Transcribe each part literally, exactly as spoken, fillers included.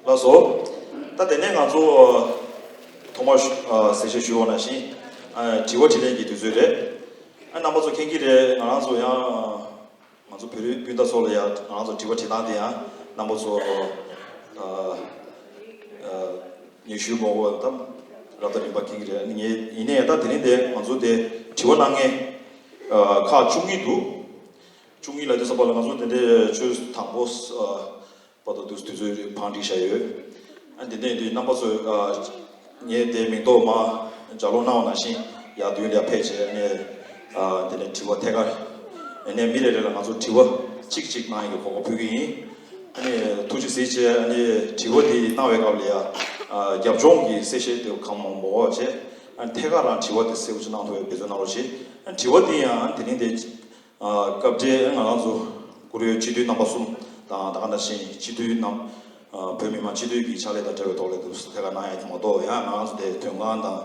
ལགས་སོ། ད་དེ་ནས་ང་ཚོ་ཐོག་མར་ཞུ་ཨ་གསལ་བཤད་ཞུས་པ་ནང་བཞིན་ཨ་དྲི་བ་དྲིས་ལན་གྱི་དུས་ཚོད་རེད། ཨ་རྣམ་པ་ཚོ་མཁྱེན་གྱི་རེད། ང་རང་ཚོ་ཡང་ང་ཚོ་བོད་རིགས་སྤུན་ཟླ་ཚོ་ལ་ཡང་ང་རང་ཚོ་དྲི་བ་དྲིས་སྟངས་དེ་ཡང་རྣམ་པ་ཚོ་ཨ་ཨ་ངས་ཞུས་མ་དགོས་པ་དང་རབ་དང་རིམ་པ་མཁྱེན་གྱི་རེད། ཨ་ནི་ངས་ཡིན་ནའི་ད་དེ་རིང་དེ་ང་ཚོ་དེ་དྲི་བ་གནང་མཁན་ཨ་ཁག་བཅུ་གཉིས་འདུག་བཅུ་གཉིས་ལ་དུས་ཚོད་པ་ལ་ང་ཚོ་དེ་འདྲའི་ཆོས་དང་པོ་ཨ། བར་དུ་དུས་དུས་ཚོད་བང་སྒྲིག་བྱས་ཡོད། ཨ་འདི་འདྲ་ཡིན་དུས་རྣམ་པ་ཚོས་ཨ་ངས་དེ་མིང་འདོགས་མ་ལྗགས་ཀློག་གནང་བ་ནང་བཞིན་ཡར་མདུན་ལ་ཕེབས་བྱས་ནས་ཨ་དེ་ནས་དྲི་བ་ཐད་ཀར་ཨ་ནས་མི་རེ་རེ་ལ་ང་ཚོ་དྲི་བ་གཅིག་གཅིག་གནང་ཡག་གི་གོ་སྐབས་ཕུལ་གྱི་ཡིན། ཨ་ནས་ཐུགས་རྗེ་གཟིགས་བྱས་ཨ་ནས་དྲི་བ་དེ་གནང་བའི་སྐབས་ལ་ཡ་ཨ་རྒྱབ་ལྗོངས་ཀྱི་གསལ་བཤད་དེ་གང་མང་མང་བྱས་ཨ་ཐད་ཀར་རང་དྲི་བ་དེ་གསལ་པོ་ཅིག་གནང་ཐུབ་པའི་འབད་བརྩོན་གནང་རོགས་བྱེད། ཨ་དྲི་བ་དེ་ཡང་དེ་རིང་དེ། ཨ་སྐབས་འབྲེལ་ང་རང་ཚོ་བཀུར་འོས་སྤྱི་འཐུས་རྣམ་པ་གསུམ་དང་ད་ག་ནང་བཞིན་སྤྱི་འཐུས་རྣམ་ཨ་བོད་མི་མང་སྤྱི་འཐུས་ཀྱི་ཕྱག་ལས་དང་འབྲེལ་བའི་ཐོག་ལ་དུ་ཐད་ཀར་གནང་ཡ་དེ་མ་གཏོགས་ཡང་ང་རང་ཚོ་དེ་དོན་ཁང་དང་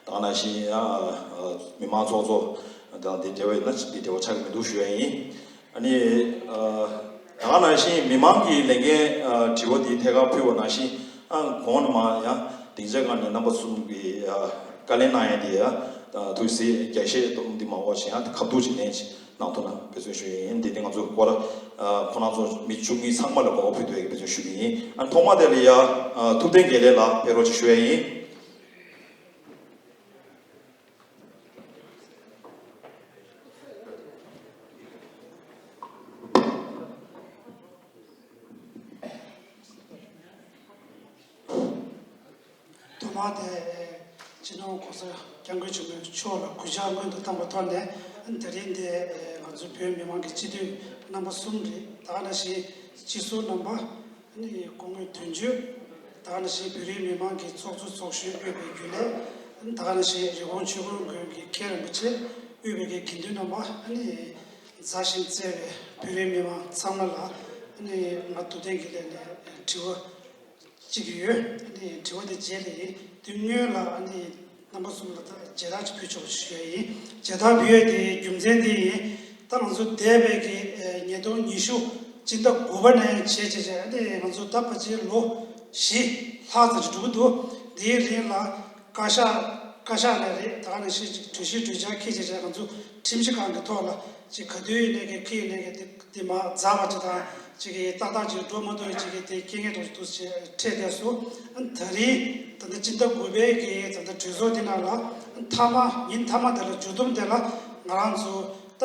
ད་ག་ནང་བཞིན་ཡང་ཨ་མི་མང་ཚོགས་གཙོ་དང་དེ་འབྲེལ་བ་ཡིན་ན་དེ་འབྲེལ་བ་ཆགས་ཀྱི་མི་འདུག་ཞུ་ཡ་ཡིན། ཨ་ནི་ཨ་ད་ག་ནང་བཞིན་མི་མང་གི་ལས་འགན་ཨ་དྲི་བ་དེ་ཐད་ཀར་ཕུལ་བ་ནང་བཞིན་ཨ་གོང་ནས་མར་ཡང་སྡིངས་ཆ་སྒང་ནས་རྣམ་པ་གསུམ་གྱི་ཨ་བཀའ་ལན་གནང་ཡ་དེ་ཡ་ཨ་ཐུགས་སྲས་རྒྱ་བཤད་དང་འདི་མ་འོ་ཞིང་ཨ་ཁ་ཐུག་ཅིག་ལན་ཅིག་གནང་ཐུབ་ན་འབད་བརྩོན་ཞུ་ཡིན། འདི་ནི་ང་ཚོ་སྐོར་ཨ་ཁོང་རྣམ་ཚོ་མི་བཅུ་གཉིས་ཚང་མ་ལ་གོ་སྐབས་ཕུལ་ཐུབ་ཡ་གི་འབད་བརྩོན་ཞུ་གི་ཡིན། ཨ་ཐོག་མ་དེ་ལ་ཡ་ཨ་ཐུབ་བསྟན་དགེ་ལེགས་ལགས་ཕེབས་རོགས་ཅིག་ཞུ་ཡ་ཡིན། ཐོག་མར་དེ་སྤྱི་ནོར་༸གོང་ས་༸སྐྱབས་མགོན་ཆེན་པོ་མཆོག་ལ་གུས་ཕྱག་སྔོན་དུ་བཏང་བའི་ཐོག་ནས། དེ་རིང་འདི་ང་ཚོའི་བོད་མི་མང་གི་སྤྱི་འཐུས་རྣམ་པ་གསུམ་རེད། ད་ག་ནང་བཞིན་སྤྱི་ཟུར་རྣམ་པ། ཨ་ནི་སྐུ་ངོ་དོན་གཅོད། ད་ག་ནང་བཞིན་བོད་རིགས་མི་མང་གི་ཚོགས་གཙོ་ཚོགས་གཞོན་དབུས་པའི་རྒྱུན་ལས། ཨ་ནི་ད་ག་ནང་བཞིན་རི་བོང་ཆོས་འཁོར་དགོན་གྱི་མཁན་རིན་པོ་ཆེ། དབུས་པའི་དགེ་འདུན་རྣམ་པ། ཨ་ནི་མཛའ་ཞིང་བརྩེ་བའི་བོད་རིགས་མི་མང་ཚང་མ་ལ། ཨ་ནི་ང་ཐུབ་བསྟན་དགེ་ལེགས་ནས་དྲི་བ་གཅིག་ཡོད། ཨ་ནི་དྲི་བ་དེ་རྗེས་ལ་ཡིན། དེ་སྔོན་ལ་ཨ་ནི་རྣམ་པ་གསུམ་ལ་ད་མཇལ་དར་ཅིག་ཕུལ་ཆོག་ཞུ་ཡ་ཡིན། མཇལ་དར་ཕུལ་ཡ་དེའི་རྒྱུ་མཚན་དེ་ཡིན། ད་ང་ཚོ་འདས་པའི་གི་ཨ་ཉིས་སྟོང་ཉི་ཤུ་སྤྱི་ཟླ་དགུ་པ་ནས་བྱས་བྱས་བྱས། ཨ་ནི་ང་ཚོ་ད་ཕལ་ཆེར་ལོ་བཞི་ལྷག་ཙམ་ཅིག་འགྲོ་གི་འདུག་དེའི་རིང་ལ་བཀའ་ཤག་བཀའ་ཤག་ནས་རེད། ད་ག་ནང་བཞིན་ཅིག་གྲོས་གཞི་གྲོས་འཆར་འཁྱེར་བྱས་བྱས། ང་ཚོ་ཁྲིམས་ཞིབ་ཁང་གི་ཐོག་ལ་ཅིག་ག་དུས་ཡིན་ནའི་གི་ཁི་ཡིན་ནའི་གི་དེ་དེ་མ་རྫ་བ་ཅིག་དང་ཅིག་གི་ཏག་ཏག་ཅིག་འགྲོ་མ་ཐུབ་ཅིག་གི་དེ་སྐྱེ་ངེས་དོག་ཅིག་འདུག་ཅེས་འཕྲད་བསྡད་སོང་། ཨ་ད་རིང་ད་ལྟ་སྤྱི་ཟླ་དགུ་པའི་གི་ད་ལྟ་གྲོས་ཚོགས་འདི་ནང་ལ་མཐའ་མ་ཉིན་མཐའ་མ་དེ་ལ་མཇུག་བསྡོམས་དེ་ལ་ང་རང་ཚོ་ད་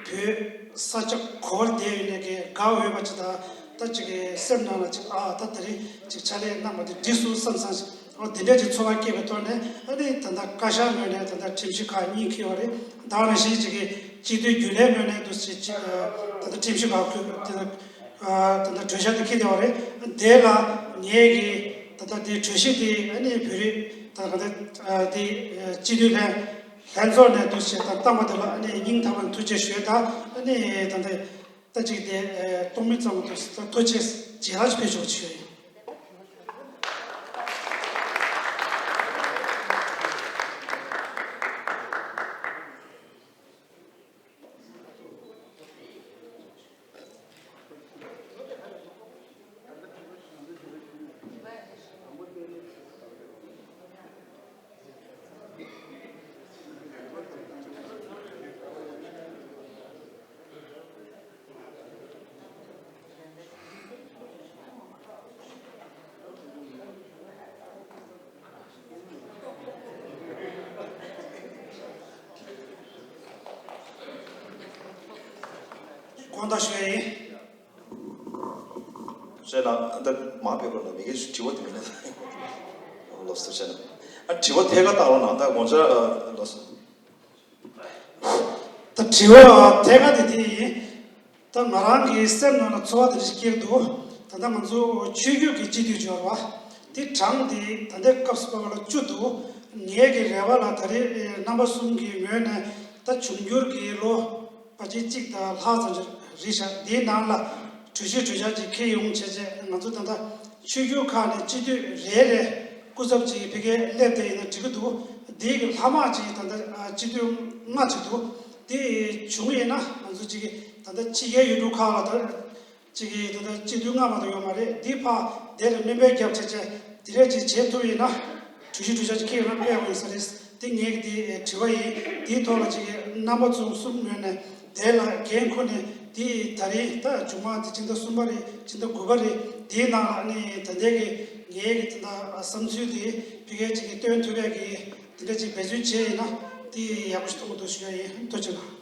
བོད་ས་ཆ་ག་པར་བསྡད་ཡོད་ནའི་གི་དགའ་འོས་པ་ཅིག་དང་། ད་ཅིག་གི་སེམས་ནང་ལ་ཅིག་ཨ་ད་དེ་རིང་ཅིག་ཕྱག་ལས་གནང་བ་དེ་འགྲིག་སོང་བསམ་བསམ་ཞིག་འོ་དེ་འདྲ་ཅིག་ཚོར་བ་སྐྱེས་པའི་ཐོག་ནས། ཨ་ནི་ད་ལྟ་བཀའ་ཤག་ངོས་ནས་ད་ལྟ་ཁྲིམས་ཞིབ་ཁག་གཉིས་འཁྱེར་བ་རེད། ད་ག་ནང་བཞིན་ཅིག་གི་སྤྱི་འཐུས་རྒྱུན་ལས་ངོས་ནས་འདུག་ཅིག་ཅིག་ཨ་ད་ལྟ་ཁྲིམས་ཞིབ་ཁག་ཁུལ་དེ་ལ་ཨ་ད་ལྟ་གྲོས་འཆར་དེ་འཁྱེར་བསྡད་པ་རེད། དེ་ལ་ངས་གི་ད་ལྟ་དེ་གྲོས་གཞི་དེ་ཨ་ནི་བོད་རིགས་ད་ད་ལྟ་ཨ་དེ་ཨ་སྤྱི་འཐུས་ལྷན་ལྷན་ཚོགས་ནས་འདུག་ཅིག་ད་བཏང་བ་དེ་ལ་ཨ་ནི་སྙིང་ཐག་པ་ནས་ཐུགས་རྗེ་ཆེ་ཞུ་ཡ་དང་། ཨ་ནི་ད་ལྟ་ད་ཅིག་དེ་ཨ་གཏོང་མི་ཚང་མ་ཐུགས་ཐུགས་རྗེ་ཆེ་ལགས་ཕེབས་ཆོག་ཞུ་ཡ་ཡིན། དགོངས་དག་ཞུ་ཡ་ཡིན། བཤད་ན་འདི་མ་ཕེབས་པ་ན་མི་གིས་དྲི་བ་དེ་མིན་ན། ལོགས་སུ་བཤད་ན། ཨ་དྲི་བ་ཐད་ཀར་བཏང་རོགས་གནང་། ད་དགོངས་འཆར་ལོགས་སུ། ད་དྲི་བ་ཐད་ཀར་དེ་དེ་ཡིན། ད་ང་རང་གི་སེམས་ནང་ལ་ཚོར་བ་དེ་འདྲ་ཞིག་སྐྱེས་འདུག་ད་ལྟ་ང་ཚོ་ཆོས་བརྒྱུད་ཀྱི་སྤྱི་འཐུས་འབྱོར་བ་དེ་གྲངས་དེ་ད་ལྟའི་སྐབས་སུ་བབས་པ་ལ་བཅུ་འདུག་ངའི་གི་རེ་བ་ལ་ད་རེས་རྣམ་པ་གསུམ་གྱི་ངོས་ནས་ད་འབྱུང་འགྱུར་གྱི་ལོ་ཕལ་ཆེར་གཅིག་དང་ལྷག་ཙམ་ཞིག་རེད་ཤག་དེའི་ནང་ལ་གྲོས་གཞི་གྲོས་འཆར་ཅིག་འཁྱེར་ཡོང་བྱས་བྱས། ང་ཚོ་ད་ལྟ་ཆོས་བརྒྱུད་ཁག་ནས་སྤྱི་འཐུས་རེ་རེ་སྐུ་ཚབ་ཅིག་ཕ་གིར་སླེབས་བསྡད་ཡིན་ན་འགྲིག་གི་འདུག་དེའི་གི་ལྷག་མ་ཅིག་ད་ལྟ་ཨ་སྤྱི་འཐུས་ལྔ་ཅིག་འདུག་དེ་བྱུང་ཡིན་ན་ང་ཚོ་ཅིག་ད་ལྟ་ཕྱི་རྒྱལ་ཡུལ་གྲུ་ཁག་ལ་ད། ཅིག་གིས་ད་ལྟ་སྤྱི་འཐུས་ལྔ་མ་གཏོགས་ཡོད་མ་རེད། འདི་ཕར་དེར་སྨན་པའི་རྒྱབ་བྱས་བྱས་འདི་འདྲ་ཅིག་བྱེད་ཐུབ་ཡིན་ན། གྲོས་གཞི་གྲོས་འཆར་ཅིག་ཁྱེད་རང་སྤེལ་དགོས་ཡིན་ས་རེད། འདི་ངས་འདི་དྲི་བ་ཡིན། འདིའི་ཐོག་ལ་ཅིག་རྣམ་པ་ཚོ་གསུམ་ངོས་ནས་དེ་ལ་འགན་ཁུར་ནས། འདི་ད་རེས་ད་མཇུག་མ་འདི་སྤྱི་ཟླ་གསུམ་པ་རེད། སྤྱི་ཟླ་དགུ་པ་རེད། འདིའི་ནང་ལ་ནི་ད་ལྟའི་གི་ངའི་གི་ད་ལྟ་བསམ་ཚུལ་འདི་ཕ་གིར་ཅིག་གིས་སྟོན་ཐུབ་པའི་གི་འདི་འདྲ་ཅིག་འབད་བརྩོན་བྱས་ཡིན་ན་འདི་ཡག་པོ་ཞིག་མཐོང་གི་འདུག་ཞུ་ཡ་ཡིན། ཐུགས་རྗེ་གནང་།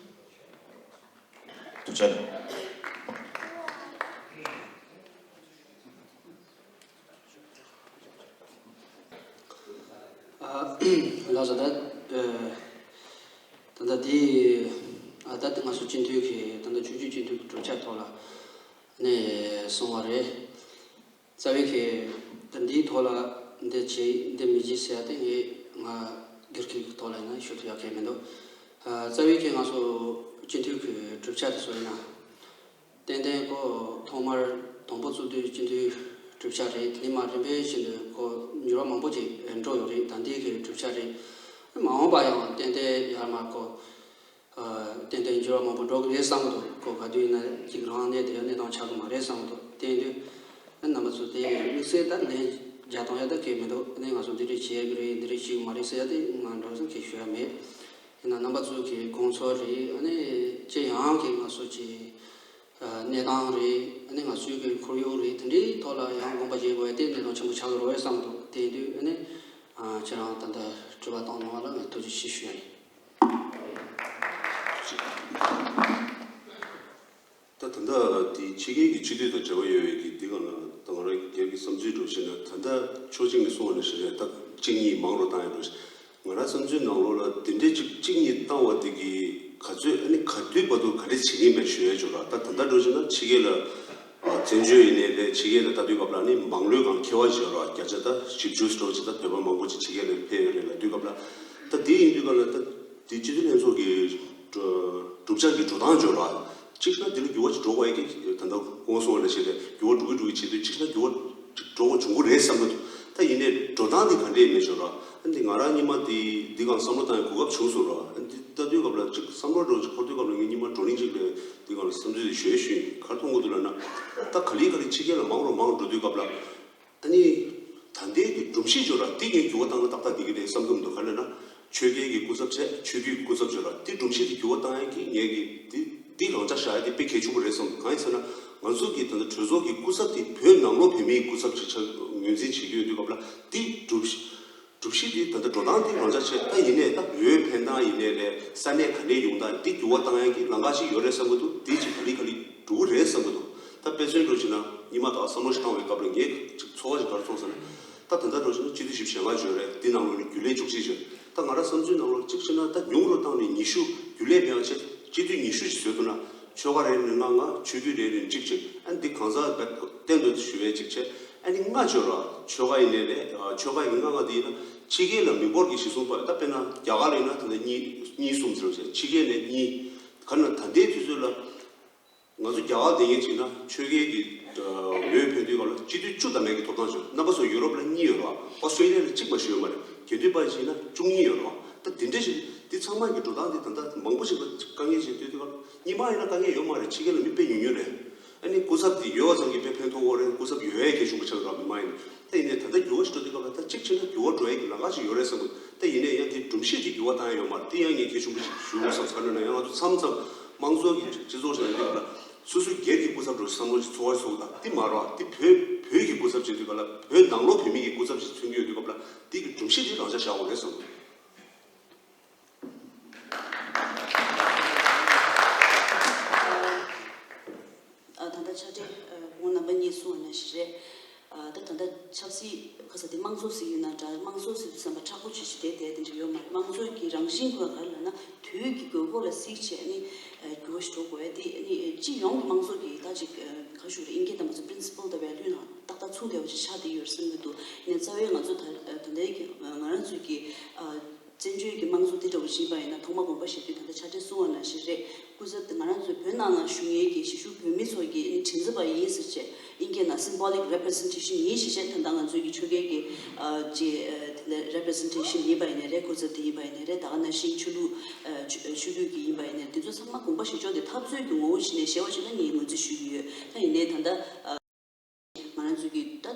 ཐུགས་རྗེ་ཆེ། ཨ། ལགས་སོ། ད་ཨ། ད་ལྟ་འདི་ཨ། ད་ལྟ་ང་ཚོ་སྤྱི་འཐུས་ཀྱི་ད་ལྟ་བཅུ་གཅིག་སྤྱི་འཐུས་ཀྱི་གྲུབ་ཆ་ཐོག་ལ་ནས་གསུངས་པ་རེད། རྩ་བའི་གི་ད་འདིའི་ཐོག་ལ་འདི་བྱེད་འདི་མི་བྱེད་ཟེར་ཡ་དེ་ངས་ང་སྒེར་གྱི་ཐོག་ལ་ཡིན་ན་ཞུ་ཐུབ་ཡ་གང་ཡང་མི་འདུག་ཨ། རྩ་བའི་གི་ང་ཚོ་སྤྱི་འཐུས་ཀྱི་གྲུབ་ཆ་དེ་ཚོ་ཡིན་ན། ཏན་ཏན་ཁོ་ཐོག་མར་དང་པོ་བཙུགས་དུས་སྤྱི་འཐུས་གྲུབ་ཆ་རེད། དེ་ནས་མར་རིམ་པས་བཞིན་དུ་ཁོ་འགྱུར་བ་མང་པོ་ཅིག་འགྲོ་ཡོད་རེད། ད་ལྟའི་གི་གྲུབ་ཆ་རེད། མ་འོངས་པ་ཡང་ཏན་ཏན་ཡར་མར་ཁོ་ཨ། ཏན་ཏན་འགྱུར་བ་མང་པོ་འགྲོ་གི་རེད་བསམ་གི་འདུག་ཁོ་ག་དུས་ཡིན་ན་གཅིག་རང་གནས་དེ་གནས་སྟངས་ཆགས་གི་མ་རེད་བསམ་གི་འདུག་དེ་ཡིན་དུས་རྣམ་པ་ཚོ་དེ་དམིགས་བསལ་ད་ལན་རྒྱག་སྟངས་ཡ་ད་གལ་མི་འདུག་ཨ་ནི་ང་ཚོ་འདི་འདྲས་བྱེད་ཀྱི་རེད། འདི་འདྲས་བྱེད་ཀྱི་མ་རེད་ཟེར་ཡ་དེ་ང་འགྲོ་སོང་གི་ཞུ་ཡ་མེད། ཡིན་ན་རྣམ་པ་ཚོ་གི་དགོངས་ཚུལ་རེད། ཨ་ནི་སྤྱི་ཡོངས་ཀྱི་ང་ཚོ་གི་ཨ། གནས་སྟངས་རེད། ཨ་ནི་ང་ཚོའི་གི་ཁོར་ཡུག་རེད། དེ་འདྲའི་ཐོག་ལ་ཡང་དགོངས་པ་བཞེས་དགོས་ཡ་དེ་གནད་དོན་ཆེན་པོ་ཆགས་ཀྱི་རེད་བསམ་འདུག་དེ་ཡིན་དུས་ཨ་ནི་ཨ། ཁྱེད་རང་ད་ལྟ་དྲི་བ་བཏང་གནང་བ་ལ་ངས་ཐུགས་རྗེ་ཆེ་ཞུ་ཡ་ཡིན། ད་ད་ལྟ་དེ་ཕྱི་རྒྱལ་གྱི་སྤྱི་འཐུས་དང་འབྲེལ་བ་ཡོད་པའི་གི་འདི་ག་ལ་ད་ང་རང་སྒེར་གྱི་བསམ་ཚུལ་འགྲོ་བཞིན་ན། ད་ལྟ་ཕྱོགས་གཅིག་ནས་གསུངས་པ་ནང་བཞིན་རེད། ད་གཅིག་གཉིས་མང་རུ་བཏང་ཡ་འགྲོ་བཞིན། ང་རང་བསམ་ཚུལ་ནང་ལོགས་ལ་དེ་འདྲའི་གཅིག་གཅིག་གཉིས་བཏང་བ་དེ་གི་ག་ཚོད་ཨ་ནི་ག་དུས་བར་དུ་ག་འདྲས་བྱེད་ཀྱི་ཡིན་པའི་ཞུ་ཡ་ཅིག་ཡོད་ར། ད་ད་ལྟ་འགྲོ་བཞིན་ན་ཕྱི་རྒྱལ་ལ་ཨ། བཙན་བྱོལ་ཡིན་ནའི་རེད། ཕྱི་རྒྱལ་ལ་ལྟ་དུས་སྐབས་ལ་ནི་མང་ལོས་གང་ཁེ་བ་ཅིག་ཡོད་ར། བརྒྱ་ཆ་ད་བཞི་བཅུ་འགྲོ་ཅིག་ད་བོད་པ་མང་པོ་ཅིག་ཕྱི་རྒྱལ་ལ་ཕེབས་ཡོད་རེད་ལབ་དུས་སྐབས་ལ། ད་དེ་ཡིན་དུས་སྐབས་ལ་ད་དེ་སྤྱི་འཐུས་ལྷན་ཚོགས་ཀྱི་གྲུབ་ཆ་གི་འགྲོ་སྟངས་ཅིག་ཡོད་ར། གཅིག་ན་འདི་ལ་འགྱུར་བ་ཅིག་འགྲོ་དགོས་ཡ་གི་ད་ལྟ་སྐུ་ངོ་གསུངས་པ་ནང་བཞིན་རེད། འགྱུར་བ་འགྲོ་གི་འགྲོ་གི་བྱེད་དུས་གཅིག་ན་འགྱུར་བ་ཅིག་འགྲོ་དགོས་བྱུང་གི་རེད་བསམ་གི་འདུག་ད་ཡིན་ནའི་འགྲོ་སྟངས་དེ་ག་འདྲས་ཡིན་མེད་ཅོག་ར། ཨ་འདི་ང་རང་སྔོན་མ་དེ་འདི་སྒང་བསམ་བློ་བཏང་ཡའི་གོ་སྐབས་བྱུང་སོང་ར། ཨ་འདི་ལྟ་དུས་སྐབས་ལ་ཅིག་བསམ་བློ་འགྲོ་ཅིག་འཁོར་དུས་སྐབས་ལ་ངས་སྔོན་མ་བགྲོ་གླེང་ཅིག་ལ་འདི་སྒང་ལ་བསམ་ཚུལ་དེ་ཞུ་ཡ་ཞུ་ཡིན། ག་རེ་མཐོང་གི་འདུག་ལབ་ན། ད་ག་ལེ་ག་ལེ་ཕྱི་རྒྱལ་ལ་མང་རུ་མང་རུ་འགྲོ་དུས་སྐབས་ལ། ཨ་ནི་ད་ལྟའི་གི་སྒྲོམ་གཞི་ཅོག་ར་དེ་ངས་འགྱུར་བ་བཏང་ན་ཏག་ཏག་འགྲིག་གི་རེད་བསམ་གི་མི་འདུག་ག་རེ་ལབ་ན། ཆོལ་ཁའི་གི་སྐུ་ཚབ་བྱས། ཆོས་བརྒྱུད་ཀྱི་སྐུ་ཚབ་བྱས་ར། དེ་སྒྲོམ་གཞི་དེ་འགྱུར་བ་བཏང་ཡ་གི་ངས་གི་དེ་དེ་རང་འཇགས་བཞག་ཡ་དེ་དཔེ་གལ་ཆེན་པོ་རེད་བསམ་འདུག་གང་ཡིན་ཟེར་ན། ང་ཚོ་གི་ད་ལྟ་གྲོས་ཚོགས་ཀྱི་སྐུ་ཚབ་དེ་བོད་ནང་ལོགས་བོད་མིའི་སྐུ་ཚབ་ཅིག་ཆགས་ངོས་འཛིན་བྱེད་ཀྱི་ཡོད་དུས་སྐབས་ལ། དེ་སྒྲུབ་སྒྲུབ་གཞི་དེ་ད་ལྟ་འགྲོ་སྟངས་དེ་རང་འཇགས་བྱས། ད་ཡིན་ནའི་ད་འོས་འཕེན་སྟངས་ཡིན་ནའི་རེད། ས་གནས་ག་ནས་ཡོང་སྟངས་དེ་འགྱུར་བ་བཏང་ཡ་གི་ལམ་ཁ་ཞིག་ཡོད་རེད་བསམ་གི་འདུག་དེ་ཅིག་ག་ལེ་ག་ལེ་འགྲོ་གི་རེད་བསམ་གི་འདུག་ད་དཔེ་མཚོན་འགྲོ་བྱས་ན་སྔོན་མ་ད་བསམ་བློ་ཞིག་བཏང་བའི་སྐབས་ལ་ངས་ཅིག་ཚོར་བ་ཞིག་ག་རེ་ཚོར་ཟེར་ན། ད་ད་ལྟ་འགྲོ་བྱས་ན་སྤྱི་འཐུས་བཞི་བཅུ་ཞེ་ལྔ་ཅིག་ཡོད་རེད། འདི་ནང་ལོགས་ནས་རྒྱུན་ལས་བཅུ་གཅིག་ཅིག་ཡོད། ད་ང་རང་བསམ་ཚུལ་ནང་ལོགས་གཅིག་བྱས་ན་ད་ཉུང་རུ་བཏང་ནས་ཉི་ཤུ། རྒྱུན་ལས་མེད་པ་བྱས་སྤྱི་འཐུས་ཉི་ཤུ་ཞིག་བཟོས་ཐུབ་ན། ཆོལ་ཁ་རེ་རེ་ལྔ་ལྔ། ཆོས་བརྒྱུད་རེ་རེ་གཅིག་གཅིག་ཨ་འདི་གང་ཟག་བསྟན་དོན་ཞུ་བའི་གཅིག་བྱས། ཨ་ནི་ལྔ་ཅིག་ཡོད་ར། ཆོལ་ཁ་ཡིན་ནའི་རེད། ཆོལ་ཁ་ཡི་ལྔ་ལྔ་དེ་ཡིན་ན་ཕྱི་རྒྱལ་ལ་མི་འབོར་གྱི་གཞི་བཟུང་པ། ད་དཔེར་ན་རྒྱ་གར་ལ་ཡིན་ན་ད་ལྟ་གཉིས་གཉིས་གསུམ་ཟེར་བ་བྱས། ཕྱི་རྒྱལ་ནས་གཉིས། ག་ན་ད་ལྟའི་དུས་ཚོད་ལ་ང་ཚོ་རྒྱ་གར་བསྡད་མཁན་བྱས་ན་ཆོལ་ཁའི་གི་འོས་འཕེན་དུས་སྐབས་ལ་སྤྱི་འཐུས་བཅུ་ཐམ་པའི་གི་ཐོབ་ཐང་ཅིག་རྣམ་པ་ཚོ་ཡུ་རོབ་ལ་གཉིས་ཡོད་ར། ཨོ་སི་ཀྲོ་ལི་ཡ་ལ་གཅིག་མ་ཞིག་ཡོད་མ་རེད། རྒྱ་འདུས་པ་བྱས་ན་བཅུ་གཉིས་ཡོད་ར། ད་དེ་འདྲ་ཞིག་འདི་ཚང་མ་གི་འགྲོ་སྟངས་འདི་ད་ལྟ་མང་པོ་ཞིག་ལ་དཀའ་ངལ་ཅིག་འདུག་དུས་སྐབས་སྔོན་མ་ཡིན་ན་དཀའ་ངལ་ཡོད་མ་རེད། ཕྱི་རྒྱལ་ལ་མི་དཔེ་ཉུང་ཉུང་རེད། ཨ་ནི་སྐུ་ཚབ་དེ་ཡོད་པ་ཙམ་གྱིས་དཔེ་ཕན་ཐོགས་ཀྱི་རེད། སྐུ་ཚབ་ཡོད་ཡ་གལ་ཆེན་པོ་ཆགས་ཀྱི་རེད། མི་མང་ཡིན་ན། ད་ཡིན་ནའི་ད་ལྟ་འགྱུར་བ་ཞིག་འགྲོ་དུས་སྐབས་ལ་ད་གཅིག་བྱས་ན་འགྱུར་བ་འགྲོ་ཡ་གི་ལམ་ཁ་ཞིག་ཡོད་རེད་བསམ་གི། ད་ཡིན་ནའི་ཡང་དེ་སྒྲོམ་གཞི་དེ་འགྱུར་བ་བཏང་ཡ་ཡོད་མ་རེད། དེ་ཡང་ངས་གལ་ཆེན་པོ་ཞིག་ཞུ་དགོས་བསམ། ག་རེ་ལབ་ན་ཡང་ང་ཚོ་མཚམས་མཚམས་དམངས་གཙོ་གི་སྤྱི་ཚོགས་ཤིག་ཡིན་དུས་སྐབས་ལ་སོ་སོའི་སྒེར་གྱི་སྐུ་ཚབ་འདྲ་བསམ་བློ་ཞིག་ཚོར་བ་ཞིག་ཚོར་གི། ད་དེ་མ་རེད་བ། དེ་བོད་བོད་ཀྱི་སྐུ་ཚབ་ཅིག་ཡིན་དུས་སྐབས་ལ་བོད་ནང་ལོགས་བོད་མི་གི་སྐུ་ཚབ་ཅིག་མཚོན་གྱི་ཡོད་དུས་སྐབས་ལ་དེ་གི་སྒྲོམ་གཞི་དེ་རང་འཇགས་བཞག་དགོས་རེད་བསམ་གི། ཨ། ད་ལྟ་ཕྱག་སྦྲེལ་ཨ་ཁོང་རྣམ་པ་གཉིས་གསུངས་པ་ནང་བཞིན་རེད། ཨ། ད་ད་ལྟ་ཆབ་སྲིད་ཁ་ས་དེ་དམངས་གཙོ་ཟེར་ཡིན་ན་འདྲ། དམངས་གཙོ་ཟེར་དུས་ཙམ་པ་མཁྲེགས་པོ་བྱེད་བྱེད་བསྡད་བསྡད་དེ་འདྲ་ཡོད་མ་རེད། དམངས་གཙོ་གི་རང་བཞིན་ཁོ་ག་རེ་ལབ་ན་དུས་ཀྱི་དགོས་མཁོ་ལ་གཟིགས་བྱས་ནི་འགྱུར་བ་ཞིག་འགྲོ་དགོས་ཡ་དེ་ནི་སྤྱི་ཡོངས་ཀྱི་དམངས་གཙོ་གི་ད་ཅིག་ག་ཞུ་རེད། ཨིན་སྐད་དང་མ་ཚོ་པི་རིན་སི་པལ་ལྟ་བུའི་ལུས་ནང་ཏག་ཏག་ཚུད་བསྡད་པ་ཅིག་ཆགས་བསྡད་ཡོད་རེད་བསམ་གྱི་འདུག་ཡིན་ནའི་རྩ་བའི་ང་ཚོ་ད་ད་ལྟའི་གི་ང་རང་ཚོའི་གི་ཨ། བཙན་བྱོལ་གྱི་དམངས་གཙོ་འདི་འདྲ་བོ་ཞིག་ཡིན་པ་ཡིན་ན། ཐོག་མ་དགོངས་པ་བཞེས་དུས་ད་ལྟ་ཕྱག་སྦྲེལ་གསུངས་པ་ནང་བཞིན་རེད། སྐུ་ཚབ་དེ་ང་རང་ཚོའི་བོད་ནང་ལ་བཞུགས་མཁན་གྱི་གཞིས་བཞུགས་བོད་མི་ཚོ་གི་མགྲིན་ཚབ་པ་ཡིན་ཟེར་བྱས། ཨིན་ ཀྱི་ནང་symbolic representation ཡིན་ཞེས་བཤད། ད་ལྟ་ང་ཚོའི་གི་ཆོལ་ཁའི་གི་ཨ་ཅེ་ཨ་དེ་ལ་representation ཡིན་པ་ཡིན་ནའི་རེད། གོ་ཚབ་དེ་ཡིན་པ་ཡིན་ནའི་རེད། ད་ག་ནང་བཞིན་ཆོས་ལུགས་ཨ་ཆོས་ཆོས་ལུགས་ཀྱི་ཡིན་པ་ཡིན་ནའི་དེ་ཚོ་ཚང་མ་དགོངས་པ་བཞེས་ཕྱོགས་དེ་འཐབ་རྩོད་ཀྱི་ངོ་བོ་ཞིག་ནས་བཞེས་པ་ཞིག་ལ་ངས་ངོས་འཛིན་ཞུ་གི་ཡོད། ད་ཡིན་ནའི་ད་ལྟ་ང་རང་ཚོ་གི་ད་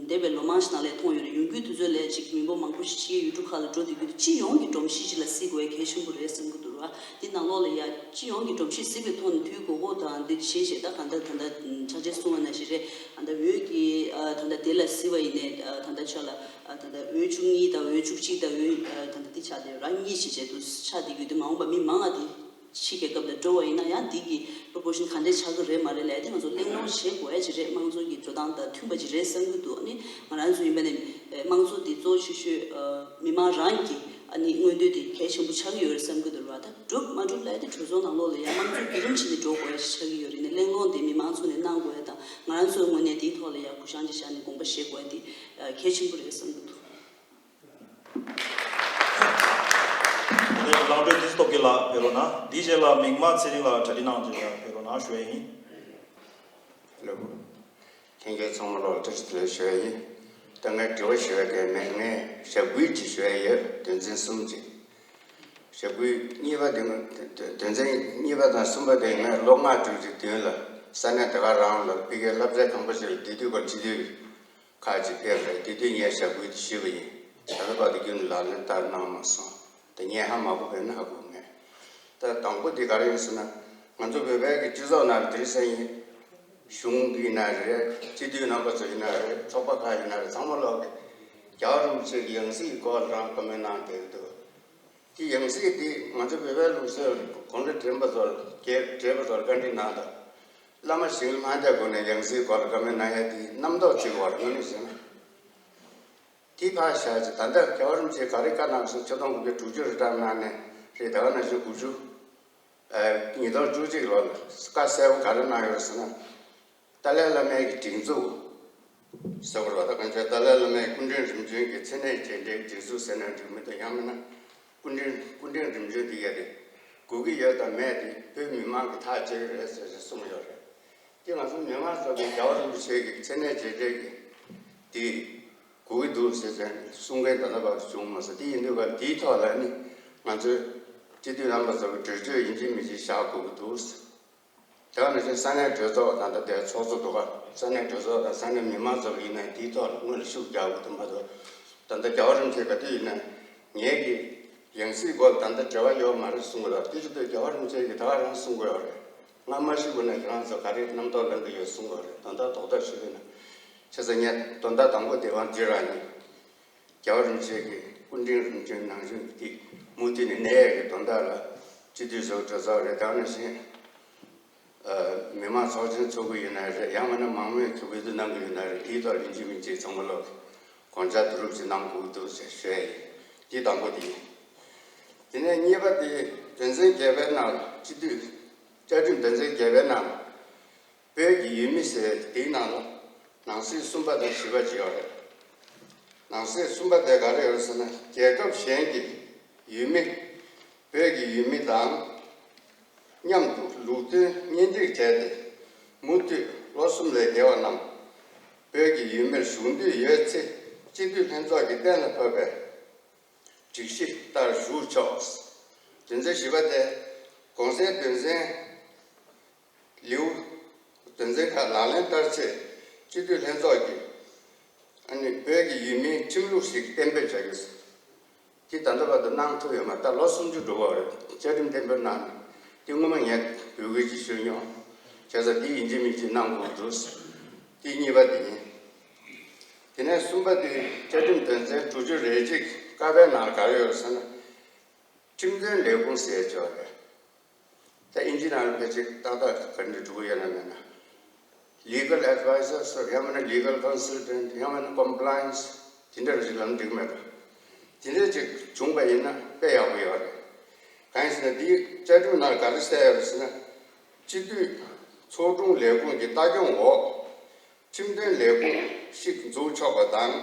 འདས་པའི་ལོ་མང་ཞིག་ནང་ལས་མཐོང་ཡོད་རེད། ཡོང་རྒྱུའི་དུས་ཚོད་ལས་ཅིག་མི་འབོར་མང་པོ་ཞིག་ཕྱིའི་ཡུལ་གྲུ་ཁག་ལ་འགྲོ་བསྡད་རྒྱུ་དེ་སྤྱི་ཡོངས་ཀྱི་སྒྲོམ་གཞི་ཅིག་ལ་གཟིགས་དགོས་གལ་ཆེན་པོ་རེད་བསམ་གྱི་འདུག་ར། འདི་ནང་ལོགས་ལ་ཡ་སྤྱི་ཡོངས་ཀྱི་སྒྲོམ་གཞི་གཟིགས་པའི་ཐོག་ནས་དུས་གོ་གོ་དང་འདི་ཤེས་ཤེས་ད་གང་ལྟར་ད་ལྟ་ཕྱག་རྗེས་གསུང་བ་ནང་བཞིན་རེད། ད་ལྟ་འོས་ཀྱི་ཨ་ད་ལྟ་དེ་ལ་གཟིགས་པ་ཡིན་ནའི་ཨ་ད་ལྟ་ཆ་ལ་ཨ་ད་ལྟ་འོས་བཅུ་གཉིས་དང་འོས་བཅུ་གཅིག་དང་འོས་ཨ་ད་ལྟ་འདི་ཆགས་བསྡད་ར་གཉིས་ཤིག་བྱས་འདུག་ཆགས་བསྡད་རྒྱུ་དེ་མ་འོངས་པ་མི་མང་ང་དེ། ཕྱི་རྒྱལ་ཁབ་ལ་འགྲོ་བ་ཡིན་ན་ཡང་འདི་གི་proportion ག་འདྲས་ཆགས་ཀྱི་རེད་མ་རེད་ལབ་དེ་ང་ཚོ་གླེང་སློང་བྱེད་དགོས་ཡ་ཅིག་རེད། དམངས་གཙོ་གི་འགྲོ་སྟངས་དང་མཐུན་པ་ཅིག་རེད་བསམ་གྱི་འདུག་ཨ་ནི་ང་རང་ཚོ་ཡིན་པ་ནས་དམངས་གཙོ་འདི་གཙོ་ཆེ་ཤོས་མི་མང་རང་གི་ཨ་ནི་མངོན་འདོད་དེ་གལ་ཆེན་པོ་ཆགས་ཀྱི་ཡོད་རེད་བསམ་གྱི་འདུག་ར། ད་སྒྲུབ་མ་སྒྲུབ་ལབ་དེ་གྲོས་ཚོགས་ནང་ལོགས་ལ་ཡང་དམངས་གཙོ་བརྒྱུད་རིམ་བྱས་ནས་འགྲོ་དགོས་ཡ་ཅིག་ཆགས་ཀྱི་ཡོད་རེད། ནས་གླེང་སློང་དེ་མི་མང་ཚོ་ནས་གནང་དགོས་ཡ་དང་ང་རང་ཚོའི་ངོས་ནས་དེའི་ཐོག་ལ་ཡང་གུ་བཤངས་ཅིག་བཞག་ནས་དགོངས་པ་བཞེས་དགོས་ཡ་དེ་གལ་ཆེན་པོ་རེད་བསམ་གྱི་འདུག་དེ་ནས་ལངས་སྤྲོད་དེ་སྟོབས་ཀྱི་ལ་ཕེབས་རོགས་གནང་། དེའི་རྗེས་ལ་མིག་དམར་ཚེ་རིང་ལགས་གྲ་སྒྲིག་གནང་རྗེས་ལ་ཕེབས་རོགས་གནང་ཞུ་ཡ་ཡིན། ལགས། ལྷན་རྒྱས་ཚང་མ་ལ་བཀྲ་ཤིས་བདེ་ལེགས་ཞུ་ཡ་ཡིན། ད་ངས་དྲི་བ་ཞུ་ཡ་གལ་མེད། ངས་ཞབས་སྐུལ་ཅིག་ཞུ་ཡ་ཡོད། དོན་ཚན་གསུམ་ཅིག་ཞབས་སྐུལ་གཉིས་པ་དེ་དོན་ཚན་གཉིས་པ་དང་གསུམ་པ་དེ་ངས་ལོ་ལྔ་དྲུག་ཅིག་བདུན་ལ་ས་གནས་དེ་ག་རང་ལ་ཕ་གིའི་སློབ་གྲྭའི་ཁང་པ་ཞིག་ལ་དེ་དུས་ཀ་སྤྱི་འཐུས་ཁག་ཅིག་ཕེབས་རེད། དེ་དུས་ངས་ཞབས་སྐུལ་དེ་ཞུས་པ་ཡིན། ད་ལྟ་བར་དུ་ཁྱོན་ནས་ལག་ལེན་བསྟར་གནང་མ་སོང་། ད་ངས་ཧ་མ་གོ་བས་ན་ཧ་གོ་ངས། ད་དང་པོ་དེ་ག་རེ་ཡིན་ཟེར་ན། ང་ཚོ་བོད་པའི་གི་སྤྱི་ཚོགས་ནང་ལ་དེ་རིང་སང་ཉིན་གཞུང་གི་ཡིན་ན་རེད། སྤྱི་འཐུས་རྣམ་པ་ཚོ་ཡིན་ན་རེད། ཚོགས་པ་ཁག་ཡིན་ན་རེད། ཚང་མ་ལོག་གི་རྒྱལ་བ་རིན་པོ་ཆེ་གི་ཡང་སྲིད་སྐོར་རང་བཀའ་མོལ་གནང་བསྡད་ཀྱི་འདུག་དེ་ཡང་སྲིད་དེ་ང་ཚོ་བོད་པའི་ལུགས་སྲོལ་གོང་ལ་དྲན་པ་ཚོར་རྒྱས་དྲན་པ་ཚོར་བཀའ་འདྲི་གནང་དང་། བླ་མ་ཞིང་ལྷ་འདྲེ་སྒོ་ནས་ཡང་སྲིད་སྐོར་ལ་བཀའ་མོལ་གནང་ཡ་དེ་རྣམ་རྟོག་ཅིག་བར་ངོས་ནས་བྱས་ན། དེ་ཕར་བཞག་ཅིག་ད་ལྟ་རྒྱལ་བ་རིན་པོ་ཆེས་ག་རེ་བཀའ་གནང་སོང་། ཆིག་སྟོང་དགུ་བརྒྱ་དྲུག་ཅུ་རེ་གྲངས་ནང་ནས་རེད། ད་ག་ནང་བཞིན་དགུ་བཅུ། ཨ་ཉིས་སྟོང་བཅུ་གཅིག་ལོ་ལ་བཀའ་གསལ་པོ་ག་རེ་གནང་ཡོད་ཟེར་ན། ཏཱ་ལའི་བླ་མའི་གི་སྒྲིག་འཛུགས་ཟེར་བ་རེད་པ། ད་གང་ཅི་ཏཱ་ལའི་བླ་མའི་སྐུ་ཕྲེང་རིམ་བྱོན་གྱི་མཚན་གནས་རྗེས་འབྲེལ་སྒྲིག་འཛུགས་ཟེར་ན་འགྲིག་མི་འདུག་ཡང་མིན་ན་སྐུ་ཕྲེང་སྐུ་ཕྲེང་རིམ་བྱོན་དེ་ག་རེ་དགོས་ཀྱི་ཡོད་དང་མེད་དེ་བོད་མི་མང་གིས་ཐག་བཅད་ཀྱི་རེད་ཟེར་ཞེས་གསུངས་ཡོད་རེད། དེ་ང་ཚོ་མི་མང་ཚོ་གིས་རྒྱལ་བ་རིན་པོ་ཆེ་གི་མཚན་གནས་རྗེས་འབྲེལ་གྱི་དེ་དགོས་ཀྱི་འདུག་ཟེར་ཅིག་གསུང་མཁན་ད་ལྟ་བར་བྱུང་མ་སོང་། དེ་ཡིན་དུས་ཀ་དེའི་ཐོག་ལ་ནི་ང་ཚོས་སྤྱི་འཐུས་རྣམ་པ་ཚོ་གི་གྲོས་ཆོད་ཡིན་གཅིག་མིན་གཅིག་བཞག་དགོས་ཀྱི་འདུག་དེ་ག་ནང་བཞིན་ས་གནས་གྲོས་ཚོགས་ད་ལྟ་དེ་ཚོགས་གཙོ་འདུག་ག་ས་གནས་གྲོས་ཚོགས་དང་ས་གནས་མི་མང་ཚོ་ཡིན་ན་དེའི་ཐོག་ལ་སྔོན་ལ་ཤུགས་རྒྱག་དགོས་འདུག་མ་གཏོགས། ད་ལྟ་རྒྱལ་བ་རིན་པོ་ཆེ་ག་དུས་ཡིན་ན་ངེད་ཀྱི་ཡང་སྲིད་སྐོར་ད་ལྟ་འབྲེལ་བ་ཡོད་མ་རེད་གསུང་གི་རེད། དེ་བྱེད་དུས་རྒྱལ་བ་རིན་པོ་ཆེ་གིས་ད་ག་རང་གསུང་གི་ཡོད་རེད། ང་མ་ཤི་བར་ན་ཁྱེད་རང་ཚོ་ག་རེ་རྣམ་རྟོག་ལེན་གི་ཡོད་གསུང་གི་ཡོད་རེད། ད་ལྟ་རྡོག་རྡོག་ཞུས་པ་ཡིན་ན། བྱས་ཙང་ངས་དོན་དག་དང་པོ་དེ་དབང་འཛིན་རང་ཡིན། རྒྱལ་བ་རིན་པོ་ཆེ་གི་སྐུ་ཕྲེང་རིམ་བྱོན་ནང་བཞིན་གྱི་མུ་མཐུད་ནས་གནས་ཡས་ཀྱི་དོན་དག་ལ་སྤྱི་འཐུས་ཚོགས་གཙོ་ཚོགས་རེད། དེ་ནང་བཞིན་ཨ་མི་མང་ཚོགས་ཆེན་ཚོགས་ཀྱི་ཡོད་ན་རེད། ཡང་མིན་ན་མང་མོས་ཀྱི་འོས་བསྡུ་གནང་གི་ཡོད་ན་རེད། དེའི་ཐོག་ཡིན་གཅིག་མིན་གཅིག་ཚང་མ་ལོག་གི་དགོངས་འཆར་བསྡུ་རུབ་ཅིག་གནང་དགོས་ཀྱི་འདུག་ཟེར་ཞུ་ཡ་ཡིན། དེ་དང་པོ་དེ་ཡིན། དེ་ནས་གཉིས་པ་དེ་དོན་ཚན་བརྒྱད་པའི་ནང་ལ་སྤྱི་འཐུས་བཅའ་ཁྲིམས་དོན་ཚན་བརྒྱད་པའི་ནང་ལ། བོད་ཀྱི་ཡུལ་མི་ཟེར་དེའི་ནང་ལ་ནང་གསེས་གསུམ་པ་དང་བཞི་པ་ཅིག་ཡོད་རེད། ནང་གསེས་གསུམ་པ་དེ་ག་རེ་ཡོད་ཟེར་ན། རྒྱལ་ཁབ་གཞན་གྱི་ཡུལ་མི་བོད་ཀྱི་ཡུལ་མི་དང་མཉམ་དུ་ལུགས་མཐུན་གཉེན་སྒྲིག་བྱས་ཏེ་མུ་མཐུད་ལོ་གསུམ་ལས་བརྒལ་བ་རྣམས་བོད་ཀྱི་ཡུལ་མིར་བཞུགས་འདོད་ཡོད་ཚེ་སྤྱི་འཐུས་ལྷན་ཚོགས་ཀྱིས་གཏན་ལ་ཕབ་པའི་སྒྲིག་གཞི་ལྟར་བཞུགས་ཆོག་དོན་ཚན་བཞི་པ་དེ་གོང་གསལ་དོན་ཚན་ལེའུ་དོན་ཚན་ཁག་ལག་ལེན་བསྟར་ཆེད་སྤྱི་འཐུས་ལྷན་ཚོགས་ཀྱིས་ཨ་ནི་བོད་ཀྱི་ཡུལ་མིའི་ཁྲིམས་ལུགས་ཤིག་གཏན་འབེབས་བྱ་རྒྱུ། དེ་ད་ལྟ་བར་དུ་གནང་ཐུབ་ཡོད་མ་རེད། ད་ལོ་སུམ་ཅུ་འགྲོ་གི་ཡོད་རེད། བཅའ་ཁྲིམས་གཏན་འབེབས་གནང་ནས་དེ་སྔོན་མ་ངས་འབོད་སྐུལ་ཅིག་ཞུས་མྱོང་། བྱས་ཙང་དེ་ཡིན་གཅིག་མིན་གཅིག་གནང་དགོས་འདུག་དེ་གཉིས་པ་དེ་ཡིན། དེ་ནས་གསུམ་པ་དེ་བཅའ་ཁྲིམས་དོན་ཚན་དྲུག་ཅུ་རེ་གཅིག་ཀ་པའི་ནང་ག་རེ་ཡོད་ཟེར་ན། ཁྲིམས་དོན་ལས་ཁུངས་ཟེར་ཡ་ཅིག་ཡོད་རེད། ད་དབྱིན་ཇི་ནང་ལ་ཕལ་ཆེར་ཏག་ཏག་ག་འདྲ་འགྲོ་གི་ཡོད་ན་མེད་ན། Legal Advisor ཟེར། ཡང་མིན་ན་Legal Consultant། ཡང་མིན་ན་Compliance། དེ་འདྲ་རེ་ཞིག་ལབ་ན་འགྲིག་མེད་པ། དེ་འདྲ་ཅིག་བྱུང་པ་ཡིན་ན་དཔེ་ཡག་པོ་ཡོད་རེད། གང་ཡིན་ཟེར་ན་འདིའི་བཅའ་ཁྲིམས་ནང་ག་རེ་གསལ་ཡོད་རེད་ཟེར་ན། སྤྱི་འཐུས་ཚོགས་དྲུང་ལས་ཁུངས་ཀྱི་ལྟ་སྐྱོང་འོག་ཁྲིམས་དོན་ལས་ཁུངས་ཤིག་འཛུགས་ཆོག་པ་དང་།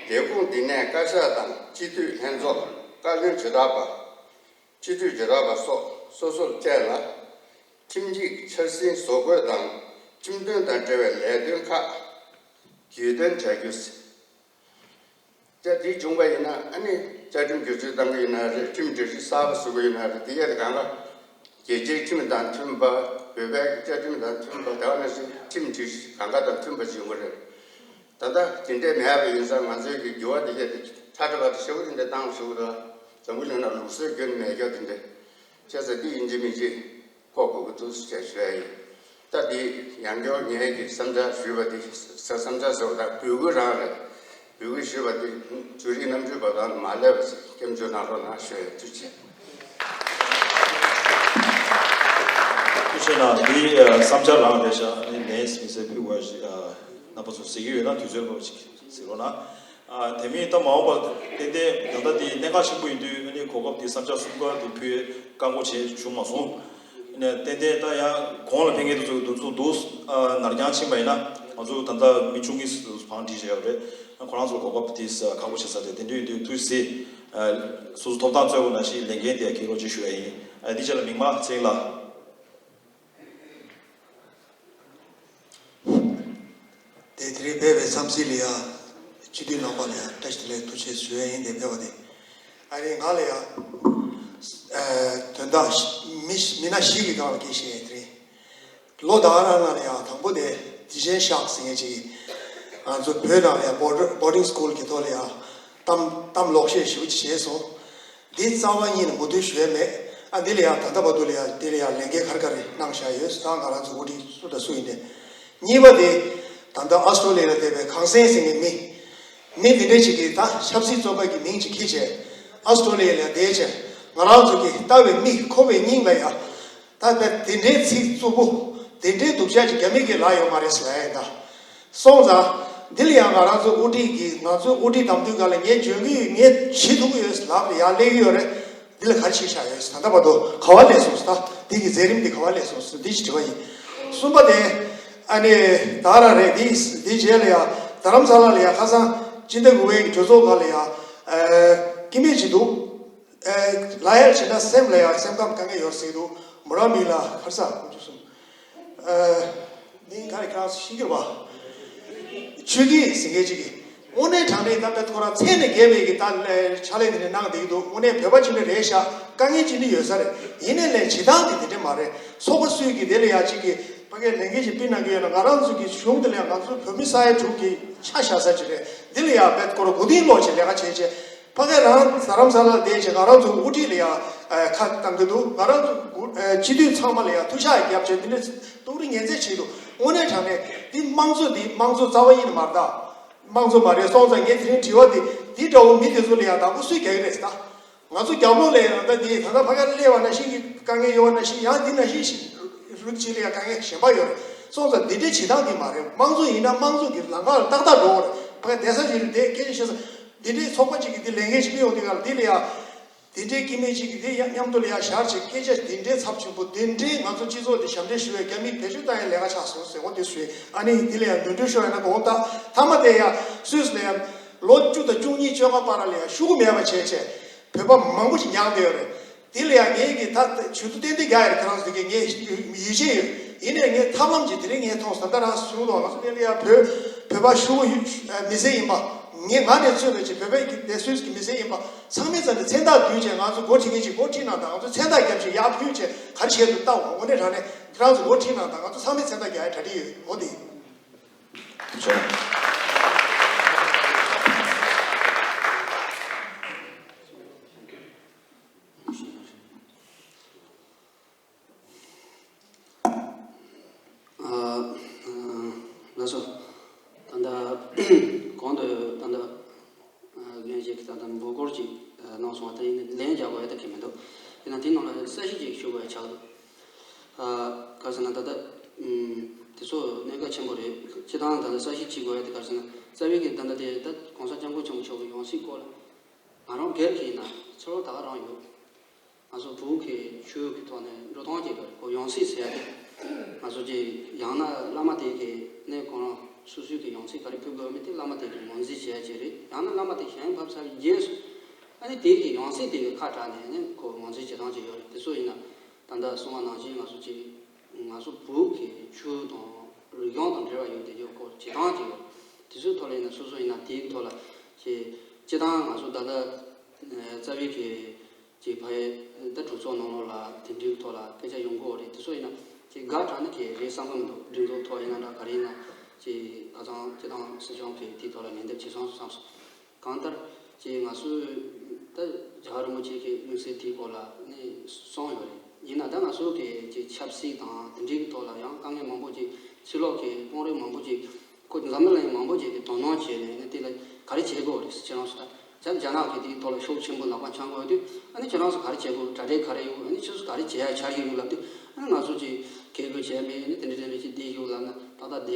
ལས་ཁུངས་འདི་ནས་བཀའ་ཤག་དང་སྤྱི་འཐུས་ལྷན་ཚོགས། བཀའ་བློན་དོན་གྲུབ་པ། སྤྱི་འཐུས་དོན་གྲུབ་པ་སོགས་སོ་སོར་བཅས་ལ། ཁྲིམས་ཡིག་འཆར་ཟིན་བཟོ་འགོད་དང་ཁྲིམས་དོན་དང་འབྲེལ་བའི་ལས་དོན་ཁག་ བརྗོད་དོན་བྱ་རྒྱུ། ད་དེ་བྱུང་བ་ཡིན་ན་ཨ་ནི་བཅའ་ཁྲིམས་བསྒྱུར་བཅོས་གཏང་གི་ཡིན་ན་རེད། ཁྲིམས་སྒྲིག་གཞི་གསར་པ་བཟོ་གི་ཡིན་ན་རེད། དེ་ཡས་གང་ག་རྒྱལ་སྤྱིའི་ཁྲིམས་དང་མཐུན་པ། བོད་པའི་བཅའ་ཁྲིམས་དང་མཐུན་པ། དེ་བ་ནང་བཞིན་ཁྲིམས་སྒྲིག་གཞི་གང་ག་དང་མཐུན་པ་བྱེད་དགོས་རེད། ད་ལྟ་དེ་འདྲས་མེད་པ་ཡིན་ཙང་ང་ཚོའི་གི་འགྱུར་བ་དེ་གས་དེ་ཁྲ་ཁྲ་བ་དེ་ཞེ་པོ་དེ་འདྲས་བཏང་ཞུ་གི་འདུག་འཛམ་བུ་གླིང་ན་ལུགས་སྲོལ་རྒྱུན་མེད་རྒྱུ་དེ་འདྲས་བྱས་ཙང་དེ་ཡིན་གཅིག་མིན་གཅིག་ལྐོག་གོ་གི་འདུག་ཟེར་ཞུ་ཡ་ཡིན། ད་དེ་ཡང་བསྐྱར་ངས་ཀྱི་བསམ་འཆར་ཞུས་པ་དེ་ས་བསམ་འཆར་ཟེར་བ་དང་འབོད་སྐུལ་རང་རེད། འབོད་སྐུལ་ཞུས་པ་དེ་ཚོད་རིག་རྣམ་འཕྲུལ་བར་སྟོང་དུ་མ་སླེབས་པ་ཞིག་སྐྱབས་འཇུག་གནང་རོགས་གནང་ཞུ་ཡ། ཐུགས་རྗེ་ཆེ། ཐུགས་རྗེ་གནང་། འདི་བསམ་འཆར་རང་རེད་ཤག་ཨ་ནི་ལན་མི་སེར་ཕུལ་བ་ཞིག་རྣམ་པ་ཚོ་གཟིགས་ཀྱི་ཡོད་ན་དུས་ཚོད་འཕྲོ་བ་ཞིག་གཟིགས་རོགས་གནང་། ཨ། དེ་མིན་ད་མ་འོངས་པར་ཏན་ཏན་ད་ལྟ་དེ་གནད་འགག་ཆེན་པོ་ཡིན་དུས་ཨ་ནི་གོ་སྐབས་དེ་བསམ་འཆར་གསུམ་ཀ་དེ་ཕུལ་བཀག་འགོག་བྱས་བྱུང་མ་སོང་། ཨ་ནི་ཏན་ཏན་ད་ཡང་གོང་ལ་ཕེབས་མཁན་དེ་ཚོ་དེ་ཚོ་འདུག་ཨ། ནར་འགྱངས་ཕྱིན་པ་ཡིན་ན་ང་ཚོ་ད་ལྟ་མི་བཅུ་གཉིས་བང་སྒྲིག་བྱས་ཡོད་རེད། ཁོ་རང་ཚོར་གོ་སྐབས་དེ་ཁག་པོ་ཆགས་ཚར་ཏེ་དེ་འདྲ་ཡིན་དུས་ཐུགས་སྲས་སོ་སོ་ཐོབ་ཐང་རྩོད་དགོས་ན་ཞིག་ལས་འགན་དེ་འཁྱེར་རོགས་ཅེས་ཞུ་ཡ་ཡིན། ཨ། དེ་རྗེས་ལ་མིག་དམར་ཚེ་རིང་ལགས། དེ་དེ་རིང་ཕེབས་པའི་འཚམས་གཟིགས་ལ་ཡ། སྤྱི་འཐུས་རྣམ་པ་ལ་ཡ་བཀྲ་ཤིས་བདེ་ལེགས་ཐུགས་རྗེ་ཆེ་ཞུ་ཡ་ཡིན། དེ་ཕེབས་པ་དེ་ཨ་རེ་ང་ལ་ཡ། ཨ། དོན་དག་མི་མི་སྣ་བཞི་གི་སྒང་ལ་སྐད་ཆ་བཤད་ཡ་དེ་རེད། ལོ་ད་ག་རང་ནང་ལ་ཡ་དང་པོ་དེ་དྲིན་ཆེན་ཤག་ཟེར་མཁན་ཅིག་ང་ཚོ་བོད་ནང་ལ་ཡ་བོར་བོར་ཌིང་སི་ཀུལ་གྱི་ཐོག་ལ་ཡ་གཏམ་གཏམ་ལོག་བཤད་ཞེ་པོ་ཅིག་བྱས་སོང་། འདི་རྩ་བ་ཉིད་ནས་མུ་མཐུད་ཞུ་ཡ་མེད། ཨ། འདི་ལ་ཡང་ད་ལྟ་བར་དུ་ལ་ཡང་འདི་ལ་ཡང་ལས་འགན་ག་རེ་ག་རེ་གནང་བཞག་ཡོད། ད་ང་རང་ཚོ་དབུ་ཁྲིད་སུ་དང་སུ་ཡིན་ནའི། གཉིས་པ་དེ་ད་ལྟ་ཨོ་སི་ཀྲོ་ལི་ཡ་ལ་བསྡད་པའི་གངས་སེང་ཟེར་མཁན་མི་མི་འདི་འདྲས་ཅིག་གིས་ད་ཆབ་སྲིད་བཙོན་པ་གི་མིང་ཅིག་འཁྱེར་བྱས་ཨོ་སི་ཀྲོ་ལི་ཡ་ལ་བསྡད་བྱས་ང་རང་ཚོ་གི་ལྟ་བའི་མིག་ཁོ་པའི་སྙིང་ལ་ཡང་ད་དཔེ་དེ་འདྲའི་ཚིག་རྩུབ་པོ་དེ་འདྲའི་སྡུག་ཅག་ཅིག་རྒྱ་མི་གིས་ལབ་ཡོད་མ་རེད་ཟེར་ལབ་ཡ་ཡིན་ད། སོང་ཙང་། འདི་ལ་ཡང་ང་རང་ཚོ་དབུ་ཁྲིད་ཀྱིས་ང་ཚོའི་དབུ་ཁྲིད་གདམ་དུས་སྒང་ལ་ངས་འཇོན་གྱི་ཡོད། ངས་བྱེད་ཐུབ་ཀྱི་ཡོད་ལབ་ནས་ཡར་སླེབས་ཀྱི་ཡོད་རེད། འདི་ལ་ག་རེ་བྱས་བཞག་ཡོད། ད་ལྟ་བར་དུ་ག་པར་སླེབས་སོང་ཟེར། ད་འདི་གི་མཛད་རིམ་འདི་ག་པར་སླེབས་སོང་ཟེར་འདི་ཞིག་དྲི་བ་ཡིན། གསུམ་པ་དེ། ཨ་ནི། ད་རང་རེད། འདི་འདི་རྗེས་ལ་ཡང་རྡ་རམ་ས་ལ་ལ་ཡང་ཁ་སང་སྤྱི་ཟླ་དགུ་པའི་གྲོས་ཚོགས་སྒང་ལ་ཡང་། ཨ། སྐྱེ་དམན་ཅིག་འདུག་ཨ། ལ་ཡར་བྱེད་ན་སེམས་ལ་ཡང་སེམས་ཁམས་དཀའ་ངལ་ཡོད་ཟེར་འདུག་མོ་རང་མིང་ལ་ཁར་ས་ཀུན་སྤྱོད་གསུམ། ཨ། མིང་ག་རེ་ཁྱེད་རང་ཚོ་ཤེས་ཀྱི་རེད་པ། ཆོས་སྐྱིད་ཟེར་མཁན་ཅིག་གིས་དངོས་གནས་དྲང་གནས་ད་ལྟ་ཁོ་རང་མཚན་ནས་རྒྱས་པའི་གི་ད་ཕྱག་ལས་དེ་འདྲ་གནང་བསྡད་ཀྱི་འདུག་དངོས་གནས་བོད་པ་ཅིག་ནི་རེད་ཤག་དཀའ་ངལ་ཅིག་ནི་ཡོད་ས་རེད། ཡིན་ནའི་ལས་བྱེད་སྟངས་དེ་དེ་འདྲ་མ་རེད། ཚོགས་པ་སུས་ཀྱི་དེ་ལ་ཡ་གཅིག་གིས་ཕ་གིར་ལས་འགན་ཅིག་སྤྲད་གནང་གི་ཡོད་ན་ང་རང་ཚོ་གི་གཞུང་དེ་ལ་ཡ་ང་ཚོ་བོད་མི་ས་ཡ་དྲུག་གི་ཆ་བཞག་ས་ཅིག་རེད། འདི་ལ་ཡ་བེད་ཁོ་རང་མགོ་རྟིང་སློག་བྱས་ལས་ཀ་བྱས་བྱས། ཕ་གི་རང་རྡ་རམ་ས་ལར་བསྡད་བྱས་ང་རང་ཚོ་དབུ་ཁྲིད་ལ་ཡང་ཁ་བཏང་གི་འདུག་ང་རང་ཚོ་སྤྱི་འཐུས་ཚང་མ་ལ་ཡང་ཐུགས་ཤགས་རྒྱབ་བྱས་འདི་འདྲ་སྡུག་རུས་ངན་ཚད་བྱས་འདུག་དངོས་གནས་དྲང་གནས་འདི་དམངས་གཙོ་འདི་དམངས་གཙོ་རྩ་བ་ཉིད་ནས་མ་རེད་ད། དམངས་གཙོ་མ་རེད། སོང་ཙང་ངས་དེ་རིང་དྲི་བ་འདི་འདི་འདྲ་བོ་མི་དེ་ཚོ་ལ་ཡང་བདག་པོ་སུས་རྒྱག་གི་རེད་ད། ང་ཚོ་རྒྱབ་ལོགས་ལ་ཡང་ད་འདི་ད་ལྟ་ཕ་གར་སླེབས་པ་ནང་བཞིན་གྱི་དཀའ་ངལ་ཡོད་པ་ནང་བཞིན་ཡང་འདི་ནང་བཞིན་ཞིག་ལུགས་གཅིག་ལ་ཡང་དཀའ་ངལ་གཞན་པ་ཡོད་རེད། སོང་ཙང་འདི་འདྲའི་བྱེད་སྟངས་འདི་མ་རེད། དམངས་གཙོ་ཡིན་ན་དམངས་གཙོ་གི་ལམ་ཁ་ལ་ཏག་ཏག་འགྲོ་དགོས་རེད། ཕ་གར་བསྡད་ས་ཞིག་ལ་བསྡད་སྐད་ཆ་བཤད་ས། འདི་འདྲའི་ཚོགས་པ་གཅིག་གིས་འདི་ལས་འགན་ཞིག་སྤྲད་ཡོང་དུས་སྒང་ལ་འདི་ལ་ཡ། འདི་འདྲའི་སྐྱེ་དམན་གཅིག་གིས་འདི་ཡ་མཉམ་དུ་ལ་ཡ་བཞག་བྱས་སྐད་ཆ་འདི་འདྲའི་ཚབས་ཆེན་པོ་འདི་འདྲའི་ང་ཚོ་སྤྱི་ཚོགས་འདི་ཞབས་འདྲེན་ཞུ་བའི་རྒྱ་མིས་བེད་སྤྱོད་བཏང་ཡའི་ལས་ཀ་ཆགས་སོང་ཟེར་འོ་འདི་བཟོས། ཨ་ནི་འདི་ལ་ཡ་འདོན་སྤྲོད་ཤོར་ཡ་ན་དགོངས་དག་མཐའ་མ་དེ་ཡ་སུད་སི་ལ་ཡ་ལོ་བཅུ་དང་བཅུ་གཉིས་བཅོ་ལྔ་བར་ལ་ཡ་ཤོག་གུ་མེད་པ་བྱས་བྱས་བོད་པ་མང་པོ་ཞིག་མྱངས་བསྡད་ཡོད་རེད། དེ་ལ་ཡང་ངས་ཀྱི་ད་ཇུས་གཏོགས་ཏན་ཏན་རྒྱག་ཡ་རེད། ཁྱེད་རང་ཚོ་གིས་ངས་ཡིད་ཆེས་ཡོད། ཡིན་ནའི་ངས་ཐབས་ལམ་གྱིས་དེ་རིང་ངས་མཐོང་སོང་། ད་རང་གསུངས་དང་ང་ཚོ་དེ་ལ་ཡང་བོད་བོད་པ་ཤོག་གུ་མི་སེར་ཡིན་པ་ངས་ང་ནས་གཙོས་པའི་ཅིག་བོད་པའི་གི་དེ་སུད་སི་གི་མི་སེར་ཡིན་པ་ཚང་མའི་རྩ་ནས་མཚན་རྟགས་བསྡུས་བྱས་ང་ཚོ་འགོ་ཁྲིད་མཁན་ཅིག་འགོ་ཁྲིད་གནང་དང་། ང་ཚོ་མཚན་རྟགས་བརྒྱབ་བྱས་ཡར་ཕུལ་བྱས་ག་རེ་བྱས་འདུག་ལྟ་འོང་། དངོས་གནས་དྲང་གནས་ཁྱེད་རང་ཚོ་འགོ་ཁྲིད་གནང་དང་། ང་ཚོ་ཚང་མའི་མཚན་རྟགས་རྒྱག་ཡ་གྲ་སྒྲིག་ཡོད། འོ་དེ། ཨ། ཨ། ལགས་སོ། ད་ལྟ་གོང་དུ་ད་ལྟ་ཨ་རྒན་ཞིག་གིས་ད་ལྟ་འབོད་སྐུལ་ཅིག་ཨ་གནང་སོང་བ། ད་ཡིན་ནའི་ལན་རྒྱག་དགོས་ཡ་ད་གི་མི་འདུག་ཡིན་ན་དེའི་ནང་ལ་གསལ་བཤད་ཅིག་ཞུ་དགོས་ཡ་ཆགས་འདུག་ཨ། ག་རེ་ཟེར་ན་ད་ལྟ་ཨམ་དེ་ཚོ་གནད་འགག་ཆེན་པོ་རེད། སྤྱིར་བཏང་ད་ལྟ་གསལ་བཤད་ཅིག་དགོས་ཡ་དེ་ག་རེ་ཟེར་ན་རྩ་བའི་གི་ད་ལྟ་དེ་ད་༸གོང་ས་༸སྐྱབས་མགོན་ཆེན་པོ་མཆོག་གི་ཡང་སྲིད་སྐོར་ལ་ང་རང་སྒེར་གྱི་ཡིན་ན་ཚོར་བ་ད་ག་རང་ཡོད། ང་ཚོ་བོད་ཀྱི་ཆོས་ཀྱི་ཐོག་ནས་འགྲོ་སྟངས་ཀྱི་སྐོར་ཡང་སྲིད་ཟེར་ཡ་དེ། ང་ཚོ་ཀྱི་ཡང་ན་བླ་མ་དེ་གི་ནས་ཁོ་རང་སོ་སོའི་གི་ཡང་སྲིད་ག་རེ་ཕུལ་དགོས་མིན་དེ་བླ་མ་དེ་གི་ངོས་འཛིན་བྱེད་ཡ་ཅིག་རེད། ཡང་ན་བླ་མ་དེ་ཞལ་ཕབ་ཚར་བའི་རྗེས་སུ་ཨ་ནི་དེ་གི་ཡང་སྲིད་དེ་གི་ཁ་གྲགས་ནས་ནས་ཁོ་ངོས་འཛིན་བྱེད་སྟངས་ཅིག་ཡོད་རེད། དེ་ཚོ་ཡིན་ན་ད་ལྟ་གསུངས་པ་ནང་བཞིན་ང་ཚོ་ཀྱི་ང་ཚོ་བོད་ཀྱི་ཆོས་དང་རིག་གཞུང་དང་འབྲེལ་བ་ཡོད་དེ་ཡོད་སྐོར་བྱེད་སྟངས་ཅིག་ཡོད། དེ་ཚོའི་ཐོག་ལ་ཡིན་ན་སོ་སོ་ཡིན་ན་དེའི་ཐོག་ལ་ཅིག་སྤྱི་བཏང་ང་ཚོ་ད་ལྟ་རྩ་བའི་གི་ཅིག་ཕ་ཡི་ད་གྲོས་ཚོགས་ནང་ལོགས་ལ་དེ་འདྲའི་ཐོག་ལ་སྐད་ཆ་ཡོང་གི་ཡོད་རེད། དེ་ཚོ་ཡིན་ན་ཅིག་དགག་དྲག་ན་གི་རེད་བསམ་གི་མི་འདུག་སྒྲིག་འཛུགས་ཐོག་ཡིན་ན་འདྲ་ག་རེ་ཡིན་ན་ཅིག་ཁ་སང་སྤྱི་བཏང་སྲིད་སྐྱོང་གི་དེའི་ཐོག་ལ་ལན་འདེབས་བྱེད་སོང་བསམ་སོང་། གང་ལྟར་ཅིག་ང་ཚོས་ད་རྒྱལ་བ་རིན་པོ་ཆེ་གི་དམིགས་བསལ་དེའི་སྐོར་ལ་ནི་གསུངས་ཡོད་རེད། ཡིན་ན་ད་ང་ཚོ་གི་ཅིག་ཆབ་སྲིད་དང་དེ་འདྲའི་གི་ཐོག་ལ་ཡང་དཀའ་ངལ་མང་པོ་ཅིག་ཕྱི་ལོགས་ཀྱི་དཔོན་རིགས་མང་པོ་ཅིག་ཁོ་འཛམ་གླིང་ལ་ཡང་མང་པོ་ཅིག་གི་དོ་སྣང་བྱས་ནས་ནི་དེ་ལ་ག་རེ་བྱེད་དགོས་རེད་ཟེར། ཁྱེད་རང་ཚོ་ད་ད་རྒྱ་ནག་གི་དེའི་ཐོག་ལ་ཤུགས་ཆེན་པོ་ལག་པ་འཆང་དགོས་དུས་ཨ་ནི་ཁྱེད་རང་ཚོ་ག་རེ་བྱེད་དགོས། གྲ་སྒྲིག་ག་རེ་ཡོད། ཨ་ནི་ཁྱེད་ཚོ་ག་རེ་བྱེད་ཡ་འཆར་གཞི་ཡོད་ལབ་དུས་ཨ་ནི་ང་ཚོ་ཅིག་གལ་དགོས་བྱས་མེད། ཨ་ནི་དེ་འདྲ་དེ་འདྲ་ཅིག་བསྡད་ཡོད་ལབ་ན་ཏག་ཏག་བསྡད་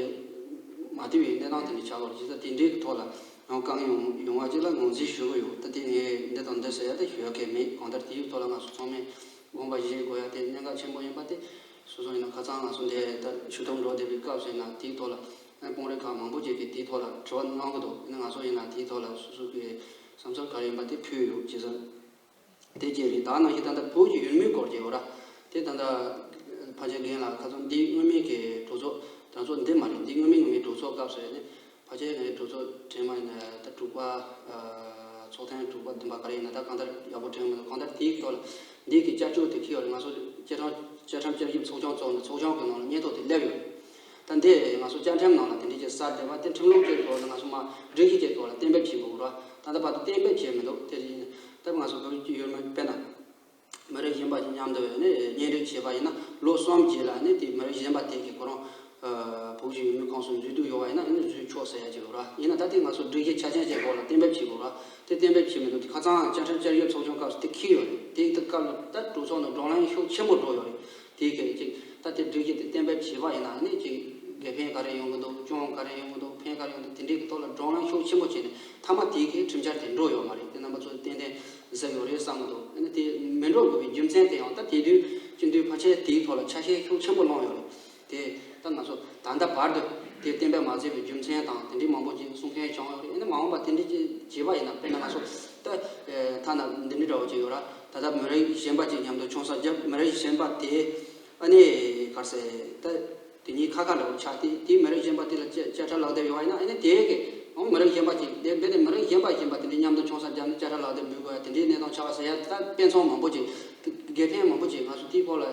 མ་བསྡད་པའི་གནས་སྟངས་དེ་འདྲ་ཆགས་པ་རེད། ཇི་ལྟར་དེ་འདྲའི་གི་ཐོག་ལ་ཡང་དཀའ་ངལ་ཡོང་ཡོང་བ་ཅིག་ལ་ངོས་འཛིན་ཞུ་གི་ཡོད། ད་དེ་ངས་འདི་དང་འདི་ཟེར་ཡ་ད་ཞུ་ཡ་གལ་མེད། གང་ལྟར་དེའི་ཐོག་ལ་ང་ཚོ་ཚང་མས་དགོངས་པ་བཞེས་དགོས་ཡ་དེ་གནད་འགག་ཆེན་པོ་ཡིན་པ་དེ་སོ་སོ་ཡིན་ན་ཁ་སང་ང་ཚོ་འདི་ད་ཞུ་གཏུག་འགྲོ་བསྡད་པའི་སྐབས་སུ་ཡིན་ན་དེའི་ཐོག་ལ་དཔོན་རིགས་ཁག་མང་པོ་ཅིག་གིས་དེའི་ཐོག་ལ་དྲི་བ་གནང་གི་འདུག་ཨ་ནི་ང་ཚོ་ཡིན་ན་དེའི་ཐོག་ལ་སོ་སོ་གི་བསམ་ཚུལ་ག་རེ་ཡིན་པ་དེ་ཕུལ་ཡོད། བྱས་ཙང་དེ་གཅིག་རེད། ད་ནང་བཞིན་ད་ལྟ་བོད་ཀྱི་ཡུལ་མིའི་སྐོར་གྱི་ཡོད་ར། དེ་ད་ལྟ་ཕལ་ཆེར་རྒན་ལགས་ཁ་སང་འདི་སྔོན་མའི་གི་གྲོས་ཚོགས་དྲ་ཚོགས་འདི་མ་རེད། འདི་སྔོན་མའི་སྔོན་མའི་གྲོས་ཚོགས་སྐབས་སུ་ཡིན་ནའི་ཕལ་ཆེར་ངའི་གྲོས་ཚོགས་དྲན་མ་ཡིན་ན་ད་དྲུག་པ། ཚོགས་ཐེངས་དྲུག་པ་བདུན་པ་ག་རེ་ཡིན་ན་ད་གང་ལྟར་ཡག་པོ་དྲན་མི་འདུག་གང་ལྟར་དེའི་སྐོར་ལ་འདི་གི་བསྐྱར་བཅོས་དེ་ཁེལ་ཡོད་རེད། ང་ཚོ་བཅའ་ཁྲིམས་བཅའ་ཁྲིམས་བཅའ་ཁྲིམས་བཅའ་ཁྲིམས་བཅའ་ཁྲིམས་བཅའ་ཁྲིམས་བཅའ་ཁྲིམས་ཚོགས་ནས་ཚོགས་ཆུང་བཙུགས་ནས་ཚོགས་ཆུང་གི་ནང་ལ་སྙན་ཐོ་དེ་སླེབས་ཡོད་རེད། ད་འདི་ང་ཚོ་བཅའ་ཁྲིམས་ནང་ལ་དེ་འདྲའི་ཅིག་གསར་འདེབས་པ་དེ་ཁྲིམས་ལུགས་ཀྱི་སྐོར་ལ་ང་ཚོ་མ་སྒྲིག་གཞི་ཅིག་སྐོར་ལ་གཏན་འབེབས་བྱེད་དགོས་རེད། ད་ལྟ་བར་དུ་གཏན་འབེབས་བྱས་མི་འདུག་དེ་ཡིན་ད་ང་ཚོ་བོད་ཀྱི་ཡུལ་མི་དཔེར་ན་མི་རིགས་གཞན་པ་ཅིག་མཉམ་དུ་ནས་གཉེན་སྒྲིག་བྱས་པ་ཡིན་ན་ལོ་གསུམ་རྗེས་ལ་ནི་དེ་མི་རིགས་གཞན་པ་དེ་གི་ཁོ་རང་བོད་ཀྱི་ཡུལ་མི་ཁོངས་སུ་འཛུལ་འདོད་ཡོད་པ་ཡིན་ན་ནི་འཛུལ་ཆོག་ཟེར་ཡ་ཅིག་ཡོད་རེད། ཡིན་ན་ད་དེ་ང་ཚོ་སྒྲིག་གཞི་ཆ་རྐྱེན་ཅིག་སྐོར་ལ་གཏན་འབེབས་བྱེད་དགོས་རེད། དེ་གཏན་འབེབས་བྱས་མི་འདུག་དེ་ཁ་སང་བཅའ་ཁྲིམས་བསྐྱར་ཞིབ་ཚོགས་ཆུང་སྐབས་སུ་དེ་འཁེལ་ཡོད་རེད། དེ་དུས་སྐབས་ལ་ད་གྲོས་ཚོགས་ནང་བགྲོ་གླེང་ཤུགས་ཆེན་པོ་འགྲོ་ཡོད་རེད། དེའི་གལ་ཆེ་ད་དེ་སྒྲིག་གཞི་དེ་གཏན་འབེབས་བྱས་པ་ཡིན་ན་ནི་ཅིག་དགེ་ཕན་ག་རེ་ཡོང་གི་འདུག་གྱོང་ག་རེ་ཡོང་གི་འདུག་ཕན་ག་རེ་ཡོང་གི་འདུག་དེ་འདྲའི་གི་ཐོག་ལ་བགྲོ་གླེང་ཤུགས་ཆེན་པོ་བྱས་ནས་མཐའ་མ་དེའི་གི་ཁྲིམས་འཆར་དེ་འགྲོ་ཡོད་མ་རེད། དེ་རྣམ་པ་ཚོས་ཏན་ཏན་གཟིགས་ཡོད་རེད་བསམ་གི་འདུག་ཨ་ནི་དེ་མི་འགྲོ་དགོས་པའི་རྒྱུ་མཚན་དེ་ཡང་ད་དེ་དུས་སྤྱི་འཐུས་ཕལ་ཆེར་དེའི་ཐོག་ལ་ཆ་ཤས་ཤུགས་ཆེན་པོ་བླངས་ཡོད་རེད། དེ་ད་ང་ཚོ་ད་ལྟ་བར་དུ་དེ་གཏན་འབེབས་མ་བྱས་པའི་རྒྱུ་མཚན་དང་དེ་འདྲའི་མང་པོ་ཅིག་གསུང་མཁན་བྱུང་ཡོད་རེད། ཨ་ནི་མ་འོངས་པ་དེ་འདྲའི་ཅིག་བྱས་པ་ཡིན་ན་དཔེར་ན་ང་ཚོ་ད་ཐ་ན་འདི་འདྲའི་འདྲ་བོ་ཅིག་ཡོད་ར། ད་ལྟ་མི་རིགས་གཞན་པ་ཅིག་མཉམ་དུ་ཆུང་ས་རྒྱབ་མི་རིགས་གཞན་པ་དེ་ཨ་ནི་ག་རེ་ཟེར་ད། དེ་གཉིས་ཁ་ཁ་འདྲ་བོ་ཆགས་ཏེ་དེའི་མི་རིགས་གཞན་པ་དེ་ལ་བཅད་བཅད་ཁྲ་ལག་དེབ་ཡོད་པ་ཡིན་ན་ཨ་ནི་དེ་གི་ཨང་མི་རིགས་གཞན་པ་ཅིག་དེ་རྦད་དེ་མི་རིགས་གཞན་པ་གཞན་པ་དེ་འདྲའི་མཉམ་དུ་ཆུང་ས་རྒྱབ་ནས་བཅད་ཁྲ་ལག་དེབ་འབུལ་དགོས་ཡ་དེ་འདྲའི་གནས་སྟངས་ཆགས་པ་ཟེར་ཡ་ད་དཔེ་མཚོན་མང་པོ་ཅིག་དགེ་ཕན་མང་པོ་ཅིག་ང་ཚོ་དེའི་སྐོར་ལ་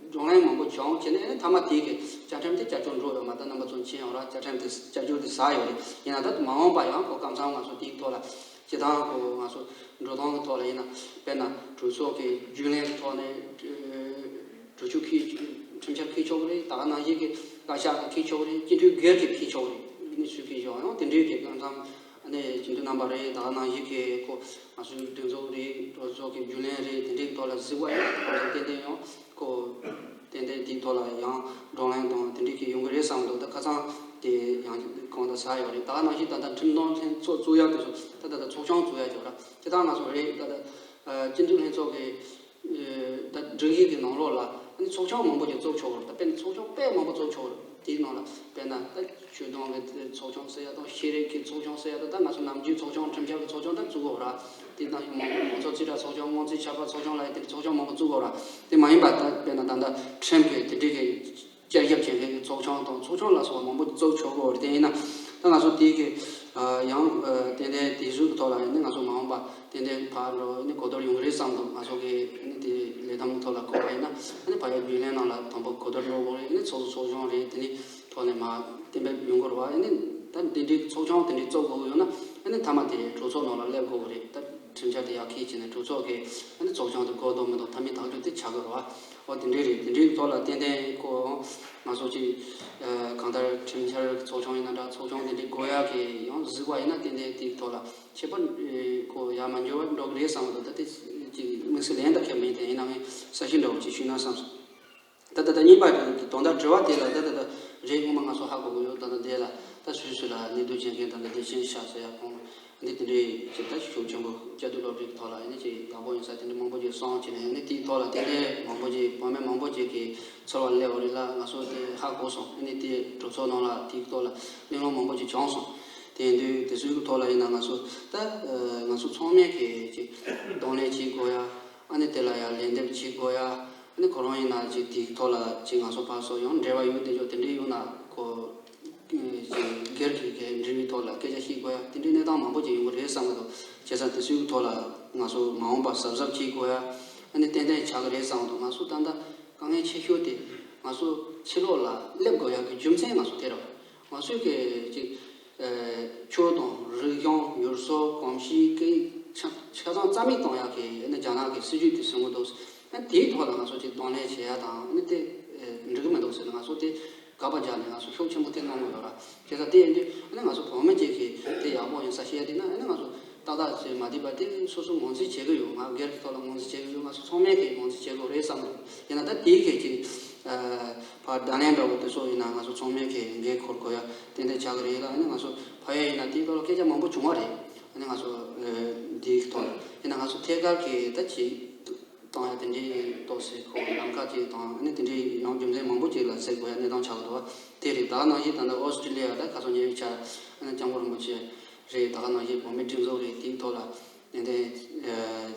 བགྲོ་གླེང་མང་པོ་བྱུང་བྱས་ནས་ཨ་ནི་མཐའ་མ་དེ་གི་བཅའ་ཁྲིམས་དེ་བསྐྱར་བཅོས་འགྲོ་ཡོད་མ་ད་རྣམ་པ་ཚོ་མཁྱེན་ཡོད་ར། བཅའ་ཁྲིམས་དེ་བསྐྱར་བཅོས་དེ་ཟ་ཡོད་རེད། ཡིན་ན་ད་མ་འོངས་པ་ཡང་ཁོ་སྐབས་མཚམས་ང་ཚོ་དེའི་ཐོག་ལ་སྤྱི་བཏང་ཁོ་ང་ཚོ་འགྲོ་སྟངས་ཀྱི་ཐོག་ལ་ཡིན་ན་དཔེར་ན་གྲོས་ཚོགས་ཀྱི་རྒྱུན་ལས་ཀྱི་ཐོག་ནས། གྲོས་ཆོད་འཁྱེར། ཁྲིམས་འཆར་འཁྱེར་ཆོག་གི་རེད། ད་ག་ནང་བཞིན་གྱི་བཀའ་ཤག་གིས་འཁྱེར་ཆོག་གི་རེད། སྤྱི་འཐུས་སྒེར་གྱིས་འཁྱེར་ཆོག་གི་རེད། ནི་སུས་འཁྱེར་ཆོག་ཡང་དེ་འདྲའི་གི་སྐབས་མཚམས་ནས་སྤྱི་འཐུས་རྣམ་པ་རེད། ད་ག་ནང་བཞིན་གྱི་ཁོ་ང་ཚོའི་སྒྲིག་འཛུགས་རེད། གྲོས་ཚོགས་ཀྱི་རྒྱུན་ལས་རེད། དེ་འདྲའི་ཐོག་ལ་གཟིགས་པ་ཡིན་ན་ཏན་ཏན་ཡང་ཁོ་ཏན་ཏན་དེའི་ཐོག་ལ་ཡང་བགྲོ་གླེང་དང་དེ་འདྲའི་གི་ཡོང་གི་རེད་བསམ་འདུག་ད་ཁ་སང་དེ་ཡང་གང་ལྟར་ཟ་ཡོད་རེད། ད་ག་ནང་བཞིན་ད་ལྟ་ཁྲིམས་དོན་ལྷན་ཚོགས་བཙུགས་ཡག་དེ་ཚོ་ད་ད་ལྟ་ཚོགས་ཆུང་བཙུགས་ཡག་ཅིག་ཡོད་ར། དེ་དག་ང་ཚོ་རེད། ད་ལྟ་སྤྱི་འཐུས་ལྷན་ཚོགས་ཀྱི་ད་སྒྲིག་གཞི་གི་ནང་ལོགས་ལ་ཨ་ནི་ཚོགས་ཆུང་མང་པོ་ཅིག་བཙུགས་ཆོག་གི་རེད། ད་དཔེར་ན་ཚོགས་ཆུང་དཔེ་མང་པོ་བཙུགས་ཆོག་གི་རེད། དེའི་ནང་ལ་དཔེར་ན་ད་ཆོས་དོན་གྱི་ཚོགས་ཆུང་ཟེར་ཡ་དང་ཤེས་རིག་གི་ཚོགས་ཆུང་ཟེར་ཡ་དང་ད་ང་ཚོ་ནམ་རྒྱུན་ཚོགས་ཆུང་ཁྲིམས་འཆར་གྱི་ཚོགས་ཆུང་ད་བཙུགས་དགོས་ར། དེ་དང་མང་ཚོགས་རྩིས་ཁྲ་ཚོགས་ཆུང་སྔོན་རྩིས་ཆར་པ་ཚོགས་ཆུང་ལ་ཡ་དེ་ཚོགས་ཆུང་མང་པོ་བཙུགས་དགོས་ར། དེ་མ་ཡིན་པ་ད་དཔེར་ན་ད་ལྟ་ཁྲིམས་ཀྱི་དེ་འདྲའི་གི་བསྐྱར་ཞིབ་བྱེད་མཁན་གྱི་ཚོགས་ཆུང་དང་ཚོགས་ཆུང་ལ་སོགས་པ་མང་པོ་བཙུགས་ཆོག་གི་རེད། དེ་ཡིན་ན་ད་ང་ཚོ་དེའི་གི་ཡང་ཏན་ཏན་དེ་ཚོའི་གི་ཐོག་ལ་ཡིན་ན་ང་ཚོ་མ་འོངས་པ་ཏན་ཏན་ཕར་འགྲོ་ནི་གོ་བསྡུར་ཡོང་གི་རེད་བསམ་འདུག་ང་ཚོ་གི་ནི་དེ་ལས་ཐམ་གི་ཐོག་ལ་གོ་བ་ཡིན་ན་ནི་ཕ་ཡ་རྒྱུན་ལས་ནང་ལ་དང་པོ་གོ་བསྡུར་འགྲོ་དགོས་རེད། ནི་ཚོགས་གཙོ་ཚོགས་ཆུང་རེད། དེ་ནི་ཐོག་ནས་མ་གཏན་འབེབས་ཡོང་གི་རེད་བ། ནི་ད་འདི་འདྲའི་ཚོགས་ཆུང་དེ་འདྲའི་བཙུགས་དགོས་ཡོད་ན་ནི་མཐའ་མ་དེ་གྲོས་ཚོགས་ནང་ལ་སླེབས་དགོས་རེད། ད་ཁྲིམས་འཆར་དེ་ཡར་འཁྱེར་བྱས་ནས་གྲོས་ཚོགས་ཀྱི་ཨ་ནི་ཚོགས་ཆུང་དེ་གོ་ལྡོག་མི་ལྡོག་མཐའ་མའི་ཐག་གཅོད་དེ་བྱ་དགོས་རེད་བ། འོ་དེ་འདྲའི་རེད། དེ་འདྲའི་ཐོག་ལ་ཏན་ཏན་ཁོ་ང་ཚོ་ཅིག་གང་ལྟར་ཁྲིམས་འཆར་ཚོགས་ཆུང་ཡིན་ན་འདྲ་ཚོགས་ཆུང་དེ་འདྲའི་དགོས་ཡག་གི་ཡང་གཟིགས་པ་ཡིན་ན་ཏན་ཏན་དེའི་ཐོག་ལ་ཁྱད་པར་ཁོ་ཡར་མ་འགྱུར་བར་འགྲོ་གི་རེད་བསམ་གི་འདུག་ད་དེ་ཅིག་དམིགས་བསལ་ལན་ད་ཁྱབ་མེད་དེ་ཡིན་ན་ངས་གསལ་བཤད་འདྲ་བོ་ཅིག་ཞུས་ན་བསམ་སོང་། ད་ལྟ་ད་གཉིས་པ་དེ་དོན་དག་དྲི་བ་དེ་ལ་ད་ལྟ་ད་རེད། སྔོན་མ་ང་ཚོ་ཧ་གོ་གི་ཡོད། ད་ལྟ་དེ་ལ་ད་སུད་སི་ལ་གནས་སྡོད་བྱེད་མཁན་ད་ལྟ་བདེ་ཆེན་ཤག་ཟེར་ཡ་ཁོང་འདི་དེ་འདྲའི་ཅིག་ད་ཤུགས་ཆེན་པོ་བཅའ་སྡོད་སློབ་གྲྭའི་ཐོག་ལ་ཡིན་ན་ཅིག་ཡག་པོ་ཡིན་ས་དེ་འདྲ་མང་པོ་ཅིག་གསུངས་བྱས་ནས་ཡིན་ན་དེའི་ཐོག་ལ་དེ་འདྲའི་མང་པོ་ཅིག་བུད་མེད་མང་པོ་ཅིག་གིས་ཚོར་བ་སླེབས་ཡོད་རེད་ལ་ང་ཚོ་དེ་ཧ་གོ་སོང་། ཡིན་ན་དེ་གྲོས་ཚོགས་ནང་ལ་དེའི་ཐོག་ལ་གླེང་སློང་མང་པོ་ཅིག་བྱུང་སོང་། དེ་ཡིན་དུས་དེ་ཚོའི་ཐོག་ལ་ཡིན་ན་ང་ཚོ་ད་ང་ཚོ་ཚང་མས་གི་ཅིག་གདོང་ལེན་བྱེད་དགོས་ཡ། ཨ་ནི་དེ་ལ་ཡང་ལན་འདེབས་བྱེད་དགོས་ཡ། ཨ་ནི་ཁོ་རང་ཡིན་ན་ཅིག་དེའི་ཐོག་ལ་ཅིག་ང་ཚོ་ཕར་ཚུར་ཡང་འབྲེལ་བ་ཡོད་དེ་ཅོག་དེ་འདྲའི་ཡོད་ན་ཁོ་ཅིག་སྒེར་གྱི་གི་འབྲེལ་བའི་ ཐོག་ལ་སྐད་ཆ་བཤད་དགོས་ཡ་དེ་འདྲའི་གནས་སྟངས་མང་པོ་ཅིག་ཡོང་གི་རེད་བསམ་གི་འདུག་བྱས་ཙང་དེ་ཚོའི་ཐོག་ལ་ང་ཚོ་མ་འོངས་པར་གཟབ་གཟབ་བྱེད་དགོས་ཡ་ཨ་ནི་ཏན་ཏན་ཆགས་ཀྱི་རེད་བསམ་གི་འདུག་ང་ཚོ་ད་ལྟ་དཀའ་ངལ་ཆེ་ཤོས་དེ་ང་ཚོ་ཕྱི་ལོགས་ལ་སླེབས་དགོས་ཡ་གི་རྒྱུ་མཚན་ང་ཚོ་དེ་རེད། ང་ཚོས་གི་ཅིག་ཆོས་དང་རིག་གཞུང་ཡུལ་སྲོལ་གོམས་གཤིས་སྐད་ཡིག་ཆ་ཆ་ཚང་རྩ་མེད་གཏོང་ཡག་གི་ཨ་ནི་རྒྱ་ནག་གི་སྲིད་ཇུས་དེ་བཟུང་གི་འདུག་ཨ་དེའི་ཐོག་ལ་ང་ཚོ་ཅིག་གདོང་ལེན་བྱེད་ཡག་དང་ཨ་ནི་དེ་འགྲིག་གི་མི་འདུག་ཟེར་ནས་ང་ཚོ་དེ་དགག་པ་རྒྱག་ནས་ང་ཚོ་ཤུགས་ཆེན་པོ་དེ་གནང་གི་ཡོད་ར། བྱས་ཙང་དེ་ཡིན་དུས་ཨ་ནི་ང་ཚོ་བོད་མི་གཅིག་གིས་དེ་ཡག་པོ་ཡིན་ས་བཤད་དེ་ན་ཨ་ནི་ང་ཚོ་ཏག་ཏག་བྱས་མ་བསྡད་པ་དེ་སོ་སོ་ངོས་འཛིན་བྱེད་གི་ཡོད། ང་སྒེར་གྱི་ཐོག་ལ་ངོས་འཛིན་བྱེད་གི་ཡོད། ང་ཚོ་ཚང་མས་གི་ངོས་འཛིན་བྱེད་དགོས་རེད་བསམ་གི་འདུག་ཡིན་ན་ད་དེའི་གལ་ཆེ་ཕར་བརྡ་ལན་འདྲ་བོ་དེ་ཚོ་ཡིན་ན་ང་ཚོ་ཚང་མས་གི་འགན་འཁུར་དགོས་ཡ་ཏན་ཏན་ཆགས་ཀྱི་རེད་ལ། ཨ་ནི་ང་ཚོ་ཕ་ཡུལ་ཡིན་ན་དེའི་ཐོག་ལ་སྐད་ཆ་མང་པོ་བྱུང་བ་རེད། ཨ་ནི་ང་ཚོ་འདིའི་ཐོག་ལ་ཡིན་ན་ང་ཚོ་ཐད་ཀར་གི་ད་ཅིག་གཏོང་ཡ་དེ་འདྲའི་ཏོག་ཙམ་ཁོ་ལམ་ཁ་ཅིག་དང་ཨ་ནི་དེ་འདྲའི་ཡང་རྒྱུ་མཚན་མང་པོ་ཅིག་ལ་ཟེར་དགོས་ཡ་གནས་སྟངས་ཆགས་ཀྱི་འདུག་བ། དེ་རེད། ད་ནང་བཞིན་ད་ལྟ་ཨོ་སི་ཀྲི་ལི་ཡ་ད་ཁ་སང་ཉེ་བའི་ཆར་ཨ་ནི་སྐྱབས་མགོན་རིན་པོ་ཆེ་རེད། ད་ག་ནང་བཞིན་བོད་མིའི་སྒྲིག་འཛུགས་རེད། དེའི་ཐོག་ལ་ཏན་ཏན་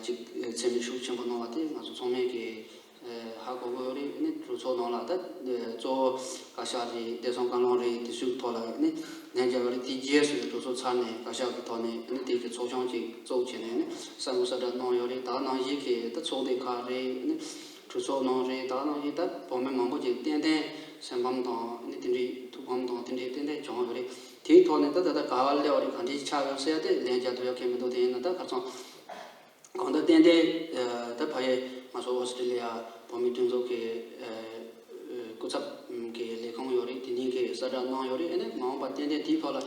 ཅིག་མཚན་སྨད་ཤུགས་ཆེན་པོ་གནང་བ་དེ་ང་ཚོ་ཚང་མས་ཀྱི་ཧ་གོ་གི་ཡོད་རེད། ཨ་ནི་གྲོས་ཚོགས་ནང་ལ་ད་གཙོ་བོ་བཀའ་ཤག་རེད། བདེ་སྲུང་བཀའ་བློན་རེད། དེ་ཚོའི་ཐོག་ལ་ཨ་ནི་ལན་བརྒྱབ་ཡོད་རེད། དེ་རྗེས་སུ་གྲོས་ཚོགས་ཚར་ནས་བཀའ་ཤག་གི་ཐོག་ནས་ཨ་ནི་དེ་གི་ཚོགས་ཆུང་ཅིག་བཙུགས་བྱས་ནས་ཨ་ནི་གསར་འགོད་གསལ་བསྒྲགས་གནང་ཡོད་རེད། ད་ནང་བཞིན་གྱི་ད་ཚོགས་སྡེ་ཁག་རེད། ཨ་ནི་གྲོས་ཚོགས་ནང་རེད། ད་ནང་བཞིན་ད་བོད་མི་མང་པོ་ཅིག་ཏན་ཏན་སེམས་ཕམ་དང་ཨ་ནི་དེ་འདྲའི་ཐུགས་ཕམ་དང་དེ་འདྲའི་ཏན་ཏན་བྱུང་ཡོད་རེད། དེའི་ཐོག་ནས་ད་ད་ལྟ་ག་བ་སླེབས་པ་རེད། ག་འདྲའི་ཆགས་ཡོད་ཟེར་ཡ་དེ་ལན་རྒྱག་ཐུབ་ཡ་གང་མི་འདུག་དེ་ཡིན་ན་ད་ཁ་སང་གང་ལྟར་ཏན་ཏན་ད་ཕ་ཡི་ང་ཚོ་ཨོ་སི་ཀྲི་ལི་ཡ་བོད་མིའི་སྒྲིག་འཛུགས་ཀྱི་སྐུ་ཚབ་ཀྱི་ལས་ཁུངས་ཡོད་རེད། དེ་གཉིས་ཀྱིས་གསལ་བསྒྲགས་གནང་ཡོད་རེད། ཨ་ནི་མ་འོངས་པ་ཏན་ཏན་དེའི་ཐོག་ལ་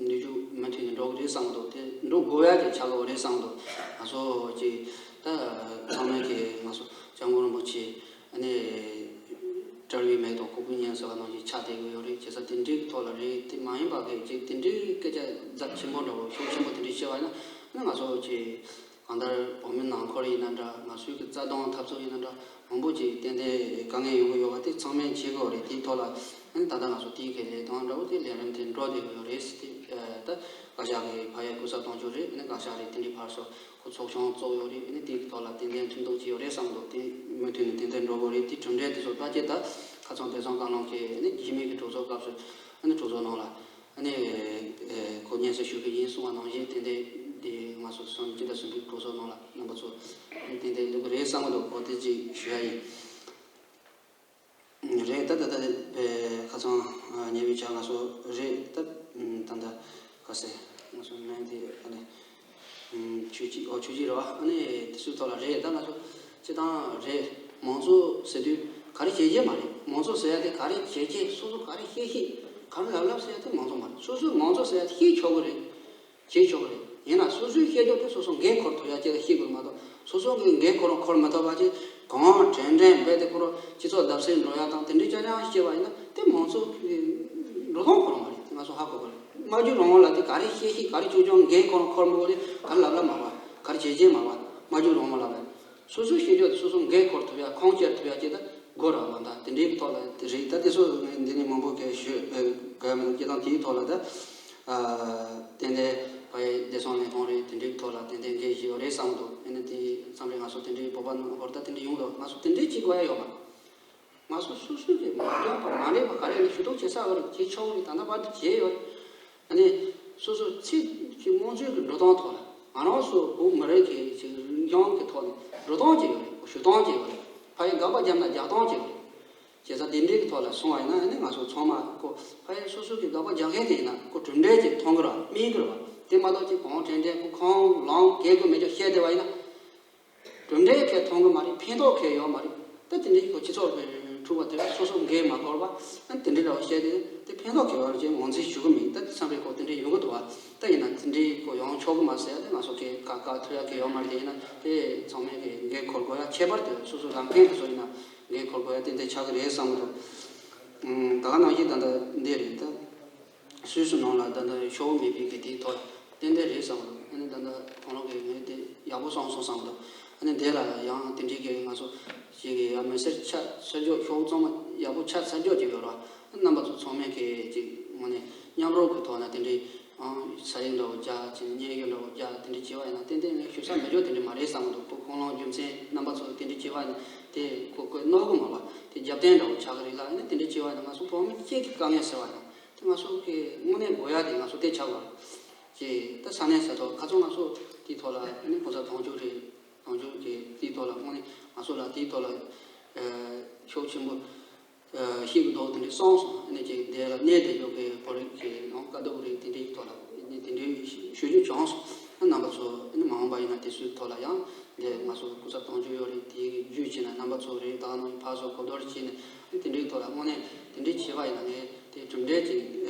ནུས་ཤུགས་མུ་མཐུད་ནས་འགྲོ་གི་རེད་བསམ་གི་འདུག་དེ་འགྲོ་དགོས་ཡ་དེ་ཆགས་ཡོད་རེད་བསམ་གི་འདུག་ང་ཚོ་ཀྱི་ད་ཚང་མས་ཀྱི་ང་ཚོ་སྐྱབས་མགོན་རིན་པོ་ཆེ་ཨ་ནི་བྲལ་བའི་མེ་ཏོག་ཁོག་པའི་གཉེན་ཟེར་བ་ནང་བཞིན་ཆགས་བསྡད་ཀྱི་ཡོད་རེད། བྱས་ཙང་དེ་འདྲའི་ཐོག་ལ་རེད། དེ་མ་ཡིན་པ་གི་ཅིག་དེ་འདྲའི་སྐད་ཆ་རྫབ་ཆེན་པོ་འདྲ་བོ་ཤུགས་ཆེན་པོ་དེ་འདྲའི་བཤད་པ་ཡིན་ན་ཨ་ནི་ང་ཚོ་ཀྱི་གང་ལྟར་བོད་མི་ནང་ཁུལ་ཡིན་ན་འདྲ། ང་ཚོའི་གི་རྩ་དོན་འཐབ་རྩོད་ཡིན་ན་འདྲ། མང་པོ་ཅིག་ཏན་ཏན་དཀའ་ངལ་ཡོང་གི་ཡོད་པ་དེ་ཚང་མས་མཁྱེན་གྱི་ཡོད་རེད། དེའི་ཐོག་ལ་ཨ་ནི་ད་ལྟ་ང་ཚོ་དེའི་གི་ལས་དོན་འདྲ་བོ་དེ་ལས་རིམ་དེ་འགྲོ་བསྡད་ཀྱི་ཡོད་རེད་ཟེར་ཏེ། ད་བཀའ་ཤག་གི་ཕ་ཡི་སྐུ་ཚབ་གཏོང་རྒྱུ་རེད། ཨ་ནི་བཀའ་ཤག་རེད། དེ་འདྲའི་ཕར་ཚུར་ཁོ་ཚོགས་ཆུང་བཙུགས་ཡོད་རེད། ཨ་ནི་དེའི་ཐོག་ལ་ཏན་ཏན་མཐུན་གཏོང་བྱས་ཡོད་རེད་བསམ་འདུག་དེ་མུ་མཐུད་ནས་ཏན་ཏན་འགྲོ་དགོས་རེད། དེ་གྲུབ་འབྲས་དེ་ཚོ་ཕལ་ཆེར་ད་ཁ་སང་བདེ་སྲུང་བཀའ་བློན་གྱིས་ཨ་ནི་རྗེས་མའི་གི་གྲོས་ཚོགས་སྐབས་སུ་ཨ་ནི་གྲོས་ཚོགས་ནང་ལ་ཨ་ནི་ཁོ་སྙན་སེང་ཞུ་གི་ཡིན་གསུངས་པ་ནང་བཞིན་ཏན་ཏན་དེ་ང་ཚོ་སོང་ཉིན་གཅིག་དང་གསུམ་པའི་གྲོས་ཚོགས་ནང་ལ་རྣམ་པ་ཚོ་ཨ་ནི་ཏན་ཏན་སླེབས་གི་རེད་བསམ་གི་འདུག་ཁོ་དེ་ཅིག་ཞུ་ཡ་ཡིན། རེད། ད་ད་ད་ཁ་སང་ཉེ་བའི་ཆར་ང་ཚོ་རེད། ད་ད་ད་ག་ཟེར་ང་ཚོ་ནང་དེ་ཨ་ནི་ཆོས་སྐྱིད་ཨོ་ཆོས་སྐྱིད་རེད་བ། ཨ་ནི་དེ་ཚོའི་ཐོག་ལ་རེད། ད་ང་ཚོ་སྤྱི་བཏང་རེད། མང་གཙོ་ཟེར་དུས་ག་རེ་བྱེད་ཀྱི་མ་རེད། མང་གཙོ་ཟེར་ཡ་དེ་ག་རེ་བྱེད་ཀྱི་སོ་སོ་ག་རེ་བཤད་ཤེས་ག་རེ་ལབ་ལབ་ཟེར་ཡ་དེ་མང་གཙོ་མ་རེད། སོ་སོས་མང་གཙོ་ཟེར་ཡ་དེ་བཤད་ཆོག་གི་རེད། བྱེད་ཆོག་གི་རེད། ཡིན་ན་སོ་སོའི་བཤད་རྒྱུ་དེ་སོ་སོ་འགན་འཁུར་ཐུབ་ཡ་ཅིག་ལ་བཤད་དགོས་མ་གཏོགས་སོ་སོ་གི་འགན་འཁུར་རུང་འཁུར་མི་ཐུབ་པ་ཅིག་གང་དྲན་དྲན་རྦད་དེ་ཁོ་རང་སྤྱི་ཚོགས་བརྡབ་གསིག་འགྲོ་ཡ་དང་དེ་འདྲའི་ཅང་ཅང་བཤད་པ་ཡིན་ན་དེ་མང་གཙོ་གི་འགྲོ་སྟངས་ཁོ་རང་མ་རེད། ང་ཚོ་ཧ་གོ་གི་རེད། སྨྲ་བརྗོད་རང་དབང་ལ་དེ་ག་རེ་བཤད་ཤེས་ག་རེ་བྱེད་ཆོག་འགན་ཁོ་རང་འཁུར་མི་དགོས་དེ་ག་རེ་ལབ་ལབ་མ་བ་ག་རེ་བྱེད་ཅེས་མ་བ་སྨྲ་བརྗོད་རང་དབང་ལབ་པ། སོ་སོའི་ཤེས་རྒྱུ་དེ་སོ་སོ་འགན་འཁུར་ཐུབ་ཡ་ཁུངས་སྐྱེལ་ཐུབ་ཡ་ཅིག་ད་དགོས་ར་མ་ད་དེ་འདྲའི་ཐོག་ལ་དེ་རེད། ད་དེ་ཚོ་འདི་ནས་མང་པོ་གས་ཞུ་དགོས་མི་འདུག་སྤྱི་བཏང་དེའི་ཐོག་ལ་ད་ཏན་ཏན་ཕ་ཡི་བདེ་སྲུང་ལས་ཁུངས་རེད། དེ་འདྲའི་ཐོག་ལ་ཏན་ཏན་འགན་བཞེས་ཡོད་རེད་བསམ་འདུག་ཨ་ནི་དེ་མཚམས་རེ་ང་ཚོ་དེ་འདྲའི་བོད་པ་ནང་ཧོར་ད་དེ་འདྲའི་ཡོང་འདུག་ང་ཚོ་དེ་འདྲའི་ཅིག་དགོས་ཡ་ཡོད་མ་རེད། ང་ཚོ་སོ་སོ་གི་མ་འདྲ་བ་མ་འདྲ་བ་ག་རེ་ཡིན་ཞུ་གཏུག་བྱེད་ས་ཡོད་རེད། བྱེད་ཆོག་རེད། ད་ལྟ་བར་དུ་བྱས་ཡོད་རེད། ཨ་ནི་སོ་སོ་ཚིག་གི་དམངས་གཙོའི་གི་འགྲོ་སྟངས་ཐོག་ལ་ང་རང་ཚོ་བོད་མི་རིགས་ཀྱི་ཅིག་རིག་གཞུང་གི་ཐོག་ནས་འགྲོ་སྟངས་ཅིག་ཡོད་རེད། ཞུ་སྟངས་ཅིག་ཡོད་རེད། ཕ་ཡི་དགག་པ་བརྒྱབ་ན་རྒྱག་སྟངས་ཅིག་ཡོད་རེད། བྱས་ཙང་དེ་འདྲའི་གི་ཐོག་ལ་སོང་བ་ཡིན་ན་ཨ་ནི་ང་ཚོ་ཚང་མ་ཁོ་ཕ་ཡི་སོ་སོ་གི་དགག་པ་རྒྱག་མཁན་དེ་ཡིན་ན་ཁོ་གྲུབ་འབྲས་ཅིག་མཐོང་གི་རེད་བ། སྨིན་གི་རེད་བ། དེ་མ་གཏོགས་ཅིག་གང་དྲན་དྲན་ཁོ་ཁོང་ལངས་གས་དགོས་མེད་ཅོག་བཤད་བསྡད་པ་ཡིན་ན། གྲུབ་འབྲས་གལ་མཐོང་གི་མ་རེད། ཕན་ཐོགས་གལ་ཡོད་མ་རེད། ད་དེ་འདྲའི་ཁོ་སྤྱི་ཚོགས་ཀྱི་འཁྲུག་པ་དེ་ལ་སོ་སོ་འགན་མ་འཁུར་བ་ཨ་དེ་འདྲའི་འདྲ་བ་བཤད་དེ་དེ་ཕན་ཐོགས་གལ་ཡོད་རེད་ཅེས་ངོས་འཛིན་ཞུ་གི་མིན། ད་དེ་མཚམས་རེ་ཁོ་དེ་འདྲའི་ཡོང་གི་འདུག་བ། ད་ཡིན་ན་དེ་འདྲའི་ཁོ་ཡོང་ཆོག་གི་མ་ཟེར་ཡ་དེ་ང་ཚོ་གི་བཀག་བཀག་ཐུབ་ཡ་གལ་ཡོད་མ་རེད། དེ་ཡིན་ན་དེ་ཚང་མས་གི་འགན་འཁུར་དགོས་ཡ། ཁྱད་པར་དུ་སོ་སོ་ལམ་འགན་དེ་ཚོ་ཡིན་ན་འགན་འཁུར་དགོས་ཡ་ཏན་ཏན་ཆགས་ཀྱི་རེད་བསམ་གི་འདུག་ད་ག་ནང་བཞིན་ད་ལྟ་འདི་རེད་ད། སུད་སི་ནང་ལ་ད་ལྟ་ཤོག་བུ་མེད་པའི་གི་དེའི་ཐོག་ཏན་ཏན་རེད་བསམ་གི་འདུག་ཨ་ནི་ད་ལྟ་ཁོང་རང་གི་ངས་དེ་ཡག་པོ་སོང་སོང་བསམ་གི་འདུག་ཨ་ནི་དེ་ལ་ཡང་དེ་འདྲའི་གི་ང་ཚོ་ཞིག་གི་ཡང་མི་སེར་ཆ་ཚར་འཇོག་ཤོག་བུ་ཚང་མ་ཡག་པོ་ཆ་ཚར་འཇོག་ཅིག་ཡོད་ར། རྣམ་པ་ཚོ་ཚང་མས་གི་ཅིག་ངོ་ནས་མཉམ་རོགས་གི་ཐོག་ན་དེ་འདྲའི་ཨང་ས་ཡིག་འདྲ་བོ་རྒྱག་ཅིག་བརྙན་ཡིག་འདྲ་བོ་རྒྱག་དེ་འདྲའི་བྱས་པ་ཡིན་ན་ཏན་ཏན་ངས་ཞུ་ས་མེད་ཅོག་དེ་འདྲ་མ་རེད་བསམ་གི་འདུག་ཁོ་ཁོང་རང་རྒྱུ་མཚན་རྣམ་པ་ཚོ་དེ་འདྲ་བྱས་པ་ཡིན་ན་དེ་ཁོ་ཁོས་གནོད་གི་མ་རེད་བ། དེ་རྒྱབ་རྟེན་འདྲ་བོ་ཆགས་གི་རེད་ལ། ཨ་ནི་དེ་འདྲ་བྱས་པ་ཡིན་ན་ང་ཚོ་བོད་མི་གཅིག་གི་དཀའ་ངལ་སེལ་བ་དང་། ང་ཚོ་གི་དངོས་གནས་དགོས་ཡ་དེ་ང་ཚོ་དེ་ཆགས་པ་རེད། ཅེས་ད་ས་གནས་ས་ཐོག་ཁ་ཚོན་ང་ཚོ་དེའི་ཐོག་ལ་ཨ་ནི་གོང་ས་དུང་ཕྱུར་རེད། དུང་ཕྱུར་གྱི་དེའི་ཐོག་ལ་དངོས་གནས་ང་ཚོ་ལ་དེའི་ཐོག་ལ་ཤུགས་ཆེན་པོ་ཤེས་ཀྱི་འདུག་དེ་འདྲ་གསུངས་སོང་། ཨ་ནི་ཅིག་དེ་ལ་གནས་དེ་ཡོད་པའི་བོད་རིགས་ཀྱི་ཡང་དཀའ་སྡུག་རེད། དེ་འདྲའི་ཐོག་ལ་ཨ་ནི་དེ་འདྲའི་ཞུ་རྒྱུ་བྱུང་སོང་། ཨ་རྣམ་པ་ཚོ་ཨ་ནི་མ་འོངས་པ་ཡིན་ན་དེ་ཚོའི་ཐོག་ལ་ཡང་དེ་ང་ཚོ་སྐུ་ཚབ་དུང་ཕྱུར་ཡོད་རེད། དེ་གི་བརྒྱུད་བྱས་ན་རྣམ་པ་ཚོ་རེད། ད་ནང་ཕར་ཚུར་གོ་བསྡུར་བྱས་ནས་ཨ་ནི་དེ་འདྲའི་ཐོག་ལ་དངོས་གནས་དེ་འདྲའི་བྱས་པ་ཡིན་ན་ངས་དེ་གྲུབ་འབྲས་ཅིག་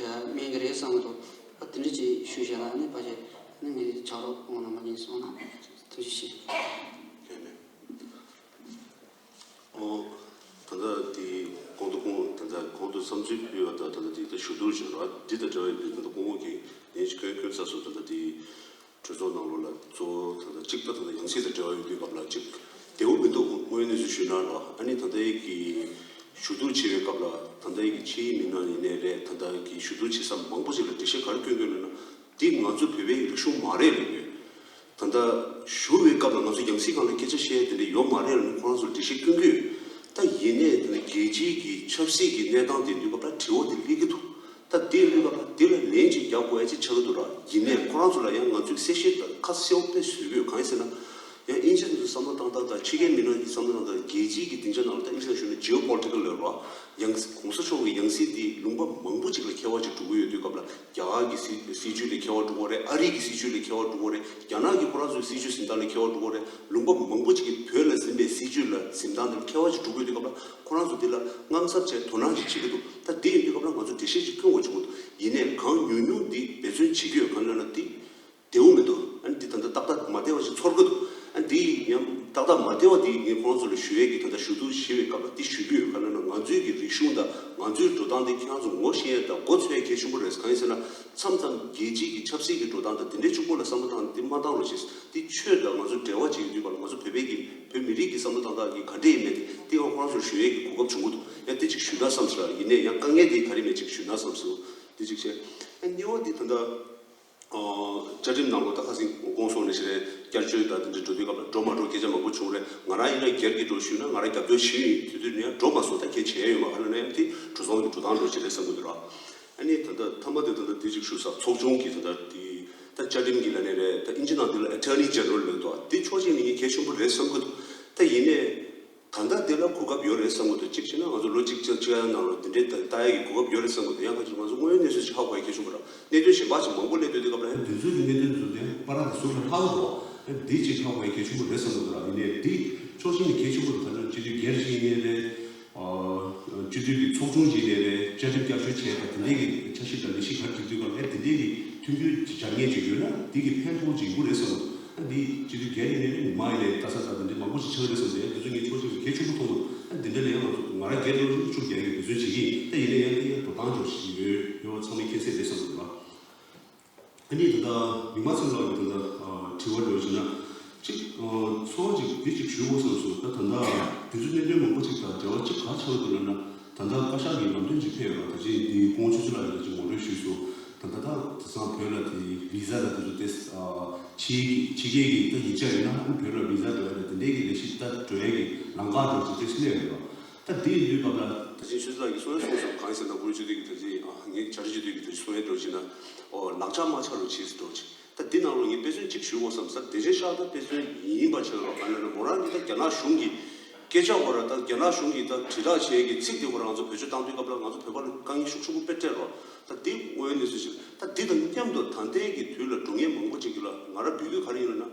སྨིན་གྱི་རེད་བསམ་གྱི་འདུག་ཨ་དེ་འདྲ་ཅིག་ཞུས་བྱས་ན་ཨ་ནི་ཕལ་ཆེར་ཨ་ནི་ངས་ཕྱག་རོགས་གང་ལ་མ་ཉན་སོང་ན་ཐུགས་རྗེ་ཆེ། ཨོ། ད་ལྟ་དེ་གོང་དུ་གོང་ད་ལྟ་གོང་དུ་བསམ་ཚུལ་ཕུལ་བ་དང་ད་ལྟ་དེ་ད་ཞུ་གཏུག་བྱས་ར་འདི་དང་འབྲེལ་བའི་དེ་ད་ལྟ་གོང་འོག་གི་ནས་ཀྱི་ཁོན་ཁོན་ས་སོ་ད་ལྟ་དེ་གྲོས་ཚོགས་ནང་ལོགས་ལ་གཙོ་བོ་ད་ལྟ་གཅིག་ད་ད་ལྟ་ཡང་སྲིད་དང་འབྲེལ་བ་ཡོད་དུས་སྐབས་ལ་གཅིག་བདེ་བོ་མི་འདུག་དངོས་གནས་སུ་ཞུས་ན་ར་ཨ་ནི་ད་ལྟའི་གི་ཞུ་གཏུག་བྱེད་པའི་སྐབས་ལ་ད་ལྟའི་གི་ཆེས་མི་སྣ་ཡིན་ནའི་རེད། ད་ལྟ་གི་ཞུ་གཏུག་བྱེད་ས་མང་པོ་ཞིག་ལ་འགྲེལ་བཤད་ག་རེ་སྐྱོན་དགོས་ལབ་ན། འདི་ང་ཚོ་བོད་པའི་རིག་གཞུང་མ་རེད་ལབ་ཡོད། ད་ལྟ་ཞུ་བའི་སྐབས་ལ་ང་ཚོ་ཡང་སྲིད་སྒང་ལ་སྐད་ཆ་བཤད་དེ་འདྲ་ཡོད་མ་རེད་ལབ་ནས་ཁོ་རང་ཚོར་འགྲེལ་བཤད་སྐྱོན་གྱི་ཡོད། ད་ཡིན་ནའི་དེ་ནི་རྒྱལ་སྤྱིའི་གི་ཆབ་སྲིད་ཀྱི་གནས་སྟངས་དེ་དུས་སྐབས་ལ་དྲི་བ་དེ་སླེབས་ཀྱི་འདུག་ད་དེ་དུས་སྐབས་ལ་དེ་ལ་ལན་ཅིག་རྒྱག་དགོས་ཡ་ཅིག་ཆགས་ཀྱི་འདུག་ར། ཡིན་ནའི་ཁོ་རང་ཚོ་ལ་ཡང་ང་ཚོས་གསལ་བཤད་དང་ཁ་གསལ་པོ་དཔེ་བཟོས་དགོས། གང་ཡིན་ཟེར་ན། ཡང་དབྱིན་ཇི་ཚོའི་བསམ་བློ་བཏང་སྟངས་དང་ཕྱི་རྒྱལ་མི་སྣ་གི་བསམ་བློ་བཏང་སྟངས། རྒྱལ་སྤྱིའི་གི་སྡིངས་ཆ་ནང་ལ་ད་དབྱིན་ཇི་ལ་ཞུས་ན་ཇི་ཨོ་པོ་ལི་ཊི་ཀལ་ལབ་ར། ཡང་གོང་ས་མཆོག་གི་ཡང་སྲིད་འདི་ལུང་པ་མང་པོ་ཅིག་ལ་ཁྱད་པར་ཅིག་འགྲོ་གི་ཡོད་དུས་སྐབས་ལ། རྒྱ་གར་གྱི་སྲིད་སྲིད་ཇུས་ལ་ཁྱད་པར་འགྲོ་གི་རེད། ཨ་རི་གི་སྲིད་ཇུས་ལ་ཁྱད་པར་འགྲོ་གི་རེད། རྒྱ་ནག་གི་ཁོ་རང་ཚོའི་སྲིད་ཇུས་འཛིན་སྟངས་ལ་ཁྱད་པར་འགྲོ་གི་རེད། ལུང་པ་མང་པོ་ཅིག་གིས་བོད་ལ་འཛིན་པའི་སྲིད་ཇུས་ལ་འཛིན་སྟངས་དེ་ལ་ཁྱད་པར་ཅིག་འགྲོ་གི་ཡོད་དུས་སྐབས་ལ། ཁོ་རང་ཚོ་འདི་ལ་དངངས་འཚབ་བྱས་དོ་སྣང་ཅིག་བྱེད་ཀྱི་འདུག་ད་འདི་ཡིན་དུས་སྐབས་ལ་ང་ཚོ་འགྲེལ་བཤད་ཅིག་སྐྱོན་དགོས་བྱུང་གི་འདུག་ཡིན་ནའི་གང་ཉུང་ཉུང་འདི་འབད་བརྩོན་བྱེད་ཀྱི་ཡོད། གང་ལབ་ན་འདི། བདེ་བོ་མི་འདུག་ཨ་ནི་འདི་ད་ལྟ་ཏག་ཏག་མ་བདེ་བ་ཞིག་ཚོར་གི་འདུག་ཨ་འདི་ཡང་ཏག་ཏག་མ་བདེ་བ་འདི་ངས་ཁོང་ཚོ་ལ་ཞུ་ཡས་ཀྱི་ད་ལྟ་ཞུ་གཏུག་བྱེད་པའི་སྐབས་ལ་འདི་ཞུ་གི་ཡོད། ག་ལབ་ན་ང་ཚོའི་གི་རིག་གཞུང་དང་ང་ཚོའི་འགྲོ་སྟངས་འདི་ཁྱེད་རང་ཚོ་ངོ་ཤེས་ཡས་དང་མགོ་ཚོས་ཡས་གལ་ཆེན་པོ་རེད། གང་ཡིན་ཟེར་ན་མཚམས་མཚམས་རྒྱལ་སྤྱིའི་གི་ཆབ་སྲིད་ཀྱི་འགྲོ་སྟངས་དང་འདི་འདྲའི་གཅིག་པོ་ལ་བསམ་བློ་བཏང་འདི་མ་བཏང་རོགས་བྱེད། འདི་ཆོས་དང་ང་ཚོ་འབྲེལ་བ་བྱེད་ཡོད་དུས་སྐབས་ལ་ང་ཚོ་བོད་པའི་གི་བོད་མི་རིགས་ཀྱི་བསམ་བློ་བཏང་སྟངས་ཀྱི་ག་འདྲས་ཡིན་མེད་དེ་འདི་ཡང་ཁོང་ཚོར་ཞུ་ཡས་ཀྱི་གོ་སྐབས་བྱུང་གི་འདུག་ཡང་འདི་གཅིག་ཞུས་ན་བསམ་ཟེར། ཡིན་ནའི་ཡང་དཀའ་ངལ་འདི་ག་རེ་མེད་གཅིག་ཞུས་ན་བསམ་ཟེར། འདི་གཅིག་བྱས། ཨ་གཉིས་པ་འདི་ད་ལྟ། བཅའ་ཁྲིམས་ནང་ལོགས་ད་ཁ་སང་དགོངས་སོང་ནས་ཞེ་རེ་བསྐྱར་བཅོས་དང་དེ་འདྲ་འགྲོ་དུས་སྐབས་ལ་འགྲོ་མ་འགྲོ་སྐད་ཆ་མང་པོ་བྱུང་རེད། ང་རང་ཡིན་ན་སྒེར་གྱི་འགྲོ་ཞུས་ན་ང་རང་རྒྱབ་སྐྱོར་ཞུས་ཡིན། དེ་དུས་ནས་ཡང་འགྲོ་མ་སོང་། ད་གལ་བྱས་ཡོད་མ་ག་ལ་ན་ཡང་དེ་གྲོས་ཚོགས་ཀྱི་འགྲོ་སྟངས་འགྲོ་ཞེ་རེ་བསམ་གྱི་འདུག་ར། ཨ་ནི་ད་ལྟ་མཐའ་མ་དེ་ད་ལྟ་དེ་ཅིག་ཞུ་ས་ཚོགས་ཆུང་གི་ད་ལྟ་དེ་ད་བཅའ་ཁྲིམས་ཀྱི་ལ་ནས་རེད། ད་ཨིན་ཇི་ནང་དེ་ལ་Attorney General་ལབ་འདུག་དེ་ཕྱོགས་གཅིག་ནས་ངས་གལ་ཆེན་པོ་རེད་བསམ་གྱི་འདུག་ད་ཡིན་ནས། ད་ལྟ་དེ་ལ་གོ་སྐབས་ཡོད་རེད་བསམ་གྱི་འདུག་གཅིག་བྱས་ན་ང་ཚོ་ལོ་གཅིག་ཙམ་ཅིག་ཡང་ནང་ལ་འདི་འདྲའི་ལྟ་ལྟ་ཡག་གི་གོ་སྐབས་ཡོད་རེད་བསམ་གྱི་འདུག་ཡང་ཁ་ཅིག་ང་ཚོ་དངོས་ཡོད་གནས་ཚུལ་ཅིག་ཧ་གོ་ཡག་གལ་ཆེན་པོ་རེད། གནད་དོན་གཞན་པ་ཅིག་མང་པོ་སླེབས་སྡོད་དུས་སྐབས་ལ་ཡང་དེ་ཚོའི་གི་གནད་དོན་ཚོ་དེ་པ་ར་དེ་ཟུར་ལ་ལྷག་འདུག་ཡང་འདི་ཅིག་ཧ་གོ་ཡག་གལ་ཆེན་པོ་རེད་བསམ་གྱི་འདུག་ར། ཡིན་ནའི་འདི་ཕྱོགས་གཅིག་ནས་གལ་ཆེན་པོ་རེད། ད་ནི་སྤྱི་འཐུས་སྒེར་ཞིག་ཡིན་ནའི་རེད། སྤྱི་འཐུས་ཀྱི་ཚོགས་ཆུང་ཞིག་ཡིན་ནའི་རེད། བཅའ་ཁྲིམས་བསྐྱར་བཅོས་བྱས་པ་དེ་འདྲའི་གི་འཆར་གཞི་དང་ལས་གཞི་ག་རེ་སྒྲིག་དུས་སྐབས་ལ་ཨེ་དེ་འདྲའི་གི་མཐུན་འགྱུར་སྦྱར་མཁན་ཅིག་ཡོད་ན་འདི་གི་ཕན་ཐོགས་ཅིག་ཡོང་གི་རེད་བསམ་གྱི་འདུག་ཨ་འདི་སྤྱི་འཐུས་སྒེར་ཡིན་ནའི་རེད། མི་མང་ཡིན་ནའི་ལྟ་ས་ད་དེ་འདྲའི་མང་པོ་ཞིག་ཆགས་ཀྱི་རེད་བསམ་སྟེ་ཨ་འདི་ཚོ་ངས་ཕྱོགས་གཅིག་ནས་གལ་ཆེན་པོ་མཐོང་འདུག་ཨ་འདི་འདྲ་ལ་ཡང་ང་ཚོ་ང་རང་སྒེར་ལ་ཤུགས་རྒྱག་ཡག་གི་འབད་བརྩོན་བྱེད་ཀྱི་ཡིན། ད་ཡིན་ན་ཡང་འདི་ཡང་འགྲོ་སྟངས་འདྲ་ཞིག་ཡོད་ཡོད་པ་ཚང་མས་མཁྱེན་གསལ་རེད་བསམ་གྱི་འདུག་ཨ་ནི་ད་ལྟ་མིག་དམར་ཚེ་རིང་ལགས་ཀྱིས་ད་ལྟ་དྲི་བ་འདྲ་བྱས་ན་གཅིག་ཚོར་བ་ཅིག་འདི་ཅིག་ཞུ་དགོས་བསམ་སོང་། ད་ད་ལྟ་འདི་ཚོ་གནད་དོན་མང་པོ་ཅིག་དང་འབྲེལ་བ་ཅིག་ག་ཆགས་འདུག་ལབ་ན། ད་ལྟ་བཀའ་ཤག་གི་ལམ་སྟོན་ཅིག་ཕེབས་ཡོད་པ། ད་ཅི་འདི་ཁོང་ཆུ་ཚོད་ལ་ཡོད་ཅིག་ངོ་སྤྲོད་ཞུས་སོང་། ད་ད་ད་དེང་སང་བོད་ལ་དེ་བི་ཟ་ལ་དེ་ཚོ་ཏེ་ཕྱི་ཕྱི་རྒྱལ་གྱི་ད་ཡིག་ཆ་ཡོད་ན་ཨ་ནི་བོད་ལ་བི་ཟ་འགྲོ་ཡ་ད་དེ་འདྲའི་གི་ལས་གཞི་ད་འགྲོ་ཡ་གི་ལམ་ཁ་འདྲ་ཅིག་ཏེ་སླེབས་ཡོད་པ། ད་འདི་ཡིན་དུས་སྐབས་ལ། ད་ཅི་ཆུ་ཚོད་ཀྱི་གསུང་ཡ་གསུངས་སོང་། གང་ཡིན་ཟེར་ན་བོད་སྤྱི་འཐུས་ཀྱི་ད་ཅི་ངས་བྱ་རི་སྤྱི་འཐུས་ཀྱི་ད་ཅི་གསུང་ཡ་འདྲ་ཅིག་ན་ཨོ་ལག་ཆ་མ་ཆག་རུ་བྱེད་ཟེར་འདྲ་ཅིག་ད་འདི་ནང་ལོགས་ངས་དཔེ་མཚོན་གཅིག་ཞུ་དགོས་བསམ་ས། དེ་བཞིན་ཤག་ད་དཔེ་མཚོན་ཡིན་པ་ཆགས་རོགས། ག་ལ་ན་མོ་རང་གི་ད་རྒྱ་ནག་གཞུང་གི་སྐད་ཆ་བོ་ར་ད་རྒྱ་ནག་གཞུང་གི་ད་དྲིལ་བསྒྲགས་བྱེད་ཀྱི་ཚིག་དེ་བོ་ར་ང་ཚོ་བེད་སྤྱོད་བཏང་དུས་སྐབས་ལ་ང་ཚོ་བོད་པ་ལ་དཀའ་ངལ་ཤུགས་ཆེན་པོ་དཔེ་སྤྲད་རོགས། ད་འདི་དངོས་ཡོད་གནས་ཚུལ་ཞིག་ད་འདི་དང་མཉམ་དུ་ད་ལྟའི་གི་དུས་ལ་འགྲོ་མཁན་མང་པོ་ཅིག་གི་ལ་ང་ར་འབོད་སྐུལ་ག་རེ་ཡིན་ལབ་ན།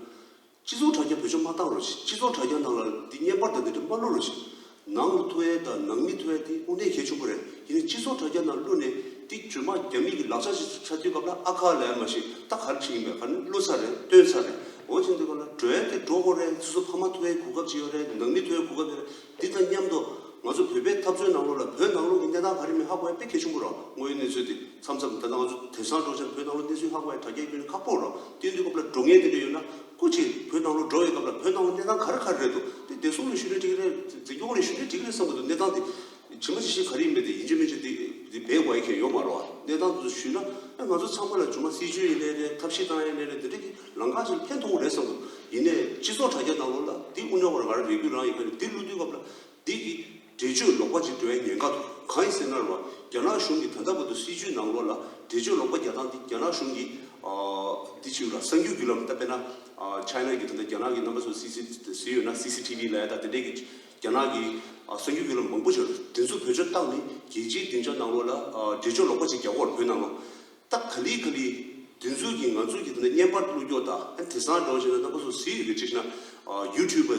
སྤྱི་ཚོགས་དྲ་རྒྱ་བེད་སྤྱོད་མ་བཏང་རོགས་ཞེས། སྤྱི་ཚོགས་དྲ་རྒྱ་ནང་ལ་འདི་བརྙན་པར་དང་འདི་འདྲ་མ་བླུགས་རོགས་ཞེས། ནང་ལ་ཐུག་ཡས་དང་ནང་མི་ཐུག་ཡས་དེ་དངོས་གནས་གལ་ཆེན་པོ་རེད། ཡིན་ནའི་སྤྱི་ཚོགས་དྲ་རྒྱ་ནང་བླུགས་ནས་དེ་རྗེས་མ་རྒྱ་མི་གི་ལག་ཆ་ཞིག་ཆགས་དུས་སྐབས་ལ་ཨ་ཁ་ལབ་ཡ་མ་ཤེས། ད་ག་རེ་བྱེད་ཀྱི་ཡིན་པས། ག་ནི་བླུགས་ཚར་རེད། བཏོན་ཚར་རེད། འོ་བྱེད་དུས་སྐབས་ལ་འགྲོ་ཡས་དེ་འགྲོ་དགོས་རེད། སོ་སོ་ཕ་མ་ཐུག་ཡས་གོ་སྐབས་ཅིག་ཡོད་རེད། ནང་མི་ཐུག་ཡས་གོ་སྐབས་ཡོད་རེད། འདི་དང་མཉམ་དུ་ང་ཚོ་བོད་པའི་འཐབ་རྩོད་ནང་ལོགས་ལ་བོད་ནང་ལོགས་ཀྱི་གནས་སྟངས་ག་རེ་མིན་ཧ་གོ་ཡ་དཔེ་གལ་ཆེན་པོ་རེད། དངོས་ཡོད་གནས་ཚུལ་དེ་མཚམས་མཚམས་ད་ལྟ་ང་ཚོ་དེང་སང་འགྲོ་ཆེན་བོད་ནང་ལོགས་གནས་ཚུལ་ཧ་གོ་ཡ་དྲ་རྒྱའི་བརྒྱུད་ནས་ཁག་པོ་རེད། དེ་དུས་སྐབས་ལ་འགྲོ་མཁན་དེ་འདྲ་ཡོད་ན་སྐུ་མཁྱེན་བོད་ནང་ལོགས་འགྲོ་བའི་སྐབས་ལ་བོད་ནང་ལོགས་གནས་སྟངས་ག་རེ་ག་རེ་རེད་འདུག་དེ་བདེ་སྲུང་ལ་ཞུ་ན་འགྲིག་གི་རེད། འཛིན་སྐྱོང་ལ་ཞུ་ན་འགྲིག་གི་རེད་བསམ་གྱི་འདུག་གནས་སྟངས་དེ་ཇི་མ་ཇི་བཞིན་ག་རེ་ཡིན་པ་དེ་ཡིན་གཅིག་མིན་གཅིག་དེ་དེ་སྦས་དགོས་ཡ་གང་ཡང་ཡོད་མ་རེད་བ། གནས་སྟངས་དེ་ཚོ་ཞུས་ན་ཨ་ང་ཚོ་ཚང་མ་ལ་རྗེས་མ་སྲིད་ཇུས་ཡིན་ནའི་རེད། ཐབས་ཤེས་བཏང་ཡ་ཡིན་ནའི་རེད། དེ་འདྲ་གི་ལམ་ཁ་ཞིག་ཕན་ཐོགས་རེད་བསམ་གྱི་འདུག་ཡིན་ནའི་སྤྱི་ཚོགས་དྲ་རྒྱ་ནང་ལོགས་ལ་དེ་དངོས་གནས་ཁོ་རང་ང་རང་རེ་སྐུལ་རང་ཡིན་ཁ་ནས་དེ་བླུགས་དུས་སྐབས་ལ། འདི་གི་འགྲེལ་བརྗོད་ལོག་པ་ཅིག་འགྲོ་ཡའི་ཉེན་ཁ་འདུག་གང་ཡིན་ཟེར་ན་རེད་བ། རྒྱ་ནག་གཞུང་གིས་ད་ལྟ་བར་དུ་སྲིད་བྱུས་ནང་ལོགས་ལ་འགྲེལ་བརྗོད་ལོག་པ་རྒྱག་སྟངས་འདི་རྒྱ་ནག་གཞུང་གིས་ཨ་འདི་བྱས་ཡོད་ལ། གསར་འགྱུར་བརྒྱུད་ལམ་ད་དཔེར་ན་ཨ་ཆའི་ན་གི་ད་ལྟ་རྒྱ་ནག་གི་རྣམ་པ་ཚོ་སི་སི་ཟེར་ཡོད་ན། སི་སི་ཐི་བི་ལབ་ཡ་ད་དེ་འདྲས་ཀྱི་རྒྱ་ནག་གི་ཨ་གསར་འགྱུར་བརྒྱུད་ལམ་མང་པོ་ཞིག་ཡོད་རེད། དེ་ཚོ་བེད་སྤྱོད་བཏང་ནས་རྒྱལ་སྤྱིའི་སྡིངས་ཆ་ནང་ལོགས་ལ་ཨ་འགྲེལ་བརྗོད་ལོག་པ་ཅིག་རྒྱག་གི་ཡོད་རེད། བོད་ནང་ལོགས། ད་ག་ལེ་ག་ལེ་དེ་ཚོ་གི་ང་ཚོ་གི་དེ་ནས་བརྙན་པར་བླུགས་རྒྱུ་དང་། ཨ་དེང་སང་འདྲ་བོ་བྱས་ན་རྣམ་པ་ཚོ་གཟིགས་ཡོད་ཀྱི་ཅིག་ན་ཨ་ཡུ་ཊུབ་པར་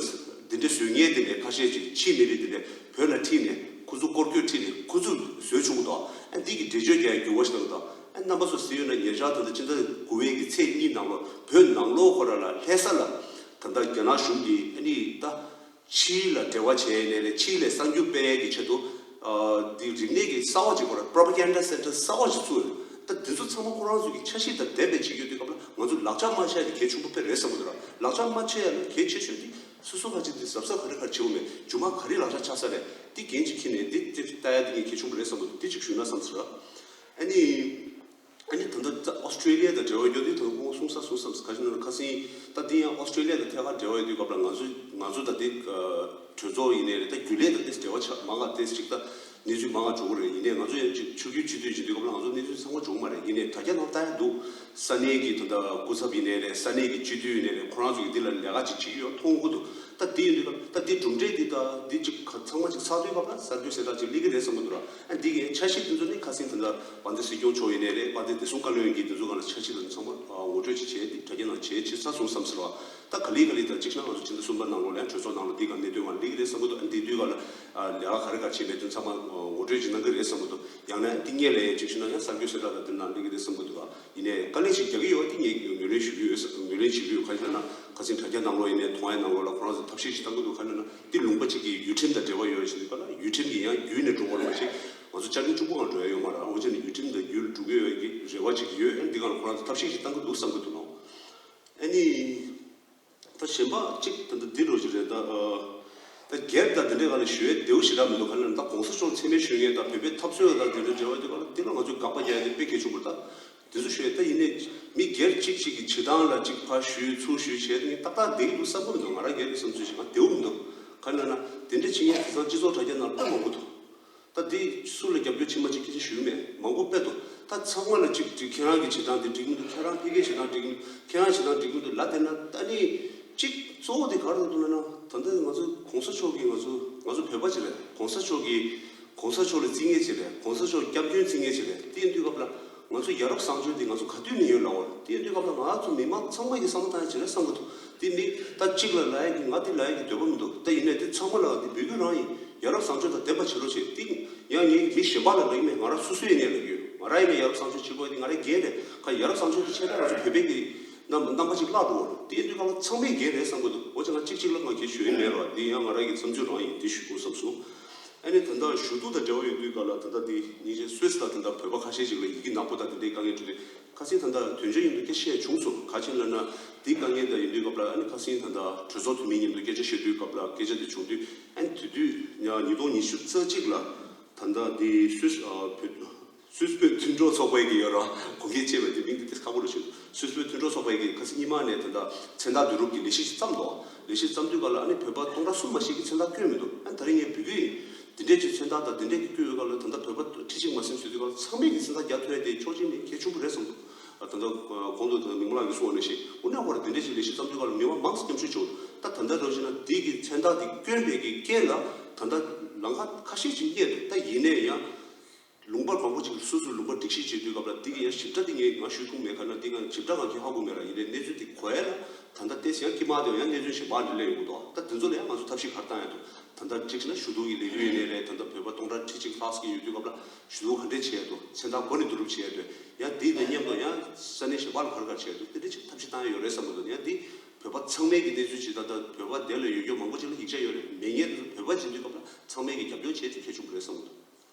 དེ་འདྲས་བཟོ་མཁན་དེ་འདྲས་ཁ་ཤས་ཅིག་ཕྱིའི་མི་རིགས་དེ་འདྲས་བོད་ལ་ཁྲིད་ནས་ཁོ་ཚོ་སྐོར་སྐྱོད་ཁྲིད་ནས་ཁོ་ཚོས་བཟོས་བྱུང་གི་འདུག་ཨ་འདི་གི་འགྲེལ་བརྗོད་རྒྱག་ཡ་འགྱུར་བ་ཞིག་གནང་གི་འདུག་ཨ་རྣམ་པ་ཚོ་གཟིགས་ཡོད་ན་ཉེ་ཆར་ད་ལྟ་སྤྱི་ཟླ་དགུ་པའི་གི་ཚེས་གཉིས་ནང་ལོགས་བོད་ནང་ལོགས་ཁོ་ར་ལ་ལྷ་ས་ལ་ད་ལྟ་རྒྱ་ནག་གཞུང་གིས་ཨ་ནི་ད། ཕྱི་ལ་འབྲེལ་བ་བྱས་ནས་ལས་ཕྱི་ལ་གསར་འགྱུར་སྤེལ་ཡས་ཀྱི་ཆེད་དུ། ཨ་འདི་རིག་གནས་ཀྱི་གསར་བ་ཅིག་ཁོ་ར་propaganda center གསར་བ་ཅིག་བཙུགས་ཡོད། ད་འདི་ཚོ་ཚང་མ་ཁོ་རང་ཚོ་གི་འཆར་གཞི་དང་ལྡན་པའི་བྱེད་ཀྱི་ཡོད་དུས་སྐབས་ལ་ང་ཚོ་ལག་ཆ་མ་ཆག་ཡ་དེ་གལ་ཆེན་པོ་དཔེ་རེད་བསམ་གྱི་འདུག་ར། ལག་ཆ་མ་ཆག་ཡ་ལ་གལ་ཆེ་ཤོས་དེ་སོ་སོ་ཁ་ཅིག་དེ་གཟབ་གཟབ་ག་རེ་ག་རེ་བྱེད་དགོས་མེད། རྒྱུ་མ་ག་རེ་ལག་ཆ་ཆག་ས་རེད། དེ་འགན་ཅིག་འཁྱེར་ནས་དེ་དེ་ལྟ་ཡ་དེ་ངས་གལ་ཆེན་པོ་རེད་བསམ་གྱི་འདུག་དེ་ཅིག་ཞུས་ན་བསམ་ཟེར་ར། ཨ་ནི། ཨ་ནི་ད་ལྟ་ཨོ་སི་ཀྲེ་ལི་ཡ་དང་འབྲེལ་བ་ཡོད་དུས་ད་ཁོང་གསུངས་ས་གསུངས་སམ། ག་ཅི་ན་ཁ་སང་ད་འདི་ཡང་ཨོ་སི་ཀྲེ་ལི་ཡ་དང་ཐད་ཀར་འབྲེལ་བ་ཡོད་དུས་སྐབས་ལ་ང་ཚོ་ང་ཚོ་ད་ལྟའི་གྲོས་ཚོགས་ཡིན་ནའི་རེད། ད་རྒྱུན་ལས་དང་ཏོག་ཙམ་འབྲེལ་བ་ཆགས་མང་ང་ཏོག་ཙམ་ཅིག་ད་གནས་ཚུལ་མང་ང་འབྱོར་གི་རེད། ཡིན་ནའི་ང་ཚོ་ཡང་ཅིག་ཆོས་བརྒྱུད་སྤྱི་འཐུས་ཡིན་དུས་སྐབས་ལ་ང་ཚོ་གནས་ཚུལ་ཚང་མ་འབྱོར་གི་མ་རེད། ཡིན་ནའི་དྲ་རྒྱ་ནང་ལྟ་ཡ་འདུག་ས་གནས་ཀྱི་ད་ལྟ་སྐུ་ཚབ་ཡིན་ནའི་རེད། ས་གནས་ཀྱི་སྤྱི་འཐུས་ཡིན་ནའི་རེད། ཁོ་རང་ཚོ་གི་འདི་ལ་ལས་ཀ་ཅིག་བྱེད་ཀྱི་ཡོད་མཐོང་གི་འདུག་ད་འདི་ཡིན་དུས་སྐབས་ད་འདི་གྲུབ་འབྲས་འདི་ད་འདི་ཅིག་ཚང་མ་ཅིག་ཚར་དུས་སྐབས་ལ་གསར་འགྱུར་གསལ་བསྒྲགས་ཅིག་སླེབས་ཀྱི་རེད་བསམ་གི་འདུག་ར། ཨ་འདི་གའི་འཆར་གཞི་འདི་ཚོ་ནི་ཁ་སང་ད་ལྟ་དཔལ་ལྡན་སྲིད་སྐྱོང་མཆོག་ཡིན་ནའི་རེད། དཔལ་ལྡན་བདེ་སྲུང་བཀའ་བློན་གྱིས་འདི་ཚོ་སྒང་ལ་འཆར་གཞི་དང་ཚང་མ་ངོ་སྤྲོད་ཅིག་བྱས་ཏེ་དྲ་རྒྱ་ནང་བྱས་ཕྱིན་ཚར་སོང་བསམ་ཟེར་བ། ད་ག་ལེ་ག་ལེ་ད་གཅིག་ན་ང་ཚོ་ཕྱི་ཟླ་གསུམ་པ་ནང་ལོགས་ལ་གྲོས་ཚོགས་ནང་ལ་འདི་ག་གནད་དོན་ག་ལེ་ག་ལེ་བསམ་གི་འདུག་ཨ་འདི་དུས་ག་ལ་ལས་ཀ་ག་རེ་ག་བྱས་མེད་དོན་ཚང་མ་ངོ་སྤྲོད་ཅིག་གནང་གི་རེད་བསམ་གི་འདུག་ཡང་ན་འདི་སྔོན་ལ་ཡང་གཅིག་ཞུས་ན་ཡང་གསར་འགྱུར་གསལ་བསྒྲགས་དང་འདི་ནང་ལེ་ག་ལེ་བསམ་གི་འདུག་ཡིན་ནའི་དཀའ་ལས་ཤིག་རྒྱག་གི་ཡོད་པ་དེ་ངས་ངོས་ལེན་ཞུ་གི་ཡོད། ངོས་ལེན་བྱེད་ཀྱི་ཡོད། ག་རེ་ཟེར་ན་ཁ་སང་དྲ་རྒྱ་ནང་ལོགས་ཡིན་ནའི་མཐོང་ཡ་ནང་ལོགས་ལ་ཁོ་རང་ཚོ་ཐབས་ཤེས་ཤིག་བཏང་གི་འདུག་ག་རེ་ཟེར་ན་འདི་ལུང་པ་གཅིག་གི་ཡུལ་ཁྲིམས་དང་འབྲེལ་བ་ཡོད་ཟེར་དུས་ག་ལ་ཡུལ་ཁྲིམས་ཀྱི་ཡང་བརྒྱུད་ནས་འགྲོ་དགོས་རེད། མ་གཞི་ང་ཚོ་བཅའ་ཁྲིམས་གཅིག་པོ་ནང་འགྲོ་ཡ་ཡོད་མ་རེད། འོ་བྱས་ནས་ཡུལ་ཁྲིམས་དང་ཡུལ་འགྲོ་གི་ཡོད་ཀྱི་རེ་བ་ཅིག་ཡོད། ཨ་ནི་འདི་ག་ལ་ཁོ་རང་ཚོ་ཐབས་ཤེས་ཤིག་བཏང་གི་འདུག་བསམ་གི་འདུག་ལོ། ཨ་ནི། ད་གཞན་པ་གཅིག་ད་ལྟ་འདི་འདྲ་ཞིག་རེད། ད་ཨ་ད་སྒེར་དང་དེ་འདྲའི་སྒང་ལ་ཞུ་ཡས་བདེ་བོ་ཞེ་དྲག་མི་འདུག་ག་རེ་ལབ་ན་ད་གོང་ས་མཆོག་མཚན་སྨད་ཞུ་མཁན་དང་བོད་པའི་འཐབ་རྩོད་དང་དེ་འདྲའི་འབྲེལ་བ་དེ་ག་ལ་དེ་ལ་ང་ཚོས་དགག་པ་རྒྱག་ཡས་དེ་དཔེ་གལ་ཆེན་པོ་རེད། ད་དེ་ཚོ་ཞུ་ཡས་ད་ཡིན་ནའི་མི་སྒེར་གཅིག་གཅིག་གི་བྱེད་སྟངས་ལ་གཅིག་ཕར་ཞུས་ཚུར་ཞུས་བྱས་ཏེ་ཏག་ཏག་བསྡད་ཀྱི་འདུག་བསམ་གྱི་མི་འདུག་ང་རང་སྒེར་གྱི་བསམ་ཚུལ་ཞིག་ང་བདེ་བོ་མི་འདུག་ག་རེ་ལབ་ན་དེ་འདྲ་བྱེད་མཁན་དེང་སང་སྤྱི་ཚོགས་དྲ་རྒྱ་ནང་དཔེ་མང་པོ་འདུག་ད་འདི་སུ་ལ་རྒྱབ་སྐྱོར་བྱེད་མ་བྱེད་སྐད་ཆ་ཞུ་གི་མེད། མང་པོ་དཔེ་འདུག་ད་ཚང་མ་ལ་གཅིག་གཅིག་ཁྱེད་རང་གི་བྱེད་སྟངས་འདི་འགྲིག་མི་འདུག་ཁྱེད་རང་ཕ་གིའི་བྱེད་སྟངས་འགྲིག་མི་འདུག་ཁྱེད་རང་བྱེད་སྟངས་འགྲིག་མི་འདུག་ལབ་བསྡད་ན་ད་ནི་གཅིག་གཙོ་བོ་དེ་ག་རེ་འདུག་ལབ་ན་ད་ལྟ་ང་ཚོ་གོང་ས་མཆོག་གིས་ང་ཚོ་ང་ཚོ་བོད་པ་ཅིག་རེད། གོང་ས་མཆོག་གིས་གོང་ས་མཆོག་ལ་བརྩི་མཁན་ཅིག་རེད། གོང་ས་མཆོག་སྐྱབས་མགོན་བརྩི་མཁན་ཅིག་རེད། དེ་ཡིན་དུས་སྐབས་ལ་ང་ཚོ་ཡ་རབས་བཟང་སྤྱོད་འདི་ང་ཚོ་ག་དུས་ནས་ཡོད་ལབ་འོ། དེ་ཡིན་དུས་སྐབས་ལ་ང་ཚོ་མི་མང་ཚང་མ་གིས་བསམ་བློ་བཏང་ཡ་ཅིག་རེད་བསམ་གི་འདུག་དེ་མི་ད་གཅིག་ལ་ལབ་ཡ་གི་ང་དེ་ལབ་ཡ་གི་འདོད་པ་མི་འདུག་ད་ཡིན་ནའི་དེ་ཚང་མ་ལ་དེ་འབོད་སྐུལ་རང་ཡིན། ཡ་རབས་བཟང་སྤྱོད་དང་ལྡན་པ་བྱེད་རོགས་བྱེད། དེ་ཡང་ངས་མི་གཞན་པ་ལ་ལབ་ཀྱི་མེད། ང་རང་སོ་སོའི་ཡིན་ནའི་ལབ་ཀྱི་ཡོད། ང་རང་ཡིན་ནའི་ཡ་རབས་བཟང་སྤྱོད་བྱེད་དགོས་དེ་ང་རའི་འགན་རེད། ཁ་ཡ་རབས་བཟང་སྤྱོད་དེ་ཆད་ན་ང་ཚོ་བོད་པའི་གི་རྣམ་རྣམ་པ་ཅིག་བརླག་འགྲོ་བ་རེད། དེ་ཡིན་དུས་སྐབས་ལ་ཚང་མའི་འགན་རེད་བསམ་གི་འདུག་འོ་ཅག་ང་གཅིག་གཅིག་ལ་ང་གིས་ཞུ་ཡི་མེད་རོགས། དེ་ཡང་ང་རང་གི་བསམ་ཚུལ་རང་ཡིན། དེ་ཞུ་དགོས་བསམ་སོང་། ཨ་ནི་ད་ལྟ་ཞུ་གཏུག་དང་འབྲེལ་བ་ཡོད་དུས་སྐབས་ལ་ད་ལྟ་འདི་ཉིན་ཤས་སུད་སི་ལ་ད་ལྟ་བོད་པ་ཁ་ཤས་ཅིག་ལ་ཡི་གེ་ནག་པོ་དང་དེ་འདྲའི་དཀའ་ངལ་འཕྲད་དུས་ཁ་སང་ད་ལྟ་དོན་གཅོད་མཉམ་དུ་སྐད་ཆ་བྱས་བྱུང་སོང་། ག་ཅི་ལབ་ན་འདི་དཀའ་ངལ་འདི་ཡིན་དུས་སྐབས་ལ་ཨ་ནི་ཁ་སང་ད་ལྟ་གྲོས་ཚོགས་འཐུས་མི་མཉམ་དུ་སྐད་ཆ་བཤད་དུས་སྐབས་ལ་སྐད་ཆ་དེ་བྱུང་དུས་ཨ་ནི་དེ་དུས་ཉིས་སྟོང་ཉི་ཤུ་རྩ་གཅིག་ལ་ད་ལྟ་འདི་སུད་སི་ཨ་བོད། སུད་སི་བོད་མཐུན་གྲོགས་ཚོགས་པའི་གི་ཡོད་ར་གོང་ཁེ་ཆེ་བའི་དེ་མིང་དེ་ཁག་པོ་རུ་ཞུ། སུད་སི་བོད་མཐུན་གྲོགས་ཚོགས་པའི་གི་ཁ་སང་ཉི་མ་ནས་ད་ལྟ་མཚན་རྟགས་བསྡུ་རུབ་ཀྱི་ལས་གཞི་ཞིག་བརྩམས་འདུག་ལས་གཞི་བརྩམས་དུས་ག་ལ་ཨ་ནི་བོད་པ་སྟོང་ཕྲག་གསུམ་མ་ཞིག་གི་མཚན་རྟགས་བསྐྱོན་མི་འདུག་ཨ་ད་རེས་ངས་འབོད་སྐུལ་ཡིན། དེ་འདྲས་ཀྱི་མཚན་རྟགས་དང་དེ་འདྲས་ཀྱི་བསྐྱོན་ཡོད་ག་ལ་ད་ལྟ་བོད་པ་ཁྲི་གཅིག་མ་ཟིན་ཟེར་དུས་ག་ལ་ཚང་མས་ཀྱི་མཚན་རྟགས་རྒྱག་ཐུབ་ཡ་དེ་ཕྱོགས་གཅིག་ནས་གལ་ཆེན་པོ་རེད་བསམ་འདུག་ད་ལྟ་གོང་དུ་ད་ལྟ་མི་མང་ལགས་ཀྱིས་གསུངས་པ་ནང་བཞིན་དངོས་གནས་ཁོ་ར་དེ་འདྲས་ཀྱི་ལས་གཞི་བརྩམས་དུས་ག་ལ་མི་མང་མང་ཙམ་མཉམ་ཞུགས་བྱུང་། ད་ད་ལྟ་རང་བཞིན་ན་དེ་གི་མཚན་རྟགས་དེ་བསྐྱོན་པའི་གི་རྐྱེན་ལ་ད་ལྟ་ལམ་ཁ་ཁ་ཤས་ཅིག་རྙེད་འདུག་ད་ཡིན་ནའི་ཡང་། ལུང་པ་མང་པོ་ཅིག་སོ་སོའི་ལུང་པ་སྒྲིག་གཞི་བྱེད་དུས་སྐབས་ལ་འདི་གི་ཡང་ཞིབ་ཕྲ་འདི་ངས་ང་ཞུ་ཐུབ་མེད། ག་ན་འདི་ང་ཞིབ་ཕྲ་ང་གིས་ཧ་གོ་མེད་ལ། ཡིན་ནའི་གནས་ཚུལ་འདི་གོ་ཡ་ལ་ད་ལྟ་ཏེ་ཡང་དཀྱིལ་མ་དེ་ཡང་གནས་ཚུལ་གཞན་པ་འདི་སླེབས་ཡོང་གི་འདུག་ད་འདི་ཚོ་ལ་ཡང་ང་ཚོ་ཐབས་ཤེས་ག་རེ་བཏང་ཡ་འདུག་ད་ལྟ་གཅིག་བྱས་ན་ཞུ་གཏུག་གི་ལས་འགུལ་ཡིན་ནའི་རེད། ད་ལྟ་བོད་པ་སྟོང་ཕྲག་ཁྲི་གཅིག་ལྷག་ཙམ་ཡོད་དུས་སྐབས་ལ་ཞུ་གཏུག་ག་འདྲས་བྱས་ཡ་འདུག་མཚན་རྟགས་ག་ནས་བསྡུ་རུབ་བྱས་ཡ་འདུག་ཡང་འདི་དང་མཉམ་དུ་ཡང་ས་གནས་གཞན་པ་ལ་ག་རེ་ག་རེ་བྱས་ཡ་འདུག་དེ་འདྲས་ཅིག་ཐབས་ཤེས་བཏང་ཡ་ཡོད་རེད་བསམ་གི་འདུག་ཡང་འདི་བོད་པ་ཚང་མས་ཀྱི་གནས་ཚུལ་ཅིག་ད་ལྟ་བོད་པ་དེ་ལ་ཡོད་རྒྱུ་མང་པོ་ཅིག་ལ་ཡིག་ཆ་ཡོད་རེད། མེད་མཁན་དེ་ཚོ་བོད་པ་ཡིན་དུས་སྐབས་ལ་ཚང་མས་ཀྱི་རྒྱབ་སྐྱོར་བྱས་ཏེ་གལ་ཆེན་པོ་རེད་བསམ་གི་འདུག་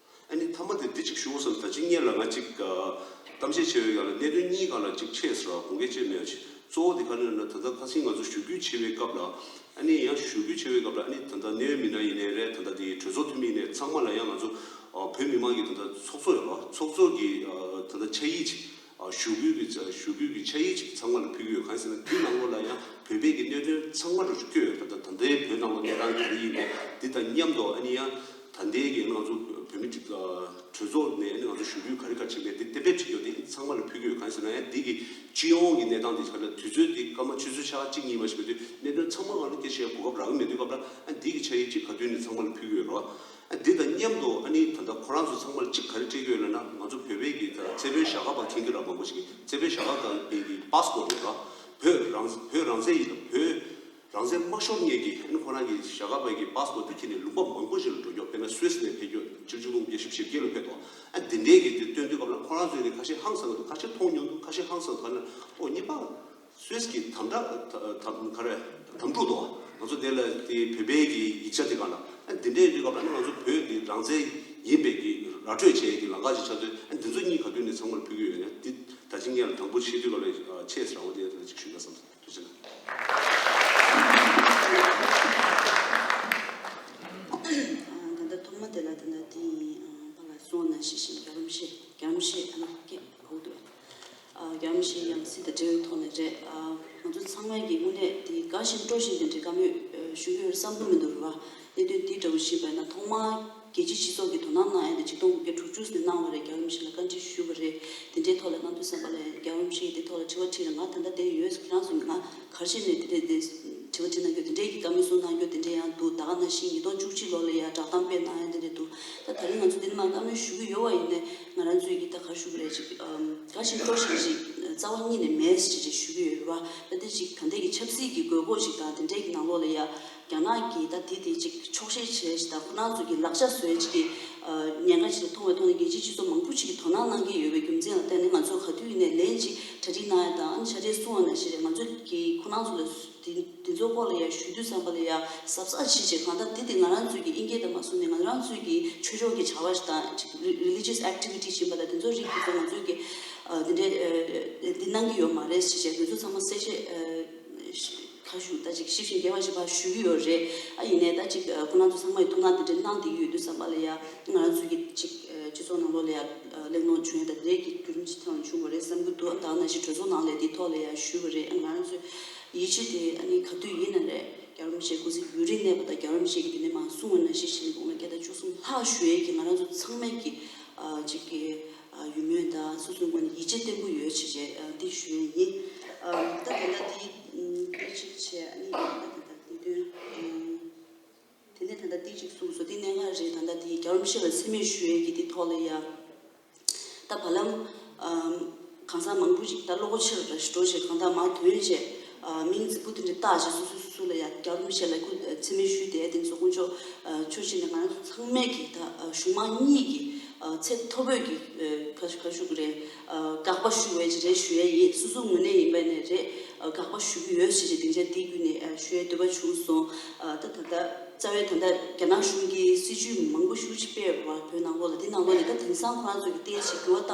ཨ་ནི་མཐའ་མ་དེ་འདི་གཅིག་ཞུ་དགོས་བསམ། ད་ཅི་སྔོན་ལ་ང་གཅིག་གཏམ་བཤད་བྱས་པའི་སྒང་ལ་གནད་དོན་གཉིས་སྒང་ལ་གཅིག་ཆད་སོང་ར། དགོངས་འགལ་ཅིག་མེད་པ་ཅིག་གཙོ་བོ་དེ་ག་རེ་ལབ་ན་ད་ལྟ་ཁ་སང་ང་ཚོ་ཞུ་སྐུལ་བྱེད་པའི་སྐབས་ལ་ཨ་ནི་ཡང་ཞུ་སྐུལ་བྱེད་པའི་སྐབས་ལ་ཨ་ནི་ད་ལྟ་གནད་ཡོད་མི་སྣ་ཡིན་ནའི་རེད། ད་ལྟ་དེ་གྲོས་ཚོགས་འཐུས་མི་ཡིན་ནའི་ཚང་མ་ལ་ཡང་ང་ཚོ་བོད་མི་མང་གི་ད་ལྟ་ཚོགས་གཙོ་ཡོད་ར། ཚོགས་གཙོ་གི་ད་ལྟ་ཕྱག་ཡིག་ཅིག་ཞུ་སྐུལ་གྱི་ཞུ་སྐུལ་གྱི་ཕྱག་ཡིག་ཅིག་ཚང་མ་ལ་ཕུལ་གྱི་ཡོད། གང་ཡིན་ཟེར་ན་འདི་ནང་ལོགས་ལ་ཡང་བོད་པའི་གི་གནད་དོན་ཚང་མ་རུ་བཀོད་ཡོད། ད་ལྟ་ད་ལྟའི་བོད་ནང་ལོགས་གནས་སྟངས་ག་རེ་ཡིན་མིན་འདི་དང་མཉམ་དུ་ཨ་ནི་ཡང་ད་ལྟའི་གི་ང་ཚོ་ བོད་མི་གྲོས་ཚོགས་ནས་ང་ཚོ་ཞུ་རྒྱུ་ག་རེ་ག་རེ་བྱེད་པའི་དེ་གཏན་འབེབས་བྱེད་རྒྱུ་དེ་ཚང་མ་ལ་ཕུལ་གྱི་ཡོད། གང་ཡིན་ཟེར་ན་ཡང་འདི་གི་སྤྱི་ཡོངས་ཀྱི་གནས་སྟངས་དེ་ག་ལ་དུས་ཚོད་དེ་སྐར་མ་ཆུ་ཚོད་ཕྱེད་ཀ་གཅིག་གཉིས་མ་ཞིག་མེད་དུས་གནད་དོན་ཚང་མ་ང་ལ་སྐད་ཆ་བཤད་གོ་སྐབས་རག་གི་མེད་དུས་སྐབས་ལ་ཨ་འདི་གི་ཆ་ཡིག་གཅིག་ག་དུས་ནས་ཚང་མ་ལ་ཕུལ་གྱི་ཡོད་རེད་བ། ཨ་འདི་དང་མཉམ་དུ་ཨ་ནི་ད་ལྟ་ཁོ་རང་ཚོ་ཚང་མ་ལ་གཅིག་ག་རེ་སྤྲད་ཀྱི་ཡོད་ལབ་ན་ང་ཚོ་བོད་པའི་གི་ད་ཚེ་དཔོན་ཞྭ་སྒབ་པ་མཁྱེན་གྱི་ར་མང་པོ་ཞིག་གིས་ཚེ་དཔོན་ཞྭ་སྒབ་པའི་གི་པཱ་སི་པོར་ཡོད་ར་བོད་རང་བོད་རང་བཙན་ཡིན་ལ་བོད། རང་བཙན་མ་ཤོར་མཁན་གྱི་ཨ་ནི་ཁོ་རང་གི་ཞྭ་སྒབ་པའི་གི་པཱ་སི་པོར་དེ་ཁྱེར་ནས་ལུང་པ་མང་པོ་ཞིག་ལ་འགྲོ་རྒྱུ། དཔེར་ན་སུད་སི་ནས་ཕེབས་རྒྱུ་ཕྱི་ལོ་ཆིག་སྟོང་དགུ་བརྒྱ་བཞི་བཅུ་ཞེ་བརྒྱད་ལ་ཕེབས་འདུག་ཨ་འདི་འདྲའི་གི་དེ་སྟོན་དུས་སྐབས་ལ་ཁོ་རང་ཚོས་ནི་ཁ་ཤས་ཧང་སངས་འདུག་ཁ་ཤས་མཐོང་མྱོང་འདུག་ཁ་ཤས་ཧང་སངས་འདུག་ཨ་ནི་ཨོ་གཉིས་པ་སུད་སི་གི་དམ་དྲག་དམ་ག་རེ་དམ་ཕྲུག་འདུག་ང་ཚོ་དེ་ལ་དེ་བོད་པའི་གི་ཡིག་ཆ་དེ་ག་ལ་ཨ་འདི་འདྲའི་དུས་སྐབས་ལ་ཨ་ནི་ང་ཚོ་བོད་འདི་རང་བཙན་ཡིན་པའི་གི་ར་སྤྲོད་བྱས་གི་ལམ་ཁ་ཞིག་ཆགས་ཚུལ་ཨ་འདི་ཚོ་གཉིས་ག་དུས་ནས་ཚང་མར་ཕུལ་གི་ཡོད་ན་འདི་ད་ཅི་ངས་ལ་དང་པོ་ཤེས་དུས་སྐབས་ལ་ཆེས་རང་དབང་དེ་ཡ་དེ་ལ་ཅིག་ཞུས་ན་བསམ་སོང་། ཐུགས་རྗེ་གནང་། ད་ལྟ་ཐོག་མ་དེ་ལ་ད་ལྟ་དེ་ཡིན་པ་ལ་སོང་ན་ཤི་ཞིང་རྒྱ་རམ་ཤེས་རྒྱ་རམ་ཤེས་ཨ་ན་སྐད་གོ་འདུག་རྒྱ་རམ་ཤེས་ཡང་སྲིད་དང་འབྲེལ་བའི་ཐོག་ནས་རེད། ང་ཚོ་ཚང་མས་ཀྱི་དངོས་གནས་དེ་དགའ་ཞིང་སྤྲོ་ཞིང་དེ་འདྲའི་བཀའ་མོལ་ཞུ་གི་ཡོད་བསམ་གི་མི་འདུག་ར་བ། གནད་དོན་འདི་འདྲ་བོ་ཞིག་ཡིན་པ་ན་ཐོག་མར་རྒྱལ་སྤྱིའི་སྤྱི་ཚོགས་ཀྱི་དོ་སྣང་གནང་ཡ་དེ་ཆིག་སྟོང་དགུ་བརྒྱ་དྲུག་ཅུ་ནས་གནང་བ་རེད། རྒྱལ་བ་རིན་པོ་ཆེ་ལ་བཀའ་འདྲི་ཞུས་པ་རེད། དེ་འདྲའི་ཐོག་ལ་གནང་དུས་ཙམ་པ་ལ་རྒྱལ་བ་རིན་པོ་ཆེ་གིས་དེ་ཐོག་ལ་དྲི་བ་དྲིས་ནས་ང་ད་ལྟ་དེ་ཡོད་ཁྱེད་རང་ཚོ་ང་ག་རེ་བྱས་ནས་དེ་འདྲའི་དེ་དྲི་བ་དྲིས་གནང་རྒྱུ་དེ་འདྲའི་གི་བཀའ་མོལ་གསུང་གནང་རྒྱུ་དེ་འདྲའི་ཡང་འདུག་ད་ག་ནང་བཞིན་ཉིས་སྟོང་བཅུ་གཅིག་ལོ་ལ་ཡང་བསྒྲགས་གཏམ་སྤེལ་གནང་ཡ་དེ་འདྲ་འདུག་ད་ད་རིང་ང་ཚོ་འདི་ནས་མར་བཀའ་མོལ་ཞུ་གི་ཡོད་པ་ཡིན་ནའི་ང་རང་ཚོས་ཀྱི་ད་ག་རེ་ཞུ་གི་རེད་ཅིག་དགའ་ཞིང་སྤྲོ་ཞིང་ཞིག་རྩ་བ་ཉིད་ནས་མེད་ཅེས་ཅིག་ཞུ་གི་ཡོད་རེད་བ། ད་དེ་ཅིག་ད་ལྟའི་གི་ཆབ་སྲིད་ཀྱི་དགོས་མཁོ་ཅིག་དང་དེ་འདྲའི་གི་ནང་ལོགས་ལ་ཡ། རྒྱ་ནག་གིས་ད་དེ་དེ་ཅིག་འཁྱོག་བཤད་བྱས་ཤིག་དང་ཁོ་རང་ཚོ་གི་ལག་ཆ་བཟོས་ཅིག་གི་ཉེན་ཁ་ཅིག་ལ་མཐོང་བའི་ཐོག་ནས་རྒྱལ་སྤྱིའི་སྤྱི་ཚོགས་མང་པོ་ཅིག་གིས་དོ་སྣང་གནང་གི་ཡོད་པའི་རྒྱུ་མཚན་ལ་བརྟེན་ནས་ང་ཚོ་ག་དུས་ཡིན་ནའི་ལན་ཅིག་གྲ་སྒྲིག་གནང་ཡ་དང་ཨ་ནི་ཕྱག་བྲིས་གསུང་བ་ནང་བཞིན་རེད། ང་ཚོ་གི་ཁོ་རང་ཚོ་ལ་དེ་དེ་ཚོའི་སྐོར་ལ་ཡ་ཞུ་དུས་ཙམ་པ་ལ་ཡ་གཟབ་གཟབ་བྱེད་ཅིག་གང་ལྟར་དེ་དེ་ང་རང་ཚོའི་གི་ཨིན་སྐད་དང་མ་སོང་ནས་ང་རང་ཚོའི་གི་ཆོས་ཕྱོགས་ཀྱི་བྱ་བ་ཞིག་དང་ཅིག་རི་རི་ལི་ཇི་ཡས་ཨེག་ཊི་བི་ཊི་བྱེད་པ་དང་དེ་ཚོ་རིགས་དེ་ཚོ་ང་ཚོའི་གི་དེ་འདྲའི་འདི་གནང་གི་ཡོད་མ་རེད་ཞེས་བྱས་དེ་ཚོ་ཚང་མ་གསལ་བཤད། ཁ་ཤུགས་ད་ཅིག་ཞིབ་ཅིང་རྒྱས་པ་ཞིག་ཕར་ཞུ་གི་ཡོད་རེད། ཨ་ཡིན་ནའི་ད་ཅིག་ཁོ་རང་ཚོ་ཚང་མ་ཡི་ཐུགས་སྣང་དེ་འདྲ་གནང་བསྡད་ཀྱི་ཡོད་དུས་ཙམ་པ་ལ་ཡ་ང་རང་ཚོའི་གི་ཅིག་སྤྱི་ཚོགས་ནང་ལོགས་ལ་ཡ་གླེང་སློང་བྱུང་ཡ་ད་དེ་འདྲའི་གི་བརྒྱུད་རིམ་ཅིག་ཐོག་ནས་བྱུང་བ་རེད་བསམ་གྱི་འདུག་ད་ག་ནང་བཞིན་གྲོས་ཚོགས་ནང་ལ་དེའི་ཐོག་ལ་ཡ་ཞུས་པ་རེད། ཨ་ང་རང་ཚོའི་ཡིད་ཆེས་དེ་ཨ་ནི་ག་དུས་ཡིན་ན་རེད། རྒྱལ་བ་རིན་པོ་ཆེ་སྐུ་ཚེ་ཡུན་རིང་གནས་པ་དང་རྒྱལ་བ་རིན་པོ་ཆེ་གིས་དེ་ནས་མར་གསུངས་པ་ནང་བཞིན་བྱས་ནས་དགུང་ལོ་བརྒྱ་དང་བཅུ་གསུམ་ལྷག་བཞུགས་ཡས་ཀྱི་ང་རང་ཚོ་ཚང་མས་ཀྱི་ཅིག་གི་ཡིད་སྨོན་དང་སོ་སོའི་ངོས་ནས་ཡིད་ཆེས་བརྟན་པོ་ཡོད་ཅེས་བྱས་འདི་ཞུ་ཡས་ཡིན། ད་ད་ལྟ་དེ་དེ་གཅིག་བྱས་ཨ་ནི་ད་ལྟ་དེ་དོན་དེ་ནས་ད་ལྟ་དེ་གཅིག་གསུངས་སོང་། དེ་གནད་འགག་རེད། ད་ལྟ་དེ་རྒྱལ་བ་རིན་པོ་ཆེ་ལ་མཚན་སྨད་ཞུ་ཡས་ཀྱི་དེ་ཐོག་ལ་ཡ། ད་བར་ལམ་གང་ཟག་མང་པོ་ཞིག་ད་བློ་ཁོག་ཆེ་རུ་འགྲོ་བྱས་གང་ལྟར་མར་ཐོན་བྱས་མིང་རྫིག་པོ་དེ་འདྲ་བཏགས་བྱས་སོ་སོ་སོ་སོ་ལ་ཡ་རྒྱལ་བ་རིན་པོ་ཆེ་ལ་སྐུ་མཚན་སྨད་ཞུས་ཏེ་དེ་ཚོ་དཀོན་མཆོག་མཆོག་བྱས་ནས་ང་རང་ཚོ་ཚང་མས་ཀྱི་ད་གཞུང་མང་གཉིས་ཀྱི་ཚད་མཐོ་པོས་ཀྱི་ཁ་ཁ་ཤུགས་རེད། དགག་པ་ཞུ་བའི་རེ་ཞུ་ཡས་ཡིན། སོ་སོ་ངོས་ནས་ཡིན་པ་ནས་རེད། དགག་པ་ཞུ་གི་ཡོད་ཞེས་བྱས་སྡིངས་ཆ་འདི་བརྒྱུད་ནས་ཞུ་ཡས་འདོད་པ་བྱུང་སོང་། ད་ད་ལྟ་རྩ་བའི་ད་ལྟ་རྒྱ་ནག་གཞུང་གིས་སྲིད་ཇུས་མང་པོ་ཞེ་པོ་ཅིག་སྤེལ་བ་བོད་ནང་ལོགས་ལ། འདི་ནང་ལོགས་ནས་ད་དེང་སང་ཁོ་རང་ཚོ་གིས་ཏོག་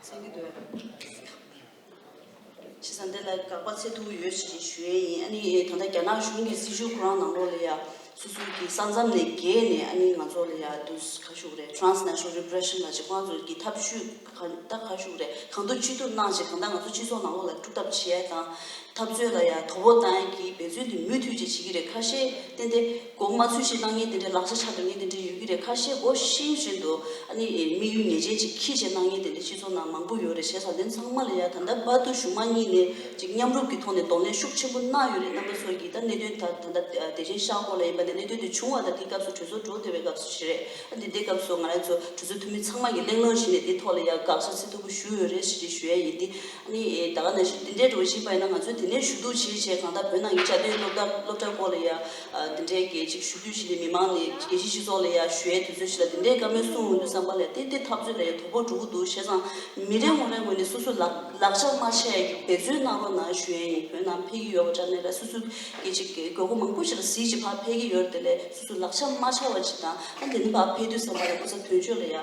ཙམ་འགྱུར་བ་བཏང་བྱས། བྱས་ཙང་དེ་ལ་དགག་པ་ཚད་མཐོ་པོ་ཡོད་ཞེས་ཞུ་ཡས་ཡིན། ཨ་ནི་ད་ལྟ་རྒྱ་ནག་གཞུང་གི་སྲིད་ཇུས་ཁོ་རང་ནང་ལོགས་ལ་ཡ་སོ་སོའི་གི་ས་མཚམས་ནས་བརྒལ་ནས་ཨ་ནི་ང་ཚོ་ལ་ཡ་དུ་ག་ཞུ་གི་རེད། transnational repression ལབ་ཅིག་ཁོ་རང་ཚོ་གི་ཐབས་ཇུས་ག་ད་ག་ཞུ་གི་རེད། གང་ཐུབ་ཅི་ཐུབ་གནང་བྱས་གང་ལྟར་ང་ཚོ་སྤྱི་ཚོགས་ནང་ལོགས་ལ་དཀྲུག་ཐབས་བྱེད་ཡས་དང་། འཐབ་རྩོད་ལ་ཡང་དོ་ཕོག་བཏང་ཡས་ཀྱི་འབད་བརྩོན་དེ་མུ་མཐུད་ཅིག་བྱེད་ཀྱི་རེད། ཁ་ཤས་ཏན་ཏན་མགོ་མ་ཚོས་ཤིག་གནང་མཁན་དེ་འདྲའི་ལག་ཆ་ཆག་འགྲོ་མཁན་དེ་འདྲའི་ཡོད་ཀྱི་རེད། ཁ་ཤས་མགོ་ཤིང་བཞིན་དུ་ཨ་ནི་དམིགས་ཡུལ་ངེས་ཅན་ཅིག་འཁྱེར་བྱས་གནང་མཁན་དེ་འདྲའི་སྤྱི་ཚོགས་ནང་མང་པོ་ཡོད་རེད། བྱས་ཙང་དེ་ཚང་མ་ལ་ཡང་ད་ལྟ་བར་དུ་གཞུང་མང་གཉིས་ནས་ཅིག་མཉམ་རུབ་ཀྱི་ཐོག་ནས་གདོང་ལེན་ཤུགས་ཆེན་པོ་གནང་ཡོད་རེད། རྣམ་པ་ཚོ་གིས་ད་གནད་དོན་ད་ད་ལྟ་བདེ་ཆེན་ཤག་སྐོར་ལ་ཡིན་པ་ནས་གནད་དོན་དེ་བྱུང་བ་དང་དེའི་སྐབས་སུ་གྲོས་ཚོགས་འགྲོ་བསྡད་པའི་སྐབས་སུ་ཞིག་རེད། ཨ་ནི་དེའི་སྐབས་སུ་ང་རང་ཚོ་གྲོས་ཚོགས་འཐུས་མི་ཚང་མ་གིས་གླེང་སློང་བྱས་ནས་དེའི་ཐོག་ལ་ཡང་དགག་བྱ་ཚིག་མཐུན་པོ་ཞུས་ཡོད་རེད་ཞེས་ཞུ་ཡ་ཡིན། དེ་ཨ་ནི་ད་ག་ནང་བཞིན་དེ་འདྲའི་འགྲོ་བཞིན་པ་ཡིན་ན་ང་ཚོས་དེ་ནས་ཞུ་གཏུག་བྱེད་བྱས་གང་ལྟར་བོད་ནང་གི་བཅའ་ ལས་སློབ་གྲྭ་སློབ་གྲྭ་སྐོར་ལ་ཡ་འདི་འདྲའི་གི་ཅིག་ཞུ་རྒྱུ་ཞིག་ནས་མི་མང་ནས་རྒྱལ་སྤྱིའི་སྤྱི་ཚོགས་ལ་ཡ་ཞུ་ཡའི་དུས་ཚོད་ཞིག་ལ་འདི་འདྲའི་བཀའ་མོལ་གསུང་འོང་དུས་བསམ་པ་ལས་དེ་དེ་འཐབ་རྩོད་ལ་ཡ་དོ་ཕོག་འགྲོ་གི་འདུག་བྱས་ཙང་མི་རེ་ངོ་རེ་ངོས་ནས་སོ་སོ་ལག་ལག་ཆ་མ་ཆག་ཡ་གི་འབད་བརྩོན་གནང་རོགས་གནང་ཞུ་ཡ་ཡིན། བོད་ནང་ཕེབས་ཀྱི་ཡོད་པ་འདྲ་ནས་ལ་སོ་སོ་གི་ཅིག་དགོས་མཁོ་མང་པོ་ཞིག་ལ་གཟིགས་ཅིག་ཕར་ཕེབས་ཀྱི་ཡོད་རེད། དེ་ལས་སོ་སོ་ལག་ཆ་མ་ཆག་པ་ཅིག་དང་ཨ་འདི་ནི་ཕར་ཕེབས་དུས་བསམ་པ་ལ་སྐུ་ཚབ་དོན་གཅོད་ལ་ཡ།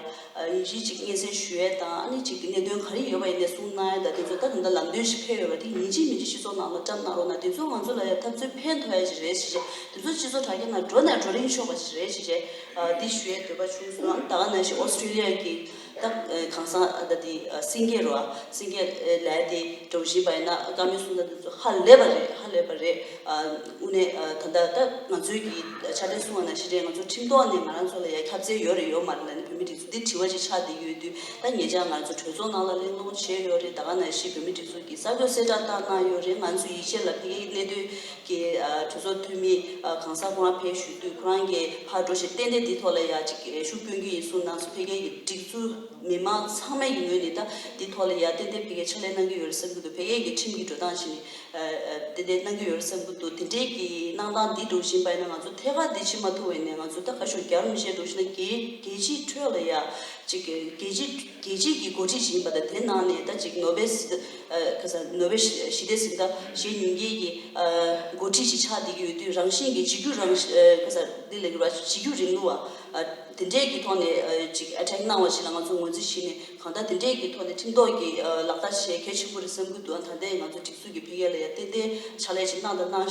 ཡིན་གཅིག་ཅིག་སྙན་སེང་ཞུ་ཡས་དང་ཨ་ནི་ཅིག་གི་གནད་དོན་ག་རེ་ཡོད་པ་ཡིན་ནའི་གསུང་གནང་ཡས་དང་དེ་ཚོ་ད་ད་ལྟ་ལམ་སྟོན་ཞིག་ཕེབས་ཡོད་པ་དེ་ཡིན་གཅིག་མིན་གཅིག་སྤྱི་ཚོགས་ནང་ལ་བཀྲམ་གནང་རོགས་གནང་། དེ་ཚོ་ང་ཚོ་ལ་ཡང་འཐབ་རྩོད་ཕན་ཐོགས་ཡས་ཅིག་རེད་ཞེས་བྱས། དེ་ཚོ་སྤྱི་ཚོགས་དྲ་རྒྱ་ནང་འགྲོ་ནས་འགྲོ་རིན་ཆོག་པ་ཞིག་རེད་ཞེས་བྱས། འདི་ཞུ་ཡས་འདོད་པ་བྱུང་སོང་། ཨ་ནི་ད་ག་ནང་བཞིན་ཨོ་སི་ཀྲི་ལི་ཡ་གི་ད་གང་ཟག་ད་དེ་སེང་གེ་རོ་སེང་གེ་ལས་དེ་འགྲོ་བཞིན་པ་ཡིན་ན་བཀའ་མོལ་གསུང་ད་དེ་ཚོ་ཧ་ལས་པ་རེད། ཧ་ལས་པ་རེད། དངོས་གནས་ད་ལྟ་ད་ང་ཚོའི་གི་ཆ་འཕྲིན་སྲུང་བ་ནང་བཞིན་རེད། ང་ཚོ་ཁྲིམས་ཐོག་ནས་ང་རང་ཚོ་ལ་ཡ་ཁྱབ་ཚད་ཡོད་རེད་ཡོད་མ་རེད་ལབ་ནས་བོད་མི་སྒྲིག་འཛུགས་འདི་དྲི་བ་ཅིག་ཆགས་བསྡད་ཡོད་དུས་ད་ཉེ་ཆར་ང་ཚོ་གྲོས་ཚོགས་ནང་ལ་གླེང་སློང་བྱས་ཡོད་རེད། ད་ག་ནང་བཞིན་བོད་མི་སྒྲིག་འཛུགས་ཀྱི་གསར་འགོད་གསལ་བསྒྲགས་བཏང་གནང་ཡོད་རེད། ང་ཚོ་ཡིད་ཆེས་ལ་ཕ་གིའི་གནད་དོན་གྱི་གྲོས་ཚོགས་འཐུས་མི་གང་ཟག་ཁོ་རང་ཕེབས་ཞུས་དུས་ཁོ་རང་གིས་ཕར་འགྲོ་ཞིག་ཏན་ཏན་འདི་ཐོག་ལ་ཡ་ཅིག་ཤུགས་སྐྱོན་གྱི་ཡིན་གསུངས་གནང་སོང་། ཕ་གིའི་སྒྲིག་འཛུགས་མི་མང་ཚང་མའི་ངོས་ནས་ད་འདི་ཐོག་ལ་ཡ་ཏན་ཏན་ཕ་གིའི་ཕྱག་ལས་གནང་གི་ཡོད་རེད་བསམ་གྱི་འདུག་ཕ་གིའི་ཁྲིམས་ཀྱི་འགྲོ་སྟངས་ཤིག་ནས། དེ་འདྲའི་གནང་གི་ཡོད་རེད་བསམ་གྱི་འདུག་དེ་འདྲའི་གི་གནང་སྟངས་འདི་འགྲོ་བཞིན་པ་ཡིན་ན་ང་ཚོ་ཐད་ཀར་འདི་བྱེད་མ་ཐུབ་པ་ཡིན་ན་ང་ཚོ་ད་ག་ཤོད་རྒྱ་རུ་མི་བཤད་འགྲོ་བཞིན་ན་རྒྱལ་རྒྱལ་སྤྱིའི་ཁྲོད་ལ་ཡ་ཅིག་རྒྱལ་སྤྱི་རྒྱལ་སྤྱིའི་གི་འགོ་ཁྲིད་ཅིག་ཡིན་པ་དང་དེ་ནང་ནས་ད་ཅིག་ནོ་བེལ་སི་ཨ་ག་ས་ནོ་བེལ་ཞི་བདེ་གཟེངས་རྟགས་བཞེས་མྱོང་མཁན་གྱི་ཨ་འགོ་ཁྲིད་ཅིག་ཆགས་བསྡད་ཀྱི་ཡོད་དུས་རང་བཞིན་གྱི་གཅིག་གྱུར་རང་ཨ་ག་ས་འདི་ལ་གི་ར་གཅིག་གྱུར་རིང་ལུགས་པ་ཨ་དེ་འདྲའི་གི་ཐོག་ནས་ཨ་ཅིག་ཨ་ཊེག་གནང་བ་ཞིག་ལ་ང་ཚོ་ངོས་འཛིན་བྱས་ནས། གང་ལྟར་དེ་འདྲས་ཀྱི་ཐོག་ནས་ཁྲིམས་ཐོག་གི་ལག་བསྟར་བྱེད་གལ་ཆེན་པོ་རེད་བསམ་གྱི་འདུག་ད་ལྟའི་ང་ཚོ་སྒྲིག་འཛུགས་ཀྱི་འཕེལ་རྒྱས་ལ་ཡང་ཏན་ཏན་ཕྱག་ལས་ཅིག་གནང་དང་གནང་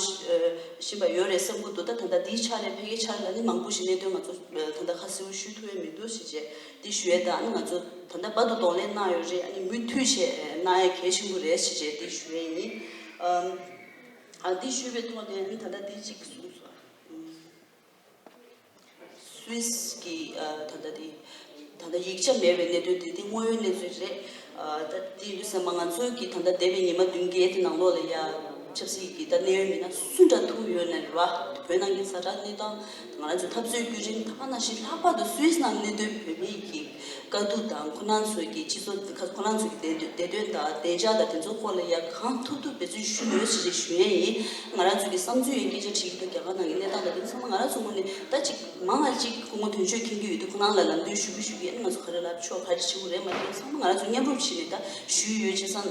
བཞིན་པ་ཡོད་རེད་བསམ་གྱི་འདུག་ད་ད་ལྟ་འདིའི་ཆ་ནས་འཕེལ་རྒྱས་ཆ་ལ་ནི་མང་པོ་ཞིག་གནད་དོན་ང་ཚོ་ད་ལྟ་ཁ་གསལ་པོ་ཞུ་ཐུབ་ཡས་མི་འདུག་ཞེས་བྱས་འདི་ཞུ་ཡས་དང་ནི་ང་ཚོ་ད་ལྟ་བར་དུ་གདོང་ལེན་གནང་ཡོད་རེད། ཨ་ནི་མུ་མཐུད་བྱས་གནང་ཡས་གལ་ཆེན་པོ་རེད་ཞེས་བྱས་འདི་ཞུ་ཡས་ཡིན། ཨ་འདི་ཞུས་པའི་ཐོག་ནས་ནི་ད་ལྟ་འདི་གཅིག་གསུངས་སོང་། སུད་སི་གི་ཨ་ད་ལྟ་དེ་ད་ལྟ་ཡིག་ཆ་མེད་པའི་གནད་དོན་དེ་དེ་དངོས་ཡོད་གནས་ཚུལ་རེད། ཨ་ད་དེ་ཡིན་དུས་ཙམ་པ་ང་ཚོ་གི་ད་ལྟ་འདས་པའི་ཉི་མ་བདུན་བརྒྱད་དེ་ནང་ལོགས་ལ་ཡ་ཆབ་སྲིད་ཀྱི་ད་གནད་ཡོད་མི་སྣ་སུ་འདྲ་ཐུག་ཡོད་ནའི་རེད་བ། བོད་ནང་གི་ཛ་དྲག་གནས་སྟངས་ང་རང་ཚོའི་འཐབ་རྩོད་བརྒྱུད་རིམ་ད་ག་ནང་བཞིན་ལྷག་པར་དུ་སུད་སི་ནང་གནས་སྡོད་བོད་མི་གི་དཀའ་སྡུག་དང་ཁོ་རང་ཚོ་གི་སྤྱི་ཚོགས་ཁོ་རང་ཚོ་གི་བདེ་བདེ་དོན་དང་བདེ་འཇགས་དང་དེ་ཚོ་སྐོར་ལ་ཡ་གང་ཐུབ་ཐུབ་འབད་བརྩོན་ཞུ་ཡོད་ཞེས་ཞུ་ཡས་ཡིན། ང་རང་ཚོ་གི་བསམ་ཚུལ་ཡང་སྐད་ཆ་དྲིས་ཀྱི་འདུག་རྒྱ་གར་ནང་གི་གནས་སྟངས་དང་དེ་ཚང་མ་ང་རང་ཚོ་ངོས་ནས་ད་ཅིག་མང་ང་ཅིག་སྐུ་ངོ་དོན་གཅོད་མཁྱེན་གྱི་ཡོད་དུས་ཁོ་རང་ལ་ལམ་སྟོན་ཞུ་གི་ཞུ་གི་ཡིན། ང་ཚོ་ག་རེ་ལབ་ཆོག་ག་རེ་བྱེད་དགོས་རེད་མ་རེད་ཚང་མ་ང་རང་ཚོ་མཉམ་རུབ་བྱས་ནས་ད་ཞུས་ཡོད། བྱས་ཙང་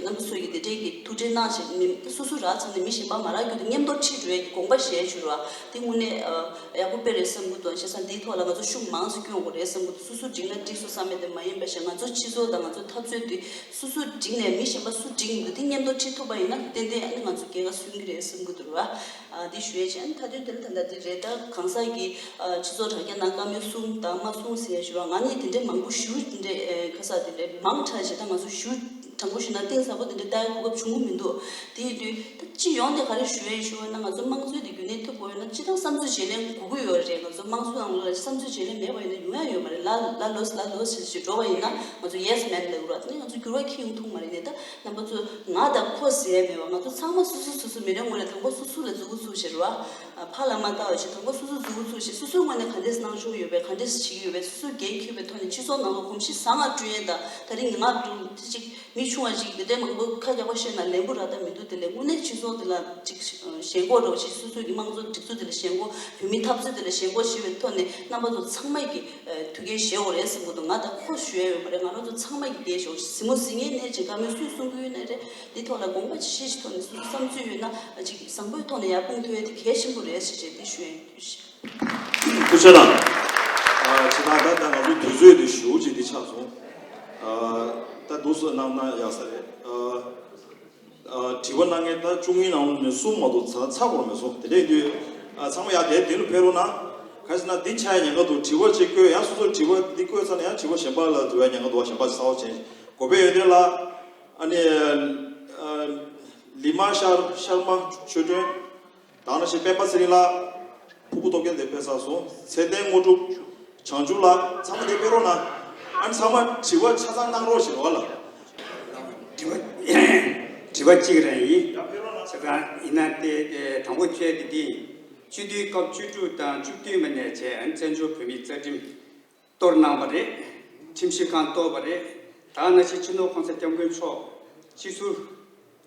རྣམ་པ་ཚོ་ཡིས་དེ་འདྲས་ཀྱི་ཐུགས་ཁྲལ་གནང་བྱས་མི་སོ་སོ་རག་ཚར་ནས་མི་གཞན་པ་མ་རག་རྒྱུ་དེ་མཉམ་དུ་ཁྲིད་འགྲོ་ཡས་ཀྱི་དགོངས་པ་བཞེས་བྱུང་ར་དེ་དངོས་གནས་ཡག་པོ་དཔེ་རེད་བསམ་གྱི་འདུག་བྱས་ཙང་འདིའི་ཐོག་ལ་ང་ཚོ་ཤུགས་མང་ཙམ་སྐྱོན་དགོས་རེད་བསམ་གྱི་འདུག་སོ་སོ་འགྲིག་ན་འགྲིག་སོང་བསམ་མེད་དེ་མ་ཡིན་པ་ཞིག་ང་ཚོ་སྤྱི་ཚོགས་དང་ང་ཚོ་འཐབ་རྩོད་དེ་སོ་སོ་འགྲིག་ནས་མི་གཞན་པ་སུ་འགྲིག་མི་འདུག་དེ་མཉམ་དུ་ཁྲིད་ཐུབ་པ་ཡིན་ན་ཏན་ཏན་ཨ་ནི་ང་ཚོ་རྒྱལ་ཁ་སོན་གྱི་རེད་བསམ་གྱི་འདུག་ར། འདི་ཞུ་ཡས་བྱས་ཨ་ནི་མཐའ་དོན་དེ་ལ་ད་ལྟ་འདི་རེད། ད་གང་ཟག་གིས་སྤྱི་ཚོགས་དྲ་རྒྱ་ནང་བཀའ་མོལ་གསུང་དང་མ་གསུང་ཟེར་ཡས་ཞུ་བ་ང་ནི་དེ་འདྲའི་མང་པོ་ཞུ་དེ་འདྲའི་ཁ་ས་དེ་འདྲའི་མང་དྲགས་བྱས་ད་ང་ཚོ་ཞུ་དྲང་པོ་ཞུས་ན་གཏིང་ཟབ་པོ་དེ་འདྲ་ལྟ་ཡ་གོ་སྐབས་བྱུང་གི་མི་འདུག་དེ་ཡིན་དུས་ད་སྤྱི་ཡོངས་ནས་ག་རེ་ཞུ་ཡས་ཞུ་བ་ན་ང་ཚོ་དམངས་གཙོ་དེ་རྒྱུན་གནས་ཐུབ་དགོས་ཡོད་ན་སྤྱི་བཏང་བསམ་ཚུལ་བརྗེ་ལེན་དགོས་ཀྱི་ཡོད་རེད། ང་ཚོ་དམངས་གཙོ་ནང་ལོགས་ལ་བསམ་ཚུལ་བརྗེ་ལེན་མེད་པ་ཡིན་ན་ཡོང་ཡ་ཡོད་མ་རེད། ལ་ལ་ལོས་ལ་ལོས་ཞེས་ཞེས་འགྲོ་བ་ཡིན་ན་ང་ཚོ་ཡེ་སི་མེན་ལབ་དགོས་རེད། དེ་ནས་ང་ཚོ་འགྱུར་བ་འཁྱེར་ཡོང་ཐུབ་མ་རེད། ནས་ད་རྣམ་པ་ཚོ་ང་དང་ཁོ་ཟེར་ཡ་མེད་པ་ང་ཚོ་ཚང་མ་སོ་སོ་སོ་སོ་མི་རེ་ངོ་རེ་དང་པོ་སོ་སོ་ལ་མཛུབ་གུ་ཚུགས་ཤིག་རེད་བ། ཕར་ལ་མ་ལྟ་བ་ཞིག་དང་པོ་སོ་སོ་མཛུབ་གུ་ཚུགས་ཤིག་སོ་སོའི་ངོས་ནས་ག་འདྲས་གནང་ཆོག་ཡོད་པས་ག་འདྲས་བྱེད་ཀྱི་ཡོད་པས་སོ་སོའི་འགན་འཁྱེར་བའི་ཐོག་ནས་སྤྱི་ཚོགས་ནང་ལ་གོམས་གཤིས་བཟང་ང་བསྐྲུན་ཡས་དང་ད་རིང་ཉི་མ་དྲུག་ཅིག་མི་ཆུང་བ་ཅིག་དེ་འདྲའི་མང་པོ་ཁ་རྒྱག་པ་བཤད་ན་ལན་པོ་རག་ད་མི་འདུག་དེ་ལས་དངོས་གནས་སྤྱི་ཚོགས་དེ་ལ་ཅིག་ཞེན་ཁོག་འདྲ་བོ་ཞིག་སོ་སོ་གི་དམངས་གཙོ་སྒྲིག་འཛུགས་དེ་ལ་ཞེན་ཁོག་བོད་མིའི་འཐབ་རྩོད་དེ་ལ་ཞེན་ཁོག་ཞེས་པའི་ཐོག་ནས་རྣམ་པ་ཚོ་ཚང་མ་གི་ཐུགས་འགན་བཞེས་འོ་རེད་བསམ་གི་འདུག་ང་དང་ཁོ་ཞུ་ཡ་ཡོད་མ་རེད། ང་རང་ཚོ་ཚང་མ་གི་འགན་བཞེས་འོ་གཟིགས་མོ་གཟིགས་མཁན་ནས་ཅིག་བཀའ་མོལ་སུས་གསུང་གི་ཡོད་ནའི་རེད། འདི་ཐོག་ལ་དགོངས་པ་ཅི་ཞིག་ཐོག་ནས་སོ་སོ་བསམ་ཚུལ་ཡོད་ན་ཅིག་བཟང་པོའི་ཐོག་ནས་ཡར་སྤུངས་ཐུབ་ཡ་དེ་གལ་ཆེན་པོ་རེད་ཟེར་བྱས་འདི་ཞུ་ཡ་ཡིན། ཐུགས་རྗེ་ཆེ་གནང་། ཨ་ཇི་ལྟར་ད་ལྟ་ང་ཚོའི་དུས་ཚོད་དེ་ཞེ་པོ་ཅིག་འདི་ཆགས་སོང་། ཨ་ད་འདུག་སེ་གནང་ན་ཡག་ས་རེད། ཨ་ཨ་དྲི་བ་གནང་མཁན་ད་བཅུ་གཉིས་ནང་ནས་གསུམ་མ་གཏོགས་ཚ་ཚ་བོར་མེད་སོང་། དེ་འདྲ་ཡིན་དུས་ཨ་ཚང་མ་ཡར་དེ་དེ་ལ་ཕེབས་རོགས་གནང་། ག་ཟེར་ན་འདི་ཆགས་ཡ་ཉེན་ཁ་འདུག་དྲི་བ་ཅིག་བཀོད་ཡང་སོ་སོར་དྲི་བ་འདི་བཀོད་ཚར་ན་ཡང་དྲི་བ་གཞན་པ་ལ་འཛུལ་ཡ་ཉེན་ཁ་འདུག་གཞན་པ་ཅིག་གསར་པ་ཅན་གོ་བས་ཡོད་དེ་ལ། ཨ་ནི་ཨ་ལི་མ་ཤར་ཤར་མ་ཆོས་སྒྲོན། དེ་ནང་བཞིན་སྤེན་པ་ཚེ་རིང་ལགས། ཕུར་བུ་སྟོབས་རྒྱལ་དེ་ཕེབས་ཚར་སོང་། ཚེ་བརྟན་དངོས་གྲུབ། བྱང་ཆུབ་ལགས། ཚང་མ་དེ་ཕེབས་རོགས་གནང་། ཨ་ནི་ཚང་མ་དྲི་བ་ཆ་ཚང་གནང་རོགས་ཞེས་རོགས་ལ། དྲི་བ་དྲི་བ་གཅིག་རང་ཡིན། ཡ་ཕེབས་རོགས་གནང་། ཆ་ཚང་ཡིན་ན་དེ་དེ་དང་པོ་བཅས་དེ་འདི་ཡིན། སྤྱི་འཐུས་སྐབས་བཅུ་དྲུག་དང་བཅུ་བདུན་མ་ནས་བྱས་ཨ་ནི་བཙན་བྱོལ་བོད་མིའི་རྩ་ཁྲིམས་གཏོར་གནང་བ་རེད། ཁྲིམས་ཞིབ་ཁང་གཏོར་བ་རེད། ད་ནང་བཞིན་སྤྱི་ནོར་གོང་ས་སྐྱབས་མགོན་མཆོག་སྤྱི་ཟུར་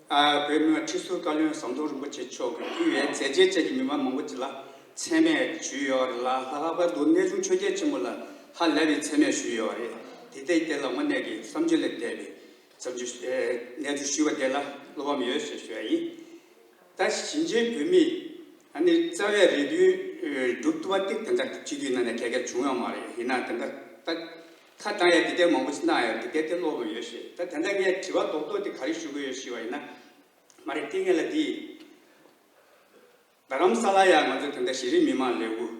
ཨ། བོད་མི་མང་ཁྲི་ཟུར་བཀའ་བློན་ཟམ་གདོང་རིན་པོ་ཆེ་མཆོག་གིས་ཕུལ་བའི་མཛད་རྗེས་ཅན་གྱི་མི་མང་མང་པོ་ཅིག་ལ་མཚན་སྨད་ཞུས་ཡོད་རེད་ལ། ལྷག་པར་དུ་གནས་ཆུང་ཆོས་རྒྱལ་ཆེན་པོ་ལ་ཧ་ལས་པའི་མཚན་སྨད་ཞུས་ཡོད་རེད། དེ་ལྟའི་དེ་ལ་དངོས་གནས་ཀྱི་བསམ་བརྗོད་ལས་འདས་པའི་བསམ་བརྗོད་ཨེ་གནས་ཚུལ་ཞུས་པ་དེ་ལ་བློ་ཕམ་ཡོད་ཞེས་ཞུ་ཡ་ཡིན། ད་གཞིས་བྱེས་བོད་མི་ཨ་ནི་རྩ་བའི་རེ་འདུན་ཨེ་སྒྲུབ་ཐུབ་པ་དེ་དེ་འདྲ་སྤྱི་འཐུས་ནང་ནས་ག་གེ་བྱུང་ཡོད་མ་རེད། ཡིན་ན་དེ་འདྲ་ད་ཁ་བཏང་ཡ་དེ་འདྲ་མང་པོ་ཞིག་གནང་ཡོད་རེད། དེ་ག་དེ་བློ་ཕམ་ཡོད་ཞེས། ད་དེ་འདྲ་ངས་དྲི་བ་རྡོག་རྡོག་དེ་ག་རེ་ཞུ་གི་ཡོད་ཞུས་པ་ཡིན་ན། མ་རེད། དེ་ངས་ལ་འདི་རྡ་རམ་ས་ལ་ཡ་ང་ཚོ་དེ་འདྲ་གཞི་རིམ་མི་མང་ལས་འགུལ་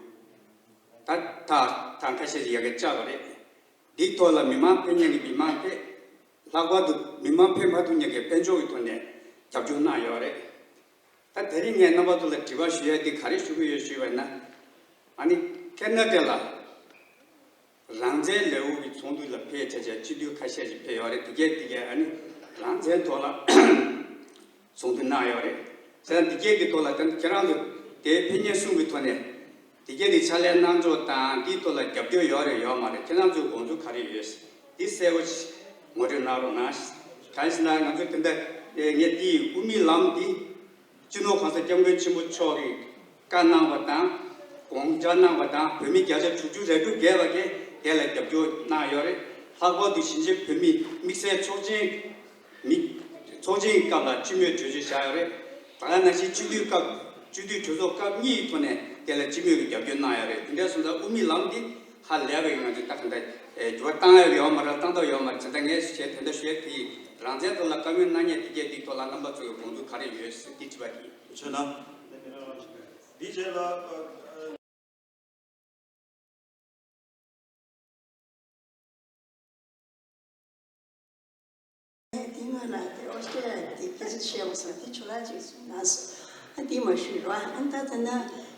ད་ད་ད་ཁ་ཤས་ཤིག་ཡ་གི་བཅག་པ་རེད། འདིའི་ཐོག་ལ་མི་མང་ཕེབས་མཁན་གྱི་མི་མང་ཕེབས། ལྷག་པར་དུ་མི་མང་ཕེབས་མ་ཐུབ་མཁན་གྱི་དཔལ་འབྱོར་གྱི་ཐོག་ནས་རྒྱབ་སྐྱོར་གནང་ཡོད་རེད། ད་དེ་རིང་ངས་རྣམ་པ་ཚོ་ལ་དྲི་བ་ཞུ་ཡ་འདི་ག་རེ་ཞུ་གི་ཡོད་ཞུས་པ་ཡིན་ན། ཨ་ནི་ཁེ་ན་ཌ་ལ་རང་བཙན་ལས་འགུལ་གྱི་ཚོགས་འདུ་ལ་ཕེབས་བྱས་བྱས་སྤྱི་འཐུས་ཁ་ཤས་ཤིག་ཕེབས་ཡོད་རེད། དེ་གས་དེ་གས་ཨ་ནི་རང་བཙན་ཐོག་ལ་ཚོགས་འདུ་གནང་ཡོད་རེད། བྱས་ཙང་དེ་གས་ཀྱི་ཐོག་ལ་ད་ཁྱེད་རང་ཚོ་དེ་ཕེབས་མཁན་གསུམ་གྱི་ཐོག་ནས་དེ་གས་དེ་ཕྱག་ལས་གནང་ཕྱོགས་དང་དེའི་ཐོག་ལ་རྒྱབ་སྐྱོར་ཡོད་རེད་ཡོད་མ་རེད། ཁྱེད་རང་ཚོའི་དགོངས་ཚུལ་ག་རེ་ཡོད། འདི་གསལ་པོ་ཞིག་ངོ་སྤྲོད་གནང་རོགས་གནང་། གང་ཞིག་ན་ང་ཚོ་དེ་འདྲ་ངས་འདི་དབུ་མའི་ལམ་འདི་སྤྱི་ནོར་གོང་ས་སྐྱབས་མགོན་ཆེན་པོ་མཆོག་གིས་བཀའ་གནང་བ་དང་དགོངས་འཆར་གནང་བ་དང་བོད་མི་བརྒྱ་ཆ་དྲུག་ཅུ་རེ་དྲུག་བརྒལ་བ་གིས་དེ་ལ་རྒྱབ་སྐྱོར་གནང་ཡོད་རེད། ལྷག་པར་དུ་གཞིས་བྱེས་བོད་མི་དམིགས་བསལ་ཚོགས་ཆེན་མི་ཚོགས་ཆེན་སྐབས་ལ་སྤྱི་མོས་གྲོས་ཆོད་བཞག་ཡོད་རེད། ད་ག་ནང་བཞིན་སྤྱི་འཐུས་སྐབས་སྤྱི་འཐུས་གྲོས་ཚོགས་སྐབས་གཉིས་ཀྱི་ཐོག་ནས་དེ་ལ་སྤྱི་མོས་ཀྱི་རྒྱབ་སྐྱོར་གནང་ཡོད་རེད། དེ་འདྲ་སོང་ཙང་དབུ་མའི་ལམ་འདི་ཧ་ལས་པའི་ང་ཚོས་ད་ག་འདྲ་འགྱུར་བ་བཏང་ཡག་ཡོད་མ་རེད། བཏང་ཐབས་ཡོད་མ་རེད། བྱས་ཙང་ངས་བཤད་དེ་འདྲ་ཞུ་ཡ་དེ་ཡིན། རང་བཙན་ཐོག་ལ་བཀའ་མོལ་གནང་མཁན་དེ་གས་དེའི་ཐོག་ལ་རྣམ་པ་ཚོའི་དགོངས་ཚུལ་ག་རེ་ཡོད་ཟེར་དེ་དྲི་བ་དེ་ཡིན། ཐུགས་རྗེ་གནང་། འདི་རྗེས་ལ། དེ་སྔོན་ལ་དེ་ཨོ་སི་ཀྲི་ཡ་དེ་སྐད་ཆ་བཤད་འོང་སོང་། དེ་ཇོ་ལགས་ཅིག་གསུངས་གནང་སོང་། ཨ་འདི་མ་ཞུས་རོགས། ཨ་ད་ད་ན་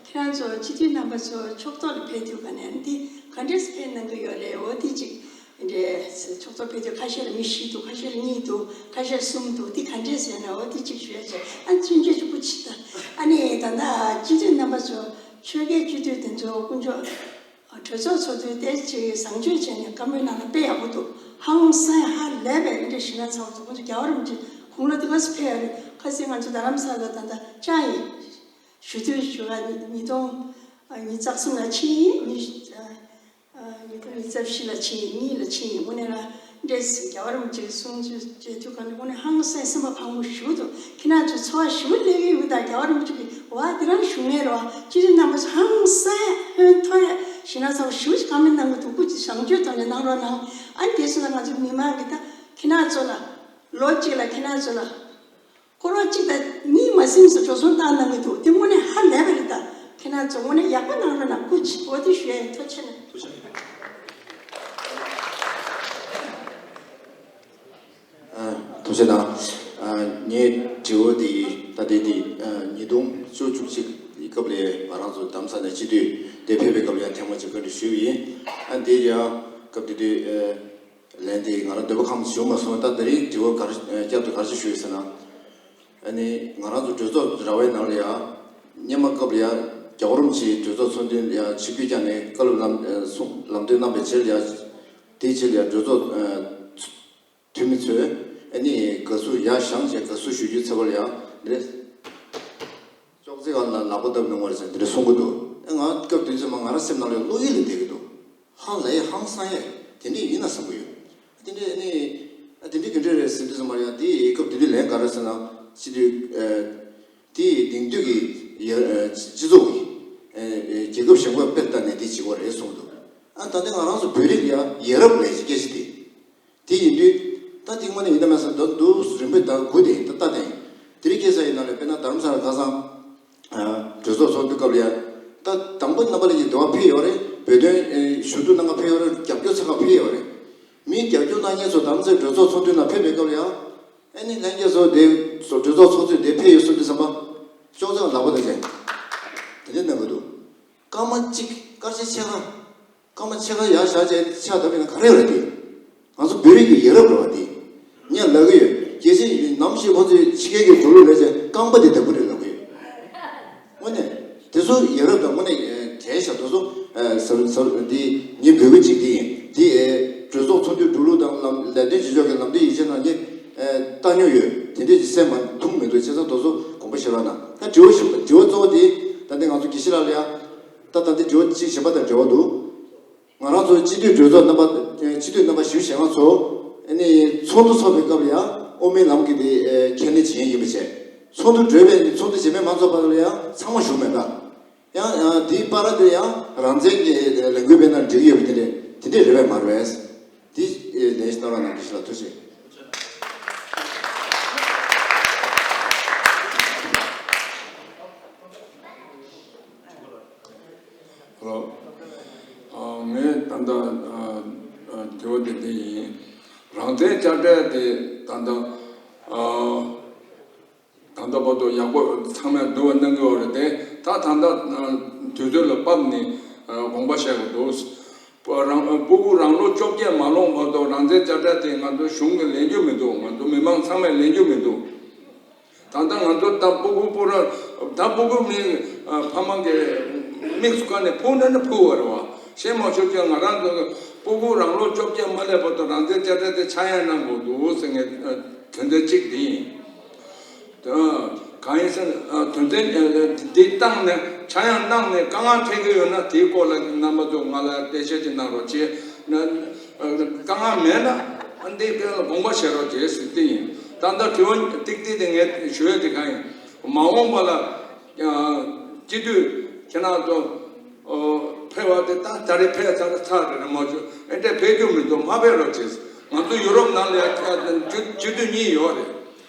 ཁྱེད་རང་ཚོ་སྤྱི་འཐུས་རྣམ་པ་ཚོ་ཕྱོགས་གཏོགས་ལ་ཕེབས་དུས་ག་ནས་ཨ་འདི་ག་འདྲས་ཕེབས་གནང་གི་ཡོད་རེད། འོ་དེ་ཅིག་འདྲས་ཕྱོགས་གཏོགས་ཕེབས་དུས་ཁ་ཤས་ལ་མི་བཞི་འདུག་ཁ་ཤས་ལ་གཉིས་འདུག་ཁ་ཤས་གསུམ་འདུག་དེ་ག་འདྲས་ཟེར་ན་འོ་དེ་ཅིག་ཞུས་བྱས། ཨ་ཆུང་ཆུང་ཅིག་པུ་ཅིག་ད་ཨ་ནི་ད་ན་སྤྱི་འཐུས་རྣམ་པ་ཚོ་ཆོལ་ཁའི་སྤྱི་འཐུས་དེ་ཚོ་དཀོན་མཆོག་གྲོས་ཚོགས་ཚོགས་དུས་དེ་ཅིག་བཟང་སྤྱོད་བྱས་ནས་བཀའ་མོལ་གནང་ན་དཔེ་ཡག་པོ་འདུག་ཧང་སང་ཧ་ལས་པའི་འདི་འདྲ་ཞིག་ན་ཚ་བ་འདུག་ཁོང་ཚོ་རྒྱལ་བ་རིན་པོ་ཆེ་དགུང་ལོ་དེ་ག་ཚོད་ཕེབས་ཡོད་རེད། ཁ་སང་ང་ཚོ་རྡ་རམ་ས་ལ་ད་ལྟ་ཅང་ཡིན་ཞུ་དུས་ཞུ་བ་ཉིས་སྟོང་ཉི་ཤུ་རྩ་གསུམ་ལ་ཕྱིན་ཡིན། ཉི་ཤུ་ཉི་ཤུ་རྩ་བཞི་ལ་ཕྱིན་ཡིན། གཉིས་ལ་ཕྱིན་ཡིན། དངོས་གནས་ལ་འདྲས་རྒྱལ་བ་རིན་པོ་ཆེ་གསུང་ཆོས་བྱེད་དུས་ག་ནས་དངོས་གནས་ཧང་སང་སེམས་པ་ཕངས་པོ་ཞུ་འདུག་ཁྱེད་རང་ཚོ་འཚོ་བ་ཞུ་ལས་ཀྱི་ཡོད་ད། རྒྱལ་བ་རིན་པོ་ཆེ་གི་བ་དེ་རང་ཞུ་ངེས་རེད་བ། སྤྱི་འཐུས་རྣམ་པ་ཚོ་ཧང་སང་ཧོན་ཐོ་ཡ་ཞི་ན་ཚ་བ་ཞུ་ཅིག་གང་མིན་ནང་གི་དུ་ཀུ་ཅིག་བཟང་སྤྱོད་དང་ནས་གནང་རོགས་གནང་། ཨ་ནི་དེ་ཚོ་ལ་ང་ཚོ་མི་མང་གི་ད་ཁྱེད་རང་ཚོ་ལ་ལོ་གཅིག་ལ་ཁྱེད་རང་ཚོ་ལ་སྐོར་བ་གཅིག་དང་གཉིས་མ་ཟིན་ཙམ་འགྲོ་སོང་བཏང་གནང་གི་འདུག་དེ་དངོས་གནས་ཧ་ལས་པ་རེད་ད། ཁྱེད་རང་ཚོ་དངོས་གནས་ཡག་པོ་གནང་རོགས་གནང་། སྐུ་མཁྱེན། འོ་དེ་ཞུ་ཡ་ཡིན། ཐུགས་རྗེ་ཆེ་གནང་། ཐུགས་རྗེ་གནང་། ངའི་དྲི་བ་དེ་ད་ལྟའི་དེ་ཉིས་སྟོང་བཅུ་བཅུ་གཅིག་སྐབས་ལ་ང་རང་ཚོ་རྡ་རམ་ས་ལ་སྤྱི་འཐུས་དེ་ཕེབས་པའི་སྐབས་ལ་ཡང་ཐེངས་མ་གཅིག་བཀའ་འདྲི་ཞུས་པ་ཡིན། ཨ་དེ་ཡང་སྐབས་དེ་དུས་ལན་དེ་ང་རང་འདོད་པ་ཁམས་བྱུང་མ་སོང་། ད་དེ་རིང་དྲི་བ་ག་རེ་བསྐྱར་དུ་ག་རེ་ཞུས་ཟེར་ན། ཨ་ནི་ང་རང་ཚོ་གྲོས་ཚོགས་ར་བའི་ནང་ལ་ཡ་སྔོན་མ་སྐབས་ལ་ཡ་རྒྱལ་བ་རིན་པོ་ཆེའི་གྲོས་ཚོགས་ཚོགས་འདུ་ལ་ཡ་ཆིབས་བསྒྱུར་བསྐྱངས་ནས་བཀའ་སློབ་ལམ་གསུང་ལམ་སྟོན་གནང་བའི་ཕྱིར་ཡ་དེའི་ཕྱིར་ཡ་གྲོས་ཚོགས་འཐུས་མི་ཚོས་ཨ་ནི་དགའ་བསུ་ཡར་བཞེངས་བྱས་དགའ་བསུ་ཞུ་རྒྱུའི་ཚེ་བ་ལ་ཡ་འདི་ཅོག་ཙེ་སྒང་ལ་ལག་པ་བརྡབ་གནང་བ་རེད་ཟེར་འདི་འདྲ་གསུང་གི་འདུག་ཨ་ང་སྐབས་དུས་ཚོད་མ་ང་རང་སེམས་ནང་ལ་བློ་ཡུལ་ལ་བསྡད་ཀྱི་འདུག་ཧང་ལས་ཧང་སང་ཡས་དེ་འདྲས་ཡིན་ན་བསམ་གྱི་ཡོད། དེ་འདྲས་ནི་ཨ་དེ་འདྲས་ག་འདྲས་རེད་ཟེར་དུས་ཙམ་པ་ཡང་དེ་སྐབས་དེ་དུས་ལན་ག་རེ་ཟེར་ན་སྤྱི་འཐུས་དེ་དེང་དུས་ཀྱི་ཡ་སྤྱི་ཚོགས་ཀྱི་རྒྱལ་ཁབ་གཞན་པ་དཔེར་བལྟས་ནས་དེ་བྱེད་དགོས་རེད་གསུངས་འདུག་ཨ་ད་ལྟ་ང་རང་ཚོ་བོད་རིགས་ལ་ཡ་ཡ་རབས་ལས་ཀྱི་སྐད་ཆ་དེ། དེ་ཡིན་དུས་ད་དེ་དངོས་གནས་ཡིན་ན་མེད་ས་འདུག་འདུག་རིམ་པས་ད་དགུ་དེ་ད་ལྟ་དེ་དེ་རིང་ཁ་སང་ཡིན་ན་ལས་དཔེར་ན་རྡ་རམ་ས་ལ་ཁ་སང་གྲོས་ཚོགས་ཚོགས་དུས་སྐབས་ལ་ཡ་ད་དང་པོ་རྣམ་པ་ལ་ཡི་འདི་བ་ཕེབས་ཡོད་རེད། བོད་དོན་ཞུ་གཏུག་གནང་ག་ཕེབས་ཡོད་རེད། རྒྱབ་སྐྱོར་ཚོགས་ཁག་ཕེབས་ཡོད་རེད། མི་རྒྱབ་སྐྱོར་གནང་མཁན་ཚོ་དམ་ཚིག་གྲོས་ཚོགས་ཚོགས་འདུའི་ནང་ཕེབས་པའི་སྐབས་ལ་ཡང་ཨ་ནི་ལྷན་རྒྱས་ཚོ་དེ་གྲོས་ཚོགས་ཚོགས་དུས་དེ་ཕེབས་ཡོད་གསུངས་དུས་ཙམ་པ་ཅོག་ཙེ་ལག་པ་དང་བཅས་དེ་འདྲ་གནང་གི་འདུག་སྐར་མ་གཅིག་སྐར་ཆ་ཕྱེད་ཀ་སྐར་མ་ཕྱེད་ཀ་ཡར་བཞག་བྱས་ཕྱག་བརྡབ་པ་ཡིན་ན་ག་རེ་ཡོད་རེད་དེ། ང་ཚོ་བོད་རིགས་ཀྱི་ཡ་རབས་རེད་བ་དེ། ངས་ལབ་ཀྱི་ཡོད། གལ་སྲིད་ནམ་ཞིག་ཁོ་ཚོས་ཕྱི་རྒྱལ་གྱི་འགྲོ་ལུགས་ལས་བྱས་རྐང་པ་དེ་བརྡབ་ཀྱི་རེད་ལབ་ཀྱི་ཡོད། དངོས་གནས། དེ་ཚོ་ཡ་རབས་དང་དངོས་གནས་དྲན་ཤག་དེ་ཚོ་ཟབ་ཟབ་འདི་ངའི་འབོད་སྐུལ་གཅིག་འདི་ཡིན། འདི་གྲོས་ཚོགས་ཚོགས་འདུའི་འགྲོ་ལུགས་དང་ལམ་ལས་དོན་བྱེད་ཕྱོགས་ཀྱི་ལམ་སྟོན་ཡིག་ཆའི་ནང་ནས་བལྟ་མྱོང་ཡོད། དེ་འདྲས་ཀྱི་སེམས་མ་ཐུག་དྲི་བ་ཞིབ་དྲི་བ་གཙོ་བོ་དེ་ད་ལྟ་ང་ཚོ་དགེ་བཤེས་ལགས་ལ་ཡང་ད་ད་ལྟ་དྲི་བ་གཅིག་གཞན་པ་དང་འབྲེལ་བ་འདུག་ང་རང་ཚོ་སྤྱི་འཐུས་གྲོས་ཚོགས་རྣམ་པ་སྤྱི་འཐུས་རྣམ་པ་ཞིབ་བཤད་ང་ཚོ་ཨ་ནི་ཚོགས་འདུ་ཚོགས་པའི་སྐབས་ལ་ཡང་དབུ་མའི་ལམ་གྱི་དེ་ཁས་ལེན་བྱེད་མཁན་ཡིན་པ་བྱས། ཚོགས་འདུ་གྲོལ་བའི་ཚོགས་འདུ་རྗེས་མའི་མང་ཚོགས་བར་ལ་ཡང་ཚང་མ་བཞུགས་མེད་ད། ཡང་ཡང་དེའི་བར་དེ་ཡང་རང་བཙན་གྱི་ལས་འགུལ་སྤེལ་ན་འགྲིག་ཡོད་པ་དེ་འདྲ་དེ་འདྲ་རེད་པས་མ་རེད་པས། དེ་ལན་ཞིག་གནང་རོགས་གནང་། དགེ་བཤེས་ལགས་ཐུགས་རྗེ་ཆེ། ཧེ་ལོ། ཨ། ངས་ད་ལྟ་ཨ་ཨ་དྲི་བ་དེ་འདི་ཡིན། རང་བཙན་བསྐྱར་གྲོས་དེ་ད་ལྟ་ཨ་ད་ལྟ་བར་དུ་ཡག་པོ་ཚང་མས་འདུལ་བ་གནང་གི་ཡོད་རེད་དེ། ད་ད་ལྟ་ཨ་དུས་ཚོད་ལ་བབས་ནས་ཨ་དགོངས་པ་བཞེས་དགོས་འདུག་རང་སྤུ་གུ་རང་ལོ་བཅོ་བརྒྱད་མ་ལོན་བར་དུ་རང་བཙན་བསྐྱར་གྲོས་དེ་ང་ཚོ་གཞུང་གིས་ལེན་རྒྱུ་མི་འདུག་ང་ཚོ་མི་མང་ཚང་མས་ལེན་རྒྱུ་མི་འདུག་ད་ལྟ་ང་ཚོ་ད་སྤུ་གུ་སྤུ་ར་ད་སྤུ་གུ་མི་ཨ་ཕ་མ་གི་མིག་སུ་ཀ་ནས་ཕུག་ན་ནི་ཕུག་བ་རེད་བ། ཤེས་མ་ཆོག་ཀྱང་ང་རང་ཚོ་སྤུ་གུ་རང་ལོ་བཅོ་བརྒྱད་མ་སླེབས་བར་དུ་རང་བཙན་བསྐྱར་གྲོས་དེ་ཆག་ཡང་གནང་དགོས་འདུག་ཟེར་ངས་ཨ་དོན་ཚན་གཅིག་དེ་ཡིན། ད་གང་ཡིན་ཟེར་ན་ཨ་དོན་ཚན་ཨ་འདི་བཏང་ནས་ཆག་ཡང་གནང་ནས་དཀའ་ངལ་འཕྲད་ཀྱི་ཡོད་ན་དེའི་སྐོར་ལ་རྣམ་པ་ཚོ་ང་ལ་འགྲེལ་བཤད་ཅིག་གནང་རོགས་བྱེད། ན་དཀའ་ངལ་མེད་ན་ཨ་འདི་སྐོར་ལ་དགོངས་པ་བཞེས་རོགས་བྱེད་ཟེར་དེ་ཡིན། ད་ལྟ་དྲི་བ་ཏིག་ཏིག་དེ་ངས་ཞུ་ཡ་དེ་གང་ཡིན། མ་འོངས་པ་ལ་ཨ་སྤྱི་འཐུས་ཁྱེད་རང་ཚོ་ཨོ་ཕེབས་པ་དེ་ད་ད་རེས་ཕེབས་ཚར་ཚར་རེད་མ་བྱུང་ཨེ་འདྲ་ཕེབས་རྒྱུ་མི་འདུག་མ་ཕེབས་རོགས་བྱེད། ང་ཚོ་ཡུ་རོབ་ནང་ལ་ཡ་སྤྱི་འཐུས་གཉིས་ཡོད་རེད།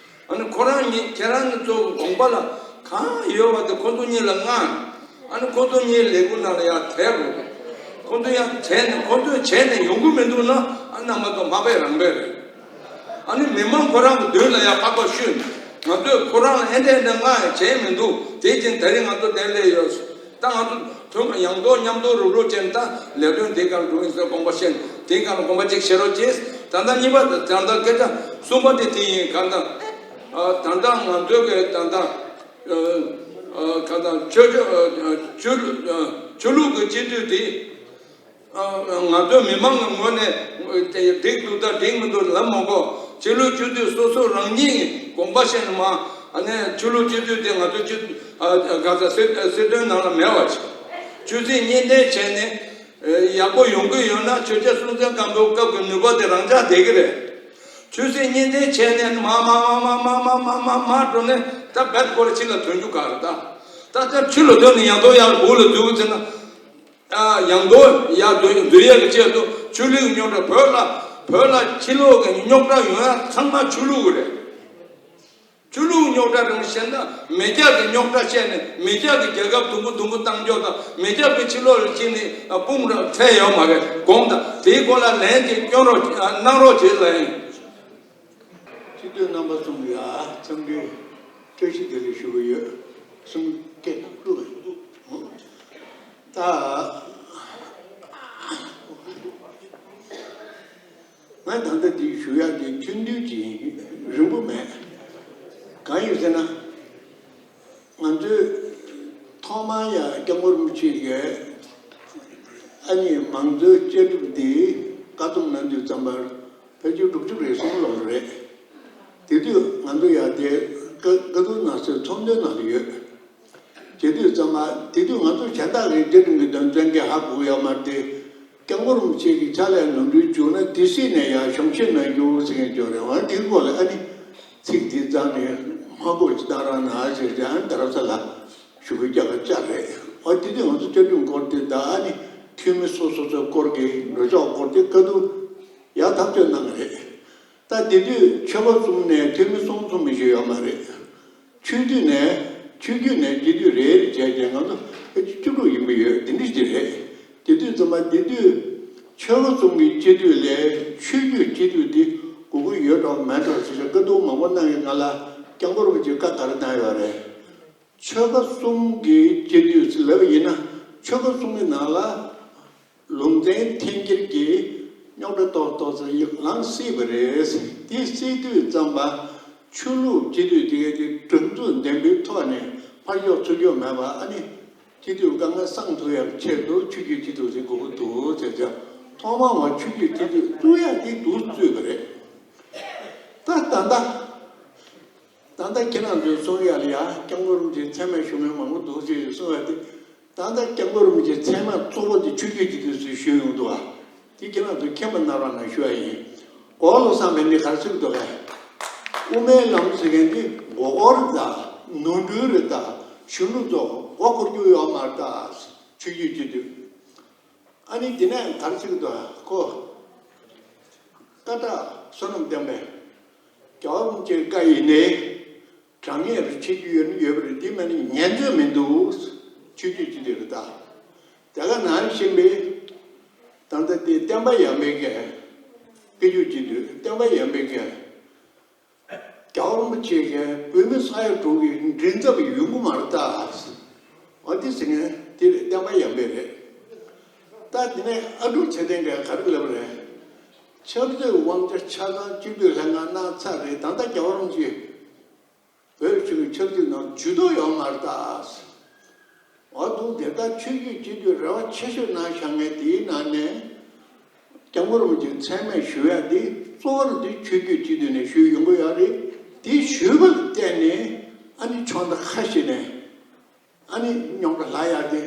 ཨ་ནི་ཁོ་རང་གཉིས་ཁྱེད་རང་གཉིས་ཚོ་དགོངས་པ་ལ་གང་ཡོད་པ་དེ་ཁོ་ཚོ་གཉིས་ལ་མངགས། ཨ་ནི་ཁོ་ཚོ་གཉིས་ལས་འགུལ་ནང་ལ་ཡར་དེད་དགོས། ཁོ་ཚོ་ཡར་བྱས་ནས་ཁོ་ཚོས་བྱས་ནས་ཡོང་གི་མི་འདུག་ན་ཨ་རྣམ་པ་ཚོ་མ་པས་རང་པས་རེད། ཨ་ནི་མི་མང་ཁོ་རང་གི་མདུན་ལ་ཡར་ཕག་པ་བཤུས། ང་ཚོས་ཁོ་རང་ལ་ཨེ་འདྲ་ཨེ་འདྲ་མངགས་ཡང་བྱས་མི་འདུག་དེ་བཞིན་དེ་རིང་ང་ཚོ་དེར་སླེབས་ཡོད། ད་ང་ཚོ་ཐུན་ཡང་དོ་མཉམ་དུ་རུབ་རུབ་བྱས་ནས་ད་ལས་དོན་དེ་གར་འགྲོ་ཡིན་ཟེར་དགོངས་པ་བཞེས། དེ་གར་དགོངས་པ་གཅིག་བཞེས་རོགས་གྱིས། ད་ལྟ་གཉིས་པ་དང་ད་ལྟ་སྐད་ཆ་གསུམ་པ་དེ་དེ་ཡིན། གང་ལྟར་ཨ་ད་ལྟ་ང་ཚོའི་གི་ད་ལྟ་ཨ་ཨ་གང་ལྟར་ཆོས་ཆོས་ཨ་ཆོས་ལུགས་ཨ་ཆོས་ལུགས་ཀྱི་སྤྱི་འཐུས་དེ་ཨ་ང་ཚོའི་མི་མང་གི་ངོས་ནས་འགྲིག་འདུག་ད་འགྲིག་མི་འདུག་ལབ་མ་དགོས། ཆོས་ལུགས་སྤྱི་འཐུས་སོ་སོ་རང་ཉིད་ཀྱི་དགོངས་པ་བཞེས་ནས་མ་ཨ་ནི་ཆོས་ལུགས་སྤྱི་འཐུས་དེ་ང་ཚོ་སྤྱི་ཨ་གང་ལྟར་སྲིད་སྲིད་དོན་ནང་ལ་མེད་པ་བྱས། ཆོས་སྲིད་གཉིས་ལྡན་བྱས་ནས། ཡག་པོ་ཡོང་གི་ཡོད་ན་ཆོས་རྒྱལ་སྲོང་བཙན་སྒམ་པོའི་སྐབས་ཀྱི་ནུས་པ་དེ་རང་འཇགས་བསྡད་ཀྱི་རེད། ཆོས་སྲིད་གཉིས་ལྡན་བྱས་ནས་མ་མ་མ་འགྲོ་ནས་ད་བེད་སྐོར་ཕྱི་ལ་ཐོན་རྒྱུ་ག་རེད་ད། ད་ལྟ་ཕྱི་ལ་ཐོན་ནས་ཡང་དོ་ཡར་སྦུག་ལ་འཛུལ་ཟེར་ན། ཡང་དོ་ཡར་འཛུལ་ཡས་ཀྱི་ཆེད་དུ་ཆོས་ལུགས་རྙོག་དྲ་བོད་ལ་བོད་ལ་ཕྱི་ལོགས་ཀྱི་རྙོག་དྲ་ཡོང་ཡ་ཚང་མ་ཆོས་ལུགས་ཀྱི་རེད། ཆོས་ལུགས་རྙོག་དྲ་རང་བཤད་ན་མི་སྐྱ་གི་རྙོག་དྲ་བཤད་ནས་མི་སྐྱ་གི་རྒྱལ་ཁབ་དུམ་བུ་དུམ་བུ་བཏང་རྒྱུ་དང་མི་སྐྱ་གི་ཕྱི་ལོགས་ལ་ཕྱིན་ནས་དཔུང་ར་འཚལ་ཡོད་མ་རེད། དགོངས་དག་དེའི་སྐོར་ལ་ལན་ཅིག་སྐྱོན་རོགས་གནང་རོགས་བྱེད་ལ་ཡིན། སྤྱི་འཐུས་རྣམ་པ་གསུམ་ལ་འཚམས་འདྲི་བཀྲ་ཤིས་བདེ་ལེགས་ཞུ་གི་ཡོད། གསུམ་སྐད་བླུགས་ད། ང་ད་ལྟ་འདི་ཞུ་ཡག་གི་ཁྱོན་བསྡུས་ཀྱི་རིང་པོ་མེད། གང་ཡིན་ཟེར་ན། ང་ཚོས་ཐོག་མར་ཡ་སྐྱབས་མགོན་རིན་པོ་ཆེ་གིས་ཨ་ནི་མང་གཙོའི་བཅའ་སྒྲིག་འདི་བཀའ་གདམས་གནང་དུས་ཙམ་པར་ཕལ་ཆེར་དྲུག་ཅུ་རེ་གསུམ་ལོར་རེད། དེ་དུས་ང་ཚོ་ཡ་དེ་བཀའ་བཀའ་བསྡུར་གནང་སའི་ཚོགས་འདུའི་ནང་དུ་ཡོད། བྱེད་དུས་ཙམ་པ་དེ་དུས་ང་ཚོ་གཞན་དག་གིས་བཅའ་ཁྲིམས་ཀྱི་དོན་ཚན་གྱི་ཧ་གོ་ཡོད་མ་རེད་དེ། སྐྱབས་མགོན་རིན་པོ་ཆེ་གི་ཕྱག་ལས་ནོར་འཁྲུལ་བྱུང་ན་དེ་སྲིད་ནས་ཡང་གཞུང་བཞེས་གནང་རྒྱུ་ཟེར་མཁན་ཅིག་ཡོད་རེད། འོ་དེའི་སྐོར་ལ་ཨ་ནི་ཚིག་དེ་རྩ་ནས་མ་གོ་ཅིག་བཏང་རོགས་གནང་ཟེར་ཏེ་ཨ་ནི་རྡ་རམ་ས་ལ་ཞུ་སྐུལ་རྒྱག་ག་བཅར་རེད། འོ་དེ་དུས་ང་ཚོ་བཅའ་ཁྲིམས་སྐོར་དེ་དང་ཨ་ནི་འཐུས་མི་སོ་སོ་སོའི་སྐོར་གྱི་འགྲོ་ཕྱོགས་སྐོར་དེ་བཀའ་བསྡུར་ཡག་ཐག་ཆོད་གནང་གི་རེད། ད་དེ་དུས་ཆོལ་ཁ་གསུམ་ནས་འཐུས་མི་གསུམ་གསུམ་མི་ཞིག་ཡོད་མ་རེད། ཆོས་བརྒྱུད་ནས་ཆོས་བརྒྱུད་ནས་སྤྱི་འཐུས་རེ་རེ་བྱས་ཏེ་ང་ཚོ་བཅུ་དྲུག་ཡིན་པ་ཡོད། དེ་འདྲ་ཞིག་རེད། དེ་དུས་ཙམ་པ་དེ་དུས་ཆོལ་ཁ་གསུམ་གྱི་སྤྱི་འཐུས་ལས་ཆོས་བརྒྱུད་སྤྱི་འཐུས་འདི་དགོས་ཀྱི་ཡོད་འགྲོ་མེད་འགྲོ་ཟེར་བྱས་བཀའ་བསྡུར་མང་པོ་གནང་ཡོད། ང་ལ་སྐྱབས་མགོན་རིན་པོ་ཆེས་བཀའ་ག་རེ་གནང་ཡོད་རེད། ཆོལ་ཁ་གསུམ་གྱི་སྤྱི་འཐུས་ཟེར་ལབ་པ་ཡིན་ན་ཆོལ་ཁ་གསུམ་གྱི་ནང་ལ། ལུང་ཚན་འཐེན་འཁྱེར་གྱི་རྙོག་དྲ་ཏོག་ཏོག་ཙམ་ཡོད་ལངས་སྲིད་པ་རེད། དེ་སྲིད་དུས་ཙམ་པ་ཆོས་ལུགས་སྤྱི་འཐུས་དེ་གའི་དེ་སྒྲིག་འཛུགས་ལྡན་པའི་ཐོག་ནས་ཕར་ཕྱོགས་ཚུར་ཕྱོགས་མེད་པ་ཨ་ནི་སྤྱི་འཐུས་དཀའ་ངལ་སངས་ཐུབ་ཡག་ཆེད་དུ་ཆོས་བརྒྱུད་སྤྱི་འཐུས་ཟེར་དགོས་ཀྱི་འདུག་ཟེར་ཙང་ཐོག་མར་ང་ཆོས་བརྒྱུད་སྤྱི་འཐུས་བཙུགས་ཡག་དེ་འདུག་བཙུགས་པ་རེད། ད་ད་ལྟ། ད་ ད་ལྟ་ཁྱེད་རང་ཚོས་གསུང་ཡ་ལ་ཡ་སྐྱབས་མགོན་རིན་པོ་ཆེའི་མཚན་སྨད་ཞུ་མཁན་མང་པོ་འདུག་ཅེས་གསུང་ཡ་དེ། ད་ལྟ་སྐྱབས་མགོན་རིན་པོ་ཆེའི་མཚན་སྨད་གཙོ་བོ་དེ་ཆོས་བརྒྱུད་སྤྱི་འཐུས་ཚོས་ཞུས་ཡོང་འདུག་ཨ། དེ་ཁྱེད་རང་ཚོས་མཁྱེན་པ་གནང་རོགས་གནང་ཞུ་ཡ་ཡིན། གོ་ལོ་བསམ་པའི་མི་ག་རེ་ཟེར་གི་འདུག་གས། དབུ་མའི་ལམ་ཟེར་མཁན་དེ་མགོ་སྐོར་རེད་ད། ནོར་འཁྲུལ་རེད་ད། གཞོན་ནུ་ཚོ་མགོ་འཁོར་རྒྱུ་ཡོད་མ་རེད་ད། ཆོས་བརྒྱུད་སྤྱི་འཐུས། ཨ་ནི་དེ་ནས་ག་རེ་ཟེར་གི་འདུག་ག། ཁོ་སྐད་གྲགས་བསོད་ནམས་བསྟན་འཕེལ། རྒྱལ་བ་རིན་པོ་ཆེའི་བཀའ་ཡིན་ནའི། དྲང་ངེས་རེད། ཆོས་བརྒྱུད་ཡོད་ནི་ཡོད་པ་རེད། དེ་མིན་ན་ཉན་ཚོད་མི་འདུག་ཆོས་བརྒྱུད་སྤྱི་འཐུས་རེད་ད། དེ་ག་ནང་བཞིན་པའི་ད་ལྟ་དེ་བསྟན་པ་ཡར་མེད་མཁན། སྐད་སྒྱུར་སྤྱི་འཐུས་བསྟན་པ་ཡར་མེད་མཁན། རྒྱལ་བ་རིན་པོ་ཆེ་གིས་བོད་མི་ས་ཡ་དྲུག་གི་མགྲིན་ཚབ་ཡོང་གི་མ་རེད་ད། འོ་དེ་ཟེར་མཁན་དེ་རེད། བསྟན་པ་ཡར་མེད་རེད། ད་དེ་ནས་ཨ་ཀྲུག་ཚེ་བརྟན་གྱིས་ག་རེ་ལབ་རེད། ཆབ་སྲིད་དབང་ཆ་ཆ་ཚང་སྤྱི་འཐུས་ལྷན་ཁང་གནང་ཚར་རེད། ད་ལྟ་རྒྱལ་བ་རིན་པོ་ཆེ་བོད་ཕྱི་གི་ཆབ་སྲིད་ནང་ཇུས་གཏོགས་ཡོད་མ་རེད་ད། འོ་འདུག་དེ་ལྟར་ཆོས་བརྒྱུད་སྤྱི་འཐུས་རེ་བ་ཆེ་ཤོས་གནང་བཞག་མཁན་དེའི་ནང་ནས། སྐྱབས་མགོན་རིན་པོ་ཆེའི་མཚན་སྨད་ཞུ་ཡ་དེ་གཙོ་བོར་དེ་ཆོས་བརྒྱུད་སྤྱི་འཐུས་ནས་ཞུས་ཡོང་གི་ཡོད་རེད། དེ་ཞུས་པ་ལ་བརྟེན་ནས་ཨ་ནི་ཕྱོགས་མཐའ་ཁ་ཤས་ནས་ཨ་ནི་རྙོག་དྲ་ལྷག་ཡ་དེ་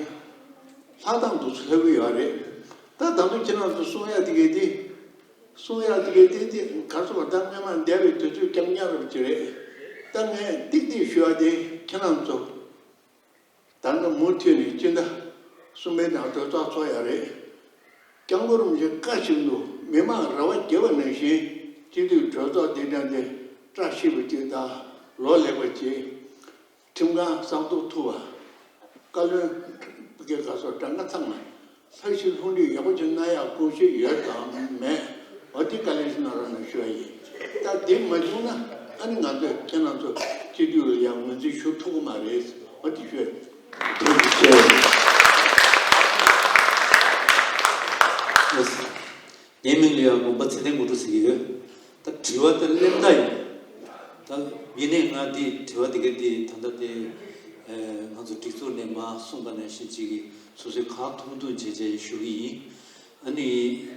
ལྷག་སྟངས་འདུག་སེ་ལྷག་གི་ཡོད་རེད། ད་ད་དུང་ཁྱེད་རང་ཚོ་གསུང་ཡ་དེ་གས་དེ། གསུང་ཡ་དེ་གས་དེ་དེ་ག་ཚོད་པ་ད་སྔོན་མ་འདས་པའི་དུས་ཚོད་རྐྱང་རྐྱང་རེད་པ་ཅིག་རེད། ད་ངས་ཏིག་ཏིག་ཞུ་ཡ་དེ་ཁྱེད་རང་ཚོ། ད་ལྟ་མུ་མཐུད་ནས་སྤྱི་ཟླ་གསུམ་པའི་ནང་གྲོས་ཚོགས་ཚོགས་ཡ་རེད། སྐྱབས་མགོན་རིན་པོ་ཆེ་བཀའ་བཞིན་དུ་མི་མང་རེ་བ་བརྒྱབ་པ་ནང་བཞིན་སྤྱི་འཐུས་གྲོས་ཚོགས་འདི་འདྲ་འདི་བཀྲ་ཤིས་པ་ཅིག་དང་ལོ་ལེགས་པ་ཅིག་ཁྲིམས་ཁང་གསར་འཛུགས་ཐུབ་པ། བཀའ་བློན་གྱི་ག་སོགས་གྲངས་ཀ་ཚང་མ། ལྷ་ཞིག་ལྷུང་འདྲི་ཡག་པོ་ཅིག་གནང་ཡག་ཀུན་ཤེས་ཡོད་དམ་མེད། འོ་དེ་བཀའ་ལན་ཞིག་གནང་རོགས་གནང་ཞུ་བ་ཡིན། ད་དེ་མ་བྱུང་ན་ཨ་ནི་ང་ཚོས་ཁྱེད་རང་ཚོ་སྤྱི་འཐུས་ལ་ཡང་ངོས་འཛིན་ཞུ་ཐུབ་ཀྱི་མ་རེད། འོ་དེ་ཞུ་ཡ་ཡིན། ཐུགས་རྗེ་ཆེ། ངའི་མིང་ལ་ཡང་དགོན་པ་ཚེ་བརྟན་དངོས་གྲུབ་ཟེར་གྱི་ཡོད། ད་དྲི་བ་དེ་གླེན་རྟགས་ཡིན། ད་ཡིན་ནའི་ང་འདི་དྲི་བ་དེ་ག་འདི་ད་ལྟ་དེ་ང་ཚོ་སྒྲིག་འཛུགས་ནས་མར་གསུངས་པ་ནང་བཞིན་ཅིག་གི་སོ་སོའི་ཁག་ཐུང་ཐུང་བྱས་བྱས་ཞུ་གི་ཡིན། ཨ་ནི་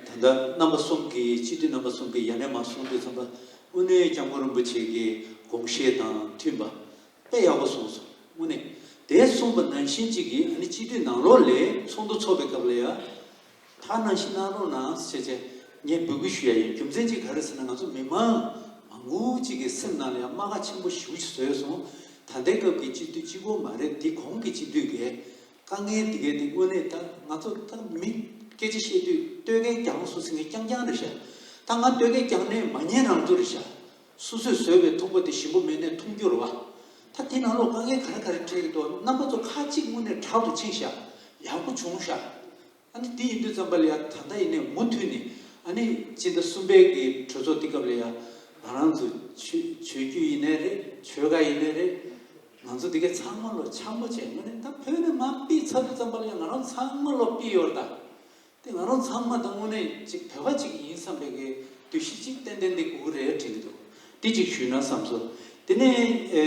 ད་ལྟ་རྣམ་པ་གསུམ་གྱིས་སྤྱི་འཐུས་རྣམ་པ་གསུམ་གྱིས་ཡ་ནས་མར་གསུངས་དུས་ཙམ་པ་དངོས་གནས་སྐྱབས་མགོན་རིན་པོ་ཆེ་གི་དགོངས་བཞེད་དང་མཐུན་པ་དཔེ་ཡག་པོ་གསུངས་སོང་དངོས་གནས། དེ་གསུངས་པ་ནང་བཞིན་ཅིག་གིས་ཨ་ནི་སྤྱི་འཐུས་ནང་ལོགས་ལ་ཚོགས་འདུ་འཚོགས་པའི་སྐབས་ལ་ཡ། ད་ནང་བཞིན་གནང་རོགས་གནང་ཟེར་བྱས་ངས་འབོད་སྐུལ་ཞུ་ཡ་ཡིན། རྒྱུ་མཚན་གཅིག་ག་རེ་ཟེར་ན་ང་ཚོ་མི་མང་མང་པོ་གཅིག་གི་སེམས་ནང་ལ་ཡང་རྨ་ཁ་ཆེན་པོ་ཞེ་པོ་ཅིག་བཟོས་སོང་། ད་ལྟའི་སྐབས་ཀྱི་སྤྱི་འཐུས་གཅིག་པོ་མ་རེད། འདི་གོང་གི་སྤྱི་འཐུས་ཀྱི་དཀའ་ངལ་འདི་གའི་འདི་དངོས་གནས་ད་ང་ཚོ་ད་མི་སྐད་ཆ་བཤད་དུས་སྟོད་སྐད་རྒྱང་སོང་ཟེར་མཁན་རྐྱང་རྐྱང་རེད་ཤག་ད་ང་སྟོད་སྐད་རྒྱང་ནས་མ་ཉན་རང་ཚོ་རེད་ཤག་སོ་སོས་བཟོས་པའི་ཐུག་པ་དེ་ཞིམ་པོ་མེད་ནས་འཐུང་རྒྱུ་རེད་བ། ད་དེ་ནང་ལོགས་དཀའ་ངལ་ག་རེ་ག་རེ་འཕྲད་ཀྱི་འདུག་རྣམ་པ་ཚོ་ཁ་གཅིག་དངོས་གནས་དྲག་ཏུ་ཕྱིན་ཤག་ཡག་པོ་བྱུང་ཤག་ཨ་ནི་དེ་ཡིན་དུས་ཙམ་པ་ལ་ཡ་ད་ལྟ་ཡིན་ནའི་མུ་མཐུད་ནས་ཨ་ནི་སྤྱི་ཟླ་གསུམ་པའི་གི་གྲོས་ཚོགས་དེ་སྐབས་ལ་ཡ་ང་རང་ཚོ་ཆོས་ཆོས་བརྒྱུད་ཡིན་ནའི་རེད། ཆོལ་ཁ་ཡིན་ནའི་རེད། ང་ཚོ་དེ་གའི་ཚང་མ་ལོ་འཆམ་པོ་བྱས་དངོས་གནས་ད་བོད་ནས་མར་ཕུད་ཚར་དུས་ཙམ་པ་ལ་ཡ་ང་རང་ཚང་མ་ལོ་ཕུད་ཡོད་རེད་ད། དེ་ང་རང་ཚང་མ་ད་དངོས་གནས་ཅིག་བོད་པ་ཅིག་ཡིན་བསམ་པའི་གི་འདུ་ཤེས་ཅིག་ཏན་ཏན་དེ་དགོས་ཀྱི་རེད་དྲན་གྱི་འདུག་དེ་ཅིག་ཞུས་ན་བསམ་སོང་། དེ་ནས་ཨེ་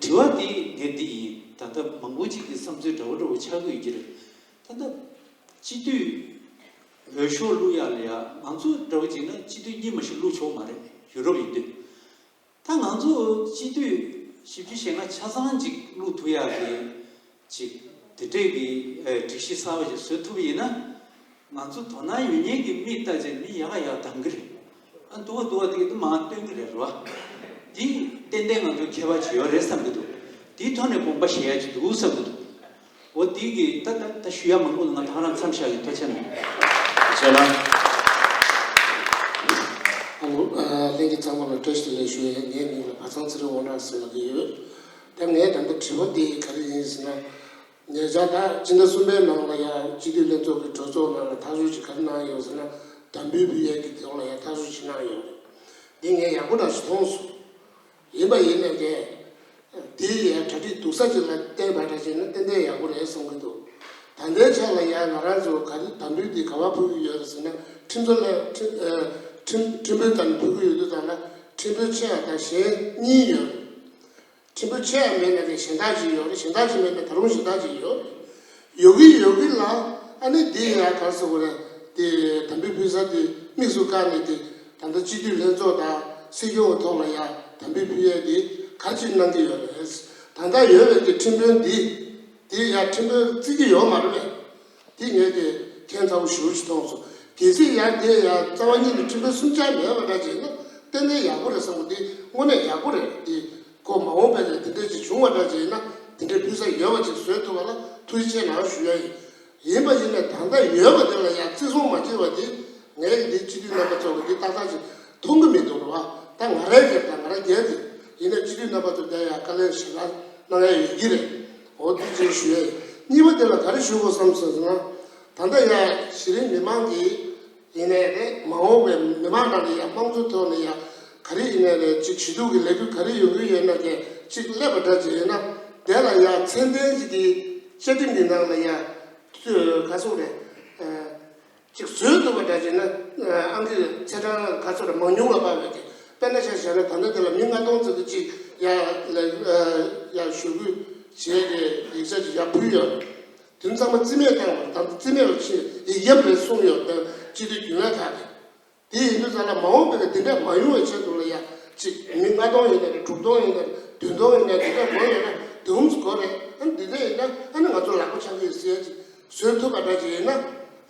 དྲི་བ་དེ་ངས་འདི་ཡིན། ད་ལྟ་མང་པོ་ཅིག་གི་བསམ་ཚུལ་འདྲ་བོ་འདྲ་བོ་ཆགས་ཀྱི་ཡོད་ཀྱི་རེད། ད་ལྟ་སྤྱི་འཐུས་འོས་ཤོག་བླུག་ཡག་ལ་ཡ་ང་ཚོ་འདྲ་བོ་ཅིག་ན་སྤྱི་འཐུས་གཉིས་མ་ཞིག་བླུག་ཆོག་མ་རེད། ཡུ་རོབ་ཡིན་དུས། ད་ང་ཚོ་སྤྱི་འཐུས་བཞི་བཅུ་ཞེ་ལྔ་ཆ་ཚང་ཅིག་བླུག་ཐུབ་ཡག་གི་ཅིག་དེ་འདྲས་ཀྱི་ཨེ་སྒྲིག་གཞི་གསར་པ་ཞིག་བཟོ་ཐུབ་པ་ཡིན་ན། ང་ཚོ་དོ་སྣང་ཡོད་མཁན་གྱི་མི་ལྟ་ཅིག་མི་ཡག་ཡག་འདང་གི་རེད། ཨ་འདུག་པ་འདུག་པ་དེ་གི་དུ་མ་སྟོན་གི་རེད་རོ། འདི་ཏན་ཏན་ང་ཚོ་ཁྱད་པར་ཅིག་ཡོད་རེད་བསམ་གི་འདུག་དེའི་ཐོག་ནས་དགོངས་པ་བཞེས་ཡག་ཅིག་འདུག་བསམ་གི་འདུག་འོ་དེ་གི་ད་ད་ད་ཞུ་ཡག་མང་པོ་ང་ད་ག་རང་མཚམས་བཞག་གི། ཐུགས་རྗེ་གནང་། ཁྱེད་རང་ཨ་ནི་ལྷན་རྒྱས་ཚང་མ་ལ་བཀྲ་ཤིས་བདེ་ལེགས་ཞུ་ཡས། ངའི་མིང་ལ་བ་ཚང་ཚེ་རིང་དབང་གྲགས་ཟེར་བ་དེ་ཡོད། ད་ངས་ད་ལྟ་དྲི་བ་འདི་ག་རེ་ཡིན་ཟེར་ན། ཉེ་ཆར་ད་སྤྱི་ཟླ་གསུམ་པའི་ནང་ལ་ཡང་སྤྱི་འཐུས་ལྷན་ཚོགས་ཀྱི་གྲོས་ཚོགས་ནང་ལ་ཐག་གཅོད་ཅིག་ག་རེ་གནང་ཡོད་ཟེར་ན། དམ་འབུལ་ཕུལ་ཡས་ཀྱི་ཐོག་ལ་ཡང་ཐག་གཅོད་ཅིག་གནང་ཡོད་རེད། འདི་ངས་ཡག་པོ་འདྲ་ཞིག་མཐོང་སོང་། ཡིན་པ་ཡིན་ནའི་ཀྱེ། དེ་ཡང་གྲ་སྒྲིག་སྡུག་ས་ཅིག་ལ་བརྟེན་པ་འདྲ་བྱས་ན་ཏན་ཏན་ཡག་པོ་རེད་བསམ་གྱི་འདུག་ད་ལྟའི་ཆ་ལ་ཡང་ང་རང་ཚོ་ག་རེ་དམ་འབུལ་འདི་ག་པར་ཕུལ་གྱི་ཡོད་རེད་ཟེར་ན། ཁྲིམས་བཟོ་ལས་ཁྲིམས་ཨ་ཁྲིམས་ཁྲིམས་དཔོན་རྩ་ནས་ཕུལ་གྱི་ཡོད་དུས་ཙམ་ལ་ཁྲིམས་དཔོན་ཆེ་བ་དང་གཞན་གཉིས་ཡོད་རེད། ཁྲིམས་དཔོན་ཆེ་བ་མེད་ན་ཀྱེ་གཞན་དག་ཅིག་ཡོད་རེད། གཞན་དག་ཅིག་མེད་ན་ད་རུང་གཞན་དག་ཅིག་ཡོད་རེད། ཡོད་གི་ཡོད་གི་ལ། ཨ་ནི་འདི་ཡང་ག་རེ་ཟེར་དགོས་རེད། དེ་དམ་འབུལ་ཕུལ་ས་དེ་དམིགས་སུ་བཀར་ནས་དེ་ད་ལྟ་སྤྱི་འཐུས་ལྷན་ཚོགས་དང་སྲིད་སྐྱོང་གི་ཐོག་ལ་ཡང་དམ་འབུལ་ཕུལ་ཡས་དེ་ག་ ག་ཅིག་གནང་གི་ཡོད་རེད། ད་ལྟ་ཡོད་པའི་གི་ཁྲིམས་དཔོན་འདི་དེ་ཡང་ཁྲིམས་དཔོན་བརྩི་གི་ཡོད་མ་རེད་པས། དེ་ངས་དེ་ཁྱད་མཚར་པོ་ཞེ་པོ་ཅིག་མཐོང་སོང་། གལ་སྲིད་ཡང་དེ་ཡང་རྩ་བ་ཉིད་ནས་ཁྲིམས་དཔོན་གསུམ་ཆ་མེད་པ་འདྲ་བྱས་ན་ཏན་ཏན་ཡག་པོ་རེད་བསམ་གི། འདི་དངོས་གནས་ཡག་པོ་རེད། འདི་ཁོ་མ་འོངས་པའི་ལ་དེ་འདྲ་ཅིག་བྱུང་བ་འདྲ་བྱས་ན་དེ་འདྲའི་ཕུལ་ས་ཡོད་པ་ཅིག་བཟོས་ཐུབ་པ་ལ་ཐུགས་རྗེ་ཆེ་གནང་ཞུ་ཡ་ཡིན། ཡིན་པ་ཡིན་ནའི་ད་ལྟ་ཡོད་པ་དེ་ལ་ཡང་བརྩི་སྲུང་མ་བྱས་པ་དེ་ངས་འདི་སྤྱི་འཐུས་རྣམ་པ་ཚོ་གི་འདི་ཏག་ཏག་ཅིག་མཐོང་གི་མི་འདུག་རེད་བ། ད་ང་རའི་སྒེར་དང་ང་རའི་སྒེར་དེ་ཡིན་ནའི་སྤྱི་འཐུས་རྣམ་པ་ཚོ་དེ་ཡང་བཀའ་ལན་ཞིག་གནང་ཡ་ཡོད་ཀྱི་རེད། འོ་དེ་ཅིག་ཞུ་ཡ་ཡིན། གཉིས་པ་དེ་ལ་ག་རེ་ཞུ་དགོས་བསམ་སོང་ཟེར་ན། ད་ལྟ་ཡང་གཞི་རིམ་མི་མང་གི་ཡིན་ནའི་རེད། མ་འོངས་པའི་མི་མང་ནང་ལ་ཡང་དམངས་གཙོའི་ཐོག་ནས་ཡང་ག་རེ་ཡིན་ནའི་རེད། ཅིག་བྱེད་ཐུབ་ཀྱི་ལས་འགུལ་ག་རེ་ཡོང་གི་ཡོད་ན་དེ་ཅིག་སླེབས་པ་འདྲ་ཅིག་ཡོད་ན་དེ་ལ་ཡང་ཚད་ལྡན་ཅིག་གི་བཅའ་ཁྲིམས་ཀྱི་ནང་ལ་ཡང་ག་སོགས་རེད། ཅིག་བཟོས་ཐུབ་པ་འདྲ་བྱས་ན་ཨང་ཀི་ཚེས་གྲངས་ག་ཚོད་རེད་མང་ཉུང་ལ་དཔག་པའི་གི། དཔེར་ན་ཆ་བཞག་ན་ད་ལྟ་དེ་ལ་མི་ལྔ་སྟོང་ཙམ་གྱིས་ཅིག་ཡ་ལ་ཡ་ཞུ་སྐུལ་བྱས་ཏེ་ཡིག་ཆ་ཅིག་ཡར་ཕུལ་ཡོད། དེ་ཚང་མ་རྩིས་མེད་བཏང་བ་དང་རྩིས་མེད་ལ་ཕྱིན། ཡིག་ཡབ་རེད་གསུངས་ཡོད། ད་སྤྱི་འཐུས་རྒྱུན་ལས་ཁག་གིས། དེ་ཡིན་དུས་ཙམ་ལ་མ་འོངས་པའི་དེ་འདྲ་མ་ཡོང་བའི་ཆེད་དུ་ལ་ཡ་ཅིག་མི་ལྔ་སྟོང་ཡིན་ན་རེད། དྲུག་སྟོང་ཡིན་ན་རེད། བདུན་སྟོང་ཡིན་ན་དེ་འདྲ་མང་ཡོད་ན་དེ་འུམ་སྐོར་རེད། ཨ་ནི་འདི་འདྲ་ཡིན་ན་ཨ་ནི་ང་ཚོ་ལག་པ་འཆང་གི་ཡོད་ཟེར་ཡ་ཅིག་བཟོས་ཐུབ་པ་འདྲ་ཅིག་ཡིན་ན།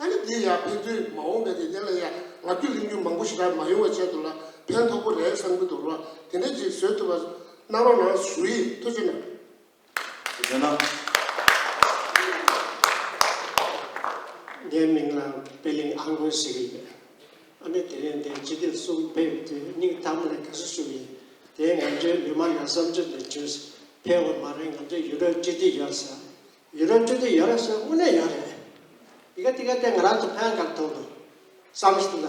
ཨ་ནི་འདི་ཡ་ཕན་ཚུན་མ་འོངས་པའི་དེ་འདྲ་ལ་ཡ་ང་རྒྱུད་ལེན་རྒྱུ་མང་པོ་ཞིག་ལ་མ་ཡོང་བའི་ཆེད་དུ་ལ་ཕན་ཐོགས་པོ་རེད་བསམ་གི་འདུག་ར། དེ་འདྲ་ཅིག་བཟོས་ཐུབ་པ་གནང་རོགས་གནང་ཞུ་ཡིན། ཐུགས་རྗེ་གནང་། ཐུགས་རྗེ་གནང་། ངའི་མིང་ལ་པད་གླིང་ཨ་མགོན་ཟེར་གྱི་ཡོད། ཨ་ནི་དེ་རིང་འདིར་སྤྱི་འཐུས་གསུམ་ཕེབས་དུས་སྙིང་ཐག་པ་ནས་དགའ་བསུ་ཞུ་གི་ཡིན། དེ་ང་ཚོའི་མི་མང་ཡང་བསམ་ཚུལ་དེ་བརྗོད་ཕེབས་པ་མ་རེད། ང་ཚོ་ཡུ་རོབ་སྤྱི་འཐུས་ཡོད་ཟེར། ཡུ་རོབ་སྤྱི་འཐུས་ཡོད་རེད་ཟེར། དངོས་གནས་ཡོད་རེད། དེ་ག་དེ་ག་དེ་ང་རང་ཚོ་ཕན་གར་ཐོག་ཏུ་བསམ་ཞིག་ལ།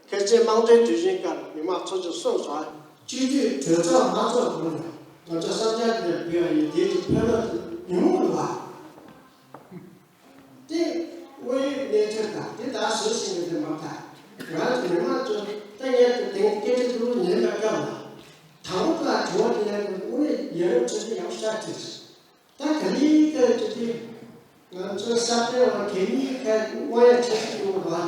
ཁ་ཆེ་དམངས་གཙོའི་དུས་ཆེན་སྐབས་མི་མང་ཚོགས་ཆུང་གསུངས་སོང་། སྤྱི་འཐུས་གྲོས་ཚོགས་མ་ཚོགས་གོང་ལ་ང་ཚོ་བསམ་འཆར་དེ་ཕུལ་བ་ཡིན། དེའི་ཕན་ཐོགས་དེ་ཉུང་ངུ་རེད་བ། དེ་དངོས་ཡོད་གནས་ཚུལ་དང་དེ་དག་བཟོས་ཟིན་པའི་དེ་མ་ཐག་ང་ཚོ་མི་མང་ཚོ་ད་ངས་དེ་དེང་སྐད་ཆ་དུ་ཉན་པའི་སྐབས་ལ་དང་པོ་ལ་དྲི་བ་དེ་ལ་དངོས་ཡོད་ཆ་ཚང་ཡག་ཤག་དེ། ད་ག་ལེ་ག་ཅི་སྟེ། ང་ཚོ་ས་པཎ་བ་གད་སྙིགས་ཁ་དབང་ཡ་ཆེ་ཤོས་ཡོང་བ།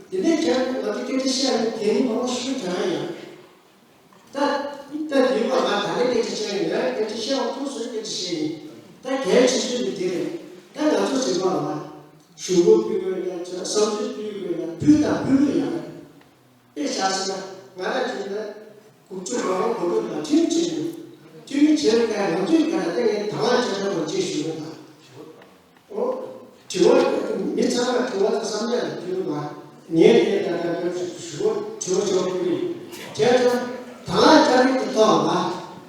དེ་ནས་ཁྱེད་ང་ཚོ་སྐད་ཆ་བཤད་ན་གད་སྙིགས་མང་པོ་ཞིག་དྲག་ཡོད། ད་ད་དེ་བ་ང་ད་ལེ་སྐད་ཆ་བཤད་ཡིན། ང་སྐད་ཆ་བཤད་པ་ཐུགས་སུ་སྐད་ཆ་བཤད་ཡིན། ད་གལ་ཆེ་ཤོས་དེ་དེ་རེད། ད་ང་ཚོ་ཟིན་པ་ལ་ཞུ་སྒོ་ཕུལ་དགོས་ཡ་ཚོ་བསམ་ཚུལ་ཕུལ་དགོས་ཡ་ཕུལ་དང་ཕུལ་དགོས་ཡ། དཔེ་བཞག་ཟེར་ན་ང་རང་ཚོ་ཡིན་ན་དགུ་བཅུ་གོ་ལྔ་གོ་དྲུག་ལ་ཁྲིམས་བྱེད་དགོས། ཁྲིམས་བྱེད་དགོས་ང་ཚོའི་ག་ལ་ལྟ་ངན་དང་བླངས་བྱེད་དགོས་ཅེས་ཞུ་གི་འདུག་ཨོ། དྲི་བ་མི་ཚང་མ་དྲི་བ་དང་བསམ་འཆར་ལ་ཕུལ་བ། ངས་དེ་ལྟར་ལྟར་ཞུ་བ་དྲི་བ་ཆོག་གི་རེད། བྱས་ཙང་དང་བླངས་བྱ་རིགས་ཀྱི་ཐོག་ལ་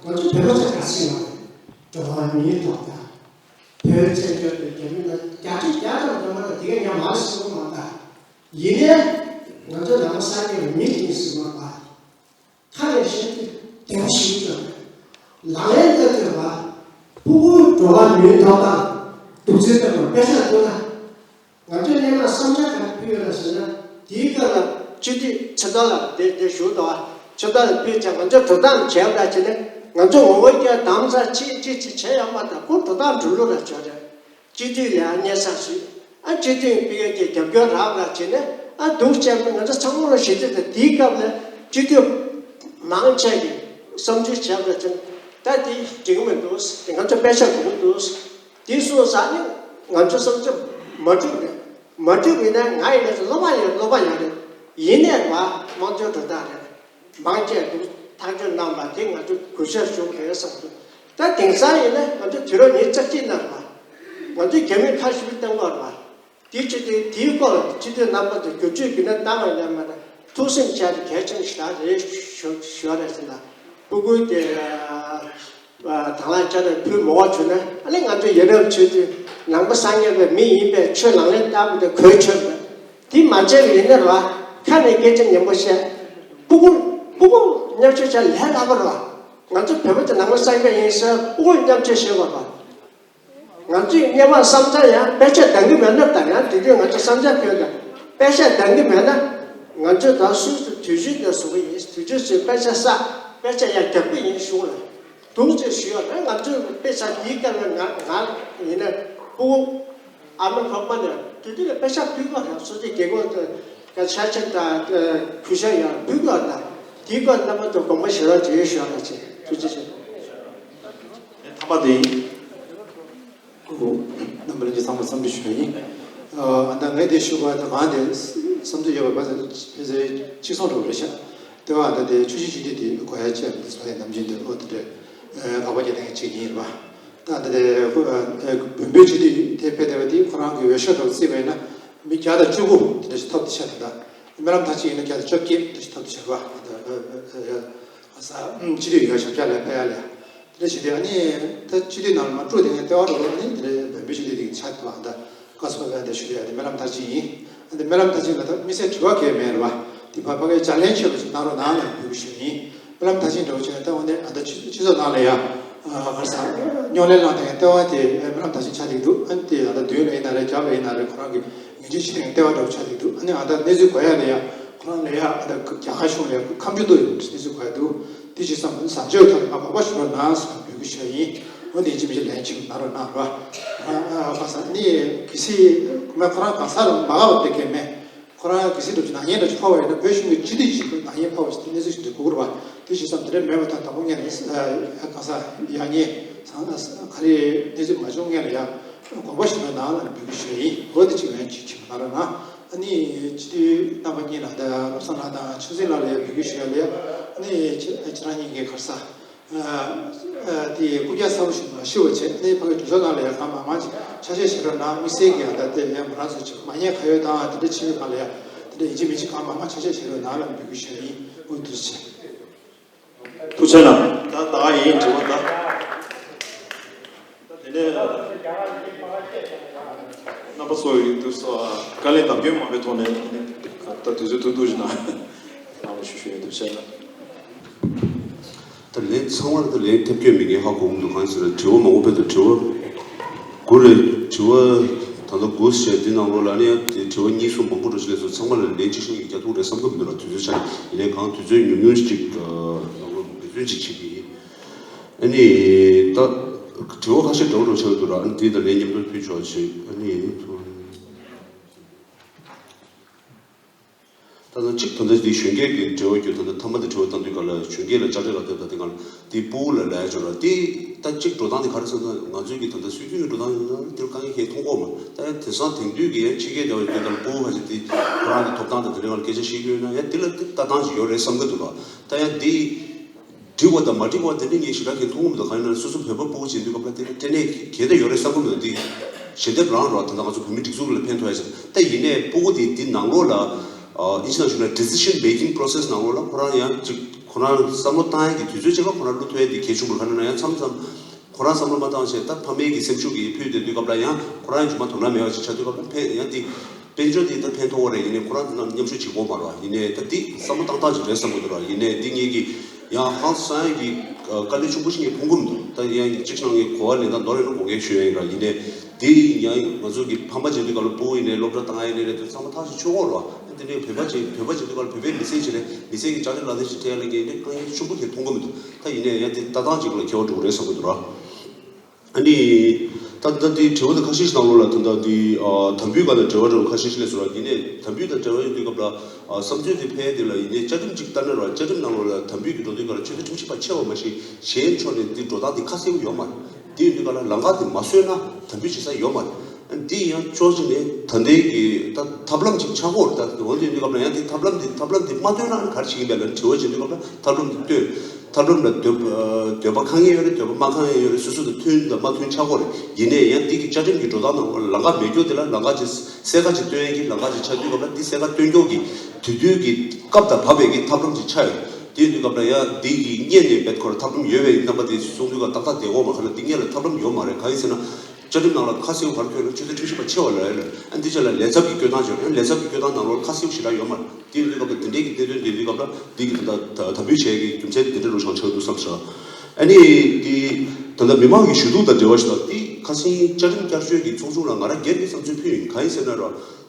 ང་ཚོ་བོད་པ་ཚོ་ག་ཚོད་ཡོད་རེད། འགྲོ་བ་མིའི་ཐོག་དང་། བོད་བཙན་བྱོལ་དུ་རྒྱ་མི་ལ་བརྒྱ་ཆ་བརྒྱ་དང་ལྡན་པ་དང་དེ་ག་ཉམས་མ་སོང་བ་དང་། ཡིན་ནའི་ང་ཚོ་ནང་པ་སངས་རྒྱས་པའི་མི་ཡིན་ཟེར་བ་ལ་ཁ་ནས་བཤད་དུས་བདེན་པ་ཞིག་ཀྱང་ལག་ལེན་ལ་ཐོས་པ། ཕྲུ་གུ་འགྲོ་བ་མིའི་ཐོབ་ཐང་སྡུག་རྩུབ་སྤེལ་བར་དཔེ་ཆ་བཏོན་ན། ང་ཚོས་སྔོན་མ་བསམ་འཆར་ག་རེ་ཕུལ་ཡོད་ན་ཟེར་ན། དེའི་སྐབས་ལ་སྤྱི་འཐུས་ཚེ་བརྟན་ལགས་དེ་དེ་བཞུགས་འདུག་ཨ། ཚེ་བརྟན་ལགས་ཕུལ་ཙང་ང་ཚོས་དོ་དམ་བྱས་པ་འདྲ་བྱས་ནས་ང་ཚོ་ངོ་རྒོལ་རྒྱག་དམ་ས་ཅི་ཅི་ཅི་བྱས་ཡོད་མ་ཐག་ཁོ་དོ་དམ་འགྲོ་ལུགས་ལ་བྱོས་རེད། སྤྱི་འཐུས་ལ་སྙན་སེང་ཞུས། ཨ་སྤྱི་འཐུས་སྤེལ་ཡག་གི་རྒྱབ་སྐྱོར་རག་པ་བྱས་ནས་ཨ་སྡུག་ཅག་པོ་ང་ཚོ་ཚང་མ་ལ་ཞི་བདེ་དང་དེའི་སྐབས་ལ་སྤྱི་འཐུས་མང་ཆེ་གིས་བསམ་ཚུལ་བྱས་པ་བྱས་ནས་ད་དེ་འགྲིག་གི་མི་འདུག་ང་ཚོ་དཔེ་ཆ་དགོས་ཀྱི་འདུག་དེ་སོང་ཙང་ནི་ང་ཚོ་བསམ་ཚུལ་མ་འགྲིག་ནས་མ་འགྲིག་མིན་ན་ང་ཡིན་ན་ཚོ་སློབ་མ་ཡོད་སློབ་མ་ཡོད་རེད། ཡིན་ནའི་བ་དམངས་གཙོའི་འགྲོ་སྟངས་རེད། མང་ཆེ་འདུག་ཐག་གཅོད་གནང་བ་དེ་ང་ཚོ་གུས་ཞབས་ཞུ་དགོས་རེད་བསམ་འདུག་ད་དེང་སང་ཡིན་ན་ང་ཚོ་དུས་རབས་ཉི་ཤུ་རྩ་གཅིག་ནང་ལ་ང་ཚོས་རྒྱ་མིར་ཁ་ཞིབ་བཏང་དགོས་རེད་བ། དེའི་ཆེད་དུ་དེའི་སྐོར་ལ་སྤྱི་འཐུས་རྣམ་པ་ཚོ་བསྒྱུར་བཅོས་བརྒྱུད་ནས་བཏང་བ་ཡིན་ན་མ་ན་ཐུགས་སེམས་བྱས་ཏེ་གལ་ཆེན་པོ་ཞེ་དྲག་རེད་ཞུ་ཞུ་བ་རེད་ཟེར་ན། སྤུ་གུ་དེ་དང་བླངས་བྱས་ནས་ཕུལ་མི་འོས་བྱུང་ན་ཨ་ནི་ང་ཚོ་ཡ་རབས་ཆོས་དུས་ནང་པ་སངས་རྒྱས་པའི་མི་ཡིན་པའི་ཆོས་ལག་ལེན་བསྟར་དགོས་དེ་གོ་ཆོད་པ་དེ་མ་བྱས་པ་ཡིན་ན་ར་ཁ་ནས་སྐད་ཆ་ངན་པ་བཤད། སྤུ་གུ་སྤུ་གུ་མཉམ་སྤྱོད་བྱས་ལས་སླ་པོ་ར། ང་ཚོ་བོད་པ་ཚོ་ནང་པ་སངས་རྒྱས་ཡིན་ཟེར་སྤུ་གུ་མཉམ་སྤྱོད་བྱེད་དགོས་པ། ང་ཚོས་སྔོན་མ་བསམ་འཆར་ཡང་དཔེ་ཆ་འདང་གི་མེད་ན་དང་ཡང་དེ་དུས་ང་ཚོ་བསམ་འཆར་ཕུལ་དང་དཔེ་ཆ་འདང་གི་མེད་ན་ང་ཚོས་ད་སུས་སུ་དུས་ཚོད་དེ་བཟོ་གི་ཡིན། དུས་ཚོད་ཚོས་དཔེ་ཆ་བསགས་དཔེ་ཆ་ཡང་རྒྱག་གི་ཡིན་གཞུང་ལ་འདུག་ཅེས་ཞུས་ཡོད་ན། ང་ཚོས་དཔེ་ཆ་དེའི་སྐབས་ལ་ང་ང་ཡིན་ན་སྤུ་གུ་ཨ་མ་ཕ་མ་ནས་དུས་དུས་ལ་དཔེ་ཆ་ཕུལ་དགོས་རེད། སོ་སོའི་རྒན་གོག་ཚོ་ག་ཤ་ཆེན་དང་གུས་ཞབས་ཡང་ཕུལ་དགོས་རེད། དེའི་སྐོར་རྣམ་པ་ཚོ་དགོངས་པ་བཞེས་རོགས་བྱེད་ཞུ་ཡ་ལ་བྱེད། ཐུགས་རྗེ་ཆེ། པ་དེ་ཡིན། ཨོ། རྣམ་པ་ལྷན་རྒྱས་ཚང་མ་འཚམས་འདྲི་ཞུ་བ་ཡིན། ཨ་ད་ངས་དེ་ཞུ་བ་ད་གང་དེ་བསམ་ཚུལ་ཡོད་པ་བ་ཕལ་ཆེར་གཅིག་མཚུངས་འདྲ་བོ་རེད་ཤག་ལྟེ་བ་ད་དེ་ཆུ་བཞི་སྤྱི་འཐུས་དེ་དགོས་ཡ་ཆེ་བ་དེ་ཚོ་ཡ་ནམ་རྒྱུན་དུ་ཨོ་དེ་འདྲ་དགག་པ་རྒྱག་མཁན་གཅིག་ཡིན་རེད་པ། ད་ད་དེ་བོན་པོའི་སྤྱི་འཐུས་དེ་ཕེབས་བསྡད་པ་དེ་ཁོ་རང་གི་འོས་ཤོག་འདྲ་བོ་བརྩིས་པ་ཡིན་ན་མི་བརྒྱ་དང་བཅུ་དགུ་དེ་འདྲ་ཞིག་ཐོབ་བསྡད་ཤག་དེ་འདྲ། སྨོན་ལམ་མཐར་ཕྱིན་ཡིན་ན་བརྒྱ་དང་བཅོ་བརྒྱད་དེ་འདྲ་ཞིག་ཐོབ་བསྡད་ཤག་རེད་པ། ད་ས་སྤྱི་འཐུས་ཡོད་ཞབས་བཅགས་ལ་ཕེབས་ཡ་ལ་ཡ། དེ་འདྲ་བྱས་ཏེ་ཨ་ནི་ད་སྤྱི་འཐུས་ནང་ལ་མར་དཀྲུགས་བསྡད་མཁན་ལྟེ་བ་འདྲ་བོ་ཨ་ནི་དེ་འདྲའི་བོན་པོའི་སྤྱི་འཐུས་དེ་ཆགས་འདུག་ཨ་ད་བཀའ་ཟུར་པ་དེ་ཞུ་ཡ་དེ་སྨོན་ལམ་མཐར་ཕྱིན་ཡིན། ཨ་དེ་སྨོན་ལམ་མཐར་ཕྱིན་ལ་ད་དམིགས་བསལ་དྲི་བ་གང་ཡང་མེད་རེད་པ། དེ་ཕར་ཕ་གིའི་ལྗགས་ལན་ཆོད་པ་ཞིག་གནང་རོགས་གནང་ལ་འབོད་སྐུལ་ཞུ་ཡིན། སྨོན་ལམ་མཐར་ཕྱིན་འདྲ་བོ་བྱས་ན་ད་འོ་ནས་ཨ་ད་སྤྱི་སྤྱི་ཚོགས་ནང་ལ་ཡ་ཨ་ག་རེ་ཟ་རྙོག་གླེང་བསླངས་བསྡད་མཁན་ལྟེ་བ་དེ་སྨོན་ལམ་མཐར་ཕྱིན་ཆགས་བསྡད་ཀྱི་འདུག་ཨ་ནི་དེ་ད་ལྟ་མདུན་ལ་ཡིན་ན་རེད་རྒྱབ་ལ་ཡིན་ན་རེད་ཁོ་རང་གི་ངན་ཇུས་བྱེད་མཁན་ལྟེ་བ་འདྲ་བོ་ཆགས་བསྡད་ཀྱི་འདུག་ཨ་ནི་ཨ་ད་གནས་ཚུལ་གོ་ཡ་ལ་ཡ། ཁོ་རང་ལ་ཡ་ཨ་ད་རྒྱ་གར་གཞུང་ལ་ཡ་ཁ་མཆུ་གཏོང་ཡོང་གནས་ཚུལ་གོ་ཡ་འདུག་དེ་བྱས་ཙང་བཟང་སྤྱོད་ཐོག་ནས་མར་དགོངས་པ་ཞུ་རོགས་གནང་ཟེར་ནས་འབོད་སྐུལ་ཞུ་ཡ་ཡིན། འོ་དེ་ཡིན་གཅིག་མིན་གཅིག་ལན་གཅིག་གནང་རོགས་གནང་རོགས། ཨ་ཨ་ཁ་སང་ནི་གལ་སྲིད་ཁོ་མ་ཁོ་རང་གང་ཟག་ལ་མ་དགའ་བ་དེ་གས་མེད། ཁོ་རང་གལ་སྲིད་འདྲ་བོ་ཅིག་ནག་ཉེས་འདྲ་བོ་ཅིག་ཕོག་པ་ཡིན་ན་བོད་གཞུང་གི་སྤྱི་འཐུས་ཅིག་ནག་ཉེས་ཕོག་པ་ཞིག་གནས་ཚུལ་ཞིག་འདི་གོ་དགོས་རེད་པ། དེ་བྱས་ཙང་དེ་འདྲ་མེད་པ་དང་དང་པོ་ངས་ནི་ཨ་གང་ཟག་ཡག་ཉེས་གང་ཟག་ག་རེ་གནས་ཚུལ་མ་བྱུང་སྔོན་ལ་ཡ་དགོངས་པ་ཞུ་རོགས་གནང་ལ་འབོད་སྐུལ་ཞུ་ཡ་ཡིན། འོ་དེ་གཅིག་ཡོན་གཅིག་གཅིག་གནང་རོགས་གནང་། ཨ་ནི་སྤྱི་འཐུས་རྣམ་པ་གཉིས་ལ་ད་བློ་བཟང་ལགས་དང་ཆོས་འཛིན་ལགས་ལ་ཡ་འབོད་སྐུལ་ཞུ་ཡ་ལ་ཡ། ཨ་ནི་ཁྱེད་ཁྱེད་རང་གཉིས་ཀྱིས་ག་རེ་ཟ། ཨ་ཨ་དེ་སྐུ་རྒྱག་གསལ་པོ་ཞིག་མ་ཞུ་བ་བྱས་ཨ་ནི་ཕ་གི་གྲོས་ཚོགས་ནང་ལ་ཡ་གང་མང་མང་ཅིག་ཆ་ཤས་བཞེས་རོགས་གནང་། དམིགས་བསལ་གྱི་ཡ་ད་ལྟ་ཡ་ང་རང་ཚོ་ཅིག་མ་ཉེས་ག་ཡོད་དང་དེ་འདྲ་ཆེ་བའི་སྒང་ལ་ཡ་དེ་འདྲ་ཡིན་གཅིག་མིན་གཅིག་གང་མང་མང་ཆ་ཤས་བཞེས་རོགས་གནང་ལ་འབོད་སྐུལ་ཞུ་ཡ་ཡིན། འོ་ཐུགས་རྗེ་ཆེ། ཐུགས་རྗེ་གནང་། ད་ད་ཡིན་དྲི་བ་ད། དེ་ནས་རྣམ་པ་ཚོ་ཡིན་དུས་སོ་བཀའ་ལན་དམ་རྒྱུན་མ་བའི་ཐོག་ནས་ད་དུས་ཚོད་ཐུང་ཐུང་ཞིག་གནང་། རྣམ་པ་ཞུ་ཞུ་ཡིན་དུས་བྱས་ན། ད་ལན་ཚང་མར་ད་ལན་ཐེབས་སྐྱོན་མེད་མཁན་ཧ་གོ་གི་འདུག་གང་ཟེར་ན་དྲི་བ་མང་པོ་ཕེབས་འདུག་དྲི་བ་དགུ་རེད། དྲི་བ་ད་ལྟ་དགུ་བྱས་འདི་ནང་ལོགས་ལ་ནི་ཡང་དེ་དྲི་བ་གཉིས་གསུམ་མང་པོ་འགྲོ་ཞིག་ལས་སོ་ཚང་མ་ལ་ལན་གཅིག་ཤོད་ཀྱི་རྒྱ་ཐུག་རེད་བསམ་གི་མི་འདུག་ར། དུས་ཚོད་ཆག་ཡིན་ནའི་གང་དུས་ཚོད་ཉུང་ཉུང་ཞིག་ཅིག་ནང་ལོགས་འབད་བརྩོན་ཅིག་བྱེད་ཀྱི་ཡིན། ཨ་ནི་ད་དྲི་བ་ཁ་ཤས་འདྲ་བོ་འདྲ་བོ་ཆགས་འདུག་ར། ཨ་ནི་དེ་དང་ལན་མཉམ་དུ་ཕུལ་ཆོག་ཅིག་ཨ་ནི་ད་ལྟ་གཅིག་ད་ལྟ་འདི་གཞོན་སྐྱེས་ཀྱི་འབྲེལ་བ་རྒྱུ་ད་ལྟ་ཐ་མ་དེ་དྲི་བ་བཏང་དུས་ག་ལ་གཞོན་སྐྱེས་ལ་དཔྱ་ཁྲལ་ལག་དེབ་དང་དེ་ག་ལ་དེ་ཕྲུ་གུ་ལ་ལས་ཆོག་ར། དེ་ད་གཅིག་འགྲོ་སྟངས་དེ་ག་རེ་ཟེར་ན་ང་ཚོའི་གི་ད་ལྟ་སྲོལ་རྒྱུན་གྱི་འགྲོ་སྟངས་ཡིན་ན་དེར་དཀའ་ངལ་གང་ཡང་མཐོང་གི་ཡོད་མ་རེད། ད་ཡང་དེང་སང་དེང་དུས་ཀྱི་ཡང་ཕྱི་རྒྱལ་འདྲ་བ་ཡོད་ད་ལ་ཕྲུ་གུ་ཁ་ཅིག་དེ་ཁོ་རང་གི་ཐོབ་ཐང་དང་དེ་འདྲ་བ་ལ་སྐད་ཆ་བཤད་ཀྱི་ཡོད་ན་ཡང་དེ་ལ་དེ་ལྟ་སྟངས་ཅིག་ཡོད་རེད་བསམ་གི་འདུག་ར། ད་ཡང་དེ། འགྲིག་པ་དང་མ་འགྲིག་པ་དེ་འདྲ་ངས་ཞེ་དྲག་གི་མཐོང་གི་མི་འདུག་གང་ཡིན་ན་སོ་སོ་བོད་པ་ཕྲུ་གུ་བྱེད་དུས་སྐབས་ལ་དེ་ནི་སྐྲན་ནད་གལ་ཏེ་ཡོད་རེད་བསམ་གི་མི་འདུག་དེ་ཞལ་འདེབས་རང་རོགས་ད་ལྟ་ང་ཚོ་བོད་མི་སྒྲིག་འཛུགས་ལ་ཕན་ཐོགས་ཡ་ཞིག་ད་ཡིན་ནའི་ཕྲུ་གུ་དེ་འདི་ནང་ལོགས་ལ་ཨིན་ཇི་ནང་ཞུ་ན་decision making process ནང་ལོགས་ལ་ཁོ་རང་ཡང་ཅིག་ཁོ་རང་བསམ་བློ་བཏང་ཡ་གི་དུས་ཚོད་ཅིག་ལ་ཁོ་རང་བློ་ཐོན་ཡ་དེ་གལ་ཆེན་པོ་རེད། གང་ཡིན་ན་ཡང་མཚམས་མཚམས་ཁོ་རང་བསམ་བློ་མ་བཏང་བྱས་ད་ཕ་མའི་གི་སེམས་ཤུགས་ཀྱིས་ཕུལ་བསྡད་དུས་སྐབས་ལ་ཡང་ཁོ་རང་ཡང་རྗེས་མ་དོ་སྣང་མེད་པ་ཞིག་ཆགས་དུས་སྐབས་ལ་ཕན་ཡང་དེ། དཔལ་འབྱོར་དེ་ད་ཕན་ཐོགས་པ་རེད། ཡིན་ནའི་ཁོ་རང་དེ་ནང་མཉམ་ཞུགས་བྱེད་དགོས་མ་རེད་བ། ཡིན་ནའི་ད་འདི་བསམ་བློ་བཏང་སྟངས་ཅིག་རེད་བསམ་གྱི་འདུག་ར། ཡིན་ནའི་འདི་ངེད་ཀྱི་ཡང་ཧང་སང་ཡ་གི་དཀའ་ལས་ཆེན་པོ་ཞིག་ངས་མཐོང་གི་མི་འདུག་ད་ཡང་གཅིག་ནང་ངས་གོ་བ་ལེན་སྟངས་མདོར་ཡིན་ན་དགོངས་འགལ་ཞུ་ཡ་ཡིན་ར། ཡིན་ནའི་འདི་ཡང་ང་ཚོ་གི་ཕ་མ་བྱེད་དུས་སྐབས་ལ་ཕྲུ་གུ་ཡིན་ནའི་སློབ་གྲྭ་བཏང་ཡ་ཡིན་ནའི་རེད། དེ་ཚང་མ་ཐག་ཆོད་ཆོག་གི་རེད་བ། འདི་ནས་བོད་པ་བྱེད་བོད་པ་བྱེད་དུས་སྐབས་ལ་བོད་པའི་མི་སེར་ཅིག་རེད། མི་སེར་གྱི་དཔྱ་ཁྲལ་ལག་དེབ་ཅིག་སྤྲད་ཡ་ལ་འགན་འདི་དཀའ་ངལ་ཆེན་པོ་ཞིག་མཐོང་གི་མི་འདུག་ད་ཡིན་ནའི་ཡང་འདི་ལྟ་སྟངས་ཅིག་ལ་འཁེལ་བ་འགྲོ་གི་རེད་བསམ་གྱི་འདུག་ར། ཨ་ནི། ད་ལྟ་འདི་དྲི་བ་དང་ཁ་ཤས་ཤིག་ནང་ལོགས་ལ་ད་ལྟ་འདི་ཨ་དམ་འབུལ་སྒང་ལ་འབྲེལ་བ་འདྲ་བོ་ཁ་ཤས་ཤིག་སླེབས་སོང་ར། ཡིན་ནའི་དམ་འབུལ་དང་འབྲེལ་བ་ཡོད་དུས་སྐབས་ལ་ཨ་བསམ་ཚུལ་དེ་ཕལ་དེ་ལ་ཡིན་ནའི་བཅའ་ཁྲིམས་ཅིག་ལྟར་ན་ར། བཅའ་ཁྲིམས་ནང་ལོགས་ལ་དམ་འབུལ་གྱི་འགྲོ་དུས་སྐབས་ལ་ཆོས་དད་ཁྲིམས་ཞིབ་པ་ཆེ་བ་མ་གཞི་གཞན་ཕྱོགས་ནས་འདི་འགྲོ་སྟངས་འདི་ཁ་གསལ་པོ་ཡོད་མ་རེད། དེ་ཡོད་དུས་སྐབས་ལ་ལམ་ཁ་དེ་མ་བཟོས་ན་དམ་འབུལ་བྱེད་ས་ཡོད་མ་རེད། འདི་ཡང་ཕྱོགས་གཅིག་ནས་ད་ལྟའི་གི་ད་ཐབས་ལམ་ཅིག་ཆགས་ཀྱི་ཡོད་རེད། ད་འོན་ཏེ་ཡིན་དུས་སྐབས་ལ་ཡང་དེ་ཐབས་ལམ་འདི་ཐབས་ལམ་འདི་མ་བཏོན་ན་ག་རེ་བྱེད་ཀྱི་ཡིན་པས་ལབ་དྲི་བ་བྱེད་དུས་སྐབས་ལ་ཐབས་ལམ་འདི་བཏོན། ཐབས་ལམ་ལ་འདོད་འདོད་པ་ཁ་ངན་ཡོད་རེད། འདོད་པ་མ་ཁ་ངན་ཡོད་རེད། སོ་སོ་དང་མཐུན་དང་མ་མཐུན་ཆགས་ཀྱི་ཡོད་རེད། ཡིན་ནའི་ཡང་འདི་གི་བཅའ་ཁྲིམས་ཀྱི་འགྲོ་སྟངས་ནང་ལ་ལམ་ཁ་མེད་རྒྱུ་དེ་ལ་ལམ་ཁ་ཅིག་གསལ་ཁ་ཅིག་སྟོན་ཡས་ཀྱི་ལམ་ཁ་ཅིག་ཆགས་དུས་སྐབས་ལ་འདི་གསལ་ཁ་སྟོན་རྒྱུ་གི་དུས་དུས་ཀྱི་སྐབས་དང་བབས་པའི་གི་ཐབས་ལམ་ཅིག་ཆགས་ཡོད། དེ་ཡིན་དུས་སྐབས་ལ་ཡང་འདི་གི་སྔོན་ནས་བེད་ཁོ་ར་ཐབས་ལམ་ཡོད་པའི་རྣམ་པ་དེ་གསུང་དུས་སྐབས་ཏག་ཏག་བསྡད་ཡོད་མ་རེད། ག་ལ་འདི་སྔོན་ལ་ཐབས་ལམ་ཡོད་མ་རེད། གང་ཡིན་ཟེར་ན། བཅའ་ཁྲིམས་ནང་ལ་ཁ་གསལ་པོ་ག་རེ་འཁོད་ན་ཆོས་དད་ཁྲིམས་ཞིབ་པ་ཆེ་བ་ལ་ལ་ཨ་འདི་ཆ་ལ་ལས་ཚབ་ཀྱི་བཀོད་སྟངས་བྱས་ཡང་ལས་ཚབ་ཀྱི་བཀོད་སྟངས་ནང་ལོགས་ཁ་གསལ་པོ་ཞེ་དྲག་ཡོད་མ་རེད། དེ་ཡིན་དུས་སྐབས་ལ་འདི་འདྲའི་གི་གནད་དོན་འདི་ཡིན་དུས་སྐབས་ལ་འདི་གི་ད་ལྟ་དམ་འབུལ་བྱས་ཀྱི་རྒྱུ་མཚན་འདི་འདྲ་རུ་བྱུང་ཆགས་འདུག་བསམ་ཤག་ཨ་ནི་འདི་ད་ལྟ་མི་མང་གི་ཞུ་གཏུག་དང་འབྲེལ་བ་ཞིག་དང་འདི་ཁ་སང་བཅའ་ཁྲིམས་བསྐྱར་བཅོས་ཀྱི་ཚོགས་ཆུང་ལ་ང་རང་སྒེར་གྱི་བསམ་ཚུལ་ཕུལ་ཡིན། གང་ཡིན་ཟེར་ན་ར།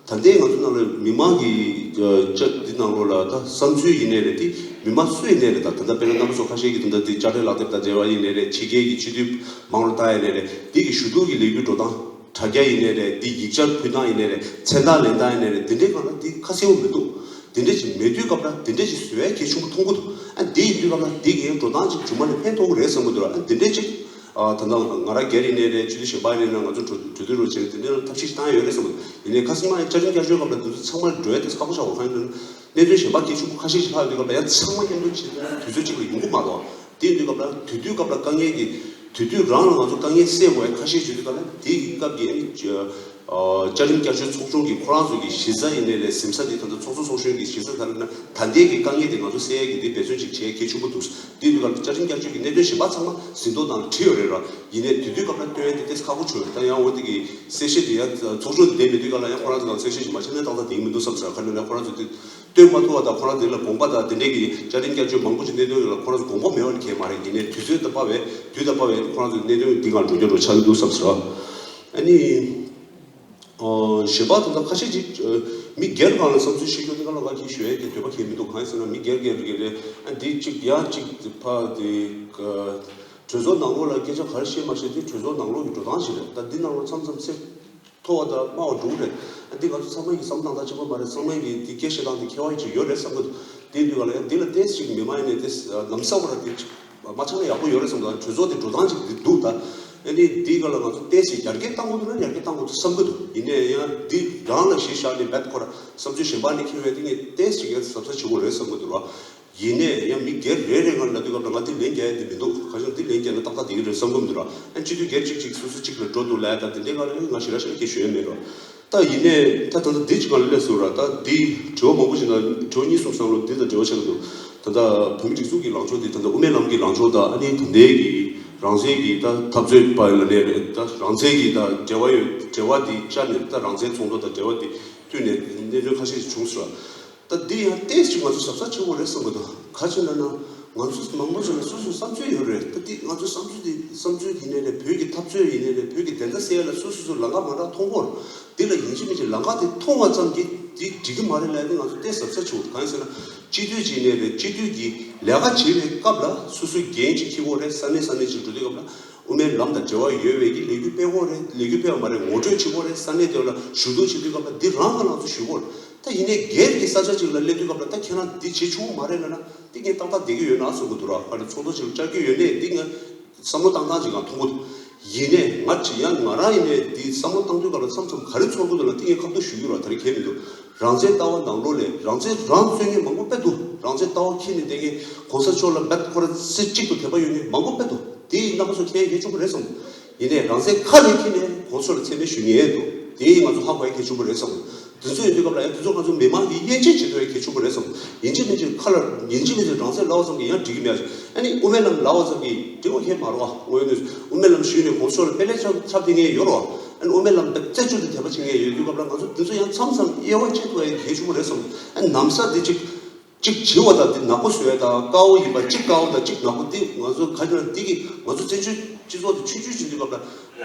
ད་ལྟའི་ང་ཚོ་ནང་ལ་མི་མང་གི་ཨ་ཅག་འདི་ནང་ལོགས་ལ་ད་བསམ་ཚུལ་ཡིན་ནའི་རེད། དེ་མི་མང་སུ་ཡིན་ནའི་རེད། ད་ད་ལྟ་དཔེར་ན་རྣམ་པ་ཚོ་ཁ་ཤས་ཀྱིས་ད་ལྟ་དེ་དཔྱ་ཁྲལ་ལག་དེབ་དང་འབྲེལ་བ་ཡིན་ནའི་རེད། ཕྱི་རྒྱལ་གྱི་སྤྱི་འཐུས་མང་རུ་བཏང་ཡིན་ནའི་རེད། དེ་གི་ཞུ་གཏུག་གི་ལས་འགུལ་འགྲོ་སྟངས་དྲ་རྒྱ་ཡིན་ནའི་རེད། དེ་ཡིག་ཆ་ཕུལ་སྟངས་ཡིན་ནའི་རེད། མཚན་རྟགས་ལེན་སྟངས་ཡིན་ནའི་རེད། དེ་འདྲའི་སྒང་ལ་དེ་ཁ་གསལ་པོ་མི་འདུག་དེ་འདྲ་ཅིག་མེད་དུས་སྐབས་ལ་དེ་འདྲ་ཅིག་བཟོ་ཡ་གལ་ཆེན་པོ་མཐོང་གི་འདུག་ཨ་དེ་ཡིན་དུས་སྐབས་ལ་དེ་གི་འགྲོ་སྟངས་ཅིག་རྗེས་མ་ལ་ཕན་ཐོགས་ཀྱི་རེད་བསམ་གི་འདུག་ཨ་དེ་འདྲ་ཅིག་ཨ་ད་ལྟ་ང་རང་སྒེར་ཡིན་ནའི་རེད། སྤྱི་འཐུས་གཞན་པ་ཡིན་ནའི་ང་ཚོ་གྲོས་གྲོས་བསྡུར་རོགས་བྱས་ནས་དེ་འདྲའི་ཐབས་ཤེས་ཤིག་བཏང་ཡོད་རེད་བསམ་གི་འདུག་ཡིན་ནའི་ཁ་སང་མ་བཅའ་ཁྲིམས་བསྐྱར་བཅོས་སྐབས་ལ་དེ་ཚོ་ཚང་མ་འགྲོ་ཡ་དེ་ཁག་པོ་ཆགས་པ་གང་ཡིན་ན། གནད་དོན་གཞན་པ་གལ་ཆེན་པོ་ཁ་ཤས་ཤིག་ལྷག་ཡོད་དུས་སྐབས་ལ་ཡང་ཚང་མ་མཉམ་དུ་བྱེད་དུས་དུས་ཚོད་གཅིག་ལ་ཡོང་གི་མ་གཏོགས། དེ་ཡིན་དུས་སྐབས་ལ་དུས་དུས་སྐབས་ལ་དཀའ་ངལ་གྱི་དུས་དུས་རང་ལ་ང་ཚོ་དཀའ་ངལ་སེལ་དགོས་ཡ་ཁ་ཤས་བྱེད་དུས་སྐབས་ལ་དེ་གི་སྐབས་ཀྱི་ཨ་ནི་ཨ་བཅའ་ཁྲིམས་བསྐྱར་བཅོས་ཚོགས་ཆུང་གི་ཁོ་རང་ཚོ་གི་གཞི་རྩ་ཡིན་ནའི་རེད། གཟིམ་ས་དེ་ད་ལྟ་ཚོགས་གཙོ་ཚོགས་གཞོན་གྱི་གཞི་རྩ་ད་ལྟ་ན་ད་ལྟའི་གི་དཀའ་ངལ་དེ་ང་ཚོ་སེལ་ཡ་གི་དེ་འབད་བརྩོན་ཅིག་བྱེད་ཡ་གལ་ཆེན་པོ་འདུག་དེ་ཡིན་དུས་སྐབས་ལ་བཅའ་ཁྲིམས་བསྐྱར་བཅོས་ཀྱི་གནད་དོན་གཞན་པ་ཚང་མ་ཟིན་ཐོ་ནང་ལ་བྲིས་ཡོད་རེད་ར། ཡིན་ནའི་དུས་དུས་སྐབས་ལ་སྟོན་ཡ་དེ་ཏོག་ཙམ་ཁག་པོ་བྱུང་ཡོད། ད་ཡང་འོ་དེ་གི་གསལ་བཤད་དེ་ཡང་ཚོགས་ཆུང་དེ་བསྡད་མེད་དུས་སྐབས་ལ་ཡང་ཁོ་རང་ཚོ་ལ་གསལ་བཤད་ཞིག་མ་བྱས་ན་ཏག་ཏག་བསྡད་ཀྱི་མི་འདུག་བསམ་ཟེར། ག་ནས་ན་ཁོ་རང་ཚོ་དེ་སྟོན་མ་ཐུབ་པ་དང་ཁོ་རང་དེ་ལ་དགོངས་པ་དང་དེ་འདྲའི་གི་བཅའ་ཁྲིམས་བསྐྱར་བཅོས་མང་པོ་ཅིག་གནད་དོན་ཡོད་ལ་ཁོ་རང་ཚོ་དགོངས་པ་མེད་པ་ནི་གང་ཡང་མ་རེད། ཡིན་ནའི་དུས་ཚོད་དང་དཔག་པའི་དུས་དང་དཔག་པའི་ཁོ་རང་ཚོ་གནད་དོན་འདི་སྒང་འགྲོ་རྒྱུ་འགྲོ་ཆགས་ཀྱི་འདུག་བསམ་ཟེར། ཨ་ནི། ཨོ། གཞན་པ་དེ་འདྲ་ཁ་ཤས་ཅིག་ཨ། མི་སྒེར་སྒང་ལ་བསམ་ཚུལ་བཤད་རྒྱུ་དེ་ག་ལ་ག་གིས་ཞུ་ཡས་ཀྱི་འདོད་པ་གང་ཡང་མི་འདུག་གང་ཡིན་ཟེར་ན་མི་སྒེར་སྒེར་སྒེར་རེད། ཨ། འདི་གཅིག་ཡང་གཅིག་ཕ་དེ་ག་གྲོས་ཚོགས་ནང་ལོགས་ལ་སྐད་ཆ་ག་རེ་བཤད་མ་བཤད་དེ་གྲོས་ཚོགས་ནང་ལོགས་ཀྱི་འགྲོ་སྟངས་ཤིག་རེད། ད་འདི་ནང་ལོགས་མཚམས་མཚམས་སེ་མཐོ་བ་དང་དམའ་བ་འགྲོ་གི་རེད། ཨ། འདི་ང་ཚོ་ཚང་མ་གི་བསམ་སྟངས་དང་གཅིག་པ་མ་རེད། ཚང་མ་གི་འདི་སྐད་བཤད་སྟངས་དེ་ཁྱད་པར་ཅིག་ཡོད་རེད་བསམ་གི་འདུག་དེ་དུས་ག་ལ་ཡང་འདི་ལ་ཏོག་ཙམ་ཅིག་མི་མང་ཡིན་ནའི་ཏོག་ཙམ་ལམ་སང་བ་ར་དེ་ཅིག་མ་ཆགས་ན་ཡག་པོ་ཡོད་རེད་བསམ་གི་འདུག་གྲོས་ཚོགས་དེ་འགྲོ་སྟངས་ཅིག་འདི་འདུག་ད་ཨ་ནི་འདི་ག་ལ་ང་ཚོ་ཏོག་ཙམ་ཡར་རྒྱས་གཏང་དགོས་འདུག་ན་ཡར་རྒྱས་གཏང་དགོས་འདུག་བསམ་གི་འདུག་ཡིན་ནའི་ཡང་འདི་རང་ལ་གཞི་བཞག་ནས་རྦད་ཁོ་ར་བསམ་ཚུལ་གཞན་པ་ནས་འཁྱེར་བའི་སྟེང་ནས་ཏོག་ཙམ་ཅིག་ཡང་གཟབ་གཟབ་བྱེད་དགོས་རེད་བསམ་གི་འདུག་ར། ཡིན་ནའི་ཡང་མི་སྒེར་རེ་རེ་ངར་ལབ་དུས་སྐབས་ལ་ང་འདི་ལན་རྒྱག་ཡ་འདི་མི་འདུག་ག་ཤོད་འདི་ལན་རྒྱག་ན་ཏག་ཏག་བསྡད་ཀྱི་རེད་བསམ་གི་མི་འདུག་ར། ཨ་ནི་སྤྱི་འཐུས་སྒེར་གཅིག་གཅིག་སོ་སོ་གཅིག་ལ་འགྲོ་འདུག་ལབ་ཡ་ད་དེ་འདྲའི་སྒང་ལ་ང་ཞེ་དྲག་ཞེ་དྲག་སྐད་ཤོད་ཡ་མེད་ར། ད་ཡིན་ནའི་ད་ད་ལྟ་འདི་གཅིག་སྒང་ལ་སླེབས་སོང་ར། ད་འདི་དྲི་བ་མང་པོ་ཞིག་ན་དྲི་བ་གཉིས་གསུམ་བསམ་བློ་འདི་དང་འབྲེལ་བ་ཆགས་ཀྱི་འདུག་ད་ལྟ་བོད་མི་སྒྲིག་འཛུགས་ཀྱི་ལངས་ཕྱོགས་འདི་ད་ལྟ་དབུ་མའི་ལམ་གྱི་ལངས་ཕྱོགས་དང་ཨ་ནི་ད་ལྟའི་གི་རང་བཙན་གྱི་ད་འཐབ་རྩོད་པ་ལ་ནས་རེད། ད་རང་བཙན་གྱི་ད་འབྲེལ་བ་ཡོད་འབྲེལ་བ་འདི་བཅར་ནས་ད་རང་བཙན་ཚོགས་འདུ་དང་འབྲེལ་བ་འདི་བསྟུན་ནས་གནད་དོན་ཁ་ཤས་ཤིག་བྱུང་སོང་ར། ད་འདི་ཡང་ཏོག་ཙམ་ང་ཚོ་གཟབ་གཟབ་བྱེད་དགོས་རེད་བསམ་གི་འདུག་ག་ཅི་ལབ་ན་ང་ཚོ་མང་པོ་ཞིག་ལ་སོ་སོའི་བསམ་ཚུལ་ཡོད་རེད། ད་འདི་ང་ཚོའི་བསམ་ཚུལ་འདི་བསམ་ཚུལ་ཡིན་ནའི་རེད། བོད་ཀྱི་འཐབ་རྩོད་ཡིན་ནའི་རེད། བོད་ཀྱི་བདེན་མཐའ་གསལ་ཡ་ལ་སོ་སོ་སོ་ལམ་ཁ་མ་འདྲ་མཐོང་གི་ཡོད་རེད། འདི་ལ་ཡིན་གཅིག་མིན་གཅིག་ལམ་ཁ་དེ་མཐོང་བ་ཙམ་གྱིས་འདི་འགྲིག་གི་མ་རེད་ལབ་ཡ་དེ་ང་ཚོ་ཏོག་ཙམ་གཟབ་གཟབ་བྱེད་དགོས། གང་ཡིན་ཟེར་ན་སྤྱི་འཐུས་ཅིག་ཡིན་ནའི་རེད། སྤྱི་འཐུས་ཀྱི་ལས་ཀ་བྱེད་པའི་སྐབས་ལ་སོ་སོའི་འགན་ཅིག་འཁྱེར་དགོས་རེད། ས་གནས་ས་གནས་ཅིག་འགྲོ་དུས་སྐབས་ལ་དབུ་མའི་ལམ་དང་འབྲེལ་བ་ཡོད་པའི་གི་ལས་འགུལ་སྤེལ་དགོས་རེད། ལས་འགུལ་སྤེལ་བ་མ་རེད། ངོ་སྤྲོད་བྱེད་དགོས་རེད། ས་གནས་དེ་ལ་ཞུ་གཏུག་བྱེད་དུས་སྐབས་ལ་འདི་རང་རང་ལ་ང་ཚོ་ཞུ་དགོས་རེད། ད་ཡིན་ནའི་སྒེར་གྱི་ས་ཆ་ཅིག་ལ་སླེབས་དུས་སྐབས་ལ་ད་ཁྱེད་རང་འདི་བྱེད་ཆོག་མ་རེད་ལབ་ན་འདི་ངས་ཏག་ཏག་བསྡད་ཀྱི་ཡོད་ན་བསམ་གྱི་འདུག་ར། ག་རེ་ཚོགས་འདུ་ཅིག་ལ་བཅར་གྱི་ཡོད་ནའི་འདི་ངས་བསམ་བློ་བཏང་སྟངས་ཅིག་ང་མཐོང་གི་འདུག་ཡིན་ནའི་ང་ཅིག་ཡང་ང་རང་ཡིན་ནའི་འདི་བསམ་བློ་བཏང་དུས་སྐབས་ལ་མཚམས་མཚམས་ག་རེ་ཚོར་གྱི་འདུག་ལབ་འདི་ངས་ཁ་ཐུག་ཞུ་གི་ར། ད་རེས་གལ་མི་འདུག་རང་བཙན་ལྟ་བ་ནང་ལོགས་ལས་རང་བཙན་རང་རྩོད་མཁན་མང་པོ་དཔེ་འདུག་རང་བཙན་ལྟ་བ་འཁྱེར་ནས་བསྡད་མཁན་གོང་ས་མཆོག་ལ་རྦད་ཁོ་རང་རྩེ་གཅིག་ཏུ་དད་པ་ཡོད་མཁན་མང་པོ་དཔེ་འདུག་དེ་ཡི་རྣམ་པ་ཚོ་མཁྱེན་ཡ་གལ་ཆེན་པོ་རེད་བསམ། ཡིན་ནའི་རང་བཙན་ཁ་ནས་འཁྱེར་ནས་གོང་ས་མཆོག་ལ་མཚན་སྨད་ཞུ་མཁན་འདུག་དེ་ཡི་ང་ཚོ་ཧ་གོ་ཡ་གལ་ཆེན་པོ་རེད་བསམ། དེ་ཚོ་ཡིན་དུས་སྐབས་ལ་ཡང་དེ་ཚོ་ང་ཚོ་མི་མང་གིས་དབྱེ་འབྱེད་བྱེད་ཐུབ་ཡ་གལ་ཆེན་པོ་རེད་བསམ། ཡིན་གཅིག་མིན་གཅིག་ཁ་ལ་ཡིན་གཅིག་མིན་གཅིག་རང་བཙན་ལབ་པ་ཙམ་གྱིས་ཡང་འགྲིག་གི་མེད། ཨ་ནི་དབུ་མའི་ལམ་ལབ་པ་ཙམ་གྱིས་འགྲིག་པ་ཁྱད་མ་རེད་བ། དངོས་གནས་དབུ་མའི་ལམ་ཞུས་ནས་གོང་ས་མཆོག་ལ་དཔེ་ལེགས་ཆགས་ཆགས་བསྡད་མཁན་ཡོད་རེད་བ། ཨ་ནི་དབུ་མའི་ལམ་རྩེ་གཅིག་ཏུ་དད་པ་བྱེད་མཁན་ཡོད་དུས་སྐབས་ལ་ང་ཚོ་དེ་ཚོ་ཡང་མཚམས་མཚམས་དབྱེ་བ་ཕྱེ་ཐུབ་ཡ་གལ་ཆེན་པོ་རེད་བསམ། ཨ་ནི་ནམ་ས་འདི་གཅིག་གཅིག་བྱིས་པ་དང་འདི་ནག་པོ་བཟོ་ཡ་དང་དཀར་པོ་ཡིན་པ་གཅིག་དཀར་པོ་དང་གཅིག་ནག་པོ་འདི་ང་ཚོ་ག་རེ་ལབ་འདི་གི་ང་ཚོ་བཙན་བྱོལ་སྤྱི་ཚོགས་འདི་ཆུང་ཆུང་བྱེད་དུས་སྐབས་ལ་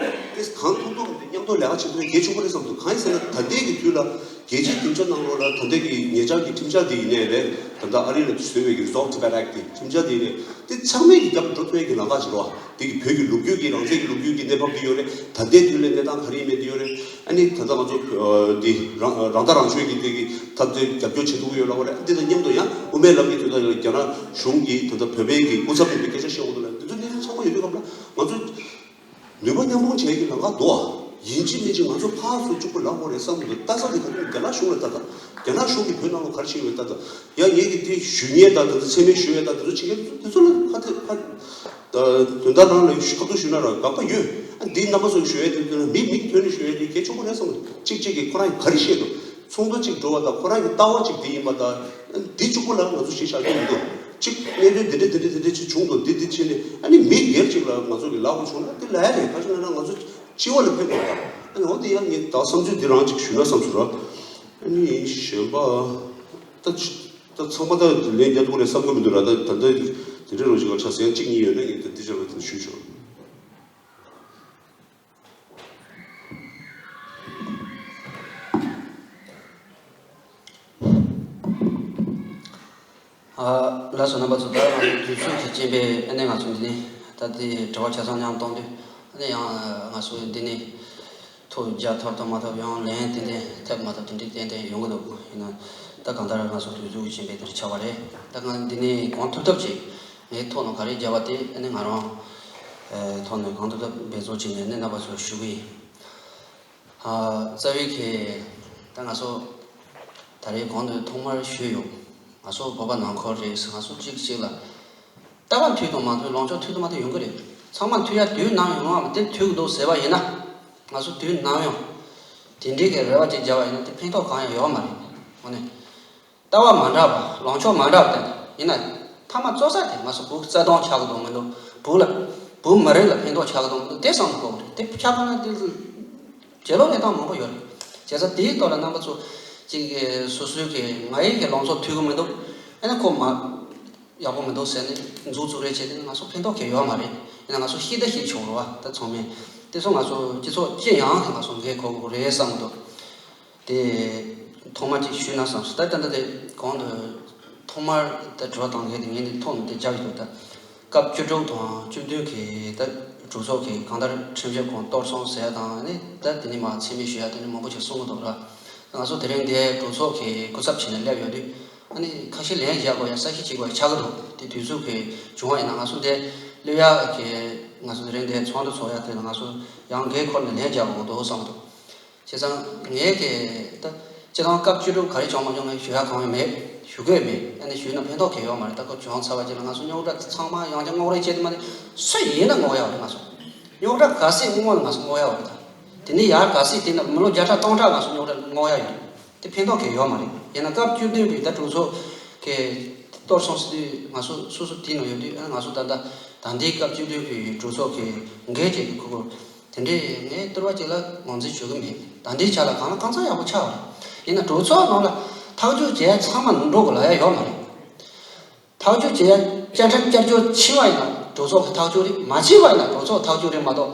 ཏེ་གང་ཐུབ་ཐུབ་འདི་མཉམ་དུ་ལས་ཀ་བྱེད་ཐུབ་ཡ་གལ་ཆེན་པོ་རེད་བསམ་འདུག་གང་ཡིན་ཟེར་ན་ད་ལྟའི་གི་དུས་ལ་རྒྱལ་སྤྱིའི་སྡིངས་ཆ་ནང་ལོགས་ལ་ད་ལྟའི་གི་ཉེ་ཆར་གྱི་ཁྲིམས་འཆར་འདི་ཡིན་ནའི་རེད། ད་ལྟ་ཨ་རི་ལ་བཟོས་པའི་གི་Resolve Tibet Act འདི་ཁྲིམས་འཆར་འདི་རེད། འདི་ཚང་མས་གི་རྒྱབ་འགྲོ་ཐུབ་ཡ་གི་ལམ་ཁ་ཞིག་རེད་བ། འདི་གི་བོད་ཀྱི་ལོ་རྒྱུས་ཀྱི་རང་བཙན་གྱི་ལོ་རྒྱུས་ཀྱི་གནས་བབ་འདི་ཡོད་རེད། ད་ལྟའི་དུས་ལ་གནས་སྟངས་ག་རེ་ཡིན་མིན་འདི་ཡོད་རེད། ཨ་ནི་ད་ལྟ་ང་ཚོ་ཨ་འདི་རང་རང་ཐག་རང་གཅོད་ཀྱི་འདི་གི་འཐབ་རྩོད་རྒྱབ་སྐྱོར་བྱེད་ཐུབ་ཀྱི་ཡོད་ལབ་པ་རེད། འདི་དང་མཉམ་དུ་ཡང་དབུ་མའི་ལམ་གྱི་དོན་དག་ལ་རྒྱ་ནག་གཞུང་གིས་ད་ལྟ་བོད་པའི་གི་སྐུ་ཚབ་ཡིན་པའི་སྐད་ཆ་བཤད་འོང་དུས་ལ་འདི་ཚོ་གནས་ཚུལ་ཚང་མ་ཡོད་དུས་སྐབས་ལ་ང་ཚོ་ནུས་པ་མཉམ་སྤུངས་བྱེད་ཀྱི་ལམ་ཁ་འདུག་ཡིན་གཅིག་མིན་གཅིག་ང་ཚོ་ཕར་ཚུར་གཅིག་པུ་ལབ་དགོས་རེད་བསམ་གྱི་འདུག་ལྟ་ས་འདི་ག་དུས་རྒྱ་ནག་གཞུང་ལ་ལྟ་དང་། རྒྱ་ནག་གཞུང་གིས་བོད་ནང་ལ་ག་རེ་བྱེད་ཀྱི་ཡོད་ལྟ་དང་། ཡང་ངེད་ཀྱིས་འདི་ཞུ་མཁན་དང་དེ་ཚོ་མཚན་སྨད་ཞུ་ཡས་དང་དེ་ཚོ་བྱེད་མཁན་དེ་ཚོ་ལ་ཁ་གཏད་ཁ་དོན་དག་རང་ལ་ཁ་ཐུག་ཞུས་ན་རང་དགག་པ་ཡོད། ཨ་འདི་རྣམ་པ་ཚོ་ཞུ་ཡས་དེ་ཚོ་ལ་མི་མིག་ཐོན་ནས་ཞུ་ཡས་དེ་གལ་ཆེན་པོ་རེད་བསམ་གྱི་འདུག་གཅིག་གཅིག་གིས་ཁོ་རང་གིས་ག་རེ་བཤད་འདུག་ཚོགས་འདུ་གཅིག་འགྲོ་བ་དང་ཁོ་རང་གི་ལྟ་བ་གཅིག་དེ་ཡིན་པ་དང་། འདི་གཅིག་པོ་ལ་ང་ཚོ་གཞི་བཞག་རྒྱུ་མི་འདུག་གཅིག་གནད་དོན་འདི་འདྲ་འདི་འདྲ་འདི་འདྲ་ཅིག་བྱུང་འདུག་འདི་འདི་བྱས་ནས་ཨ་ནི་མི་སྒེར་གཅིག་ལ་ང་ཚོ་གི་ལབ་དགོས་བྱུང་ན་འདི་ལབ་ཡ་རེད། ག་ཅི་ལབ་ན་ང་ཚོ་སྤྱི་བ་ལ་ཕན་དགོས་རེད། ཨ་ནི་འོ་འདི་ཡང་ངས་ད་བསམ་ཚུལ་འདི་རང་ཅིག་ཞུས་ན་བསམ་སོང་ར། ཨ་ནི་གཞན་པ་ད་ད་ཚང་མ་ད་ལན་རྒྱག་ཐུབ་ཀྱི་རེད་བསམ་གྱི་མི་འདུག་ར། ད་ད་ལྟ་དེ་འདྲ་རོ་ཞིག་ལ་ཆ་ཟེར་ཡ་གཅིག་གཉིས་ཡོད་ན་ངས་ད་འདི་ཅག་ལ་དེ་ཞུས་ཆོག་ཨ། ལགས་སོ། རྣམ་པ་ཚོ། ད་ང་ཚོ་དུས་ཚོད་ཀྱི་རྐྱེན་པས་ཨ་ནི་ང་ཚོ་འདི་ནས་ད་ལྟའི་དྲི་བ་ཆ་ཚང་མཉམ་གཏོང་དུས་ཨ་ནི་ཡང་ང་ཚོ་འདི་ནས་ཐོ་རྒྱག་ཐུབ་དང་མ་ཐུབ་ཡང་ལན་ཏན་ཏན་ཐེབས་མ་ཐུབ་དེ་འདྲའི་ཏན་ཏན་ཡོང་གི་འདུག་ཡིན་ན་ད་གང་ལྟར་ང་ཚོ་དུས་ཚོད་ཀྱི་རྐྱེན་པས་དེ་འདྲ་ཆགས་པ་རེད། ད་ང་འདི་ནས་གང་ཐུབ་ཐུབ་ཅིག་ངས་ཐོ་ནང་ག་རེ་བརྒྱབ་པ་དེ་ཨ་ནི་ང་རང་ ཐོག་ནས་གང་ཐུབ་ཐུབ་འབད་རྩོལ་བྱས་ནས་ནི་རྣམ་པ་ཚོར་ཞུ་གི་ཡིན། རྩ་བའི་གི་ད་ང་ཚོ་ད་རེས་གོང་དུ་ཐོག་མར་ཞུས་ཡོད། ང་ཚོ་བོད་པ་ནང་ཁུལ་རེད་ཟེར། ང་ཚོ་གཅིག་གཅིག་ལ་ལྟ་བ་མཐུན་དང་མ་མཐུན། ལངས་ཕྱོགས་མཐུན་དང་མ་མཐུན་ཡོང་གི་རེད། ཚང་མ་མཐུན་ཡ་དུས་ནམ་ཡོང་བ་དེ་མཐུན་གི་འདུག་ཟེར་བ་ཡིན་ན། ང་ཚོ་དུས་ནམ་ཡང་དེ་འདྲའི་གི་རེ་བ་ཅིག་བརྒྱབ་པ་ཡིན་ན་དེ་ཕན་ཐོགས་གང་ཡང་ཡོད་མ་རེད། འོ་ནས། ལྟ་བ་མ་འདྲ་བ། ལངས་ཕྱོགས་མ་འདྲ་བ་དེ་ཡིན་ན། མཐའ་མ་རྩོད་ས་དེ་ང་ཚོ་བོད་ཀྱི་རྩ་དོན་ཆགས་ཀྱི་འདུག་མི་འདུག་བོད་ལ་བོད་མི་རིགས་ལ་ཕན་ཐོགས་ཆགས་ཀྱི་འདུག་མི་འདུག་དེ་བསམ་དགོས་རེད། དེ་ཆགས་པ་ན་དེ་རྒྱལ་ལོ་གནས་སྟངས་མང་པོ་ཡོད་རེད། བྱས་ཙང་དེའི་ཐོག་ལ་རྣམ་པ་ཚོ་གཅིག་གི་སོ་སོའི་གི་ང་ཡི་གི་ལངས་ཕྱོགས་མཐུན་གྱི་མི་འདུག་ཨ་ནི་ཁོ་མ་ཡག་པོ་མི་འདུག་ཟེར་ནས་མཛུབ་བཙུགས་རེས་བྱས་ཏེ་ང་ཚོ་ཕན་ཐོགས་གང་ཡང་ཡོད་མ་རེད། ཡིན་ན་ང་ཚོ་ཤི་ད་ཤི་ཆོག་རེད་བ། ད་ཚང་མས་དེ་ཚོ་ང་ཚོ་སྤྱི་ཚོགས་སྤྱི་ཡོངས་ཀྱི་ང་ཚོ་འགན་འཁུར་དགོས་རེད་བསམ་གྱི་འདུག་དེ་ཐོག་མ་ཅིག་ཞུས་ན་བསམ་སོང་། ད་ད་ལྟ་དེ་གོང་དུ་ཐོག་མར་ད་དྲི་བ་བཏང་མཁན་དེ་ངས་འདི་ཐོག་ནས་དེ་བརྒྱབ་ཡོད་འདུག་ད་སྐབས་བཅུ་དྲུག་དང་བཅུ་བདུན་གི་ད་གྲོས་ཚོགས་ཀྱི་གང་ལྟར་ཁྲིམས་ཞིབ་ཁང་གཏོར་སོང་ཟེར་ཡ་དང་། ཨ་ནི་ད་དེ་ནས་མར་མཚན་སྨད་ཞུ་ཡ་དེ་ནི་མང་པོ་ཞིག་གསུང་གི་འདུག་ར། ང་ཚོ་དེ་རིང་འདིར་གྲོས་ཚོགས་ཀྱི་སྐུ་ཚབ་བྱས་ནས་སླེབས་ཡོད་དུས། ཨ་ནི་ཁ་ཤས་ལན་རྒྱག་དགོས་ཡ་ས་ཞིག་བྱེད་དགོས་ཡ་ཆགས་ཀྱི་འདུག་དེ་དུས་ཚོད་ཀྱི་བྱུང་བ་ཡིན་ན་ང་ཚོ་འདིར་སླེབས་ཡ་གི་ང་ཚོ་དེ་རིང་འདིར་ཚོགས་འདུ་ཚོགས་ཡ་དེ་ལ་ང་ཚོ་ཡང་འགན་འཁུར་ནས་ལན་རྒྱག་དགོས་འདུག་བསམ་འདུག་བྱས་ཙང་ངས་ཀྱི་ད་སྤྱི་བཏང་སྐབས་བཅུ་དྲུག་ག་རེ་བྱུང་མ་བྱུང་ངས་ཞུ་ཡ་གང་ཡང་མེད། ཞུ་གི་མེད། ཨ་ནི་ཞུས་ན་ཕན་ཐོགས་གང་ཡོད་མ་རེད། ད་ཁོ་བྱུང་ཚར་བ་ཅིག་ལ་ང་ཚོ་རྙོག་དྲ་ཚང་མ་ཡང་བསྐྱར་སྔོག་རེས་བྱས་ཏེ་མ་ནི་སུ་ཡིན་ན་སྔོག་ཡ་བ་རེད། ང་ཚོ་རྙོག་དྲ་ག་ཚད་སྔོག་ན་ང་ཚོ་སྔོག་ཡ་བ་རེད། ད་དེ་ནས་ཡར་ག་ཚད་དེ་ན་མི་ལོ་བརྒྱ་ཕྲག་སྟོང་ཕྲག་ང་ཚོ་རྙོག་དྲ་སྔོག་ཡ་ཡོད་རེད། དེ་ཕན་ཐོགས་གང་ཡང་ཡོད་མ་རེད། ཡིན་ན་སྐབས་བཅུ་བདུན་པའི་ད་གྲོས་ཚོགས་ཀྱི་གཏོར་སོང་ཟེར་དུས་ང་ཚོ་སོ་སོ་དེ་ནང་ཡོད་དུས། ཨ་ང་ཚོ་ད་ལྟ་ད་ལྟའི་སྐབས་བཅུ་བདུན་པའི་གྲོས་ཚོགས་ཀྱི་འགན་བྱེད་ཀྱི་ཁུར་པོ་དེ་འདྲས་ངས་བསྟོད་པ་ཅིག་ལ་ངོས་འཛིན་བྱེད་ཀྱི་མེད། ད་ལྟའི་ཆ་ལ་གང་ལ་གང་འཚམ་ཡག་པོ་ཆགས་པ་རེད། ཡིན་ན་གྲོས་ཚོགས་ནང་ལ་ཐག་གཅོད་བྱེད་ཡ་ཚང་མ་འགྲོ་དགོས་ལབ་ཡ་ཡོད་མ་རེད། ཐག་གཅོད་བྱེད་ཡ་བཅའ་ཁྲིམས་བསྐྱར་བཅོས་ཕྱིན་པ་ཡིན་ན་གྲོས་ཚོགས་ཀྱི་ཐག་གཅོད་རེད། མ་ཕྱིན་པ་ཡིན་ན་གྲོས་ཚོགས་ཐག་གཅོད་རེད་མ་གཏོགས།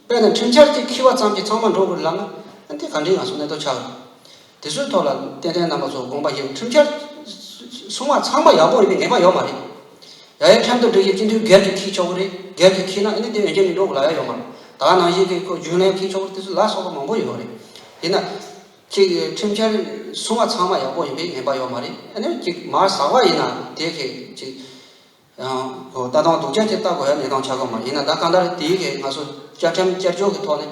དཔེར་ན་ཁྲིམས་འཆར་གཅིག་འཁྱེར་བ་ཙམ་གྱིས་ཚང་མ་འགྲོ་དགོས་ལབ་ན། ཨ་འདི་ག་འདྲའི་ང་ཚོ་གནས་སྟངས་ཆགས་རེད། དེ་ཚོའི་ཐོག་ལ་ཏན་ཏན་རྣམ་པ་ཚོ་དགོངས་པ་བཞེས། ཁྲིམས་འཆར་སྲུང་བ་ཚང་མ་ཡག་པོ་ཡིན་པའི་ངེས་པ་ཡོད་མ་རེད། ཡ་ཡའི་ཁྲིམས་དང་སྒྲིག་གཞི་སྤྱི་འཐུས་སྒེར་གྱིས་འཁྱེར་ཆོག་གི་རེད། སྒེར་གྱིས་འཁྱེར་ན་ཨ་ནི་དེ་འོས་འགན་མི་འགྲོ་གི་ལབ་ཡ་ཡོད་མ་རེད། ད་ག་ནང་བཞིན་གྱི་ཁོ་རྒྱུན་ལས་འཁྱེར་ཆོག་གི་རེད། དེ་ཚོ་ལ་སོགས་པ་མང་པོ་ཡོད་རེད། ཡིན་ན། གཅིག་ཁྲིམས་འཆར་སྲུང་བ་ཚང་མ་ཡག་པོ་ཡིན་པའི་ངེས་པ་ཡོད་མ་རེད། ཨ་ནི་གཅིག་མར་ཟག་པ་ཡིན་ན་དེ་གི་གཅིག་ཡང་ཁོ་ལྟ་སྟངས་སྡུག་ཅག་ཅིག་ལྟ་དགོས་ཡ་གནས་སྟངས་ཆགས་ཀྱི་མ་རེད། ཡིན་ན་ད་གང་ལྟར་དེའི་གི་ང་ཚོ་བཅའ་ཁྲིམས་བསྐྱར་བཅོས་ཀྱི་ཐོག་ནས་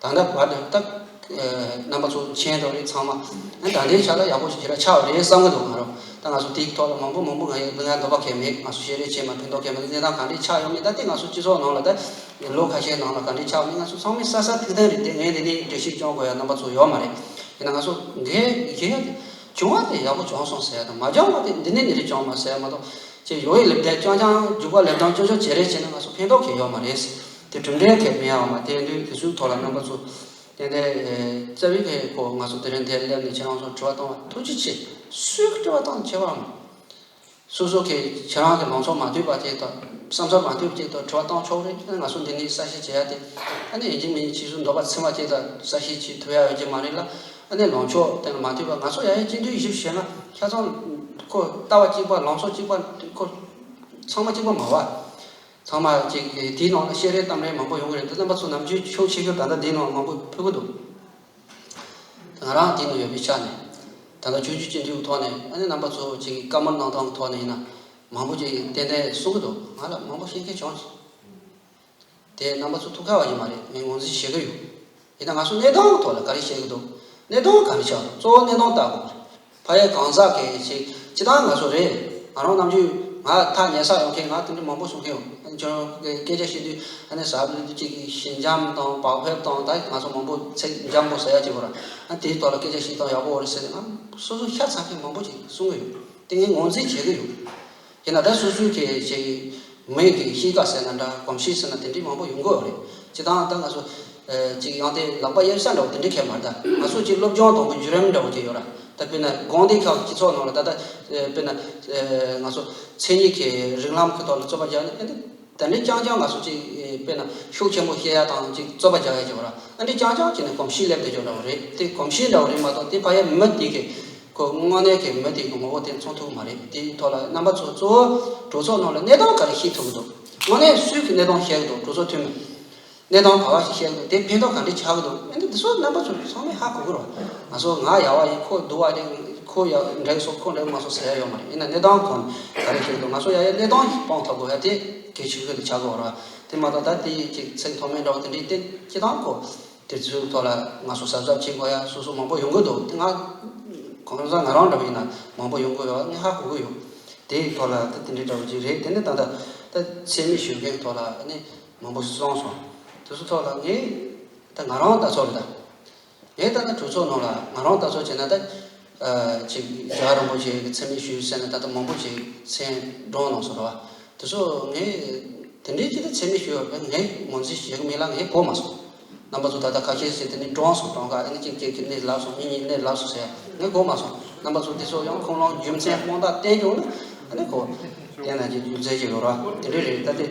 ད་ལྟ་བར་དུ་ད་རྣམ་པ་ཚོ་མཁྱེན་དོ་རེད། ཚང་མ་ཨ་ད་ལྟའི་ཆ་ལ་ཡག་པོ་ཞིག་ཞེ་དྲག་ཆགས་པ་རེད་བསམ་གི་འདུག་ང་རང་ད་ང་ཚོ་དེའི་ཐོག་ལ་མང་པོ་མང་པོ་ང་ཡི་ལུང་ཡ་འདོད་པ་གལ་མེད། ང་ཚོ་བཤད་རེས་བྱས་མ་ཕན་ཐོགས་གལ་མེད། གནས་སྟངས་ག་འདྲས་ཆགས་ཡོད་མེད་ད་དེ་ང་ཚོ་སྤྱི་ཚོགས་ནང་ལ་ད་ལོ་ཁ་ཤས་ནང་ལ་ག་འདྲས་ཆགས་མེད་ང་ཚོ་ཚང་མས་གསལ་གསལ་ཐིག་ཐིག་རེད། དེ་ངས་འདི་ནས་འགྲེལ་བཤད་སྐྱོན་དགོས་ཡ་རྣམ་པ་ཚོ་ཡོད་མ་རེད། ཡིན་ན་ང་ཚོ་འགན་ཡིན་ཡ་དེ་བྱུང་བ་དེ་ཡག་པོ་བྱུང་སོང་ཟེར་ཡ་དང་། མ་བྱུང་བ་དེ་འདི་ནས་འདི་རེད་བྱུང་མ་ཟེར་ཡ་མ་གཏོགས། ཅེས་ཡོ་ཡི་ལེབ་དེ་ཅང་ཅང་རྒྱུག་པ་ལེབ་དང་ཅོ་ཅོ་བྱེད་རེས་བྱས་ན་ང་ཚོ་ཕན་ཐོགས་གང་ཡང་ཡོད་མ་རེད། དེ་གྲུབ་འབྲས་གང་ཡང་མེད་ཡ་མ་དེ་འདུག་དེ་ཚོའི་ཐོག་ལ་རྣམ་པ་ཚོ་ཏན་ཏན་རྩ་བའི་གི་གོ་ང་ཚོ་དེ་རིང་འདིར་སླེབས་ནས་ཁྱེད་རང་ཚོར་དྲི་བ་བཏང་བ་ཐུགས་རྗེ་ཆེ། སུས་དྲི་བ་བཏང་བྱས་པའམ། སོ་སོ་གི་ཁྱེད་རང་གི་ལངས་ཕྱོགས་མ་མཐུན་པ་ཅིག་དང་བསམ་ཚུལ་མ་མཐུན་པ་ཅིག་དང་དྲི་བ་བཏང་ཆོག་རེད། ང་ཚོ་འདི་ནས་གསལ་བཤད་བྱེད་ཡ་དེ་ཨ་ནི་ཡིན་གཅིག་མིན་གཅིག་སོ་སོའི་འདོད་པ་ཚིམ་པ་ཅིག་དང་གསལ་བཤད་བྱེད་ཐུབ་ཡ་ཡོད་ཀྱི་མ་རེད་ལ། ཨ་ནི་ལངས་ཕྱོགས་དེ་ལ་མ་མཐུན་པ་ང་ཚོ་ཡ་ཡའི་སྤྱི་འཐུས་བཞི་བྱས་ན་ཆ་ཚང་ཁོ་ལྟ་བ་གཅིག་པ་ལངས་ཕྱོགས་གཅིག་པ་ཁོ་ཚང་མ་གཅིག་པ་མ་བ། ཚང་མ་ཅིག་དེའི་ནང་ལ་བཤད་རེས་གཏམ་རེས་མང་པོ་ཡོང་གི་རེད། འདི་རྣམ་པ་ཚོ་ནམ་རྒྱུན་ཤུགས་ཆེ་ཤོས་ད་ལྟ་འདིའི་ནང་མང་པོ་ཕུལ་གི་འདུག་ང་རང་འདི་ནང་ཡོད་པའི་ཆ་ནས་ད་ལྟ་ཆོས་བརྒྱུད་སྤྱི་འཐུས་ཀྱི་ཐོག་ནས་ཨ་ནི་རྣམ་པ་ཚོ་ཅིག་བཀའ་མོལ་གནང་སྟངས་ཀྱི་ཐོག་ནས་ཡིན་ན་མང་པོ་ཅིག་ཏན་ཏན་གསུང་གི་འདུག་ང་ལ་མང་པོ་བཤད་མཁན་བྱུང་། དེ་རྣམ་པ་ཚོ་ཐུགས་ཁག་པ་ཞིག་མ་རེད། ངས་ངོས་འཛིན་བྱེད་ཀྱི་ཡོད། ཡིན་ན་ང་ཚོ་གནས་སྟངས་ཐོག་ལ་ག་རེ་བཤད་ཀྱི་འདུག་གནས་སྟངས་ག་རེ་ཆགས་འདུག་གཙོ་བོ་གནས་སྟངས་ལྟ་དགོས་རེད། ཕ་ཡུལ་གང་ཟག་གི་ཞིག་སྤྱི་བཏང་ང་ཚོ་རེད། ང་རང་ནམ་རྒྱུན་ང་ཐག་ཉེ་ས་ཡོང་མཁན་ང་དེ་འདྲ་མང་པོ་གསུང་མཁན་ཡོད། ཁྱོད་རང་གི་སྐད་ཆ་བཤད་དུས་ཨ་ནི་ཟབ་ལུས་ཅིག་གི་ཞི་འཇམ་དང་བག་ཕེབས་དང་ད་ང་ཚོ་མང་པོ་ཚིག་འཇམ་པོ་ཟེར་ཡ་ཅིག་ཡོད་ར། ཨ་དེའི་ཐོག་ལ་སྐད་ཆ་བཤད་སྟངས་ཡག་པོ་རེད་ཟེར་ནས་ང་སོ་སོ་ཤ་ཚ་མཁན་མང་པོ་ཅིག་གསུང་གི་ཡོད། དེ་ངས་ངོས་འཛིན་བྱེད་ཀྱི་ཡོད། དེ་ན་ད་སོ་སོའི་གི་ཅིག་མི་གི་གཤིས་ཀ་ཟེར་ན་འདྲ། གོམས་གཤིས་ཟེར་ན་དེ་འདྲའི་མང་པོ་ཡོང་གི་ཡོད་རེད། སྤྱི་བཏང་ད་ང་ཚོ་ཅིག་ཡང་དེ་ལག་པ་གཡས་ས་འདྲ་བོ་དེ་འདྲའི་ཁེལ་མ་རེད། ད་ང་ཚོ་ཅིག་སློབ་སྦྱོང་གཏོང་གི་བརྒྱུད་རིམ་འདྲ་བོ་ཅིག་ཡོད་ར། ད་དཔེར་ན་དགོན་སྡེ་ཁག་སྤྱི་ཚོགས་ནང་ལ་ད་ལྟ་དཔེར་ན་ང་ཚོ་མཚན་ཉིད་ཀྱི་རིགས་ལམ་གི་ཐོག་ལ་རྩོད་པ་རྒྱག་ནས་ཨ་ནི་ད་ནི་རྐྱང་རྐྱང་ང་ཚོ་ཅིག་དཔེར་ན་ཤུགས་ཆེན་པོ་བཤད་ཡ་དང་ཅིག་རྩོད་པ་རྒྱག་ཡ་ཅིག་ཡོད་ར། ཨ་ནི་རྐྱང་རྐྱང་བྱས་ནས་གོམས་གཤིས་སླེབས་བསྡད་ཀྱི་འདྲ་བོ་རེད། དེ་གོམས་གཤིས་འདྲ་བོ་རེད་མ་གཏོགས་དེ་ཕ་ཡ་མི་དེ་གི་ཁོ་དངོས་གནས་ཀྱི་མི་དེ་གི་ངོ་བོ་དེ་མཚོན་ཐུབ་མ་རེད། དེའི་ཐོག་ལ་རྣམ་པ་ཚོ་གཙོ་བོ་གྲོས་ཚོགས་ནང་ལ་གནས་སྟངས་ག་རེ་ཤེས་ཐུབ་ཀྱི་འདུག་དངོས་གནས་སུས་ཀྱི་གནས་སྟངས་བཤད་ཀྱི་འདུག་གྲོས་ཚོགས་འཐུས་མི་གནས་སྟངས་ག་བ་ཞིག་བཤད་ཀྱི་འདུག་དེ་ཕན་ཐོགས་ག་འདྲ་ཆགས་ཀྱི་འདུག་ཨ་ནི་འདི་ཚོ་རྣམ་པ་ཚོ་ཚང་མས་ཧ་གོ་གི་རེད་བ། ང་ཚོ་ང་ཡག་པ་ཡིན། ཁོ་སྡུག་པ་རེད། ཁོ་ཡག་འགྲིག་སོང་། ཁོ་འགྲིག་མ་སོང་ཟེར་ཡ་ཡོད་མ་རེད། ཡིན་ན་གནས་སྟངས་གང་ག་རེ་བཤད་ཀྱི་འདུག་ང་ཚོ་ཡ་ཡ་གནས་སྟངས་ཤིག་སྤང་ཐུབ་དགོས་ཡ་དེ་གལ་ཆེ་ཤོས་དེ་ཆགས་ཀྱི་ཡོད་རེད་བ། དེ་མ་གཏོགས་ད་དེ་ཅིག་ཚིག་མཐོ་དམན་འདྲ་བོ་དེ་འདྲའི་སྟེང་སྤྱི་བཏང་ཁོ་དེ་ཚོའི་ཐོག་ལ་ང་ཚོ་གཟབ་གཟབ་བྱེད་དགོས་ཡ་སོ་སོ་མང་པོ་ཡོང་གི་འདུག་དེ་ང་གང་ཟག་ང་རང་འདྲ་བོ་ཡིན་ན་མང་པོ་ཡོང་གི་ཡོད་ངས་ཧ་གོ་གི་ཡོད། དེའི་ཐོག་ལ་ད་དེ་འདྲའི་འདྲ་བོ་ཅིག་རེད། དེ་ནས་ད་ལྟ་ད་མཚན་སྨད་ཞུ་མཁན་ཐོག་ལ་ནི་མང་པོ་གསུངས་སོང་། དེ་ཚོ་ཐོག་ལ་ངས་ད་ང་རང་ལྟ་ཚོད་རེད་ད། ངས་ལྟ་ན་གྲོས་ཚོགས་ནང་ལ་ང་རང་ལྟ་ཚོད་བྱས་ན་ད་ཅིག་རྒྱལ་བ་རིན་པོ་ཆེ་གི་མཚན་སྨད་ཞུས་ཟེར་ན་ད་ལྟ་མང་པོ་ཅིག་མཚན་བགྲངས་གནང་སོང་རེད་བ། དེ་ཚོ་ངས་དེ་འདྲའི་ཅིག་ད་མཚན་སྨད་ཞུས་པ་ངས་ངོས་འཛིན་བྱེད་ཀྱི་མེད་ལ་ངས་གོ་མ་སོང་། རྣམ་པ་ཚོ་ད་ལྟ་ཁ་ཤས་ཤིག་དེ་ནས་བགྲངས་སོང་གྲངས་ཀ་ཨ་ནི་གཅིག་གཅིག་གིས་གནས་ལབ་སོང་མི་གཉིས་གནས་ལབ་སོང་ཟེར་ངས་གོ་མ་སོང་། རྣམ་པ་ཚོ་དེ་ཚོ་ཡང་ཁོང་རང་རྒྱུ་མཚན་དཔང་རྟགས་བསྟན་བྱུང་ན་ཨ་ནི་གོ་བསྟན་ན་ཅིག་རྒྱུ་མཚན་ཅིག་ཡོད་ར་དེ་འདྲ་རེད། ད་དེ་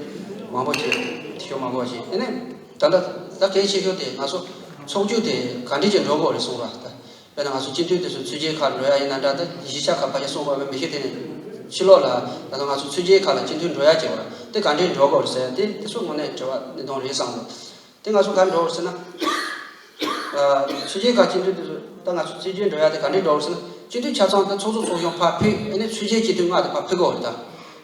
མང་པོ་ཞིག་ཤོད་མ་དགོས་ཤིག་ཨ་ནི་ད་ལྟ་ད་གལ་ཆེ་ཤོས་དེ་ང་ཚོ་ཚོགས་ཆུང་དེ་ག་འདྲ་ཅིག་འགྲོ་དགོས་རེད་གསུངས་ར་ད། དཔེར་ན་ང་ཚོ་སྤྱི་འཐུས་དེ་ཚོ་ཚུལ་རྗེའི་ཁ་འགྲོ་ཡ་ཡིན་ན་འདྲ་ད་གཞིས་ཆགས་ཁག་ཕལ་ཆེར་གསུངས་པ་མི་ཤེས་དེ་ནས་ཕྱི་ལོགས་ལ་ད་ལྟ་ང་ཚོ་ཚུལ་རྗེའི་ཁ་ལ་སྤྱི་འཐུས་འགྲོ་ཡ་བྱེད་པ་ར་དེ་ག་འདྲས་འགྲོ་དགོས་རེད་ཟེར་ཡ་དེ་དེ་ཚོ་དངོས་གནས་དྲི་བ་གནད་དོན་རེད་བསམ་འདུག་དེ་ང་ཚོ་ག་འདྲ་འགྲོ་དགོས་ཟེར་ན། ཚུལ་རྗེའི་ཁ་སྤྱི་འཐུས་དེ་ཚོ་ད་ང་ཚོ་ཚུལ་རྗེ་འགྲོ་ཡ་དེ་ག་འདྲས་འགྲོ་དགོས་ཟེར་ན་སྤྱི་འཐུས་ཆ་ཚང་དེ་ཚོགས་གཙོ་ཚོགས་གཞོན་ཕར་ཕུད་ཨ་ནི་ཚུལ་རྗེ་སྤྱི་འཐུས་ལྔ་དེ་ཕར་ཕུད་དགོས་རེད་ད།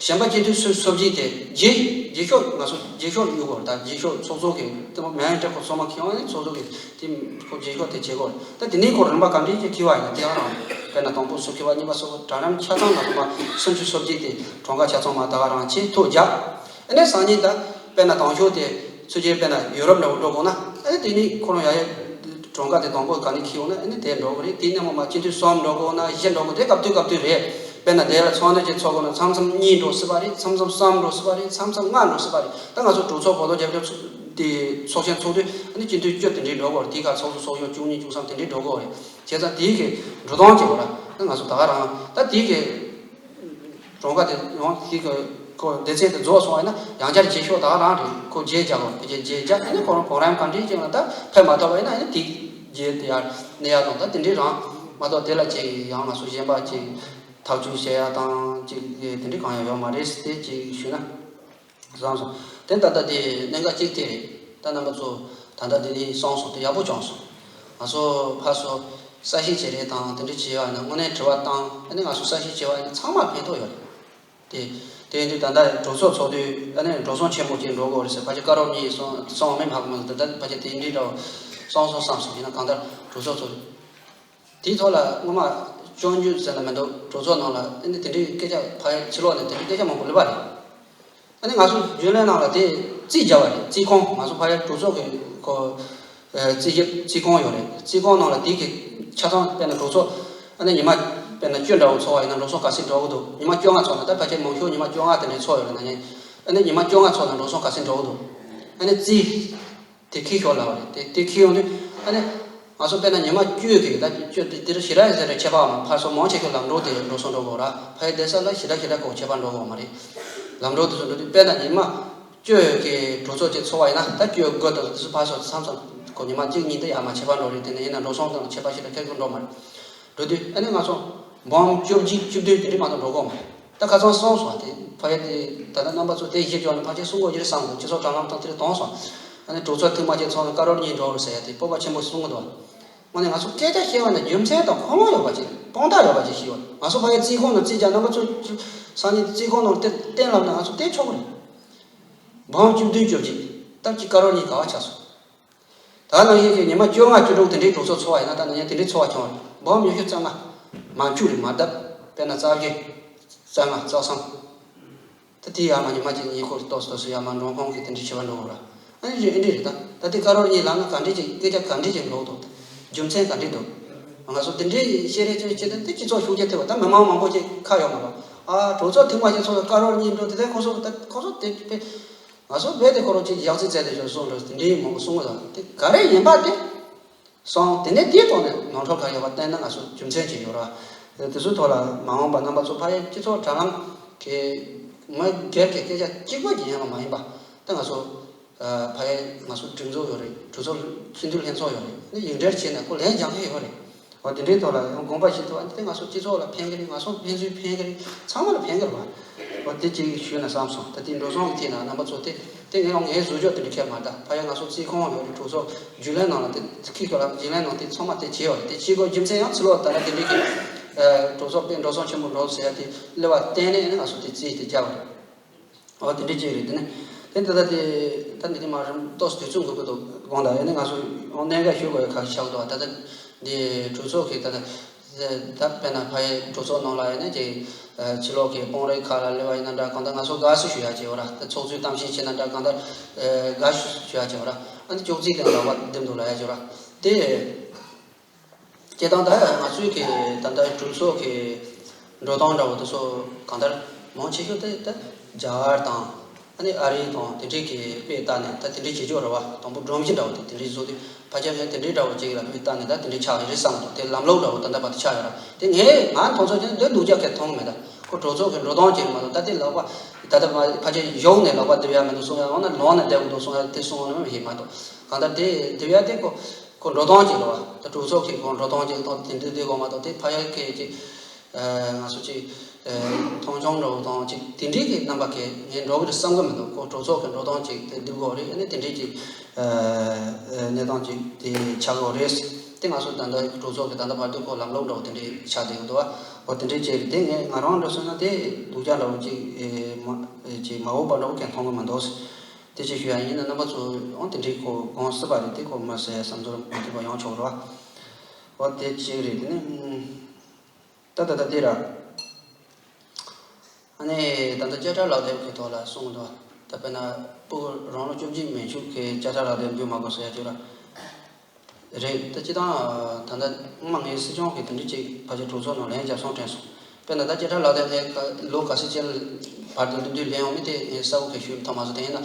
གཞན་པ་སྤྱི་འཐུས་སུ་སུ་བགྱིས་ཏེ་རྗེས་རྗེས་ཕྱོགས་ང་ཚོ་རྗེས་ཕྱོགས་གཡུག་དགོས་རེད་ད། རྗེས་ཕྱོགས་ཚོགས་གཙོ་གི་དེ་མོ་མེན་ཏྲེ་ཁོ་ཚོ་མ་ཁེ་ཝང་ནི་ཚོགས་གཙོ་གི་དེ་ཁོ་རྗེས་ཕྱོགས་དེ་བྱེད་དགོས་རེད་ད། དེ་ནས་ཁོ་རིམ་པ་ག་འདྲས་ཀྱི་ཁེ་ཝང་ཡིན་ན་དེ་ག་རང་རེད། དཔེར་ན་དང་པོ་སུ་ཁེ་ཝང་གཉིས་པ་སུ་གྲྭ་རིམ་ཆ་ཚང་ང་ཚོ་མ་སུམ་ཅུ་སོ་བརྒྱད་དེ་གྲངས་ཀ་ཆ་ཚང་མ་ད་ག་རང་ཆེད་ཐུག་རྒྱག་ཨ་ནི་སང་ཉིན་ད་དཔེར་ན་དང་ཤོག་དེ་ཚུལ་རྗེ་དཔེར་ན་ཡུ་རོབ་འདྲ་བོ་འགྲོ་དགོས་ན་ཨ་ནི་དེ་ནི་ཁོ་རང་ཡ་ཡ་གྲངས་ཀ་དེ་དང་པོ་ག་ནས་ཁེལ་འོང་ན་ཨ་ནི་དེ་འགྲོ་གི་རེད། དེ་ནས་མ་མ་སྤྱི་འཐུས་གསུམ་འགྲོ་དགོས་ན་བཞི་འགྲོ་དགོས་དེ་སྐབས་དུས་སྐབས་དུས་རེད། དཔེར་ན་དེ་ལ་ཚོགས་འདུ་ཅིག་ཚོགས་དགོས་ན་མཚམས་མཚམས་གཉིས་འགྲོ་སྲིད་པ་རེད། མཚམས་མཚམས་གསུམ་འགྲོ་སྲིད་པ་རེད། མཚམས་མཚམས་ལྔ་འགྲོ་སྲིད་པ་རེད། ད་ང་ཚོ་གྲོས་ཚོགས་བོད་ལོ་རྒྱབ་སྐྱོར་ཚོགས་དེ་ཚོགས་ཆེན་ཚོགས་དུས་ཨ་ནི་སྤྱི་འཐུས་བཅུ་དེ་འདྲའི་འགྲོ་དགོས་རེད། དེ་ག་ཚོགས་གཙོ་ཚོགས་གཞོན་བཅུ་གཉིས་བཅུ་གསུམ་དེ་འདྲའི་འགྲོ་དགོས་རེད། བྱས་ཙང་དེའི་གི་འགྲོ་སྟངས་བྱེད་དགོས་ར་ད་ང་ཚོ་ད་ག་རང་ད་དེའི་གི་གྲངས་ཀ་དེ་ཡང་དེ་གི་ཁོ་སྡེ་ཚན་དེ་རྫོགས་སོང་བ་ཡིན་ན་ཡང་བསྐྱར་རྗེས་ཕྱོགས་ད་ག་རང་རེད། ཁོ་རྗེས་རྒྱག་དགོས་རེད། རྗེས་རྒྱག་ཨ་ནི་ཁོ་རང་གོང་རིམ་ག་འདྲའི་ཅིག་ལ་ད་ཕེབས་མ་ཐུབ་པ་ཡིན་ན་ཨ་ནི་དེ་རྗེས་དེ་ཡར་གནས་ཡ་དང་ད་དེ་འདྲའི་རང་མ་གཏོགས་དེ་ལ་ཅིག་ཡང་ང་ཚོ་གཞན་པ་ཅིག་ཐག་གཅོད་བྱེད་ཡ་དང་ཅིག་དེ་འདྲའི་གང་ཡང་ཡོད་མ་རེད་ཟེར་ཏེ་ཅིག་ཞུས་ན་བཟང་སོང་། དེ་ད་ལྟ་དེ་གནད་འགག་གཅིག་དེ་རེད། ད་རྣམ་པ་ཚོ་ད་ལྟ་དེ་ནས་གསུངས་སོང་དེ་ཡག་པོ་བྱུང་སོང་། ང་ཚོ་ཕར་ཚུར་གསལ་བཤད་བྱེད་རེས་དང་དེ་འདྲ་བྱེད་ཡ་ཡིན་ན་དངོས་གནས་དྲི་བ་བཏང་ཨ་ནི་ང་ཚོ་གསལ་བཤད་བྱེད་པ་ཡིན་ན་ཚང་མར་ཕན་ཐོགས་ཡོད་རེད། དེ་དེ་ཡིན་དུས་ད་ལྟ་གྲོས་ཚོགས་ཚོགས་དུས་ཨ་ནི་འགྲོ་སོང་ཆེན་པོ་ཅིག་འགྲོ་དགོས་རེད་ཟེར་ཕལ་ཆེར་བཀའ་རོགས་གཉིས་སོང་སོང་མེད་མ་གོ་མ་ཟེར་ད་ཕལ་ཆེར་དེ་འདྲའི་འདྲ་བོ་སོང་སོང་བསམ་སོང་། ཡིན་ན་གང་ལྟར་གྲོས་ཚོགས་ཚོགས་དུས་དེའི་ཐོག་ལ་སྔོན་མ་སྐྱོན་བརྗོད་ཟེར་ན་མི་འདུག་གྲོས་ཚོགས་ནང་ལ་ཨ་ནི་དེ་འདྲའི་སྐད་ཆ་ཕ་ཡ་ཕྱི་ལོགས་ནས་དེ་འདྲའི་སྐད་ཆ་མང་པོ་སླེབས་པ་རེད། ཨ་ནི་ང་ཚོ་རྒྱུན་ལས་ནང་ལ་དེ་རྩིས་རྒྱབ་པ་རེད། རྩིས་ཁང་ང་ཚོ་ཕ་ཡ་གྲོས་ཚོགས་ཀྱི་ཁོ་རྩིས་ཞིབ་རྩིས་ཁང་ཡོད་རེད། རྩིས་ཁང་ནང་ལ་དེ་གི་ཆ་ཚང་དཔེར་ན་གྲོས་ཚོགས་ཨ་ནི་ཉི་མ་དཔེར་ན་བཅུ་འདྲ་བོ་ཚོགས་པ་ཡིན་ན་འགྲོ་སོང་ག་ཚོད་འགྲོ་གི་འདུག་ཉི་མ་བཅོ་ལྔ་ཚོགས་ན་ད་ཕལ་ཆེར་མང་ཤོས་ཉི་མ་བཅོ་ལྔ་དེ་འདྲའི་ཚོགས་ཡོད་རེད་ན་ཡིན། ཨ་ནི་ཉི་མ་བཅོ་ལྔ་ཚོགས་ན་འགྲོ་སོང་ག་ཚོད་འགྲོ་གི་འདུག་ཨ་ནི་རྩིས། དེ་ཁྱི་ཤོར་ལབ་པ་རེད། དེ་དེ་ཁྱི་ཡོང་དུས་ཨ་ནི་ང་ཚོ་དཔེར་ན་ཉི་མ་བཅུ་གི་ད་བཅུ་དེ་དེར་ཞེ་དྲག་ཟེར་རེ་ཁྱད་པར་མ་ཕར་ཚུར་མང་ཆེ་ཤོས་ལམ་འགྲོ་དེ་འགྲོ་སོང་འགྲོ་དགོས་ར། ཕ་ཡི་བསྡད་ས་ལ་ཞེ་དྲག་ཞེ་དྲག་ཁོ་ཁྱད་པར་འགྲོ་དགོས་མ་རེད། ལམ་འགྲོ་དེ་ཚོ་འགྲོ་དུས་དཔེར་ན་ཉི་མ་བཅུ་གི་གྲོས་ཚོགས་ཅིག་ཚོགས་པ་ཡིན་ན་ད་བཅུ་དགུ་དང་དེ་ཚོ་ཕར་ཚུར་མཚམས་མཚམས་ཁོ་ཉི་མ་གཅིག་གཉིས་དེ་ཡར་མར་ཁྱད་པར་འགྲོ་རེད། དེ་ནས་ཡིན་ན་འགྲོ་སོང་དང་ཁྱད་པར་ཞེ་དྲག་ཁྱད་པར་འགྲོ་མ་རེད། འགྲོ་དུས་ཨ་ནི་ང་ཚོ་འབུམ་བཅུ་གཅིག་བཅུ་བདུན་དེ་འདྲ་མ་གཏོགས་འགྲོ་གི་མ་རེད། ད་ཁ་སང་སོང་སོང་དེ་ཕ་ཡ་དེ་ད་ལྟ་རྣམ་པ་ཚོ་དེ་གཞི་བཅོལ་ནས་ཕལ་ཆེར་གསུང་གི་ཡོད་རེད་བསམ་གི་འདུག་སྤྱི་ཚོགས་དྲ་ལམ་ཐོག་དེ་འདྲ་བཏང་སོང་། ཨ་ནི་གྲོས་ཚོགས་ཐེངས་མ་གཅིག་ཚོགས་ན་བཀའ་རོགས་གཉིས་འགྲོ་རེད་ཟེར་ཡ་དེ་སྤོབས་པ་ཆེན་པོ་གསུང་གི་འདུག་དངོས་གནས་ང་ཚོ་སྐད་ཆ་བཤད་པ་ན་རྒྱུ་མཚན་དང་ཁུངས་ལུང་ཡོད་པ་ཅིག་དཔང་རྟགས་ཡོད་པ་ཅིག་ཞིག་ཡོད། ང་ཚོ་ཕ་ཡ་རྩིས་ཁང་དུ་རྩིས་རྒྱག་རྣམ་པ་ཚོ་སང་ཉིན་རྩིས་ཁང་ནང་དེ་གཏན་ལབ་ན་ང་ཚོ་བལྟས་ཆོག་གི་རེད། འབུམ་བཅུ་བདུན་བཅུ་གཅིག་སྟབས་ཀྱིས་བཀའ་རོགས་གཉིས་ག་བ་ཆགས་སོང་། ད་ནང་བཞིན་གྱི་ཉི་མ་བཅོ་ལྔ་བཅུ་དྲུག་དེ་འདྲའི་གྲོས་ཚོགས་ཚོགས་པ་ཡིན་ན་ད་ནང་བཞིན་དེ་འདྲའི་ཚོགས་པ་བྱུང་བ་རེད། འབུམ་ཉི་ཤུ་རྩ་ལྔ། མ་བཅུ་རེད་མ་ལྡབ། དཔེར་ན་རྩ་བརྒྱད། རྩ་ལྔ་རྩ་གསུམ། ད་དེ་ཡར་མར་ཉི་མ་གཅིག་ཉིན་ཁོ་ཏོག་ཙམ་ཏོག་ཙམ་ཡར་མར་འགྲོ་ཁོང་གིས་དེ་འདྲའི་བྱེད་པ་འགྲོ་གི་རེད། ཨ་ནི་རེད་ཨེ་འདྲ་རེད་ད། ད་དེ་བཀའ་རོགས་གཉིས་ལབ་ན་ག་འདྲས་ཅིག་སྐད་ཆ་ག་འདྲས་ཅིག་འགྲོ་གི་འདུག་རྒྱུ་མཚན་ག་འདྲས་འདུག་ང་ཚོ་དེ་འདྲའི་བཤད་རེས་ཅིག་བྱེད་ད་དེ་སྤྱི་ཚོགས་ཤུགས་རྐྱེན་ཐེབས་པ་ད་མི་མང་མང་པོ་ཅིག་ཁ་ཡོད་མ་རེད། ཨ་གྲོས་ཚོགས་ཐེངས་མ་གཅིག་ཚོགས་ན་བཀའ་རོགས་གཉིས་འགྲོ་དེ་ད་ཁོ་ཚོ་ད་ཁོ་ཚོ་དེ་དཔེ། ང་ཚོ་རྦད་དེ་ཁོ་རང་ཅིག་ཡག་རྩིས་བཙལ་ཏེ་ཞོར་སོང་འགྲོ་དེ་འདྲའི་མང་པོ་གསུང་གི་འདུག་དེ་ག་རེ་ཡིན་པ་དེ་སོང་དེ་ནས་དེའི་ཐོག་ནས་ནོར་འཁྲུལ་ག་རེ་ཡོད་པ་བསྟན་ན་ང་ཚོ་རྒྱུ་མཚན་ཅིག་ཡོད་ར། དེ་ཚོའི་ཐོག་ལ་མ་འོངས་པ་རྣམ་པ་ཚོ་ཕ་ཡའི་སྤྱི་ཚོགས་དྲ་ལམ་གི་མི་སྒེར་གྱི་སྐད་ཆ་གཅིག་པ་གྱི་ཡན་ལ་མ་ཡིན་པ་ད་ང་ཚོ་ཕ་ཡའི་ང་ཚོ་སྒྲིག་འཛུགས་ཡོད་རེད། གྲོས་ཚོགས་སྤྱི་འཐུས་ལྷན་ཚོགས་ཡོད་རེད། ཡིག་འབྲེལ་བྱས་ནས་ཁོ་ལན་རྒྱག་མཁན་ཡོད་རེད། འོ་དེ་འདྲའི་ཐོག་ལ་ཡང་དགོངས་པ་བཞེས་ཐུབ་པ་འདི་ང་ཚོ་སྤྱི་ཚོགས་ལ་ཕན་གི་རེད། ང་ཚོ་ཕན་ཚུན་ཕན་གི་རེད། ཚང་མ་ལ་ཕན་གི་རེད་བ། འོ་དེ་གཅིག་ཞུས་ན་བསམ་སོང་། ད་དེ་འགྲོ་སོང་གི་ཐད་ན་རྣམ་པ་ཚོ་དེ་དེ་ངས་ཡང་ངའི་བཟོ་བཅོས་དེ་འདྲ་ཁྱད་མ་གདའ། ཕ་ཡ་ང་ཚོ་རྩིས་ཁང་ཡོད་རེད། གྲོས་ཚོགས་རྒྱུན་ལས་ནང་ལ་དེ་ཁི་ཁོ་ལ་རྒྱུན་ལས་ནང་དེ་ཚང་མ་དེ་བྱས་ཡོད་རེད། དེ་བྱེད་དགོས་རྒྱུ་མཚན་ཡང་ཕྱི་ལོགས་ད་ལ་དེ་འདྲའི་གི་གྲོས་ཚོགས་པས་འགྲོ་སོང་ཆེན་པོ་འགྲོ་ཟེར་ཡ་དེ་སླེབས་པ་བརྟེན་ནས་ང་ཚོ་དེ་རྩིས་དེ་རྒྱག་པ་རེད། འོ་དེ་འདྲ་ཅིག་རེད། དེ་ནས་ དེ་ད་ལྟ་དེ་ད་འདི་དེ་མ་རེད། ཏོག་ཙམ་དུས་ཚོད་འགོར་གི་འདུག། དགོངས་དག། ཡིན་ནའི་ང་ཚོ་ཡང་གནད་འགག་ཞུ་དགོས་ཡ་ཁག་ཆགས་འདུག། ད་ལྟ་འདི་གྲོས་ཚོགས་ཀྱི་ད་ལྟ་ད་དཔེར་ན་ཕ་ཡི་གྲོས་ཚོགས་ནང་ལ་ཡིན་ན་ཅིག་ཕྱི་ལོགས་ཀྱི་དཔོན་རིགས་ཁག་ལ་སླེབས་པ་ཡིན་ན་འདྲ། གང་ལྟར་ང་ཚོ་དགའ་བསུ་ཞུ་ཡ་ཅིག་ཡོད་ར། ད་ཚོགས་གཙོས་གཏམ་བཤད་བྱས་ན་འདྲ། གང་ལྟར་དགའ་བསུ་ཞུ་ཡ་ཅིག་ཡོད་ར། ཨ་ནི་ཅོག་ཙེ་དེ་ལག་པ་བརྡིབས་འདུག་ལབ་ཡ་ཅིག་ཡོད་ར། དེ། སྤྱིར་བཏང་ད་ང་ཚོའི་གི་ད་ལྟ་གྲོས་ཚོགས་ཀྱི་འགྲོ་སྟངས་འདྲ་བོ་དེ་ཚོ་གང་ལྟར་མང་ཆེ་ཤོས་དེ་ད་རྒྱ་གར་དང་ཨ་ནི་ཨ་རི་དང་དེ་འདྲས་ཀྱི་དཔེ་བལྟས་ནས་ད་དེ་འདྲས་བྱེད་ཆོག་རེད་བ། དང་པོ་སྒྲོམ་གཞི་འདྲ་བོ་དེ་དེ་འདྲས་བཟོ་དུས་ཕལ་ཆེར་ངས་དེ་འདྲས་འདྲ་བོ་ཅིག་ལ་དཔེ་བལྟས་ནས་ད་དེ་འདྲས་ཆགས་ཀྱི་རེད་བསམ་འདུག། དེ་ལམ་ལུགས་འདྲ་བོ་ད་ལྟ་བར་དུ་ཆགས་ཡོད་ར། དེ་ངས་ང་མཐོང་ཚོད་ཀྱི་འདི་སྡུག་ཅག་གི་མཐོང་གི་མེད། ད་ཁོ་གྲོས་ཚོགས་ཀྱི་འགྲོ་སྟངས་ཅིག་མ་གཏོགས། ད་དེ་ལག་པ་ད་ལྟ་ཕལ་ཆེར་གཞུག་ནས་ལག་པ་རྡིབ་ཡ་མི་འདུག་གསུང་ཡ། འོ་ན་ལོང་ནས་བསྡད་འདུག་གསུང་ཡ་དེ་གསུང་ཡ་ནི་ཡིན་མ་གཏོགས། གང་ལྟར་དེ་རྡིབ་ཡ་དེ་ཁོ། ཁོ་འགྲོ་སྟངས་ཅིག་རེད་བ། ད་གྲོས་ཚོགས་ཀྱི་ཁོ་འགྲོ་སྟངས་ཅིག་དང་དེ་འདྲ་དེ་གོ་མ་གཏོགས། དེ་ཕ་ཡ་གི་ཅིག་ང་ཚོ་ཅིག་མཐོང་ཆུང་འདྲ་བོ་དང་ཅིག་དེ་འདྲའི་གི་རྣམ་པ་གི་ངས་འགྲོ་གི་རེད་བསམ་གི་མི་འདུག། ཁོ་གྲོས་ཚོགས་ཀྱི་འགྲོ་སྟངས་ཅིག་དེ་འདུག་གོ་རེད། ཨ་ནི་དེ་འདྲའི་ཅིག་གནས་སྟངས་ཅིག་དེ་ཆགས་གོ་རེད། དེ་ང་ཚོ་ད་ལྟ་གྲོས་ཚོགས་ཀྱི་ད་ལྟ་བར་དུ་ཁོ་ལམ་ལུགས་འདྲ་བོ་དེ་འདྲའི་ཆགས་བསྡད་ཡོད་འདུག་བ། འོ་དེ་འདྲའི་ཅིག་རེད། དེ་ངས་ང་རང་འདྲ་སོང་ན་དེ་སྡུག་ཅག་འདྲ་བོ་ཅིག་མ་ཅིག་མ་འོས་པ་འདྲ་བོ་གང་མཐོང་གི་མི་འདུག། དེ་ཅིག་ཞུ་ཡ་ཡིན་ན། རྣམ་པ་ཚོ་ཨང་དེ་འདྲའི་ཁོ་དགོངས་སྲིད་པ་རེད། དེ་ཁོ་མི་ཟེར་བསམ་ཚོར་མ་ཐུབ་པ་ཡང་ཆོག་རོགས། འོ་དེ་ཅིག་རེད། དེ་ནི་ད་ད་ད་དེ་ར། ཨ་ནི་ད་ལྟ་དཔྱ་ཁྲལ་ལག་དེབ་ཀྱི་ཐོག་ལ་གསུངས་འདུག། ད་དཔེར་ན་ཕྲུ་གུ་རང་ལོ་བཅུ་གཅིག་མན་ཆད་ཀྱི་དཔྱ་ཁྲལ་ལག་དེབ་འབུལ་མ་དགོས་ཟེར་ཡ་ཅིག་ར། རེད། ད་སྤྱིར་བཏང་ད་ལྟ་སྔོན་མ་ངའི་སྲིད་སྐྱོང་གིས་དེ་འདྲ་ཅིག་ཕལ་ཆེར་གྲོས་ཚོགས་ནང་ལན་བརྒྱབ་སོང་དྲན་སོང་། དཔེར་ན་ད་དཔྱ་ཁྲལ་ལག་དེབ་ངས་ལོ་ག་ཚོད་ཅིག་བར་དུ་འདི་དུས་ལེན་ཡོང་མིན་དེ་ངས་གསལ་པོ་གང་ཞུ་མཐོང་མ་སོང་། དེ་ཡིན་ན་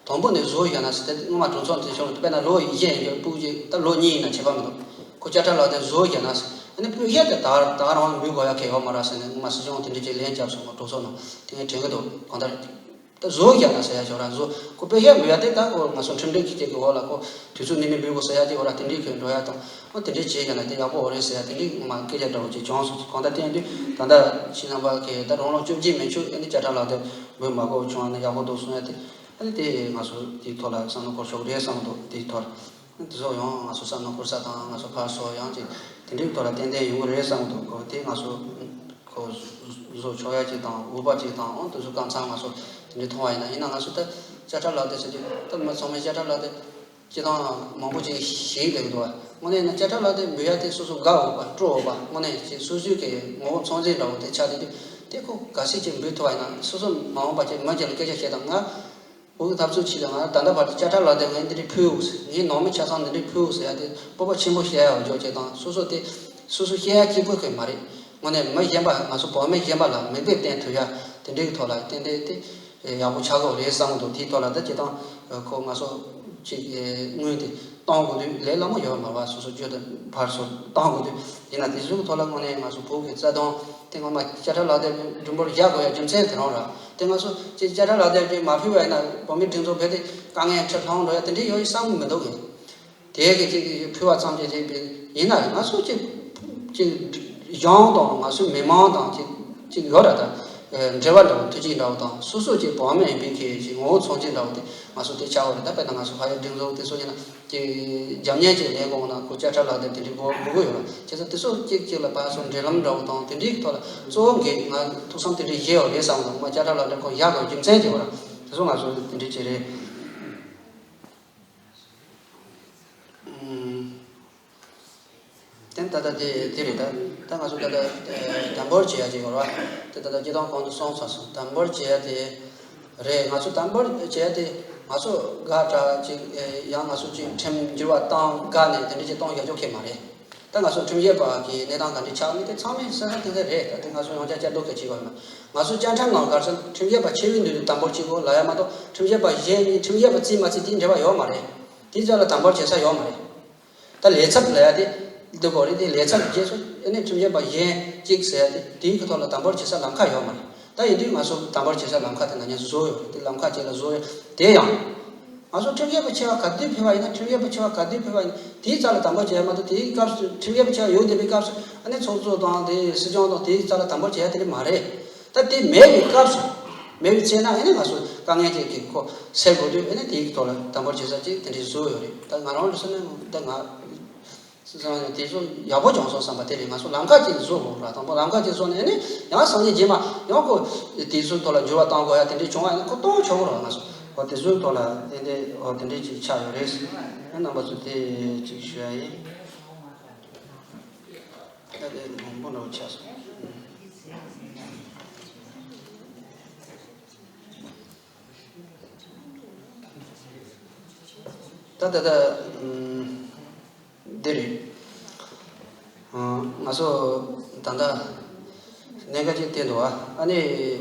དང་པོ་ནས་བཟོ་བཞག་ན་ཟེར། དེ་སྔོན་མ་གྲོས་ཚོགས་འདི་ཤོར། དཔེར་ན་ལོ་བཞི་ཡིན་རྒྱུ་ཕྲུ་གུ་ཅིག་ད་ལོ་གཉིས་ཡིན་ན་ཁྱད་པར་མི་འདུག། ཁོ་དཔྱ་ཁྲལ་ལག་དེབ་བཟོ་བཞག་ན་ཟེར། ཨ་ནི་སྤུས་ཞབས་དེ་ད་ད་རང་འབུལ་དགོས་ཡ་གང་ཡོད་མ་རེད་ཟེར་ནས་སྔོན་མ་སྲིད་སྐྱོང་དེ་འདྲ་ཅིག་ལན་བརྒྱབ་སོང་། ང་གྲོས་ཚོགས་ནང་དེ་ངས་དྲན་གི་འདུག། གང་ལྟར། ད་བཟོ་བཞག་ན་ཟེར་ཡ་ཞོར་ར་བཟོ། ཁོ་དཔེ་བཞག་འབུལ་ཡ་དེ་ད་ཁོ་ང་ཚོ་ཁྲིམས་སྒྲིག་གི་ཅིག་གི་འོག་ལ་ཁོ་དུས་ཚོད་ནི་མི་འབུལ་དགོས་ཟེར་ཡ་ཅིག་འོག་ར། དེ་འདྲའི་ཁོས་འགྲོ་ཡ་དང་། ཨོ་དེ་འདྲའི་བྱས་བཞག་ན་དེ་ཡག་པོ་འོ་རེད་ཟེར་ཡ་དེ་འདྲའི་མ་སྐད་ཆ་འདྲ་བོ་ཅིག་བྱུང་སོང་། གང་ལྟར་དེ་ཡིན་དུས་ད་ལྟ་ཁྱེད་རྣམ་པ་གིས་ད་རང་ལོ་བཅུ་གཅིག་མན་ཆད་ཨ་ནི་དཔྱ་ཁྲལ་ལག་དེབ་འབུལ་མ་དགོས་བྱུང་བ་ན་ཡག་པོ་འདུག་གསུང་ཡ་དེ། ཨ་ནི་དེ་ང་ཚོ་དེའི་ཐོག་ལ་བསམ་བློ་འཁོར་ཆོག་རེད་བསམ་འདུག། དེའི་ཐོག་ལ། དེ་ཚོ་ཡང་ང་ཚོ་བསམ་བློ་འཁོར་ས་དང་ང་ཚོ་ཕར་ཚུར་ཡང་ཅིག་དེ་འདྲའི་ཐོག་ལ་ཏན་ཏན་ཡོང་གི་རེད་བསམ་གི་འདུག་གོ། དེ་ང་ཚོ་ཁོ་བཟོ་ཆོག་ཡ་ཅིག་དང་འོས་པ་ཅིག་དང་། འོ་དེ་ཚོ་སྐབས་མཚམས་ང་ཚོ་དེ་འདྲའི་མཐོང་བ་ཡིན་ན། ཡིན་ན་ང་ཚོ་ད་དཔྱ་ཁྲལ་ལག་དེབ་ཟེར་དུས་ད་མི་ཚང་མས་དཔྱ་ཁྲལ་ལག་དེབ་སྤྱིར་བཏང་མང་པོ་ཅིག་ཞིག་ལེགས་འདུག་བ། དངོས་གནས་ན་དཔྱ་ཁྲལ་ལག་དེབ་འབུལ་ཡ་དེ་སོ་སོ་དགའ་འོས་པ་སྤྲོ་འོས་པ། དངོས་གནས་ཅིག་སོ་སོའི་གི་ངོ་བོ་ཚང་ཚིང་འདྲ་བོ་དེ་ཆགས་བསྡད་དུས། དེ་ཁོ་གལ་སྲིད་ཅིག་འབུལ་ཐུབ་པ་ཡིན་ན་སོ་སོ་མ་འོངས་པ་ཅིག་མི་གཅིག་ལ་སྐད་ཆ་བཤད་དང་། ང་བོད་ཀྱི་འཐབ་རྩོད་ཆེད་ལ་ང་ད་ལྟ་བར་དུ་དཔྱ་ཁྲལ་ལག་དེབ་ངས་འདི་འདྲའི་ཕུལ་འོང་ཟེར། ངས་ནང་མི་ཆ་ཚང་འདི་འདྲའི་ཕུལ་འོང་ཟེར་ཡ་དེ་སྤོབས་པ་ཆེན་པོ་བཤད་ཡ་འཇོག་བྱེད་དང་། སོ་སོ་དེ་སོ་སོ་བཤད་ཡ་གཅིག་པོ་གི་མ་རེད། དངོས་གནས་མི་གཞན་པ་ང་ཚོ་བོད་མི་གཞན་པ་ལ་མིག་དཔེ་བསྟན་ཐུབ་ཡ་དེ་འདྲའི་ཐོག་ལ་ཏན་ཏན་དེ་ཡག་པོ་ཆགས་ཀྱི་རེད་བསམ་གི་འདུག། དེའི་ཐོག་ལ་ད་སྤྱིར་བཏང་ཁོ་ང་ཚོ་ཅིག་དངུལ་དེ་གཏོང་དགོས་དུས་ལས་སླ་མོ་ཡོད་མ་རེད་བ། སོ་སོ་རྒྱུ་དང་ཕར་ཚུར་གཏོང་དགོས་དུས། ཡིན་ན་དེ་ཚོའི་ཐོག་ལ་དངོས་གནས་ང་ཚོ་བོད་ཀྱི་རྩ་དོན་དེ་སྔོན་མ་དཔྱ་ཁྲལ་ལག་དེབ་འགྲེམས་སྤེལ་བཞག་དགོས་ཡ་རྒྱུ་མཚན་དེ་རང་རེད། དེ་ང་ཚོ་ཅིག་དཔྱ་ཁྲལ་ལག་དེབ་ཅིག་མ་ཕུལ་བ་ཡིན་ན་བོད་མིའི་སྒྲིག་འཛུགས་རྦད་དེ་དཀའ་ངལ་འཕྲད་ལྷུང་འགྲོ་ཡ་དེ་འདྲའི་ཡོད་ཡ་བསམ་གི་མི་འདུག་གི། དེ་གི་ཅིག་ཕུལ་བ་ཙམ་གྱིས་ཅིག་ཡིན་ན་ང་ཚོ་ཅིག་ཅིག་གཞུང་དང་ང་ཚོའི་མི་མང་དང་ཅིག་ཅིག་ཡོད་ར། ད་འབྲེལ་བ་འདྲ་བོ་ཐུགས་གཅིག་འདྲ་བོ་དང་། སོ་སོ་ཅིག་བོད་མི་ཡིན་པའི་གི་ཅིག་ངོ་བོ་ཚང་གཅིག་འདྲ་བོ་དེ་ང་ཚོ་དེ་ཆགས་པ་རེད། ད་དཔེར་ན་ང་ཚོ་ཕ་ཡུལ་སྒྲིག་འཛུགས་དེ་ཚོ་ཡིན་ན་ཅིག་རྒྱབ་གཉེར་ཅིག་ལེན་དགོས་ན་ཁོ་དཔྱ་ཁྲལ་ལག་དེབ་དེ་འདྲའི་དགོས་དགོས་ཀྱི་ཡོད་ར། བྱས་ཙང་དེ་ཚོ་གཅིག་གཅིག་ལ་ཕར་ཚུར་འབྲེལ་ལམ་འདྲ་བོ་དང་དེ་འདྲའི་ཐོག་ལ་གཙོ་བོ་གི་ང་ཐུགས་བསམ་དེ་འདྲའི་བཞེས་ཡོད་རེད་བསམ་གི་འདུག། ང་དཔྱ་ཁྲལ་ལག་དེབ་ཁོ་བཞག་དགོས་རྒྱུ་མཚན་ཅིག་ཡོད་ར། དེ་ཚོ་ང་ཚོ་དེ་འདྲའི་ཅིག་རེད། དེ་ད་ལྟ་དེ་དེ་རེད། ད་ད་ང་ཚོ་ད་ལྟ་དམ་པོར་བྱེད་ཡ་ཅིག་ཡོད་རེད་བ། དེ་ད་ལྟ་སྤྱིར་བཏང་གོང་དུ་སོང་ཚར་སོང་། དམ་པོར་བྱེད་ཡ་དེ་རེད། ང་ཚོ་དམ་པོར་བྱེད་ཡ་དེ་ང་ཚོ་དགའ་དྲགས་ཅིག་ཡང་ང་ཚོ་ཅིག་ཁྲིམས་འགྱུར་བ་བཏང་དགའ་ནས་དེ་འདྲ་ཅིག་གཏོང་ཡ་ཅོག་གི་མ་རེད། ད་ང་ཚོ་ཁྲིམས་ཞིབ་པ་གི་གནས་སྟངས་ག་འདྲ་ཆགས་མིན་དེ་ཚང་མས་གསལ་པོ་གསལ་རེད། ད་དེ་ང་ཚོ་ཡང་བསྐྱར་བསྐྱར་ཟློས་གལ་ཆེ་བ་མ། ང་ཚོ་བཅའ་ཁྲིམས་ནང་ག་རེ་ཟེར་ན་ཁྲིམས་ཞིབ་པ་ཆེ་བའི་མདུན་དུ་དམ་པོར་བྱེད་དགོས་ལབ་ཡ་མ་གཏོགས། ཁྲིམས་ཞིབ་པ་གཞན་གཉིས་ཁྲིམས་ཞིབ་པ་རྩིས་མ་རྩིས་དེའི་འབྲེལ་བ་ཡོད་མ་རེད། དེའི་རྩ་ལ་དམ་པོར་བྱེད་ས་ཡོད་མ་རེད། ད་ལས་ཚབ་ལབ་ཡ་དེ་འདི་གོ་རེད། དེ་ལས་ཚབ་རྗེས་སུ་ཨ་ནི་ཁྲིམས་ཞིབ་པ་གཞན་གཅིག་ཟེར་ཡ་དེ་དེའི་གི་ཐོག་ལ་དམ་པོར་བྱེད་ས་ལམ་ཁ་ཡོད་མ་རེད། ད་ཡིན་དུས་ང་ཚོ་དམ་པོར་བྱེད་ས་ལམ་ཁ་དེ་ན་ཉན་བཟོ་ཡོད་རེད། དེ་ལམ་ཁ་ཅིག་ལ་བཟོ་ཡོད། དེ་ཡང་ང་ཚོ་ཁྲིམས་ཞིབ་པ་ཆེ་བ་ག་དུས་ཕེབས་པ་ཡིན་ན། ཁྲིམས་ཞིབ་པ་ཆེ་བ་ག་དུས་ཕེབས་པ་ཡིན་ན་དེའི་རྩ་ལ་དམ་པོར་བྱེད་ཡ་མ་གཏོགས། དེའི་སྐབས་སུ་ཁྲིམས་ཞིབ་པ་ཆེ་བ་ཡོང་བསྡད་པའི་སྐབས་སུ་ཨ་ནི་ཚོགས་གཙོ་དང་དེ་སྲིད་སྐྱོང་དང་དེའི་རྩ་ལ་དམ་པོར་བྱེད་ཡ་དེ་འདྲ་མ་རེད། ད་དེ་མེད་པའི་སྐབས་སུ། མེད་པའི་ཚེ་ན་ཨ་ནི་ང་ཚོ་དཀའ་ངལ་ཅིག་གི་ཁོ་སེལ་དགོས་དུས་ཨ་ནི་དེའི་ཐོག་ལ་དམ་པོར་བྱེད་ས་ཅིག་དེ་འདྲ་བཟོ་ཡོད་རེད། ད་ང་རང་ལ་སོང་ན་ད་ང་སོང་ན་དེ་ཚོ་ཡག་པོ་བྱུང་སོང་བསམ་པ་དེ་རེད། ང་ཚོ་ལམ་ཁ་ཅིག་བཟོ་དགོས་ར། དང་པོ་ལམ་ཁ་ཅིག་བཟོ་ནས་ཨ་ནི་ཡང་སང་ཉིན་རྗེས་མ་ཡང་ཁོ་དེ་ཚོའི་ཐོག་ལ་འགྱུར་བ་གཏོང་དགོས་ཡ་དེ་འདྲ་བྱུང་བ་ཡིན་ན་ཁོ་གཏོང་ཆོག་གི་རེད། ང་ཚོ་ འོ་དེ་ཚོའི་ཐོག་ལ་ཏན་ཏན་འོ་དེ་འདྲས་ཅིག་ཆགས་ཡོད་རེད། རྣམ་པ་ཚོ་དེ་ཅིག་ཞུ་ཡ་ཡིན། ད་དེ་མང་པོ་འདྲ་བོ་ཆགས་སོང་། ད་ད་ད་ཨུམ། འདི་རེད། ང་ཚོ་ད་ལྟ་གནད་འགག་ཅིག་བསྟན་འདུག་ཨ་ནི་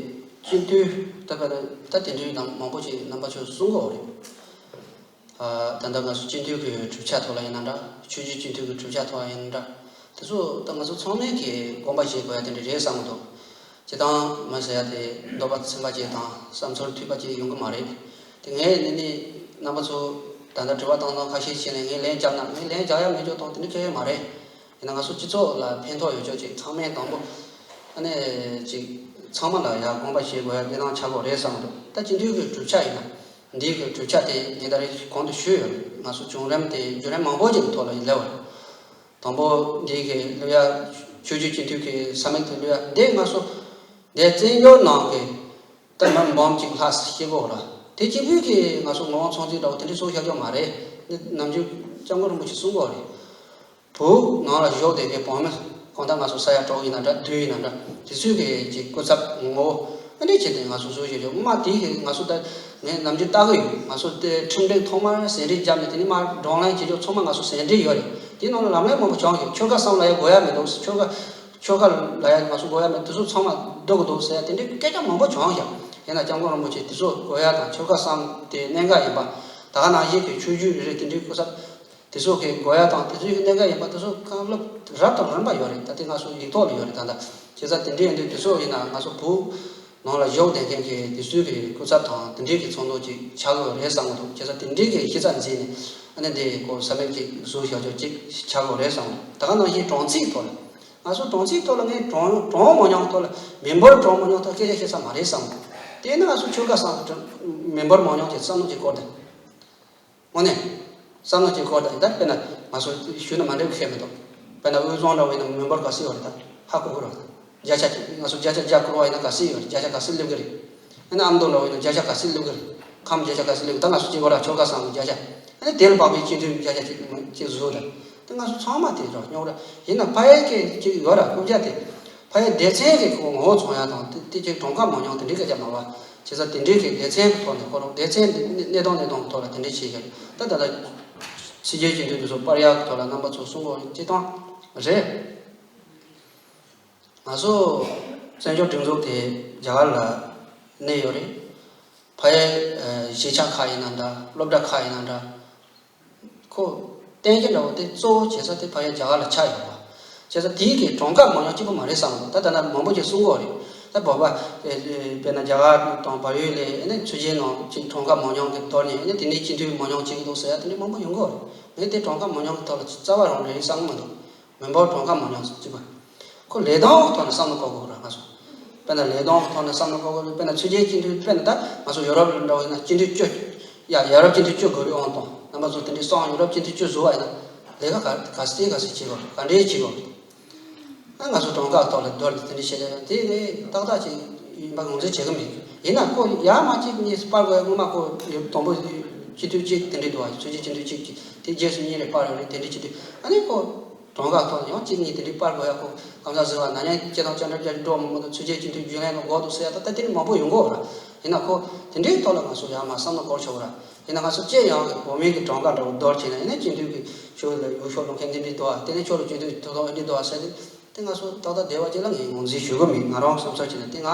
སྤྱི་འཐུས་ད་ད་དེ་འདྲའི་ནང་མང་པོ་ཅིག་རྣམ་པ་ཚོས་གསུང་གི་ཡོད་རེད། ད་ལྟ་ང་ཚོ་སྤྱི་འཐུས་ཀྱི་གྲུབ་ཆ་ཐོག་ལ་ཡིན་ན་འདྲ། ཆོས་བརྒྱུད་སྤྱི་འཐུས་ཀྱི་གྲུབ་ཆ་ཐོག་ལ་ཡིན་ན་འདྲ། དེ་ཚོ་ད་ང་ཚོ་ཚང་མས་ཀྱི་དགོངས་པ་བཞེས་དགོས་ཡ་དེ་འདྲ་རེད་བསམ་གྱི་འདུག་སྤྱིར་བཏང་མི་ཟེར་ཡ་དེ་འདོད་པ་ཚིམ་པ་ཅིག་དང་བསམ་ཚུལ་མཐུན་པ་ཅིག་ཡོང་གི་མ་རེད། དེ་ངས་ནི་ནི་རྣམ་པ་ཚོ་ད་ལྟ་དྲི་བ་བཏང་སྟངས་ཁ་ཤས་བྱས་ནས་ངས་ལན་བརྒྱབ་ན་ངས་ལན་རྒྱག་ཡ་མེད་ཅོག་དང་དེ་འདྲ་གལ་ཡོད་མ་རེད། ཡིན་ན་ང་ཚོ་སྤྱི་ཚོགས་ལ་ཕན་ཐོགས་ཡོད་ཅོག་ཅིག་ཚང་མས་དང་པོ་ཨ་ནི་ཅིག་ཚང་མ་ལ་ཡ་དགོངས་པ་བཞེས་དགོས་ཡ་དེ་ནང་ཆགས་དགོས་རེད་བསམ་འདུག་ད་སྤྱི་འཐུས་ཀྱི་གྲུབ་ཆ་ཡིན་ན་འདིའི་གི་གྲུབ་ཆ་དེ་ངས་ད་རེས་གོང་དུ་ཞུས་ཡོད་རེད། ང་ཚོ་བྱུང་རིམ་དེ་བརྒྱུད་རིམ་མང་པོ་ཅིག་གི་ཐོག་ལ་ཡིན་ལེ་བ་རེད། དང་པོ་འདི་གི་སླེབས་ཡ། ཆོས་བརྒྱུད་སྤྱི་འཐུས་ཀྱི་ས་མིག་ཏུ་སླེབས་ཡ་འདི་ང་ཚོ་འདི་བཙན་བྱོལ་ནང་གི་ད་མི་འབུམ་གཅིག་ལྷག་ཤེས་གོ་ར། དེ་གཅིག་པུས་ཀྱི་ང་ཚོ་ངོ་བོ་ཚང་ཚིག་འདྲ་བོ་དེ་འདྲ་ཚོ་བཞག་རྒྱུ་མ་རེད། འདི་ནམ་རྒྱུན་སྐྱབས་མགོན་རིན་པོ་ཆེ་གསུང་གོ་རེད། བོད་ནང་ལ་བཞུགས་བསྡད་པའི་བོད་མི་གང་ལྟར་ང་ཚོ་ས་ཡ་དྲུག་ཡིན་ན་འདྲ་བདུན་ཡིན་ན་འདྲ་དེ་ཚོས་ཀྱི་ཅིག་སྐུ་ཚབ་ངོ་བོ་ཨ་འདྲས་བྱས་ཏེ་ང་ཚོ་བཟོ་བཞག་རྒྱུ་མ་དེ་གི་ང་ཚོ་ད་ངས་ནམ་རྒྱུན་ལྟ་གི་ཡོད། ང་ཚོ་དེ་ཁྲིམས་སྒྲིག་ཐོག་མར་ཟིན་བྲིས་བརྒྱབ་ནས་དེ་ནས་མར་བགྲོ་གླེང་བྱེད་རྒྱུ་ཚང་མ་ང་ཚོ་ཟིན་བྲིས་ཡོད་རེད། དེ་ནང་ལ་ལམ་ལྷོང་མང་པོ་བྱུང་ཡོད། ཆོལ་ཁ་གསུམ་ལ་ཡ་དགོས་ཡ་མེད་འདུག་ཆོལ་ཁ་ཆོལ་ཁ་ལ་ཡ་ང་ཚོ་དགོས་ཡ་མེད། དེ་ཚོ་ཚང་མ་སྡུག་གི་འདུག་ཟེར་ཡ་དེ་འདྲའི་སྐད་ཆ་མང་པོ་བྱུང་ཡོད། ཡིན་ན་སྐྱབས་མགོན་རིན་པོ་ཆེ་དེ་ཚོ་དགོས་ཡ་དང་ཆོལ་ཁ་གསུམ་དེ་གནད་འགག་ཡིན་པ། ད་ག་ནང་བཞིན་གྱི་ཆོས་བརྒྱུད་རེ་རེ་དེ་འདྲའི་སྐུ་ཚབ་དེ་ཚོ་གི་དགོས་ཡ་དང་དེ་ཚོའི་གི་གནད་འགག་ཡིན་པ་དེ་ཚོ་བཀའ་སློབ་རབ་དང་རིམ་པ་ཡོད་རེད། ད་དེ་ང་ཚོ་ཡིག་ཐོག་ལ་ཡོད་རེད། ད་ལྟ་བྱས་ཙང་དེ་འདྲའི་ཡིན་དུས་དེ་ཚོ་ཡིན་ན་ང་ཚོ་བོད་ནང་ལ་བཞུགས་བསྡད་མཁན་གྱི་དེ་ཚོའི་གི་སྐུ་ཚབ་དང་དེ་འདྲའི་གི་ཚོགས་འདུ་ཅིག་ཆགས་དགོས་རེད་བསམ་གི་འདུག་བྱས་ཙང་དེ་འདྲའི་གི་གཞི་རྩ་འཛིན་ནས་ཨ་ནི་འདི་གོ་ས་མིག་ཅིག་བཟོ་བཞག་ཆོག་ཅིག་ཆགས་དགོས་རེད་བསམ་གི་འདུག་ད་ག་ནང་བཞིན་གྲངས་ཚིག་ཐོག་ལ་ང་ཚོ་གྲངས་ཚིག་ཐོག་ལ་ངས་གྲངས་གྲངས་མང་ཉུང་ཐོག་ལ་མི་འབོར་གྲངས་མང་ཉུང་ཐོག་སྐད་ཆ་བཤད་ས་མ་རེད་བསམ་གི་འདུག་དེས་ན་ང་ཚོ་ཆོལ་ཁ་གསུམ་གི་མི་འབོར་མང་ཉུང་ཅིག་བསམ་བློ་ཅིག་འཁོར་ཏེ། དངོས་གནས། བསམ་བློ་ཅིག་འཁོར་དང་ཡིན་ད་དཔེར་ན་ང་ཚོ་ཞུས་ན་མ་འགྲིག་བཤད་མི་འདུག་དཔེར་ན་དབུས་གཙང་འདྲ་བོ་ཡིན་ན་མི་འབོར་ག་ཚོད་ཡོད་རེད་ད་ཧ་གོ་གི་རེད་ད། བརྒྱ་ཆ་གཅིག་ང་ཚོ་བརྒྱ་ཆ་བརྒྱ་བསྐུར་བ་ཡིན་ན་ག་ཚོད་ཡོད་རེད། བརྒྱ་ཆ་ག་ཚོད་སླེབས་གི་རེད། ཨ་ནི་ཨ་མདོ་འདྲ་བོ་ཡིན་ན་བརྒྱ་ཆ་ག་ཚོད་སླེབས་གི་རེད། ཁམས་བརྒྱ་ཆ་ག་ཚོད་སླེབས་གི་ད་ང་ཚོ་གཅིག་གོ་ར་ཆོལ་ཁ་གསུམ་གི་བརྒྱ་ཆ། ཨ་ནི་དེ་ལ་དཔག་པའི་སྤྱི་འཐུས་བརྒྱ་ཆ་གཅིག་གཅིག་བཟོ་རེད། ད་ང་ཚོ་ཚང་མ་དེ་རོ་རྙོག་ར་ཡིན་ན་ཕ་ཡུལ་གི་གཅིག་ཡོད་ར་རྐུབ་བཀྱག་དེ། ཕ་ཡུལ་སྡེ་ཚན་གི་ཁོ་ངོ་བོ་ཚང་ཡ་དང་དེ་དེ་གཅིག་གྲངས་ཀ་མང་ཉུང་དེ་འདྲའི་སྐད་ཆ་མ་བ། བྱས་ཙང་དེ་འདྲའི་གི་སྡེ་ཚན་གི་ཐོག་ནས་ཁོ་རང་སྡེ་ཚན་འདི་གནས་སྟངས་གནས་སྟངས་གི་ཐོག་ལ་དེ་འདྲའི་བྱེད་ཀྱི་རེད། ད་ད་ལྟ་ཕྱི་རྒྱལ་སྤྱི་འཐུས་དེ་ཚོ་པར་ཡག་གི་ཐོག་ལ་རྣམ་པ་ཚོ་གསུང་གི་ཡོད་ཅེས་དང་རེད། ང་ཚོ་བཙན་བྱོལ་སྒྲིག་འཛུགས་དེ་རྒྱ་གར་ལ་གནས་ཡོད་རེད། ཕ་ཡུལ་གཞིས་ཆགས་ཁག་ཡིན་ན་འདྲ་སློབ་གྲྭ་ཁག་ཡིན་ན་འདྲ། ཁོ་བསྟན་རྒྱུ་འདྲ་བོ་དེ་གཙོ་བོ་བྱེད་ས་དེ་ཕ་ཡུལ་རྒྱ་གར་ལ་ཆགས་ཡོད་པ། བྱས་ཙང་དེའི་གི་གྲངས་ཀ་མང་ཉུང་གཅིག་པ་མ་རེད་བསམ་འདུག་ད་ལྟ་ན་མང་པོ་ཅིག་གསུང་གི་ཡོད་རེད། ད་བོད་པ་དཔེར་ན་རྒྱ་གར་དང་བལ་ཡུལ་ལས་ཨ་ནི་ཚོས་རྒྱལ་ནང་ཅིག་གྲངས་ཀ་མང་ཉུང་གི་དོར་ནས་ཨ་ནི་དེ་ནས་སྤྱི་འཐུས་མང་ཉུང་བྱེད་ཀྱི་འདུག་ཟེར་ཡ་དེ་འདྲ་མང་པོ་ཡོང་གི་ཡོད་རེད། ངས་དེ་གྲངས་ཀ་མང་ཉུང་གི་ཐོག་ལ་རྩ་བ་རང་རེད་བསམ་གི་མི་འདུག་མི་འབོར་གྲངས་ཀ་མང་ཉུང་གཅིག་པ། ཁོ་ལས་སྟངས་ཀྱི་ཐོག་ནས་བསམ་བློ་འཁོར་དགོས་རེད་ང་ཚོ། དཔེར་ན་ལས་སྟངས་ཀྱི་ཐོག་ནས་བསམ་བློ་འཁོར་དགོས་རེད། དཔེར་ན་ཚོས་རྒྱལ་སྤྱི་འཐུས་དཔེར་ན་ད་ང་ཚོ་ཡོ་རོབ་ལ་འདྲ་བོ་ཡིན་ན་སྤྱི་འཐུས་བཅུ། ཡ་ཡོ་རོབ་སྤྱི་འཐུས་བཅུ་དགོས་པའི་དབང་དང་རྣམ་པ་ཚོ་དེ་འདྲའི་སོང་ཡོ་རོབ་སྤྱི་འཐུས་བཅུ་བཟོ་བ་ཡིན་ན་ལས་ཀ་ག་ག་ཚོད་ག་ཚོད་བྱེད་དགོས་རེད། ག་འདྲའི་བྱེད་དགོས་རེད། ཨ་ང་ཚོ་གྲངས་ཀ་ཐོག་ལ་བསྡུར་ནས་དེ་འདྲའི་བཤད་ཡ་དེ་ནི་ཏག་ཏག་ཅིག་ཡིན་པ་ངོས་འཛིན་བྱེད་ཀྱི་མེད། ཡིན་ན་ཁོ་ཡར་མར་གཅིག་གཉིས་སུ་སྤར་དགོས་ཡ་སྔོན་མ་ཁོ་དང་པོ་སྤྱི་འཐུས་གཅིག་དེ་འདྲའི་འདུག་བ། ཚོས་རྒྱལ་སྤྱི་འཐུས་གཅིག་གིས་དེ་རྗེས་སུ་གཉིས་རེ་སྤར་ཡོད་རེད། དེ་འདྲའི་སྤྱི་འཐུས་ཨ་ནི་ཁོ། གྲངས་ཀ་ཐོག་ནས་ཡང་གཅིག་གཉིས་དེ་འདྲའི་སྤར་དགོས་ཡ་ཁོ་གང་ཟག་ཟེར་བ་ན་ཡང་སྤྱི་དང་བཅར་འདྲི་བརྒྱབ་འགྲོ་མི་འདུག་ཚོས་རྒྱལ་སྤྱི་འཐུས་རྒྱུན་ལས་ལ་འགོག་འདུག་ཟེར་ཡ་ད་ལྟ་དེ་འདྲ་མང་པོ་ཡོང་གི་ཡོད་ར། ཡིན་ན་ཁོ་དེ་འདྲའི་ཐོག་ལ་ང་ཚོ་ཡར་མར་བསམ་བློ་འཁོར་ཆོག་གི་ར། ཡིན་ན་ང་ཚོ་སྤྱི་ཡོངས་ཀྱི་བོད་མིའི་གི་གྲངས་ཀ་འདྲ་བོ་བསྡུར་བྱས་ན་ཡིན་ན་སྤྱི་འཐུས་ཀྱི་ཕྱོགས་ལ་ཡུལ་ཕྱོགས་ལ་མཁན་འདི་འདྲའི་འདུག་ཨ། དེ་ནས་ཕྱོགས་ལ་སྤྱི་འཐུས་ཐོག་ཐོག་འདི་འདྲའི་འདུག་ཨ་ཟེར་ཏེ་དེ་ང་ཚོ་ཏག་ཏག་བསྡད་པ་ཅིག་ལ་ངས་ངོས་འཛིན་ཞུ་གི་མེད། ང་རང་བསམ་ཚུལ་བྱས་ན་དེ་ང་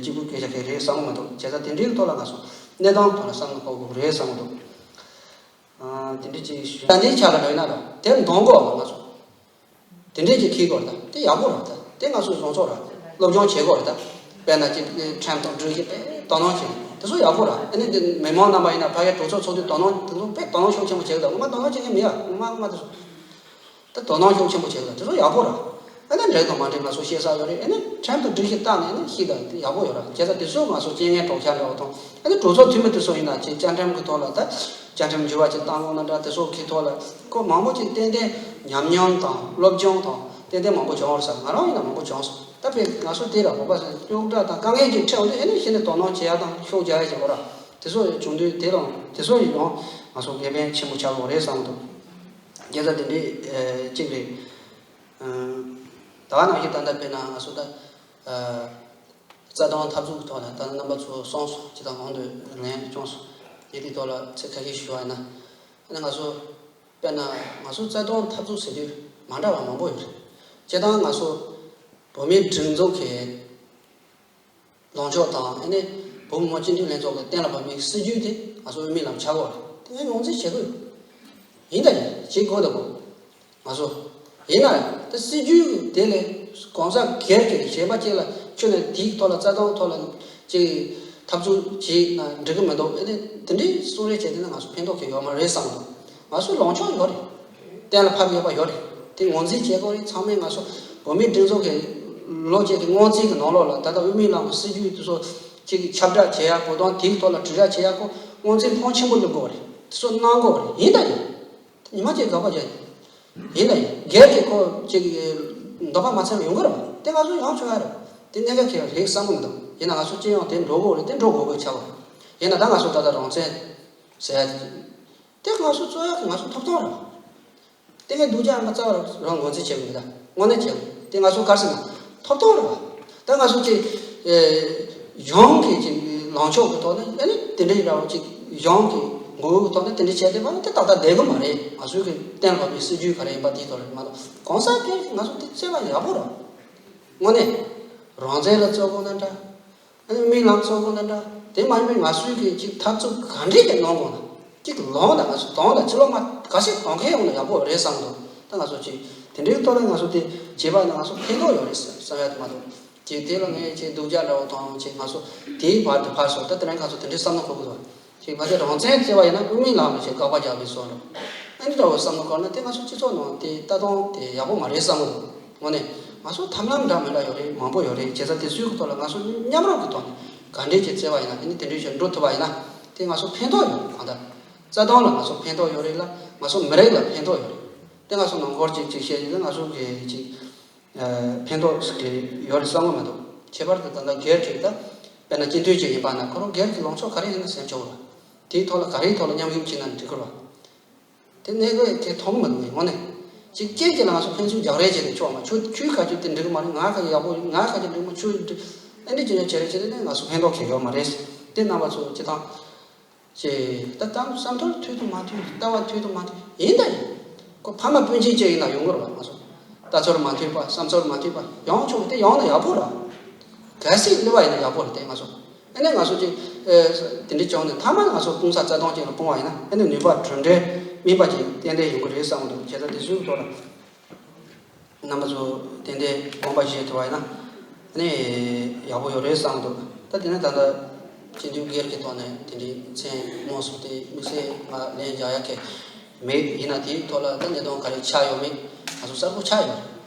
གཅིག་པུ་སྐད་ཆ་གང་རེད་བསམ་གི་མི་འདུག་བྱས་ཙང་དེ་འདྲའི་ཐོག་ལ་ང་ཚོ་གནས་སྟངས་ཐོག་ལ་བསམ་བློ་འཁོར་དགོས་རེད་བསམ་གི་འདུག་ཨ། དེ་འདྲ་ཅིག་ཞུ། ད་འདིའི་ཆ་ལ་འགྲོ་ཡིན་ན་ར་དེ་འདོན་དགོས་ར་ང་ཚོ། དེ་འདྲས་ཅིག་འཁྱེར་དགོས་རེད་ད། དེ་ཡག་པོ་རེད་ད། དེ་ང་ཚོ་བཟོ་ཚོགས་ར་སློབ་སྦྱོང་བྱེད་དགོས་རེད་ད། དཔེར་ན་ཅིག་ཁྲིམས་དང་སྒྲིག་གཞི་དཔེ་དོ་སྣང་བྱེད་དེ་ཚོ་ཡག་པོ་ར། ཨ་ནི་འདི་མི་མང་རྣམ་པ་ཡིན་ན་ཕ་གིའི་གྲོས་ཚོགས་ཚོགས་དུས་དོ་སྣང་དེ་ཚོ་དཔེ་དོ་སྣང་ཤུགས་ཆེན་པོ་བྱེད་གི་ད། ངོ་མ་དོ་སྣང་བྱེད་མཁན་མེད་ཡ། ངོ་མ་ངོ་མ་དེ་ཚོ། ད་དོ་སྣང་ཤུགས་ཆེན་པོ་བྱེད་དགོས། དེ་ཚོ་ཡག་པོ་ར། ཨ་ནི་འགྲིག་དང་མ་འགྲིག་ང་ཚོ་ཤེས་ས་ཡོད་རེད། ཨ་ནི་ཁྲིམས་དང་སྒྲིག་གཞི་བཏང་ནས་ཨ་ནི་ཤེས་དང་དེ་ཡག་པོ་ཡོད་ར། བྱས་ཙང་དེ་ཚོ་ང་ཚོ་རྐྱེན་ངན་གྲོགས་ཆ་འདྲ་བོ་དང་། ཨ་ནི་གྲོས་ཚོགས་འཐུས་མི་དེ་ཚོ་ཡིན་ན་ཅིག་བཅའ་ཁྲིམས་ཀྱི་ཐོག་ལ་ད་བཅའ་ཁྲིམས་འགྱུར་བ་ཅིག་བཏང་དགོས་ན་འདྲ། དེ་ཚོ་གི་ཐོག་ལ་ཁོ་མང་པོ་ཅིག་ཏན་ཏན་ཉམས་མྱོང་དང་སློབ་སྦྱོང་དང་ཏན་ཏན་མང་པོ་བྱུང་བ་རེད་ཟེར། ང་རང་ཡིན་ན་མང་པོ་བྱུང་སོང་། ད་དཔེ་ང་ཚོ་དེ་ལ་བོད་པ་ཚོས་རྙོག་དྲ་དང་དཀའ་ངལ་ཅིག་འཕྲད་འོང་དུས་ཨེ་ནི་གཞི་ནས་དོ་སྣང་བྱེད་ཡ་དང་ཤུགས་རྒྱག་ཡ་བྱེད་དགོས་ར། དེ་ཚོ་བྱུང་དུས་དེ་དང་དེ་ཚོ་ཡིན་ཡང་ང་ཚོ་དགེ་ཕན་ཆེན་པོ་ཆགས་དགོས་རེད་བསམ་གི་འདུག་དེ་ཚོ་དེ་འདྲའི་གཅིག་རེད། ད་ག་ནང་བཞིན་ད་ལྟ་དཔེར་ན་ང་ཚོ་ད་རྩ་དོན་འཐབ་རྩོད་ཀྱི་ཐོག་ནས་ད་ལྟ་རྣམ་པ་ཚོ་གསུངས་སོང་། ཇི་ལྟར་གོང་དུ་ལན་བསྐྱོན་སོང་། དེ་དེའི་ཐོག་ལ་ཚིག་ཁ་ཤས་ཞུ་བ་ཡིན་ན། ཨ་ནི་ང་ཚོ་དཔེར་ན་ང་ཚོ་རྩ་དོན་འཐབ་རྩོད་ཟེར་དུས་མ་འདྲ་བ་མང་པོ་ཡོད་རེད། སྤྱིར་བཏང་ང་ཚོ་བོད་མིའི་སྒྲིག་འཛུགས་ཀྱི་ལངས་ཕྱོགས་དང་ཨ་ནི་བོད་མི་མང་སྤྱི་འཐུས་ལྷན་ཚོགས་ཀྱི་གཏན་ལ་ཕབ་པའི་སྲིད་ཇུས་དེ་ང་ཚོ་དབུ་མའི་ལམ་ཆགས་ཀྱི་ཡོད་རེད། དེ་ངས་ངོས་འཛིན་བྱེད་དགོས་ཡོད། ཡིན་ད་ཡིན་བྱེད་དགོས་འདུག་གོ། ང་ཚོ། ཡིན་ན་ཡང་དེ་སྲིད་ཇུས་དེ་ལས་གང་ཟག་སྒེར་གྱི་གཞན་པ་གཅིག་ལ་ཁྱོད་ནས་དེའི་ཐོག་ལ་རྩ་དོན་ཐོག་ལ་ཅིག་འཐབ་རྩོད་བྱས་ན་འགྲིག་གི་མི་འདུག་ཨེ་ནི་དེ་འདྲའི་གསུང་རེ་བྱས་དེ་ན་ང་ཚོ་ཕན་ཐོགས་ཀྱི་ཡོད་མ་རེད་བསམ་འདུག་ང་ཚོ་ལངས་ཕྱོགས་ཡོད་རེད། གཏན་ལ་ཕབ་ཡོད་པ་ཡོད་རེད། དེ་ངོས་འཛིན་བྱེད་དགོས་རེད། ཚང་མས་ང་ཚོ་བོད་མིའི་སྒྲིག་འཛུགས་ཀྱི་ལོ་གཅིག་གི་སྔོན་རྩིས་ཀྱི་ནང་ལོགས་ལ་ད་ལྟ་དབུ་མའི་ལམ་གྱི་སྲིད་ཇུས་དེ་ཚོ་ཅིག་ཁྱབ་བསྒྲགས་བྱེད་ཡག་བོད་དོན་དེའི་ཐོག་ལ་དྲིལ་བསྒྲགས་བྱེད་ཡག་ཁོ་སྔོན་རྩིས་ཕོན་ཆེན་པོ་བླུག་དགོས་རེད། དེ་ཚོ་གནང་དགོས་རེད། ཡིན་ད་ཡིན། ཉི་མ་གཅིག་དགག་པ་རྒྱག་ཡིན་ད་ཡིན། སྒེར་གྱི་ཁོ་གཅིག་གི་འདོད་པ་མ་ཚིམ་ཡོང་གི་རེད་བ། དེ་ང་ཚོ་ཡོང་ཆོག་ཡ་རེད། དེ་གནད་འགག་གལ་རེད་བསམ་གི་མི་འདུག་ཡིན་ན་ང་ཚོ་སྤྱི་ཡོངས་དེ་འགྲོ་དགོས་རེད། དེ་འགྲོ་དགོས་དགོས་ཆགས་པ་རེད། ཡིན་ན་ད་ང་ཚོ་ད་ལྟ་རང་བཙན་ཟེར་ཡ་དེ་ང་ཚོ་རྩོད་ཡ་གི་ང་ཚོ་ཐོབ་ཐང་རེད། དེ་ངས་སྡུག་ཅག་ཡིན་པ་རྩ་བ་རང་ངོས་འཛིན་བྱེད་དགོས་ད། དངོས་གནས་བྱེད་དགོས། དེ་ང་ཚོ་ག་རེ་ཟེར་ན་ཐོབ་ཐང་རེད་བ། ད་ང་ཚོ་ཅིག་ཨེ་གཞུང་གི་ཅིག་ལངས་ཕྱོགས་ཀྱི་ཐོག་ནས་ཨ་ནི་དེ་འདྲའི་འདྲ་བོ་ཅིག་གཞུང་གི་ངོ་བོའི་ཐོག་ནས་དེ་འདྲ་བྱས་བསྡད་པ་ན་དེ་ཏག་ཏག་བསྡད་གི་མ་རེད། ང་ཚོའི་གི་གཏན་ལ་ཕབ་པའི་སྲིད་ཇུས་ག་རེ་ཡིན་པ་དེའི་ཐོག་རེད་མ་གཏོགས་གང་ཟག་སྒེར་གྱི་ང་ཚོ་དེ་བརྩེ་བ་ཡག་པོ་རེད། དངོས་གནས་རང་བཙན་ལ་བརྩི་དགོས་ན་འདྲ། ཨ་ནི་དབུ་མའི་ལམ་བརྩི་དགོས་ན་འདྲ། དེ་མ་ཡིན་པའི་ང་ཚོའི་གི་ཅིག་འཐབ་རྩོད་ག་འདྲས་ཀྱི་གནང་དགོས་ན་ཅིག་ལངས་ན་ང་ཚོ་གདོང་ལ་ཕྱི་ལོགས་མ་ག་ཚོད་གཏོང་མཁན་ཡོང་ན་ཡག་པོ་རེད་བསམ་འདུག་ད་ང་ཚོ་ཅིག་དེ་འདྲའི་ཐོག་ལ་ང་ཚོ་དེ་བྱས་པ་ཡིན་ན་ང་ཚོ་ཕན་ཐོགས་ཡོད་རེད་བསམ་ཡ་དེ་མ་གཏོགས་ཅིག་དེ་ལ་ངས་ཅིག་སྡུག་ཅག་འདྲ་བོ་དང་ཅིག་ང་ཚོ་དེའི་བར་དུ་ཕར་སོང་། ད་དེ་རིང་ང་ཚོ་དེ་འདྲའི་བསམ་བློ་འཁོར་གི་འདུག་ཅིག་ཕལ་ཆེར་རང་བཙན་བརྩི་བ་ཡིན་ན་དབུ་མའི་ལམ་ལ་ཅིག་དགག་པ་རྒྱག་པའི་བཟོ་འདྲ་ཨ་ནི་འདྲ་བོ་བསམ་བློ་འཁོར་ན་དེ་ང་ཚོ་སྤྱི་ཚོགས་ནང་དེ་ལྟ་སྟངས་དེ་ཡག་པོ་མ་རེད་བསམ་གི་འདུག་དངོས་གནས་ང་ཚོ་ཐབས་ལམ་འདྲ་མི་འདྲ་ཡོད་རེད། མང་པོ་ཡོད་རེད། བྱས་ཙང་དེ་ཚོའི་ཐོག་ལ་ང་ཚོ་མཉམ་རུབ་ཀྱི་ཐོག་ནས་ག་འདྲས་ཅིག་བརྩི་བ་ཡིན་ན་ཨ་ནི་དེ་འདྲས་ཅིག་འགྲོ་ཐུབ་པ་ཡིན་ན་དེ་ང་ཚོ་ཕན་ཐོགས་ཡོད་རེད། གང་ལྟར་རྩ་དོན་ལ་ང་ཚོ་ཕན་ཐོགས་ཡོད་རེད་ལ་ང་ཚོ་མི་རིགས་ལ་ཕན་ཐོགས་ཡོད་རེད། དེ་ང་ཚོ་ནང་སྐོར་ཅིག་ཅིག་བཤད་ཡིན་ན་ང་ཚོ་གི་ཅིག་ཕན་ཐོགས་ཀྱི་ཡོད་རེད་བསམ་གི་མི་འདུག་ཁྱད་པར་དུ་ད་ལྟ་སྒེར་གྱི་ད་དཔེར་ན་སྤྱི་འཐུས་ཅིག་ཡིན་པ་ན་ཁོ་རང་སྒེར་གྱི་ལངས་ཕྱོགས་ག་རེ་ཡིན་ན་ཟེར་ཆོག་ར། དེའི་ཐོག་ལ་ག་རེའི་ཐོག་ལ་མཉམ་ཞུགས་བྱས་ན་འགྲིག་གི་ར། དེ་གནད་འགག་གལ་མཐོང་གི་མི་འདུག་དངོས་གནས། གཅིག་གཅིག་གཅིག་ལ་ང་ཚོ་ཕན་ཚུན་རྒྱག་རེས་བྱས་ནས་ཆོག་མ་ཆོག་ཁྱོའི་ཁ་ཆུ་དེ་འགྲིག་གི་མ་རེད། ང་ཁ་ཆུ་ཡག་པོ་ཡོད། ང་ཁ་ཆུ་འགྲིག་མ་ཆོག་འགྲིག་ཨ་འདྲ་བྱས་ནས་བྱས་རེས་བྱས་ནས་ང་ཚོ་ཕན་ཐོགས་གལ་ཡོད་མ་རེད། དེ་རྣམ་པ་ཚོ་སྤྱི་བཏང་། ཅེས་ད་ལྟ་བསམ་ཚུལ་མཐུན་དང་མ་མཐུན། ལྟ་བ་མཐུན་དང་མ་མཐུན་ཡིན་ད་ཡིན། ཁོ་ཕ་མ་སྤུན་མཆེད་ཅིག་ཡིན་ན་ཡོང་གི་རེད་བ། ང་ཚོ་ལྟ་ཚུལ་མ་མཐུན་པ་བསམ་ཚུལ་མ་མཐུན་པ་ཡོང་ཆོག་དེ་ཡོང་ན་ཡག་པོ་རེད། གལ་སྲིད་སླེབས་པ་ཡིན་ན་ཡག་པོ་རེད་དེ་ང་ཚོ། ཨ་ནི་ང་ཚོ་ཅིག་དེ་འདྲ་བྱུང་ནས་མཐའ་མ་ང་ཚོ་སྤུངས་ས་རྩ་དོན་ཅིག་ལ་སྤུངས་པ་ཡིན་ན་ཨ་ནི་ནུས་པ་གྲུབ་འབྲས་སྨིན་པ་ཅིག་ཏན་ཏན་ཡོང་གི་རེད་བསམ་གི་འདུག་བྱས་ཙང་དེ་ཚོའི་ཐོག་ལ། རྣམ་པ་ཚོ་ཏན་ཏན་དགོངས་པ་བཞེས་ཐུབ་པ་ཡིན་ན་ནི་ཡག་པོ་ཡོད་རེད་བསམ་འདུག་ད་དེ་ནས་ད་ལྟ་སྤྱི་འཐུས་སྒེར་གྱི་ཐོག་ནས་དེ་འདྲའི་མཚན་སྨོས་སོང་སྟེ་དམིགས་བསལ་ང་ལན་རྒྱག་ཡ་གི་མེད། ཡིན་ན་དེའི་ཐོག་ལ་ད་གནད་དོན་ག་རེ་ཆགས་ཡོད་མེད་ང་ཚོ་གསལ་པོ་ཆགས་ཡོད་རེད།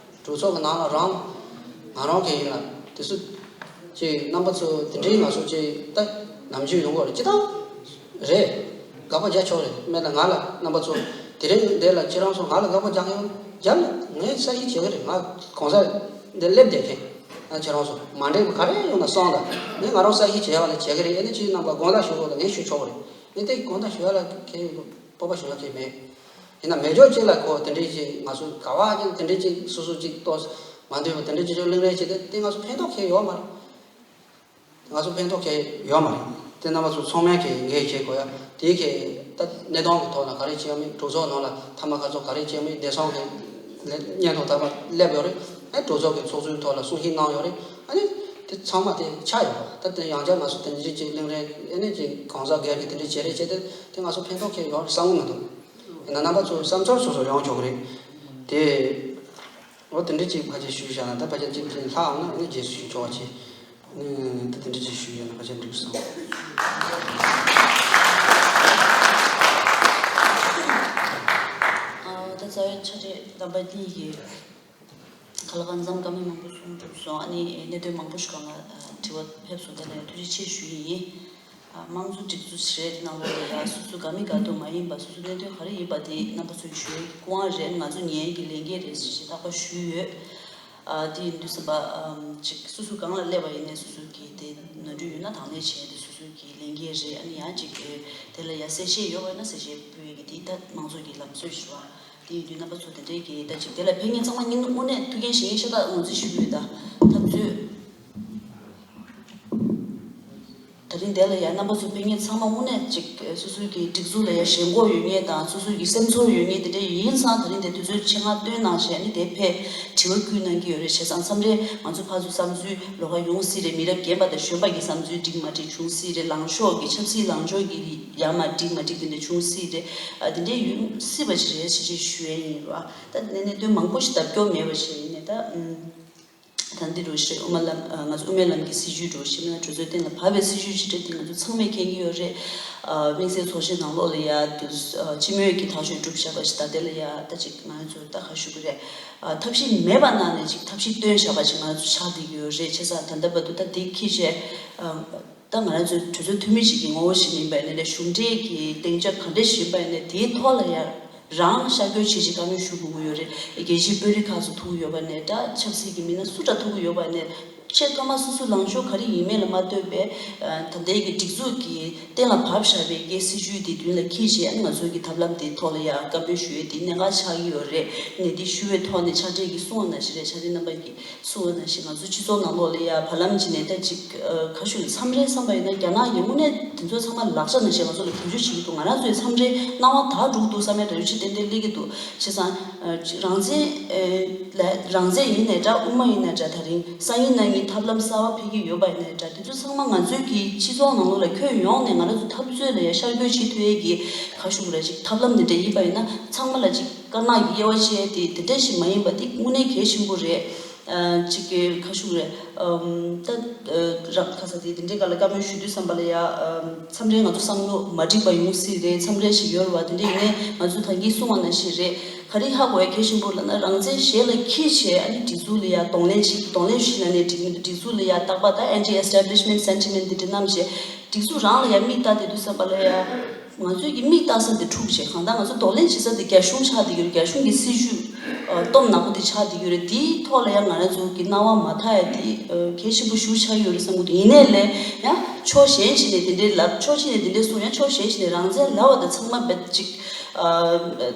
གྲོས་ཚོགས་ཀྱི་ནང་ལ་རང་ང་རང་གི་ཡིན་ན་དེ་ཚོ་ཅིག་རྣམ་པ་ཚོ་དེ་འདྲའི་ང་ཚོ་ཅིག་ད་ནམ་རྒྱུན་ཡོང་གི་རེད། སྤྱི་བཏང་རེད། དགག་པ་རྒྱག་ཆོག་རེད། མེད་ན་ང་ལ་རྣམ་པ་ཚོ་དེ་རིང་འདི་ལ་ཁྱེད་རང་ཚོ་ང་ལ་དགག་པ་རྒྱག་ཡོང་རྒྱབ་ན་ངས་གསལ་བཤད་བྱེད་གི་རེད། ང་གང་ཟག་འདི་སླེབས་བསྡད་མཁན་ང་ཁྱེད་རང་ཚོ་མ་འགྲིག་པ་ག་རེ་ཡོང་ན་སོང་ད་ངས་ང་རང་གསལ་བཤད་བྱེད་ཡ་ལ་བྱེད་གི་རེད། ཨེ་ནི་ཁྱེད་རྣམ་པ་དགོངས་དག་ཞུ་དགོས་ད་ངས་ཞུ་ཆོག་གི་རེད། ངས་དེ་དགོངས་དག་ཞུ་ཡ་ལ་གལ་ཡོད་སྤོབས་པ་ཞུ་ཡ་གལ་མེད། ཡིན་ན་མེད་ཕྱོགས་གཅིག་ལ་ཁོ་དེ་འདྲའི་ཅིག་ང་ཚོ་ག་བ་ཅིག་དེ་འདྲའི་ཅིག་སོ་སོ་ཅིག་ཏོག་མ་འདོད་པ་དེ་འདྲའི་ཅིག་ཅིག་གླེང་རེས་བྱེད་དེ་དེ་ང་ཚོ་ཕན་ཐོགས་གལ་ཡོད་མ་རེད། ང་ཚོ་ཕན་ཐོགས་གལ་ཡོད་མ་རེད། དེ་རྣམ་པ་ཚོ་ཚང་མས་གལ་འགན་བཞེས་དགོས་ཡ། དེའི་གལ་ད་གནས་སྟངས་ཀྱི་ཐོག་ལ་ག་རེ་བྱས་ཡོད་མེད། གྲོས་ཚོགས་ནང་ལ་མཐའ་མ་ཁ་ཚོ་ག་རེ་བྱས་ཡོད་མེད། བདེ་སྲུང་གི་ལས་སྙན་ཐོ་ད་བར་སླེབས་ཡོད་རེད། ཨ་གྲོས་ཚོགས་ཀྱི་ཚོགས་གཙོའི་ཐོག་ལ་གསུང་བཤད་གནང་ཡོད་རེད། ཨ་ནི་དེ་ཚང་མ་དེ་ཆགས་ཡོད་རེད། ད་དེ་ཡང་བསྐྱར་ང་ཚོ་དེ་འདྲའི་ཅིག་གླེང་རེས་ཨ་ནི་ཅིག་གང་ཟག་སྒེར་གྱི་དེ་འདྲའི་བྱེད་རེས་བྱས་ཏེ་དེ་ང་ཚོ་ཕན་ཐོགས་གལ་ཡོད་བསམ་གི་མི་འདུག་ཡིན་ན་རྣམ་པ་ཚོ་བསམ་ཚུལ་སོ་སོ་ཡོང་ཆོག་གི་རེད། དེ། འོ་དེ་འདྲ་ཅིག་ཕལ་ཆེར་ཞུས་བཞག་ན་ད་ཕལ་ཆེར་གཅིག་གཅིག་ལྷག་འོང་ན་ཨ་ནི་རྗེས་སུ་ཞུ་ཆོག་པ་བྱེད། ཨ་ནི་ད་དེ་འདྲ་ཅིག་ཞུས་བཞག་ན་ཕལ་ཆེར་འགྲིག་སོང་། ཨ་ད་རྩ་བའི་ཕྱག་རྗེས་རྣམ་པ་གཉིས་ཀྱིས་ག་ལ་གང་འཚམ་བཀའ་མོལ་མང་པོ་གསུངས་གྲུབ་སོང་། ཨ་ནི་གནད་དོན་མང་པོ་ཞིག་སྒང་ལ་དྲི་བ་ཕེབས་སོང་། དེ་ལ་ཡང་ཐུགས་རྗེ་ཆེ་ཞུ་ཡི་ཡིན། དམངས་གཙོ་སྒྲིག་འཛུགས་ཞེས་དེ་ནང་ལོགས་ལ་ཡང་སོ་སོ་དགའ་མི་དགའ་སྡུག་མ་ཡིན་པ་སོ་སོ་གནད་དོན་ག་རེ་ཡིན་པ་དེ་རྣམ་པ་ཚོས་ཞུ་ཡས་ཀྱི་སྐུ་དབང་རེད། ང་ཚོ་ཉན་ཡས་ཀྱི་ལས་འགན་རེད་ཞེས་བརྟག་པ་ཞུས་ཡོད། ཨ་དེ་ཡིན་དུས་ཙམ་པ་ཨམ་ཅིག་སོ་སོ་གང་ལ་སླེབས་པ་ཡིན་ནའི་སོ་སོ་གི་དེ་ནོར་འཁྲུལ་ཡོད་ན་དང་ལེན་བྱས་ཏེ་སོ་སོ་གི་ལས་འགན་རེད། ཨ་ནི་ཡང་ཅིག་དེ་ལ་ཡང་གསལ་བཤད་ཡོད་པ་ཡིན་ན་གསལ་བཤད་ཕུལ་ཡས་ཀྱི་དེ་ད་མང་ཚོགས་ཀྱི་ལམ་སྲོལ་ཞིག་རེད་བ། དེ་ཡིན་དུས་རྣམ་པ་ཚོ་དེ་འདྲའི་གི་ད་ཅིག་དེ་ལ་ཕན་ངེས་ཚང་མ་ཉིན་དངོས་གནས་ཐུགས་འགན་བཞེས་མཁན་ཤ་སྟག་ངོས་འཛིན་ཞུ་གི་ཡོད། ད་འཐབ་རྩོད། ད་རིང་དེ་ལ་ཡང་རྣམ་པ་ཚོ་ཕེབས་མཁན་ཚང་མ་དངོས་གནས་ཅིག་སོ་སོའི་གི་སྒྲིག་འཛུགས་ལ་ཡང་ཞེན་ཁོག་ཡོད་མཁན་དང་སོ་སོའི་གི་སེམས་ཚོར་ཡོད་མཁན་དེ་འདྲ་ཡིན་ཙང་། ད་རིང་དེ་དུས་ཚོད་ཆེད་མངགས་བཏོན་གནང་བྱས་ནས་དེ་ཕེབས་དྲི་བ་བསྐུལ་གནང་གི་ཡོད་རེད། བྱས་ཙང་མཚམས་རེ་ང་ཚོ་ཕར་ཚུར་བསམ་ཚུལ་ལོགས་ཀ་ཡོང་སྲིད་རེད། མི་རབས་རྒན་པ་དང་གཞོན་པ་གི་བསམ་ཚུལ་འགྲིག་མ་འགྲིག་བྱུང་སྲིད་རེད། ལངས་ཕྱོགས་ཀྱི་ཆབ་སྲིད་ལངས་ཕྱོགས་ཀྱི་ཡ་མ་འགྲིག་མ་འགྲིག་དེ་འདྲ་བྱུང་སྲིད་རེད། ཨ་དེ་འདྲ་ཡོང་སྲིད་པ་ཞིག་རེད་ཞེས་ཞུ་ཡས་ཡིན་རེད་བ། ད་དེ་ནས་གནད་དོན་མང་པོ་ཞིག་བརྡབ་སྐྱོར་མེད་པ་ཞིག་ཡིན་ནས་ད་ཨུམ། ད་འདི་རུ་ཞེས་དབུ་མ་ལམ་ཨ་ང་ཚོ་དབུ་མའི་ལམ་གྱི་སྲིད་བྱུས་འགྲོ་ཞེས་མིན་ན་གྲོས་ཚོགས་གཏན་ལ་ཕབ་པའི་སྲིད་བྱུས་ཅིག་རེད། དེ་ང་ཚོ་ཚང་མས་མཁྱེན་གྱི་ཡོད་རེད། ཨ་དམིགས་བསལ་ཚོགས་ཆེན་ནང་ལོགས་ལ་ཡ་དུ་ཨ་སྤྱི་མོས་ཀྱི་ཐག་གཅོད་གྲུབ་བཞག་པ་ཞིག་ད་དེ་ལ་ཡ་ད་ཅིག་ང་ཚོ་ད་ག་ཞུ་གི་རེད། ཨ་ཐབས་ཤེས་མེད་པ་ནང་ནས་ཅིག་ཐབས་ཤེས་བཏོན་བཞག་པ་ཅིག་ང་ཚོ་ཆགས་བསྡད་ཀྱི་ཡོད་རེད། བྱས་ཙང་ད་ལྟ་བར་དུ་ད་དེ་ཁྱི་བྱས་ཨ་ད་ང་རང་ཚོའི་གྲོས་ཚོགས་འཐུས་མི་ཞིག་གི་ངོ་བོ་ཞིག་ཡིན་པ་ཡིན་ན་རེད། གཞུང་འབྲེལ་གྱི་སྡིངས་ཆ་ག་འདྲ་ཞིག་ཡིན་པ་ཡིན་ན་དེའི་ཐོག་ལ་ཡ་རང་ཤར་བསྐྱོད་བྱེད་ཅིག་བཀའ་མོལ་ཞུ་དགོས་ཀྱི་ཡོད་རེད། རྒྱལ་སྤྱིའི་དཔོན་རིགས་ཁག་ཚོ་ཐུག་གི་ཡོད་པ་ནས་འདྲ། ཆབ་སྲིད་ཀྱི་མི་སྣ་སུ་འདྲ་ཐུག་གི་ཡོད་པ་ནས་ཆེས་ཐོག་མ་སོ་སོའི་ལངས་ཕྱོགས་ག་རེ་ཡིན་མིན་ལ་མ་ལྟོས་པའི་ད་ལྟའི་གི་སྒྲིག་འཛུགས་ཀྱི་གཏན་ལ་ཕབ་བཞག་པའི་གི་སྲིད་བྱུས་དེ་མདུན་ལ་འཁྱེར་བྱས་ང་ཚོའི་གི་ཐབས་ལམ་དེའི་ཐོག་ལ་ཡ་བཀའ་མོལ་ཞུ་ཡས་དེ་གནད་འགག་ཆགས་ཀྱི་ཡོད་རེད། ནས་དེ་ཞུ་བའི་ཐོག་ནས་ཕྱག་སྦྲེལ་གྱི་གསུང་བ་ནང་བཞིན་རེད། ཕྱག་སྦྲེལ་རྣམ་པ་གི་གསུང་བ་ནང་བཞིན་ང་ཚོ་སྤྱི་ཚོགས་ནང་ལོགས་ལ་ཡ་བར་ལམ་ཅིག་ནས་ད་ཅིག་ཨ་ག་ཞུ་ལ་མཚམས་རེ་བསམ་པ་ཡིན་ན་རྒྱ་ནག་གི་དངོས་གནས་དེ་ཚོ་ཚང་མ་ལག་ཆ་ནང་བཞིན་ང་ཚོ་ལ་བེད་སྤྱོད་བྱེད་ཀྱི་འདུག་ང་རང་ཚོའི་མཚམས་རེ་སྣང་བ་དག་འགྲོ་གི་འདུག་བསམ་ཡ་འདྲ་བོ་ཅིག་ཏན་ཏན་སླེབས་ཀྱི་འདུག་བྱས་ཙང་ཨ་རང་བཙན་ཨ་ལ་རང་བཙན་ཡིན་ནའི་འདྲ། དབུ་མ་ཡིན་ནའི་འདྲ། ད་རིང་སང་ཉིན་གནངས་ཉིན་ཐབས་ལམ་གསར་བ་འཕེལ་གྱི་ཡོད་པ་ཡིན་ནའི་འདྲ། དེ་ཚོ་ཚང་མ་ང་ཚོའི་གི་སྤྱི་ཚོགས་ནང་ལོགས་ལ་ཁྱོན་ཡོངས་ནས་ང་རང་ཚོ་འཐབ་རྩོད་ལ་ཡ་ཤར་བསྐྱོད་བྱེད་ཐུབ་ཡས་ཀྱི་ག་ཞུ་དགོས་རེད། ཅིག་ཐབས་ལམ་འདི་འདྲ་ཡིན་པ་ཡིན་ན་ཚང་མ་ལ་ཅིག་དཀར་ནག་གི་དབྱེ་བ་ཕྱེ་ཡས་དེ་དེ་འདྲ་ཞིག་མ་ཡིན་པ་དེ་དངོས་གནས་གལ་ཆེན་པོ་རེད། ཨ་གཅིག་གི་ཁ་ཤུགས་རེད། ཨམ་ད་ཨ་རག་ཁ་ས་དེ་དེ་འདྲའི་སྒང་ལ་བཀའ་མོལ་ཞུ་དུས་ཙམ་པ་ལ་ཡ་ཨམ་མཚམས་རེ་ང་ཚོ་བསམ་བློ་མ་འགྲིག་པ་ཡོང་སྲིད་རེད། མཚམས་རེ་ཞིག་ཡོད་རེད་བ། དེ་འདྲ་ཡིན་ནའི་ང་ཚོ་ད་གིན་གསུངས་པ་ནང་བཞིན་རེད། ག་རེ་ཧ་གོ་ཡ་གལ་ཆེན་པོ་ལབ་ན་རང་བཙན་ཞལ་ལ་འཁྱེར་བྱས་ཨ་ནི་སྒྲིག་འཛུགས་ལ་ཡ་གདོང་ལེན་བྱེད། གདོང་ལེན་ཞུས་ན་ནས་སྒྲིག་སྒྲིག་འཛུགས་ལ་ཡ་རྟག་པར་ད་anti establishment sentiment དེ་འདྲ་བསྣམས་བྱས་སྒྲིག་འཛུགས་རང་ལ་ཡ་མིག་ལྟ་བསྡད་དུས་ཙམ་པ་ལ་ཡ། ང་ཚོས་ཀྱི་མིག་ལྟ་ས་དེ་འཁྲུག་བྱས། གང་ལྟར་ང་ཚོ་གདོང་ལེན་བྱེད་ས་དེ་རྒྱ་གཞུང་ཆགས་བསྡད་ཀྱི་ཡོད་རེད། རྒྱ་གཞུང་གི་སྲིད་བྱུས་ཨ་སྟོབས་ནག་པོ་དེ་ཆགས་བསྡད་ཀྱི་ཡོད་རེད། དེའི་ཐོག་ལ་ཡང་ང་རང་ཚོ་གི་སྣང་བ་མ་དག་ཡ་དེ་ཨ་གལ་ཆེན་པོ་ཞེ་པོ་ཆགས་ཀྱི་ཡོད་རེད་བསམ་གྱི་འདུག་ཡིན་ནའི་ལས་ཡང་ཕྱོགས་གཞན་ཞིག་ནས་དེ་འདྲའི་ལབ། ཕྱོགས་གཅིག་ནས་དེ་འདྲའི་གསུང་། ཡང་ཕྱོགས་གཞན་ཞིག་ནས་རང་བཙན་ལབ་པ་དང་ཚང་མ་རྦད་ཅིག་ཨ་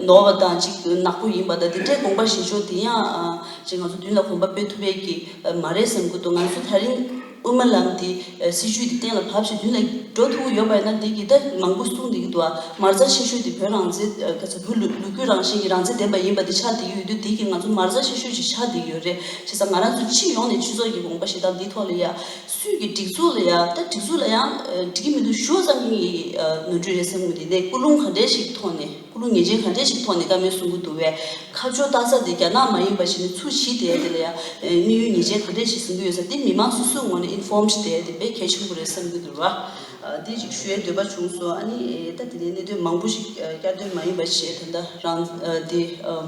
ནོར་བ་དང་ཅིག་ནག་པོ་ཡིན་པ་དང་དེ་འདྲའི་དགོངས་པ་བཞེས་ཕྱོགས་དེ་ཡང་ཨ་ཅིག་ང་ཚོ་མདུན་ལ་གོམ་པ་སྤོས་ཐུབ་པའི་གི་ཨ་མ་རེད་བསམ་གྱི་འདུག་ང་ཚོ་ད་རིང་དབུ་མ་ལམ་དེ་ཨ་སྲིད་བྱུས་དེ་གཏན་ལ་ཕབ་བྱས་མདུན་ལ་འགྲོ་ཐུབ་ཀྱི་ཡོད་པ་ཡིན་ན། དེ་གི་ད་མང་པོ་གསུངས་བསྡད་ཀྱི་འདུག་ཨ་མ་རྩ་ཆེ་ཤོས་དེ་བོད་རང་བཙན་ཨ་ག་ཚོད་བོད་ལུ་ལུ་གུ་རང་བཞིན་གྱི་རང་བཙན་ལྡན་པ་ཡིན་པ་དེ་ཆགས་བསྡད་ཀྱི་ཡོད་དུས། དེ་གི་ང་ཚོ་མ་རྩ་ཆེ་ཤོས་ཅིག་ཆགས་བསྡད་ཀྱི་ཡོད་རེད། བྱས་ཙང་ང་རང་ཚོ་སྤྱི་ཡོངས་ནས་སྤྱི་ཚོགས་ཀྱི་དགོངས་པ་བཞེས་སྟངས་འདིའི་ཐོག་ལ་ཡ་སུས་ཀྱི་སྒྲིག་འཛུགས་ལ་ཡ་ད་སྒྲིག་འཛུགས་ལ་ཡང་ཨ་འགྲིག་གི་མི་འདུག་ཞུ་བ་ཙམ་གྱི་ཨ་ནོར་འཁྲུལ་རེད་བསམ་གྱི་འདུག་དེ་ནས་ཀུན་སློང་ག་འདྲའི་ཞིག་ཐོག་ནས། ཀུན་སློང་ངེས་ཅན་ག་འདྲས་ཞིག་ཐོག་ནས་བཀའ་མོལ་གསུང་གི་འདུག་བས། ཁ་ཕྱོགས་ལྟ་ས་དེ་རྒྱ་ནག་མ་ཡིན་པ་ཞིག་ནས་ཚུར་ཕྱིས་བསྡད་དེ་ལ་ཡ། དམིགས་ཡུལ་ངེས་ཅན་ག་འདྲས་ཞིག་གསུང་གི་ཡོད་ས་དེ་མི་མང་སོ་སོའི་ངོས་ནས་ཨིན་ཕོམ་བྱས་བསྡད་དེ་དཔེ་གལ་ཆེན་པོ་རེད་བསམ་གྱི་འདུག་ར། དེ་ཅིག་ཞུ་ཡའི་འདོད་པ་བྱུང་སོང་། ཨ་ནི་ད་དེ་ནས་གནད་དོན་མང་པོ་ཞིག་བསྐྱར་ཟློས་མ་ཡིན་པ་བྱས། ད་ལྟ་རང་དེ་དཔྱ་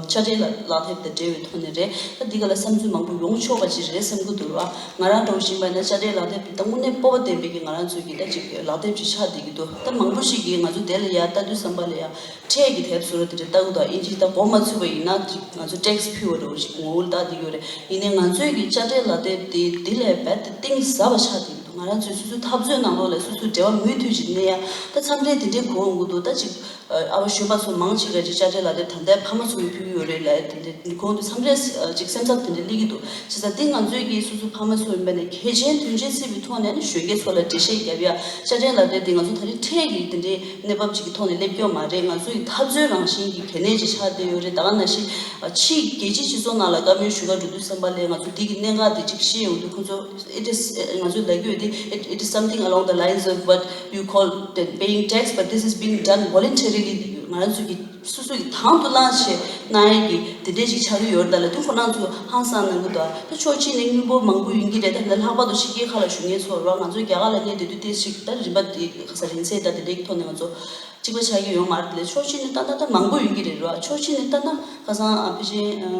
ཁྲལ་ལག་ལག་དེབ་དང་འབྲེལ་བའི་ཐོག་ནས་རེད། ད་འདི་ག་ལ་བསམ་ཚུལ་མང་པོ་ཡོང་ཆོག་པ་ཅིག་རེད་བསམ་གྱི་འདུག་ར། ང་རང་འདྲ་བོ་ཞིག་ཡིན་པ་ན་དཔྱ་ཁྲལ་ལག་དེབ་དེ་ད་དངོས་གནས་སྤོབས་པ་ལྡན་པའི་གི་ང་རང་ཚོའི་གི་ད་ཅིག་ལག་དེབ་ཅིག་ཆགས་བསྡད་ཀྱི་འདུག་ད་མང་པོ་ཞིག་གིས་ང་ཚོ་དེ་ལ་ཡ་ལྟ་དུས་ཙམ་པ་ལ་ཡ། ཁྲལ་གྱི་དེབ་བཟོ་འདྲ་དེ་འདྲ་ལྟ་གི་འདུག་ཨིན་ཇི་ད་གོ་མ་ཚུད་པ་ཡིན་ན་ཅིག་ང་ཚོ་ཊེག་སི་ཕུལ་བ་འདྲ་བོ་ཞིག་ངོ་བོ་ལ་ལྟ་བསྡད་ཡོད་རེད། ཡིན་ནའི་ང་ཚོའི་གི་དཔྱ་ཁྲལ་ལག་དེབ་དེ་འདི་ལས་རྦད་དེ་གཏིང་ཟབ་པ་ཆགས་བསྡད་ཀྱི་འདུག་ང་རང་ཚོའི་སོ་སོའི་འཐབ་རྩོད་ནང་ལོགས་ལ་སོ་སོའི་འབྲེལ་བ་མུ་མཐུད་ཅིག་གནས་ཡ། ད་མཚམས་རེ་དེ་འདྲའི་གོ་འོང་གི་འདུག་ད་ཅིག་ཨ་བ་གཞོན་པ་ཚོ་མང་ཆེ་ག་ཅིག་དཔྱ་ཁྲལ་ལག་དེབ་ད་ལྟའི་ཕ་མ་ཚོ་གིས་ཕུལ་གྱི་ཡོད་རེད་ལབ་ཡ་དེ་འདྲ་གོ་འོང་དུས་མཚམས་རེ་ཅིག་སེམས་འཚབ་དེ་འདྲ་སླེབས་ཀྱི་འདུག་བྱས་ཙང་དེ་ང་ཚོའི་གི་སོ་སོ་ཕ་མ་ཚོ་ཡིན་པ་ནས་གལ་ཆེན་དོན་ཆེན་སྲིད་པའི་ཐོག་ནས་ནི་གཞོན་སྐྱེས་ཚོ་ལ་འགྲེལ་བཤད་རྒྱབ་ཡ། དཔྱ་ཁྲལ་ལག་དེབ་དེ་ང་ཚོ་ད་རེས་ཁྲལ་གྱི་དེ་འདྲའི་གནས་བབ་ཅིག་གི་ཐོག་ནས་སླེབས་ཀྱི་ཡོད་མ་རེད། ང་ཚོ་ཡི་འཐབ་རྩོད་རང་བཞིན་གྱི་གལ་གནད་ཅིག་ཆགས་བསྡད་ཡོད་རེད། ད་ག་ནང་བཞིན་ཕྱིའི་རྒྱལ་སྤྱིའི་སྤྱི་ཚོགས་ནང་ལ་བཀའ་མོལ་ཞུ་ག་འགྲོ་དུས་ཙམ་པ་ལ་ང་ཚོ་འདི་གི་གནད་འགག་དེ་ཅིག་ཤེས་ཡོང་དུས་ཁོ་ཚོ་it is ང་ཚོས་ལབ་ཀྱི་ཡོད་དེ། It, it is something along the lines of what you call the paying tax, but this is being done voluntarily. ང་རང་ཚོ་གི་སོ་སོ་གི་དང་དུ་བླངས་བྱས་གནང་ཡས་ཀྱི་དེ་འདྲས་ཅིག་ཆགས་ཀྱི་ཡོད་རེད། ད་ལ་དུས་ཁོ་རང་ཚོ་ཧང་སང་གནང་གི་འདུག་ད་ཕྱོགས་གཅིག་ནས་དངུལ་འབོར་མང་པོ་ཡོང་གི་རེད། ད་ལྷག་པར་དུ་ཕྱི་རྒྱལ་ཁག་ལ་བཞུགས་མཁན་ཚོ་རེད་བ། ང་ཚོ་རྒྱ་གར་ལ་གནས་བསྡད་དུས་དེ་ཞིག་ད་རིན་པ་དེ་ག་ས་རིན་ཚད་ད་དེ་འདྲའི་ཐོག་ནས་ང་ཚོ་གཅིག་པ་ཆགས་ཀྱི་ཡོད་མ་རེད། ཕྱོགས་གཅིག་ནས་ད་ད་ད་མང་པོ་ཡོང་གི་རེད་རེད་བ། ཕྱོགས་གཅིག་ནས་ད་ད་ཁ་སང་ཨ་ཕི་ཅིན་ཨ་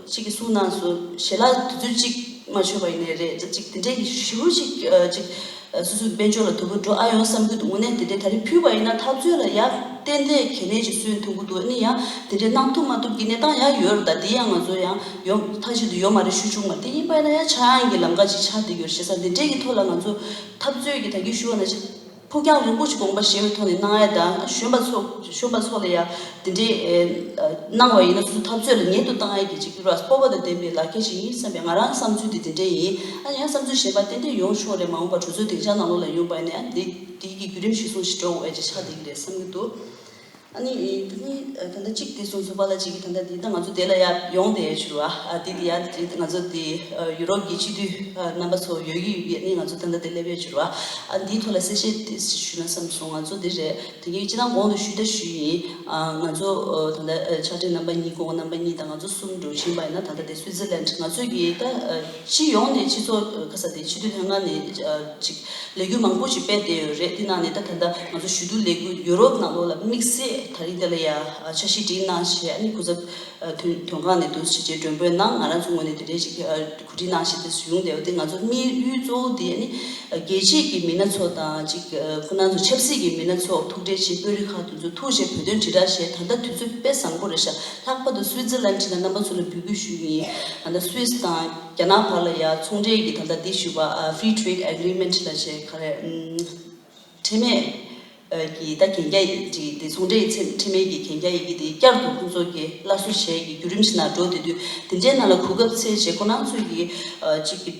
གཅིག་གིས་གསུངས་གནང་སོང་། ཞལ་ལག་དུས་ཚོད་གཅིག་མ་མཆོད་པ་ཡིན་ནའི་རེད། ད་གཅིག་དེ་འདྲའི་གི་ཞེ་པོ་ཅིག་ཨ་གཅིག་ཨ་སོ་སོའི་དཔལ་འབྱོར་ལ་དོ་ཕོག་འགྲོ་ཨ་ཡོང་བསམ་གྱི་འདུག་དངོས་གནས་དེ་འདྲའི་ད་རེས་ཕུལ་བ་ཡིན་ན་འཐབ་རྩོད་ལ་ཡ། ཏན་ཏན་གལ་གནད་ཅིག་སོན་ཐུབ་ཀྱི་འདུག་ཨ་ནི་ཡང་དེ་འདྲའི་གནང་ཐུབ་མ་ཐུབ་ཀྱི་གནས་སྟངས་ཡང་ཡོད་རེད། ད་དེ་ཡང་ང་ཚོ་ཡང་ཡོང་མཐའ་གཅིག་ཏུ་ཡོད་མ་རེད་ཞུ་ཆོག་མ་རེད། དེ་ཡིན་པ་ཡིན་ན་ཡང་ཆག་ཡང་གི་ལམ་ཁ་ཅིག་ཆགས་བསྡད་ཡོད་རེད། བྱས་ཙང་འདི་འདྲའི་གི་ཐོག་ལ་ང་ཚོ་འཐབ་རྩོད་ཀྱི་ད་གིན་ཞུ་བ་ནང་བཞིན་ཕུགས་རྒྱང་རིང་པོ་ཞིག་དགོངས་པ་བཞེས་པའི་ཐོག་ནས་གནང་ཡ་དང་གཞོན་པ་ཚོ་གཞོན་པ་ཚོ་ལ་ཡ་དེ་འདྲའི་ཨེ་ཨ་གནང་བ་ཡིན་ན་སོ་སོ་འཐབ་རྩོད་ལ་ཉེ་དུ་བཏང་ཡ་གི་ཅིག་གི་ར་སྤོབས་པ་དང་ལྡན་པའི་ལག་ཁྱེར་ཞིག་ཡིན་བསམ་པའི་ང་རང་བསམ་ཚུལ་དེ་དེ་འདྲའི་ཡིན། ཨ་ཡང་བསམ་ཚུལ་གཞན་པ་ཏན་ཏན་ཡོང་ཆོག་རེད། མ་འོངས་པ་གྲོས་ཚོགས་སྡིངས་ཆ་ནང་ལོགས་ལ་ཡོང་པ་ཡིན་ན་ཡང་འདི་འདི་གི་བརྒྱུད་རིམ་གཞིར་བཟུང་ཞིག་འགྲོ་དགོས་ཡ་ཅིག་ཆགས་བསྡད་ཀྱི་རེད་བསམ་གྱི་འདུག་ཨ་ནི་ད་ནི་ད་ལྟ་གཅིག་དེ་གསུངས་སོང་། པཱ་ལགས་གཅིག་གིས་ད་ལྟ་འདི་ད་ང་ཚོ་དེ་ལ་ཡ་ཡོང་བསྡད་ཡོད་ཕྱིར་བ། ཨ་འདི་དེ་ཡ་དེ་ང་ཚོ་དེ་ཡུ་རོབ་ཀྱི་སྤྱི་འཐུས་རྣམ་པ་ཚོ་ཡོད་ཀྱི་ཡོད་པས་ནི་ང་ཚོ་ད་ལྟ་དེ་སླེབས་ཡོད་ཕྱིར་བ། ཨ་འདིའི་ཐོག་ལ་གསལ་བཤད་དེ་ཞུས་ན་བསམ་སོང་། ང་ཚོ་འདི་རེད། དེ་གའི་སྤྱི་བཏང་གོང་དུ་ཞུས་ད་ཞུས་ཡིན། ང་ཚོ་ད་ལྟ་ཕྱག་སྦྲེལ་རྣམ་པ་གཉིས་སྐུ་ངོ་རྣམ་པ་གཉིས་དང་ང་ཚོ་གསུམ་འགྲོ་ཕྱིན་པ་ཡིན་ན་ད་ལྟ་དེ་སུའི་ཙི་ལན་ང་ཚོ་གི་ད་སྤྱི་ཡོངས་ནས་སྤྱི་ཚོགས་ཁ་ས་དེ་སྤྱི་འཐུས་ལྷན་ཁང་ནས་ཅིག་ལས་འགུལ་མང་པོ་ཞིག་སྤེལ་བསྡད་ཡོད་རེད། དེ་ནང་ནས་ད་ད་ལྟ་ང་ཚོ་ཞུ་གཏུག་ལས་འགུལ་ཡུ་རོབ་ནང་ལོགས་ལ་དམིགས་བསལ་ད་རིང་དེ་ལ་ཡ་འཆར་གཞི་སྒྲིག་གནང་བྱས། ཨ་ནི་སྐུ་ཚབ་དོན་དོན་ཁང་ནས་འདུག་སེ་བྱས་མགྲོན་འབོད་གནང་། ང་རང་ཚོ་ངོས་ནས་དེ་འདྲའི་ཞིག་གོ་སྒྲིག་གནང་བྱས་དེ་ཡོང་བསྡད་ཡོད། དེ་ང་ཚོ་དམིགས་ཡུལ་གཙོ་བོ་དེ་ཨ་ནི་རྒྱལ་སྤྱིའི་གི་མི་སྣ་ཚོ་དང་ཅིག་ཁོ་རང་ཚོ་ཆབ་སྲིད་ཀྱི་མི་སྣ་ཚོ་ཐུག་འཕྲད་བྱས། དཔོན་རིགས་ཁག་དེ་ཚོ་ཐུག་བྱས་བོད་དོན་དྲིལ་བསྒྲགས་བྱས། ད་ལྟ་དུས་ཚོད་དཔེ་བཟང་པོ་རེད་ཤག་ལྷག་པར་དུ་སུའི་ཙི་ལན་ཁྲིད་ལ་རྣམ་པ་ཚོ་ལ་འབོད་སྐུལ་ཞུ་གི་ཡིན། ད་ལྟ་སུད་སི་དང་རྒྱ་ནག་བར་ལ་ཡ་ཚོང་འབྲེལ་གྱི་ད་ལྟ་འདི་ཞུ་བ་ཨ་Free Trade Agreement ལ་བྱས་ག་རེ་ཨམ་ཁྲེལ་མེད་ཀྱི་ད་གན་རྒྱ་ཅིག་དེ་ཚོང་འབྲེལ་ཁྲེལ་མེད་ཀྱི་གན་རྒྱ་ཡི་གེ་དེ་བསྐྱར་དུ་ཁོང་ཚོ་གི་སླར་གསོ་བྱས་ཀྱི་བརྒྱུད་རིམ་ཞིག་ནང་འགྲོ་བསྡད་དུས། དེ་འདྲའི་ནང་ལ་གོ་སྐབས་འཚོལ་བྱས་ཁོ་རང་ཚོས་ཀྱི་ཅིག་གི་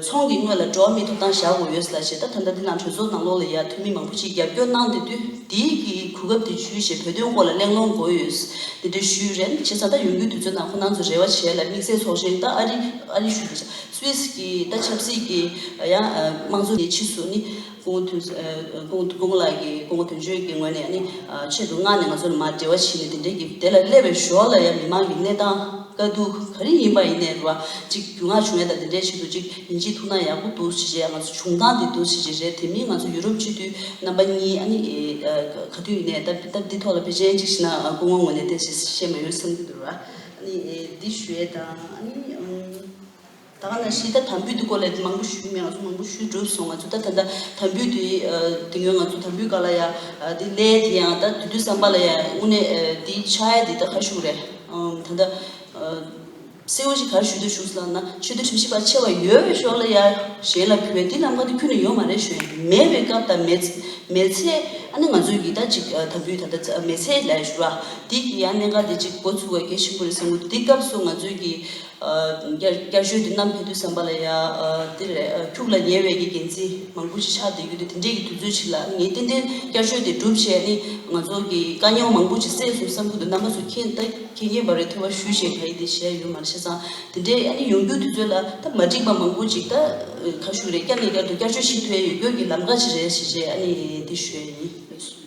ཚོང་གི་དངོས་ལ་འགྲོ་བ་མིའི་ཐོབ་ཐང་བཞག་དགོས་ཡོད་ལ་བྱས། ད་ད་ལྟ་འདི་ནང་གྲོས་ཚོགས་ནང་ལོགས་ལ་ཡ་འཐུས་མི་མང་པོ་ཅིག་རྒྱབ་སྐྱོར་གནང་བསྡད་དུས། དེའི་གི་གོ་སྐབས་དེ་ཇུས་བྱས་བོད་དོན་སྐོར་ལ་གླེང་སློང་དགོས་ཡོད་དེ་འདྲ་ཞུས་རེད། བྱས་ཙང་ད་ཡོང་རྒྱུའི་དུས་ཚོད་ནང་ཁོ་རང་ཚོ་རེ་བ་བྱས་ལ་དམིགས་བསལ་ཚོགས་ཆེན་ད་ཨ་རི་ཨ་རི་ཞུ་དུས་སུད་སི་གི་ད་ཆབ་སྲིད་ཀྱི་ཡང་དམངས་གཙོ་ནས་ཕྱིས་སུ་ནི་སྐུ་ངོ་དོན་སྐུ་ངོ་ལགས་ཀྱི་སྐུ་ངོ་དོན་གཅོད་ཀྱི་ངོས་ནས་ནི་ཆེད་དུ་མངགས་ནས་ང་ཚོ་ལ་མར་འབྲེལ་བ་བྱས་ནས་དེ་འདྲའི་གི་དེ་ལ་སླེབས་པའི་ཞོར་ལ་ཡང་མི་མང་གི་གནས་སྟངས་དཀའ་སྡུག་ག་རེ་ཡིན་པ་ཡིན་ནའི་རེད་བ། ཅིག་རྒྱུས་མངའ་བྱུང་ཡ་དང་དེ་འདྲའི་ཆེད་དུ་ཅིག་ཡིན་གཅིག་ཐུག་ན་ཡག་པོ་འདུག་ཞེས་བྱས་ང་ཚོ་བྱུང་སྟངས་དེ་འདུག་ཞེས་བྱས་རེད། དེ་མིན་ང་ཚོ་ཡུ་རོབ་སྤྱི་འཐུས་རྣམ་པ་གཉིས་ཨ་ནི་ཨེ་ག་དུས་ཡིན་ནའི་སྟབས་སྟབས་འདི་ཐོག་ལ་ཕལ་ཆེར་ཅིག་ཞིག་ན་སྐུ་ངོ་ངོས་ནས་དེ་ཞིག་བཤད་མ་ཡོད་བསམ་གྱི་འདུག་ར། ཨ་ནི་ཨེ་འདི་ཞུ་ཡས་དང་ཨ་ནི་ཨམ་ད་ག་ནང་བཞིན་ད་དམ་འབུལ་དེ་སྐོར་ལ་མང་པོ་ཞུས་མེད། ང་ཚོ་མང་པོ་ཞུས་གྲུབ་སོང་། ང་ཚོ་ད་ད་ལྟ་དམ་འབུལ་དེ་ཨ་དེ་སྔོན་ང་ཚོ་དམ་འབུལ་སྒང་ལ་ཡ་ཨ་དེ་ལས་དེ་ཡང་ད་དུས་དུས་བསམ་པ་ལ་ཡ་དངོས་གནས་ཨ་དེ་ཆགས་ཡ་དེ་ད་ག་ཞུ་རེད། ཨམ་ད་ལྟ་ཨ། གསལ་བོ་ཞིག་ག་རེ་ཞུ་འདོད་བྱུང་སོང་ལབ་ན། ཆོས་དད་ཁྲིམས་ཞིབ་པ་ཆེ་བ་ཡོད་པའི་ཞོར་ལ་ཡ་གཞན་ལ་གུས་པའི་འདི་ལམ་ཁ་འདི་ཁྱོན་ནས་ཡོད་མ་རེད་ཞུ་ཡ་ཡིན། མེད་པའི་སྐབས་དང་མེད་མེད་ཚེ་ཨ་ནི་ང་ཚོས་ཀྱི་ད་ཅིག་ཨ་དམ་འབུལ་ད་ལྟ་མེད་ཚེ་ལ་ཞུ་བ་འདི་གི་ཡ་གནད་འགག་འདི་ཅིག་འགོ་ཚུགས་པ་གལ་ཆེན་པོ་རེད་བསམ་གྱི་འདུག་འདི་སྐབས་སུ་ང་ཚོས་ཀྱི་ཨ་བསྐྱར་བསྐྱར་ཞུ་འདི་བསྣམས་ཕེབས་དུས་ཙམ་པ་ལ་ཡ་ཨ་འདི་རེད། ཨ་ཁྱུག་ལ་ཉེ་བའི་གི་འགན་འཛིན་མང་པོ་ཞིག་ཆགས་བསྡད་རྒྱུ་དེ་དེ་འདྲའི་གི་དུས་ཚོད་ཞིག་ལ་ངས་ཏན་ཏན་བསྐྱར་བཅོས་དེ་སྒྲུབ་བྱས་ནི་ང་ཚོ་གི་དཀའ་རྙོག་མང་པོ་ཞིག་སེལ་སོང་བསམ་གྱི་འདུག་རྣམ་པ་ཚོ་མཁྱེན་ད་མཁྱེན་མཁྱེན་པ་རེད། ཐོས་པ་ཞུས་བྱས་ག་ཡི་དེ་བཤད་ཡོད་མ་རེད། བྱས་ཙང་དེ་འདྲའི་ཨ་ནི་ཡོང་རྒྱུ་དུས་ཚོད་ལ་ད་མ་འགྲིག་པ་མང་པོ་ཅིག་ད་ག་ཞུ་རེད། བསྐྱར་ནས་བསྐྱར་དུ་བསྐྱར་བཅོས་ཤིག་ཐོན་ཡོད་རྒྱུ་གི་ལམ་ཁ་ཞིག་རེད་ཞེས་བྱས་ཨ་ནི་དེ་ཞུ་ཡ་ཡིན།